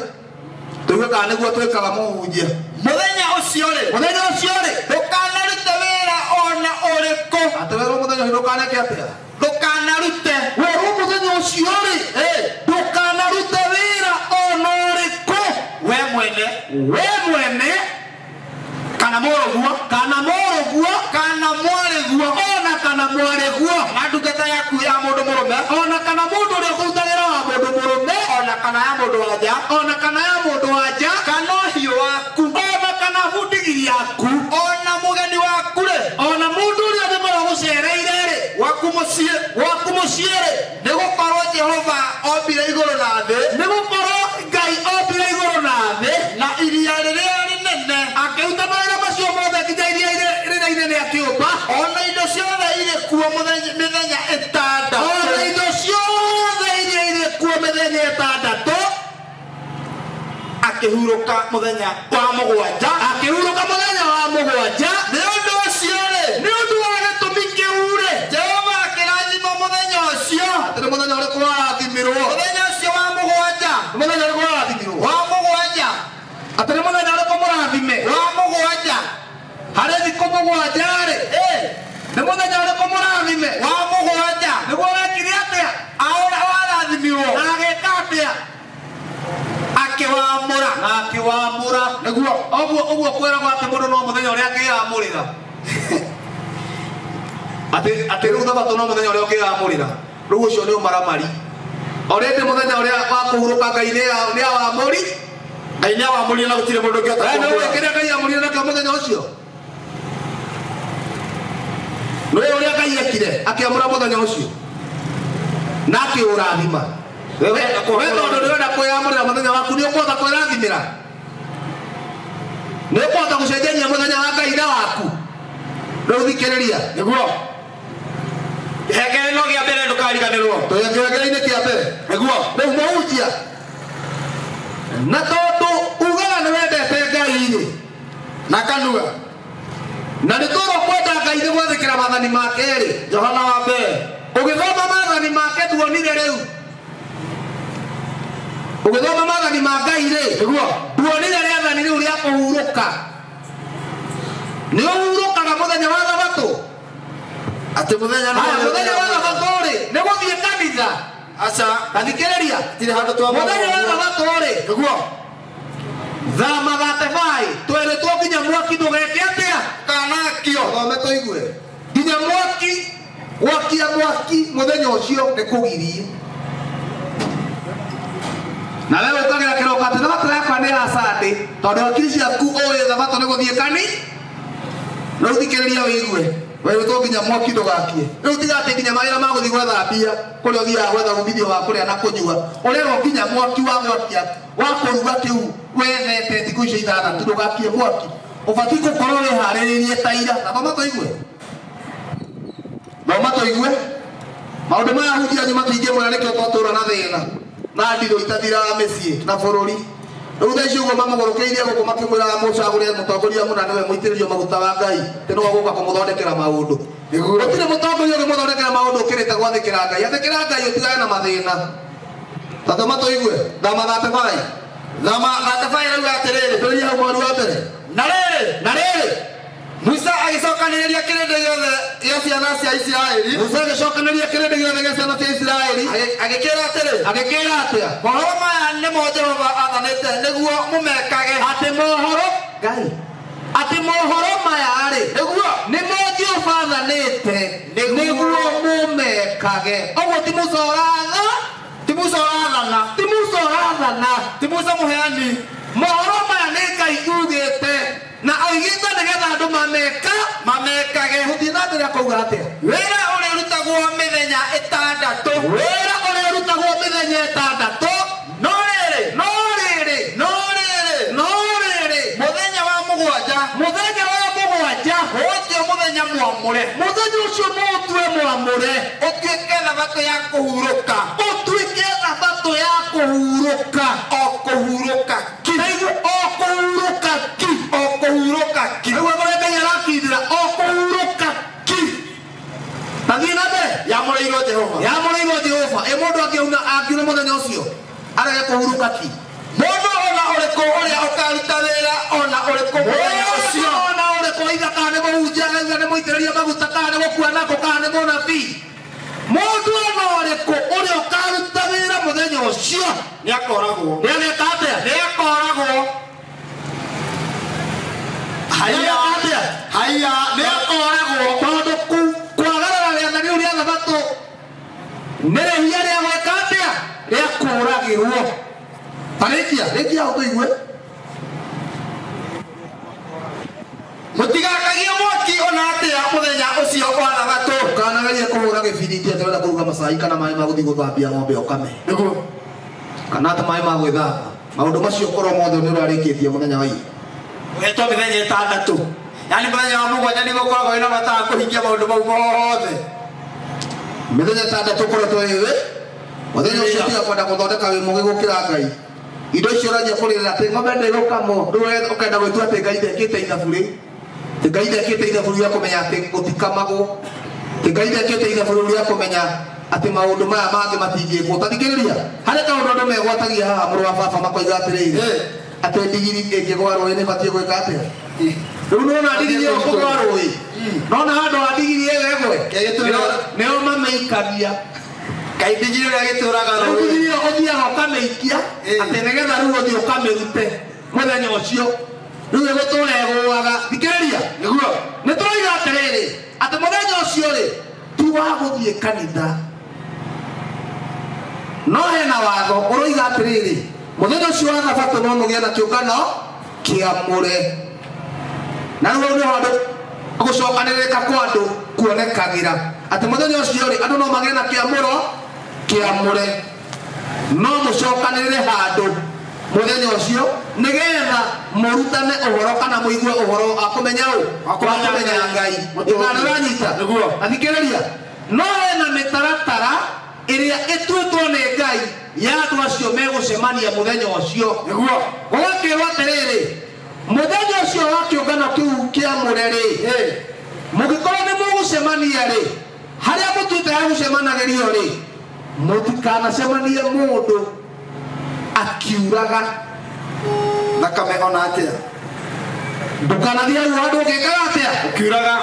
Tũigue kana nĩguo twĩkaga mũhunjia. Mũthenya ũcio rĩ, Mũthenya ũcio rĩ, ndũkanarute wĩra ona ũrĩkũ. Atĩ werwo mũthenya ũcio ndũkaneke atĩa? Ndũkanarute. Werwo mũthenya ũcio rĩ, ndũkanarute wĩra ona ũrĩkũ. We mwene. We mwene. Kana mũrũguo. Kana mũrũguo. Kana mwarĩguo. Ona kana mwarĩguo. Na ndungata yaku ya mũndũ mũrũme. Ona kana mũndũ ũrĩa ũkũrutagĩra wa mũndũ mũrũme. Ona kana ya mũndũ wa nja. Ona kana ya mũndũ wa nja. Kana ũhiũ waku. Ona kana bundigiri yaku. Ona mũgeni waku rĩ. Ona mũndũ ũrĩa ũngĩkorwo gũcereire rĩ. Waku mũciĩ. Waku mũciĩ rĩ. Nĩ gũkorwo Jehova ombire igũrũ na thĩ. Nĩ gũkorwo Ngai ombire igũrũ na thĩ. Na iria rĩrĩa rĩnene. Akĩruta mawĩra macio mothe nginya iria rĩrĩa inene akĩũmba. Ona indo ciothe irĩ kuo mĩthenya 6. Ona indo ciothe iria irĩ kuo mĩthenya 6. Akĩhurũka mũthenya wa mũgwanja. Akĩhurũka mũthenya wa mũgwanja. Nĩ ũndũ ũcio rĩ, nĩ ũndũ wa gĩtũmi kĩu rĩ, Jehova akĩrathima mũthenya ũcio. Atĩ nĩ mũthenya ũrĩkũ warathimirwo? Mũthenya ũcio wa mũgwanja. Nĩ mũthenya ũrĩkũ warathimirwo? Wa mũgwanja. Atĩ nĩ mũthenya ũrĩkũ mũrathime? Wa mũgwanja. Harĩ thikũ mũgwanja rĩ, nĩ mũthenya ũrĩkũ mũrathime? Wa mũgwanja. Nĩguo wekire atĩa? Aũrĩa warathimirwo. Na agĩka atĩa? Akĩwamũra. Na akĩwamũra. Nĩguo. Ũguo, ũguo kwĩragwo atĩ mũndũ no mũthenya ũrĩa angĩyamũrĩra. Atĩ, atĩ rĩu thabatũ no mũthenya ũrĩa ũngĩyamũrĩra. Rĩu ũcio nĩ ũmaramari. O rĩndĩ mũthenya ũrĩa wa kũhurũka Ngai nĩ awamũri. Ngai nĩ awamũrire na gũtirĩ mũndũ ũngĩhota Nĩ ũĩ kũmũra. kĩrĩa Ngai amũrire nakĩo mũthenya ũcio? Nĩ ũĩ ũrĩa Ngai ekire akĩamũra mũthenya ũcio? Na akĩũrathima. We tondũ ndũrenda kwĩyamũrĩra mũthenya waku, nĩ ũkũhota kwĩrathimĩra? Nĩ ũkũhota gũcenjania mũthenya wa Ngai na waku? Rĩu thikĩrĩria. Nĩguo. Kĩhengere no kĩa mbere ndũkariganĩrwo. Tũrĩ kĩhengere-inĩ kĩa mbere. Nĩguo. Rĩu mũhunjia, na tondũ ugaga nĩ wendete Ngai rĩ, na kanua, na nĩ tũrwo kwenda Ngai nĩ gwathĩkĩra maathani make rĩ, Johana wa mbere. Ũgĩthoma maathani make nduonire rĩu. Ũgĩthoma maathani ma Ngai rĩ, Nĩguo. nduonire rĩathani rĩu rĩa kũhurũka. Nĩ ũhurũkaga mũthenya wa thabatũ? Atĩ mũthenya nĩ Haya, mũthenya wa thabatũ rĩ, nĩ gũthiĩ kanitha? Aca. Tathikĩrĩria. Tirĩ handũ twa Mũthenya wa thabatũ rĩ, Nĩguo. Thama gatebai, twerĩtwo nginya mwaki ndũgeke atĩa? Kanakio. Thome tũigue. Nginya mwaki, gwakia mwaki mũthenya ũcio nĩ kũgirie. Na wewe ũkagĩra kĩroko atĩ thabatũ yakwa nĩ ya Sunday, tondũ hakiri ciaku ũĩ thabatũ nĩ gũthiĩ kani? Rĩu thikĩrĩria wĩigue. Werĩtwo nginya mwaki ndũgakie. Rĩu tiga atĩ nginya mawĩra ma gũthiĩ gwetha mbia kũrĩa ũthiaga gwetha umithio wa kũrĩa na kũnyua. Ũrerwo nginya mwaki wa gwakia wa kũruga kĩu wethete thikũ icio ithathatũ ndũgakie mwaki. Ũbatiĩ gũkorwo wĩharĩrĩirie ta ira. Na thoma tũigue. Thoma tũigue. Maũndũ maya hunjia anyu matingĩmwĩra nĩkĩo twatũũra na thĩna na ndirũ itathiraga mĩciĩ na bũrũri. Rĩu thaa ici ũguo mamũgũrũkĩirie gũkũ makĩmwĩraga mũcagũre mũtongoria mũna nĩwe mũitĩrĩrio maguta wa Ngai atĩ nĩwe ũgũka kũmũthondekera maũndũ. Gũtirĩ mũtongoria ũngĩmũthondekera maũndũ ũkĩrĩte gwathĩkĩra Ngai. Athĩkĩra Ngai ũtigane na mathĩna. Ta thoma tũigue. Thama 35. Thama 35 rauga atĩrĩrĩ. Tũrĩrie hau mweri wa mbere. Na rĩrĩ, Na rĩrĩ, Musa agĩcokanĩrĩria kĩrĩndĩ gĩothe gĩa ciana cia Isiraeli. Musa agĩcokanĩrĩria kĩrĩndĩ gĩothe gĩa ciana cia Isiraeli. Agĩkĩra atĩrĩ. Agĩkĩra atĩa? Mohoro maya nĩmo Jehova athanĩte nĩguo mũmekage. Atĩ mohoro Ngai. Atĩ mohoro maya rĩ, Nĩguo nĩmo Jehova athanĩte nĩguo mũmekage. Ũguo ti Musa ũratha, ti Musa ũrathana, ti Musa ũrathana, ti Musa mũheani. Mohoro maya nĩ Ngai ugĩte na oigĩte nĩgetha andũ mamekage. Gũthiĩ na mbere akauga atĩa? Wĩra ũrĩa ũrutagwo mĩthenya ĩtandatũ. Wĩra ũrĩa ũrutagwo mĩthenya ĩtandatũ. No rĩrĩ, No rĩrĩ, no rĩrĩ, no rĩrĩ, mũthenya wa mũgwanja, mũthenya wa mũgwanja, ũcio mũthenya mwamũre, mũthenya ũcio mũũtue mwamũre, ũtuĩke thabatũ ya kũhurũka, ũtuĩke thabatũ ya kũhurũka, o kũhurũka ki, o kũhurũka ki, o kũhurũka ki. Rĩu ũrĩa Ngai arakindĩra, o kũhurũka ki. Tathiĩ na mbere. Yamũrĩirwo Jehova. Yamũrĩirwo Jehova. Ĩ mũndũ angiuna mũthenya ũcio arege kũhurũka ki. Mũndũ ona ũrĩkũ ũrĩa ũkaruta wĩra ona ũrĩkũ mũthenya ũcio, ona ũrĩkũ, either kana nĩ mũhunjia, either nĩ mũitĩrĩrie maguta, kana nĩ gũkua nako, kana nĩ mũnabii, mũndũ ona ũrĩkũ ũrĩa ũkaruta wĩra mũthenya ũcio nĩakoragwo. Nĩageka atĩa? Nĩakoragwo. Haiya, haiya, nĩakoragwo. Tondũ kwagarara rĩathani rĩu rĩa thabatũ nĩ rĩhia rĩa gwĩka atĩa? Rĩa kũũragĩrwo. Ta rĩkia, rĩkia hau tũigue. Mũtigakagie mwaki ona atĩa mũthenya ũcio wa thabatũ. Ndũkanagerie kũhũra gĩbiriti atĩ ũrenda kũruga macai kana maĩ ma gũthiĩ gũthambia ng'ombe ũkame. Nĩguo. Kana atĩ maĩ ma gwĩthamba. Maũndũ macio korwo mothe nĩ ũrarĩkĩtie mũthenya wa ira. Ũhetwo mĩthenya ĩtandatũ. Yaani mũthenya wa mũgwanja nĩguo ũkoragwo wĩna bata wa kũhingia maũndũ mau mothe. Mĩthenya ĩtandatũ ũkoretwo ĩwĩ. Mũthenya ũcio tiga kwenda gũthondeka wĩ mũũgĩ gũkĩra Ngai. Indo icio ũranjia kũrĩrĩra atĩ ng'ombe ndĩgũkamwo, rĩu ũkenda gwĩtua atĩ Ngai ndekĩte ithabu rĩu. Atĩ Ngai ndekĩte ithabu rĩa kũmenya atĩ gũtikamagwo. Atĩ Ngai ndekĩte ithabu rĩu rĩa kũmenya atĩ maũndũ maya mangĩ matingĩkwo. Ta thikĩrĩria, harĩ kaũndũ andũ megwatagia haha mũrũ wa baba makoiga atĩrĩrĩ, atĩ ndigiri ĩngĩgwa rũĩ nĩ ĩbatiĩ gwĩka atĩa? Rĩu nĩwona ndigiri ĩyo kũgwa rũĩ, nona handũ ha ndigiri ĩyo ĩgwe, nĩo mamĩikagia. Kaĩ ndigiri ĩrĩa ĩgĩtũraga Rĩu rũĩ. ndigiri ĩyo ũthiaga ũkamĩikia, atĩ nĩgetha rĩu ũthiĩ ũkamĩrute mũthenya ũcio. Rĩu ĩgũtũra ĩgũaga. Thikĩrĩria, Nĩguo. nĩ tũroiga atĩrĩrĩ, atĩ mũthenya ũcio rĩ, ti wa gũthiĩ kanitha. No hena watho ũroiga atĩrĩrĩ, mũthenya ũcio wa thabatũ no mũgĩe na kĩũngano kĩamũre. Na rĩu hau nĩho andũ gũcokanĩrĩrĩka kwa andũ kuonekagĩra. Atĩ mũthenya ũcio rĩ, andũ no magĩe na kĩamũro kĩamũre. No mũcokanĩrĩre handũ mũthenya ũcio nĩgetha mũrutane ũhoro kana mũigue ũhoro wa kũmenya ũ? Wa kũmenya Ngai. Ĩga nĩ ũranyita? Nĩguo. Athikĩrĩria, no hena mĩtaratara ĩrĩa ĩtuĩtwo nĩ Ngai ya andũ acio megũcemania mũthenya ũcio. Nĩguo. Gũgakĩrwo atĩrĩrĩ, mũthenya ũcio wa kĩũngano kĩu kĩamũre rĩ, mũngĩkorwo nĩ mũgũcemania rĩ, harĩa mũtuĩte ha gũcemanagĩrio rĩ, mũtikanacemanie mũndũ akiuraga Thakame ona atĩa? Ndũkanathiĩ hau handũ ũgĩkaga atĩa? Ũkiuraga.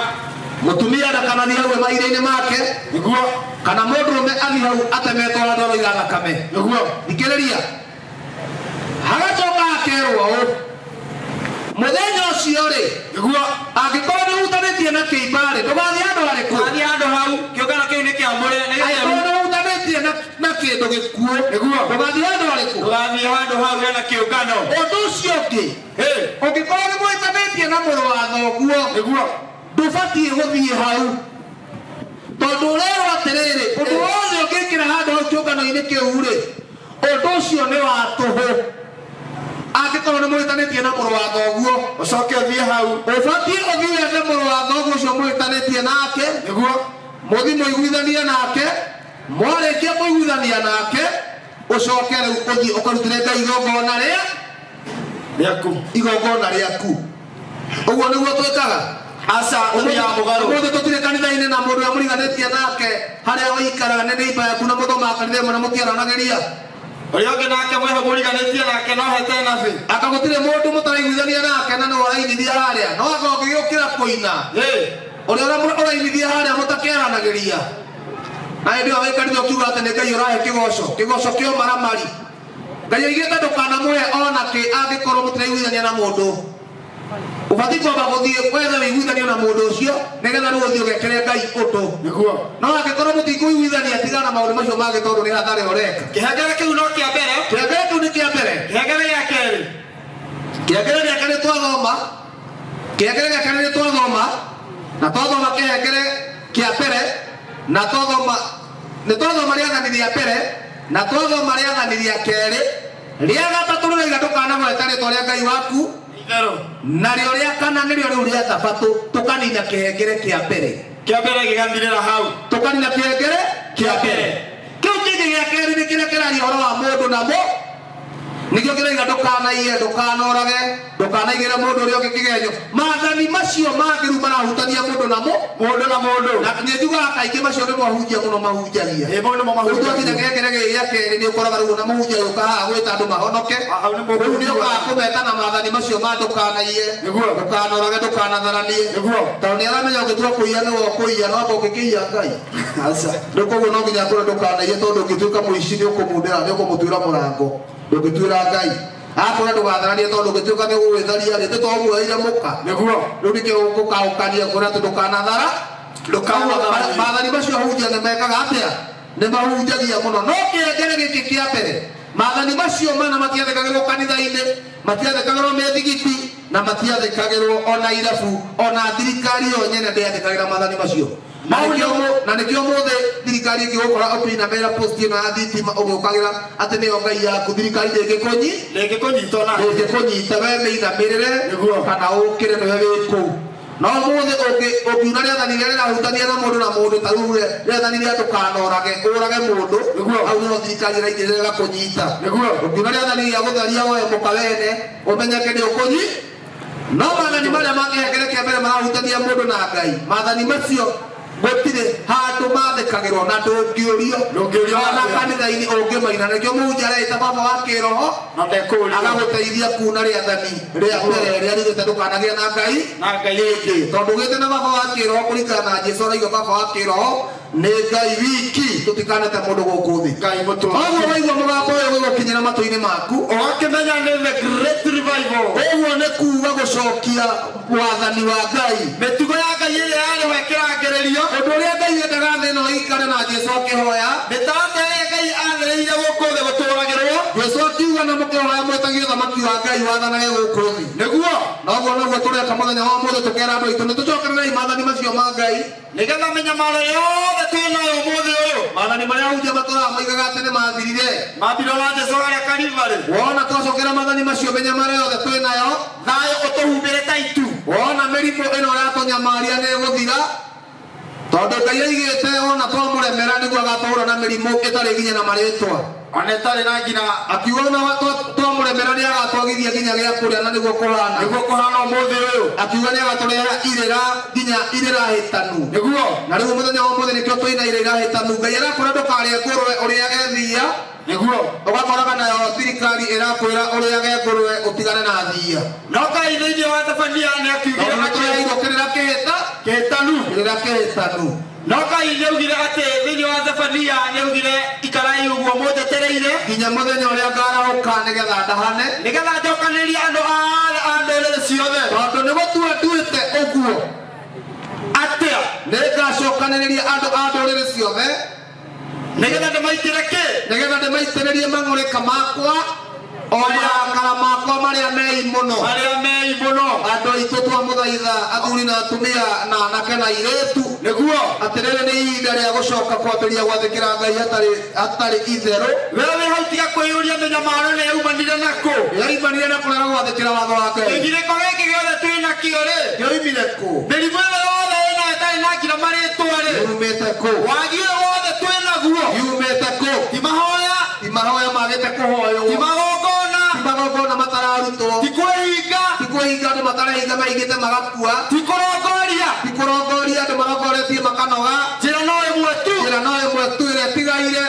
Mũtumia ndakanathiĩ hau e mahinda-inĩ make. Nĩguo. Kana mũndũrũme athiĩ hau atemetwo handũ aroiga thakame. Nĩguo. Thikĩrĩria. Hagacoka hakerwo ũũ, mũthenya ũcio rĩ, Nĩguo. angĩkorwo nĩ ũhutanĩtie na kĩimba rĩ, ndũgathiĩ handũ harĩkũ? Ndũgathiĩ handũ hau, kĩũngano kĩu nĩ kĩamũre, nĩ gĩtheru. Angĩkorwo nĩ ũhutanĩtie na kĩndũ gĩkuũ, Nĩguo. ndũgathiĩ handũ harĩkũ? Ndũgathiĩ handũ hau hena kĩũngano. Ũndũ ũcio ũngĩ, ũngĩkorwo nĩ mũhĩtanĩtie na mũrũ wa thoguo, Nĩguo. Ndũbatiĩ gũthiĩ hau tondũ ũrerwo atĩrĩrĩ, ũndũ wothe ũngĩkĩra handũ hau kĩũngano-inĩ kĩu rĩ, ũndũ ũcio nĩ wa tũhũ. Angĩkorwo nĩ mũhĩtanĩtie na mũrũ wa thoguo, ũcoke ũthiĩ hau. Ũbatiĩ ũthiĩ wethe mũrũ wa thoguo ũcio mũhĩtanĩtie nake, nĩguo mũthiĩ mũiguithanie nake. Mwarĩkia kũiguithania nake, ũcoke rĩu ũthiĩ ũkarutĩre Ngai igongona rĩa rĩaku, igongona rĩaku. Ũguo nĩguo twĩkaga. Aca, ũthiaga mũgarũ. Ũmũthĩ tũtirĩ kanitha-inĩ na mũndũ ũrĩa mũriganĩtie nake harĩa ũikaraga nĩ neighbor yaku na mũthomaga kanitha ĩmwe na mũtiaranagĩria. Ũrĩa ũngĩ nake mwĩho mũriganĩtie nake no hete nabi. Anga gũtirĩ mũndũ mũtaraiguithania nake na nĩwe ũrainithia harĩa, no anga ũngĩgĩũkĩra kũina ũrĩa ũrainithia harĩa mũtakĩaranagĩria. Na hĩndĩ ĩyo wĩ kanitha ũkiuga atĩ nĩ Ngai ũrahe kĩgoco, kĩgoco kĩa ũmaramari. Ngai oigĩte ndũkanamũhe ona kĩ angĩkorwo mũtiraiguithania na mũndũ. Ũbatiĩ kwamba gũthiĩ wethe ũiguithanio na mũndũ ũcio nĩgetha rĩu ũthiĩ ũgekĩre Ngai ũndũ. Nĩguo. No angĩkorwo mũtikũiguithania, tigana na maũndũ macio mangĩ tondũ nĩ hathara ũreka. Kĩhengere kĩu no kĩa mbere. Kĩhengere kĩu nĩ kĩa mbere. Kĩhengere gĩa kerĩ. Kĩhengere gĩa kerĩ twathoma. Kĩhengere gĩa kerĩ nĩ twathoma. Na twathoma kĩhengere kĩa mbere, na twathoma nĩ twathoma rĩathani rĩa mbere, na twathoma rĩathani rĩa kerĩ. Rĩa gatatũ rĩroiga ndũkanagwete rĩtwa rĩa Ngai waku. Itherũ. Narĩo rĩa kana nĩrĩo rĩu rĩa thabatũ, tũkanina kĩhengere kĩa mbere. Kĩa mbere gĩgathirĩra hau. Tũkanina kĩhengere kĩa mbere. Kĩu kĩngĩ gĩa kerĩ nĩ kĩrĩa kĩraria ũhoro wa mũndũ na mũ. Nĩkĩo kĩroiga ndũkanaiye, ndũkanorage, ndũkanaigĩre mũndũ ũrĩa ũngĩ kĩgenyo. Maathani macio mangĩ rĩu marahutania mũndũ na mũ. Mũndũ na mũndũ. Na nĩ njugaga kaingĩ macio nĩmo ahunjia mũno mahunjagia. Ĩ, mau nĩmo mahunjagia. Rĩu twakinya kĩhengere gĩkĩ gĩa kerĩ nĩ ũkoraga rĩu ona mũhunjia agĩũka haha gwĩta andũ mahonoke. Hau nĩ mũhunjia. Rĩu nĩ ũkaga kũmeta na maathani macio ma ndũkanaiye, Nĩguo. ndũkanorage, ndũkanatharanie. Nĩguo. Tondũ nĩ aramenya ũngĩtua kũiya nĩwe ũkũiya, no anga ũngĩkĩiya Ngai. Aca. Rĩu koguo no nginya akwĩre ndũkanaiye, tondũ ũngĩtuĩka mũici nĩ ũkũmundĩra, nĩ ũkũmũtuĩra mũrango. Ndũngĩtuĩra Ngai. Akwĩra ndũgatharanie tondũ ũngĩtuĩka nĩ ũgũgĩtharia rĩ, tondũ ũmuoeire mũka. Nĩguo. Rĩu nĩkĩo ũkũkaũkania kwĩra atĩ ndũkanathara. Ndũkanatharanie. Maathani macio ahunjia nĩ mekaga atĩa? Nĩ mahunjagia mũno. No kĩhengere gĩkĩ kĩa mbere, maathani macio mana matiathĩkagĩrwo kanitha-inĩ, matiathĩkagĩrwo mĩthigiti, na matiathĩkagĩrwo ona irabu, ona thirikari yo nyene ndĩathĩkagĩra maathani macio. Na nĩkĩo ũmũthĩ thirikari ĩngĩgũkora ũkĩinamĩrĩra post ĩno ya thitima ũgĩũkagĩra atĩ nĩyo Ngai yaku, thirikari ndĩngĩkũnyi-, ndĩngĩkũnyita ona. Ndĩngĩkũnyita, we mĩinamĩrĩre Nĩguo. kana ũkĩre nĩwe wĩ kũu. No ũmũthĩ ũngiuna rĩathani rĩrĩa rĩrahutania na mũndũ na mũndũ, ta rĩu rĩathani rĩa ndũkanorage, ũrage mũndũ, Nĩguo. hau nĩho thirikari ĩraingĩrĩra ĩgakũnyita. Nĩguo. Ũngiuna rĩathani rĩa gũtharia woe mũka wene, ũmenyeke nĩ ũkũnyi. No maathani marĩa ma kĩhengere kĩa mbere marahutania mũndũ na Ngai, maathani macio gũtirĩ handũ mathĩkagĩrwo na ndũngĩũrio. Ndũngĩũrio Ona atĩa. kanitha-inĩ ũngĩmaina. Nĩkĩo mũhunjia areĩta baba wa kĩroho, Na ndekũũrio. agagũteithia kuuna rĩathani rĩa mbere rĩrĩa riugĩte ndũkanagĩe na Ngai Na Ngai ĩngĩ. Tondũ ũgĩte na baba wa kĩroho kũringana na Jesũ arauga baba wa kĩroho nĩ Ngai wiki, tũtikanete mũndũ gũkũ thĩ. Ngai mũtũũru. Koguo waigua mũgambo ũyũ ũgĩgũkinyĩra matũ-inĩ maku, ũgakĩmenya nĩ the great revival. Ũguo nĩ kuuga gũcokia wathani wa Ngai. Mĩtugo ya Ngai ĩrĩa yarĩ ho ĩkĩrangĩrĩrio. Ũndũ ũrĩa Ngai endaga thĩ ĩno ĩikare na Jesũ akĩhoya. Mĩtaratara ĩrĩa Ngai athĩrĩire gũkũ thĩ gũtũũragĩrwo. Jesũ akiuga na mũkĩhoya mwĩtagie ũthamaki wa Ngai wathanage gũkũ thĩ. Nĩguo. Noguo noguo tũreka mũthenya wa ũmũthĩ, tũkera andũ aitũ nĩ tũcokererei maathani macio ma Ngai. Nĩgetha mĩnyamaro yothe twĩ nayo ũmũthĩ ũyũ. Maathani marĩa ahunjia matũraga moigaga atĩ nĩ mathirire. Mathirwo na Jesũ harĩa Kalivary. Wona twacokera maathani macio mĩnyamaro yothe twĩ nayo, thayũ ũtũhumbĩre ta itu. Wona mĩrimũ ĩno ĩratũnyamaria nĩ ĩgũthira, tondũ Ngai aigĩte wona twamũremera nĩguo agatũhũra na mĩrimũ ĩtarĩ nginya na marĩtwa. Ona ĩtarĩ na nginya. Akiuga ona twamũremera nĩ agatwagithia nginya gĩa kũrĩa, na nĩguo kũhana. Nĩguo kũhana ũmũthĩ ũyũ. Akiuga nĩ agatũrehera irĩra nginya irĩra hĩtanu. Nĩguo. Na rĩu mũthenya wa ũmũthĩ nĩkĩo twĩna irĩra hĩtanu. Ngai arakwĩra ndũkarĩe ngũrwe ũrĩage thiia. Nĩguo. Ũgakoraga nayo thirikari ĩrakwĩra ũrĩage ngũrwe ũtigane na thiia. No Ngai thĩinĩ wa Zefania nĩ akiugire Tondũ atĩ nĩtũreheirwo kĩrĩra kĩhĩta. Kĩhĩtanu. Kĩrĩra kĩhĩtanu. No Ngai nĩaugire atĩ thĩinĩ wa Zefania nĩaugire ikarai ũguo mũnjetereire nginya mũthenya ũrĩa ngarahũka nĩgetha ndahane, nĩgetha njokanĩrĩrie andũ othe a ndũrĩrĩ ciothe. Tondũ nĩ gũtua nduĩte ũguo atĩa nĩngacokanĩrĩria andũ a ndũrĩrĩ ciothe nĩgetha ndĩmaitĩre kĩ? Nĩgetha ndĩmaitĩrĩrie mang'ũrĩka makwa o marakara makwa marĩa mei mũno. Marĩa mei mũno. Mũno. Andũ aitũ twamũthaitha athuri na atumia na anake na airĩtu Nĩguo. Atĩrĩrĩ, nĩ ihinda rĩa gũcoka kwambĩrĩria gwathĩkĩra Ngai hatarĩ itherũ. We wĩ hau tiga kwĩyũria mĩnyamaro nĩ yaumanire nakũ. Yaimanire na kũrega gwathĩkĩra watho wa Ngai. Kĩgirĩko gĩkĩ gĩothe twĩ nakĩo rĩ, Kĩoimire kũ? Mĩrimũ ĩno yothe ĩno ĩtarĩ na nginya marĩtwa rĩ, Yumĩte kũ? Wagi ũyũ wothe twĩ naguo, Yumĩte kũ? Ti mahoya, Ti mahoya magĩte kũhoywo, ti magongona, ti magongona matararutwo, ti kwĩhinga, ti kwĩhinga andũ matarehinga maigĩte magakua, ti kũrongoria, ti kũrongoria andũ marongoretie makanoga. Njĩra no ĩmwe tu, Njĩra no ĩmwe tu ĩrĩa ĩtigaire,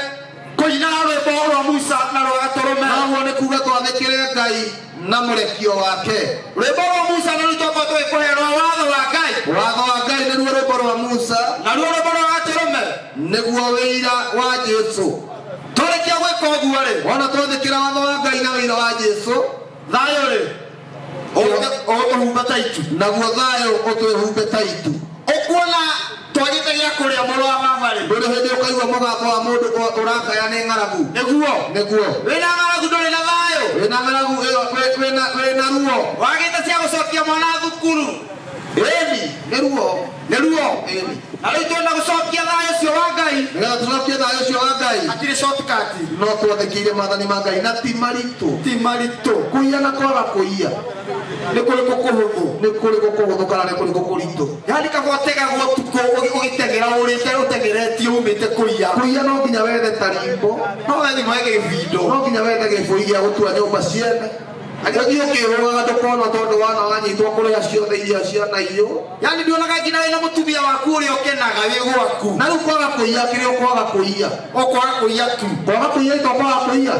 kũina rwĩmbo rwa Musa na rwa Gatũrũme. Noguo nĩ kuga twathĩkĩre Ngai na mũrekio wake. Rwĩmbo rwa Musa nĩruo twakorwo tũgĩkũhe rwa watho wa Ngai. Watho wa Ngai nĩruo rwĩmbo rwa Musa, Naruo rwĩmbo rwa Gatũrũme nĩguo wĩira wa Jesũ. Twarĩkia gwĩka ũguo rĩ, Wona twathĩkĩra watho wa Ngai na wĩira wa Jesũ, thayũ rĩ ũgũtũhumba ta itu, naguo thayũ ũtwĩhumbe ta itu. Ũkuona twagĩte gĩa kũrĩa mũrũ wa baba rĩ, Ndũrĩ hĩndĩ ũkaigua mũgambo wa mũndũ ũrakaya nĩ ng'aragu. Nĩguo. Nĩguo. Wĩna ng'aragu ndũrĩ na thayũ. Wĩna ng'aragu ĩyo wĩna ruo. Wagĩte cia gũcokia mwana thukuru. Ĩni, nĩ ruo. Nĩ ruo. Ĩni. Na rĩu twenda gũcokia thayũ ũcio wa Ngai. Nĩgetha tũcokie thayũ ũcio wa Ngai, Hatirĩ shortcut. no twathĩkĩire maathani ma Ngai na ti maritũ. Ti maritũ. Kũiya na kwaga kũiya Nĩ kũrĩkũ kũhũthũ? Nĩ kũrĩkũ kũhũthũ kana nĩ kũrĩkũ kũritũ? Yani kaba ũtegagwo ũtukũ ũgĩteng'era ũrĩte ũteng'eretie umĩte kũiya. Kũiya no nginya wethe tarimbo, No wethe mwege gĩbindo. No nginya wethe gĩbũi gĩa gũtua nyũmba ciene. Ũthiĩ ũkĩhũgaga ndũkona tondũ wana wanyitwo kũrĩa ciothe iria cianaiywo. Yani ndionaga nginya wĩna mũtumia waku ũrĩa ũkenaga wĩ gwaku. Na rĩu kwaga kũiya kĩrĩa ũkwaga kũiya. O kwaga kũiya tu. Kwaga kũiya ito kwaga kũiya.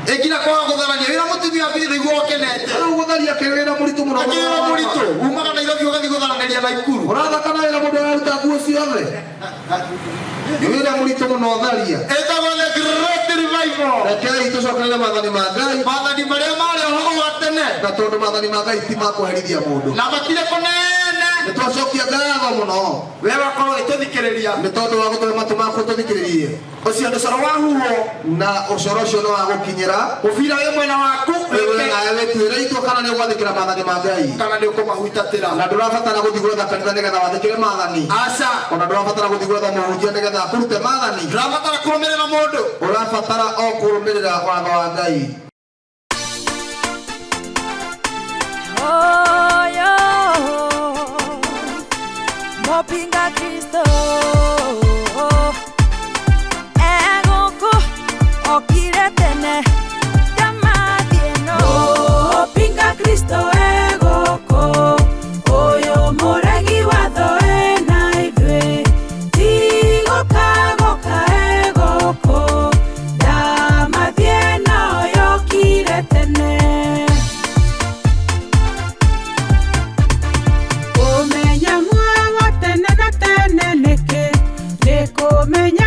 Ĩ nginya kwaga gũtharania wĩna mũtumia waku nĩguo ũkenete. Rĩu gũtharia kĩrĩ wĩra mũritũ mũno. Akĩrĩ wĩra mũritũ. Umaga Nairobi ũgathiĩ gũtharanĩria Naikuru. Ũrathaka na wĩra mũndũ araruta nguo ciothe. Nĩ wĩra mũritũ mũno tharia. Ĩtagwo the great revival. Rekei tũcokerere maathani ma Ngai. Maathani marĩa marĩ ho wa tene. Na tondũ maathani ma Ngai ti ma kũherithia mũndũ. Na matirĩ kũnene. Nĩ twacokia ngatho mũno. We wakorwo ũgĩtũthikĩrĩria. Nĩ tondũ wa gũtũhe matũ maku tũthikĩrĩrie. Ũcio nĩ ũcoro wa huho. Na ũcoro ũcio nĩ wa gũkinyĩra. Mũbira wĩ mwena waku. Wewe nawe wĩtuĩre itua kana nĩ ũgwathĩkĩra maathani ma Ngai. Kana nĩ ũkũmahutatĩra. Na ndũrabatara gũthiĩ gwetha kanitha nĩgetha wathĩkĩre maathani. Aca. Ona ndũrabatara gũthiĩ gwetha mũhunjia nĩgetha akũrute maathani. Ndũrabatara kũrũmĩrĩra mũndũ. Ũrabatara o kũrũmĩrĩra watho wa Ngai. Mopinga Kristo egũkũ okire tene ndamathiĩ no. Mopinga Kristo egũkũ ũyũ mũregi watho ena ithuĩ tigũka gũka egũkũ ndamathiĩ no yokire tene. Kũmenya muoyo wa tene na tene nĩkĩ? Nĩ kũmenya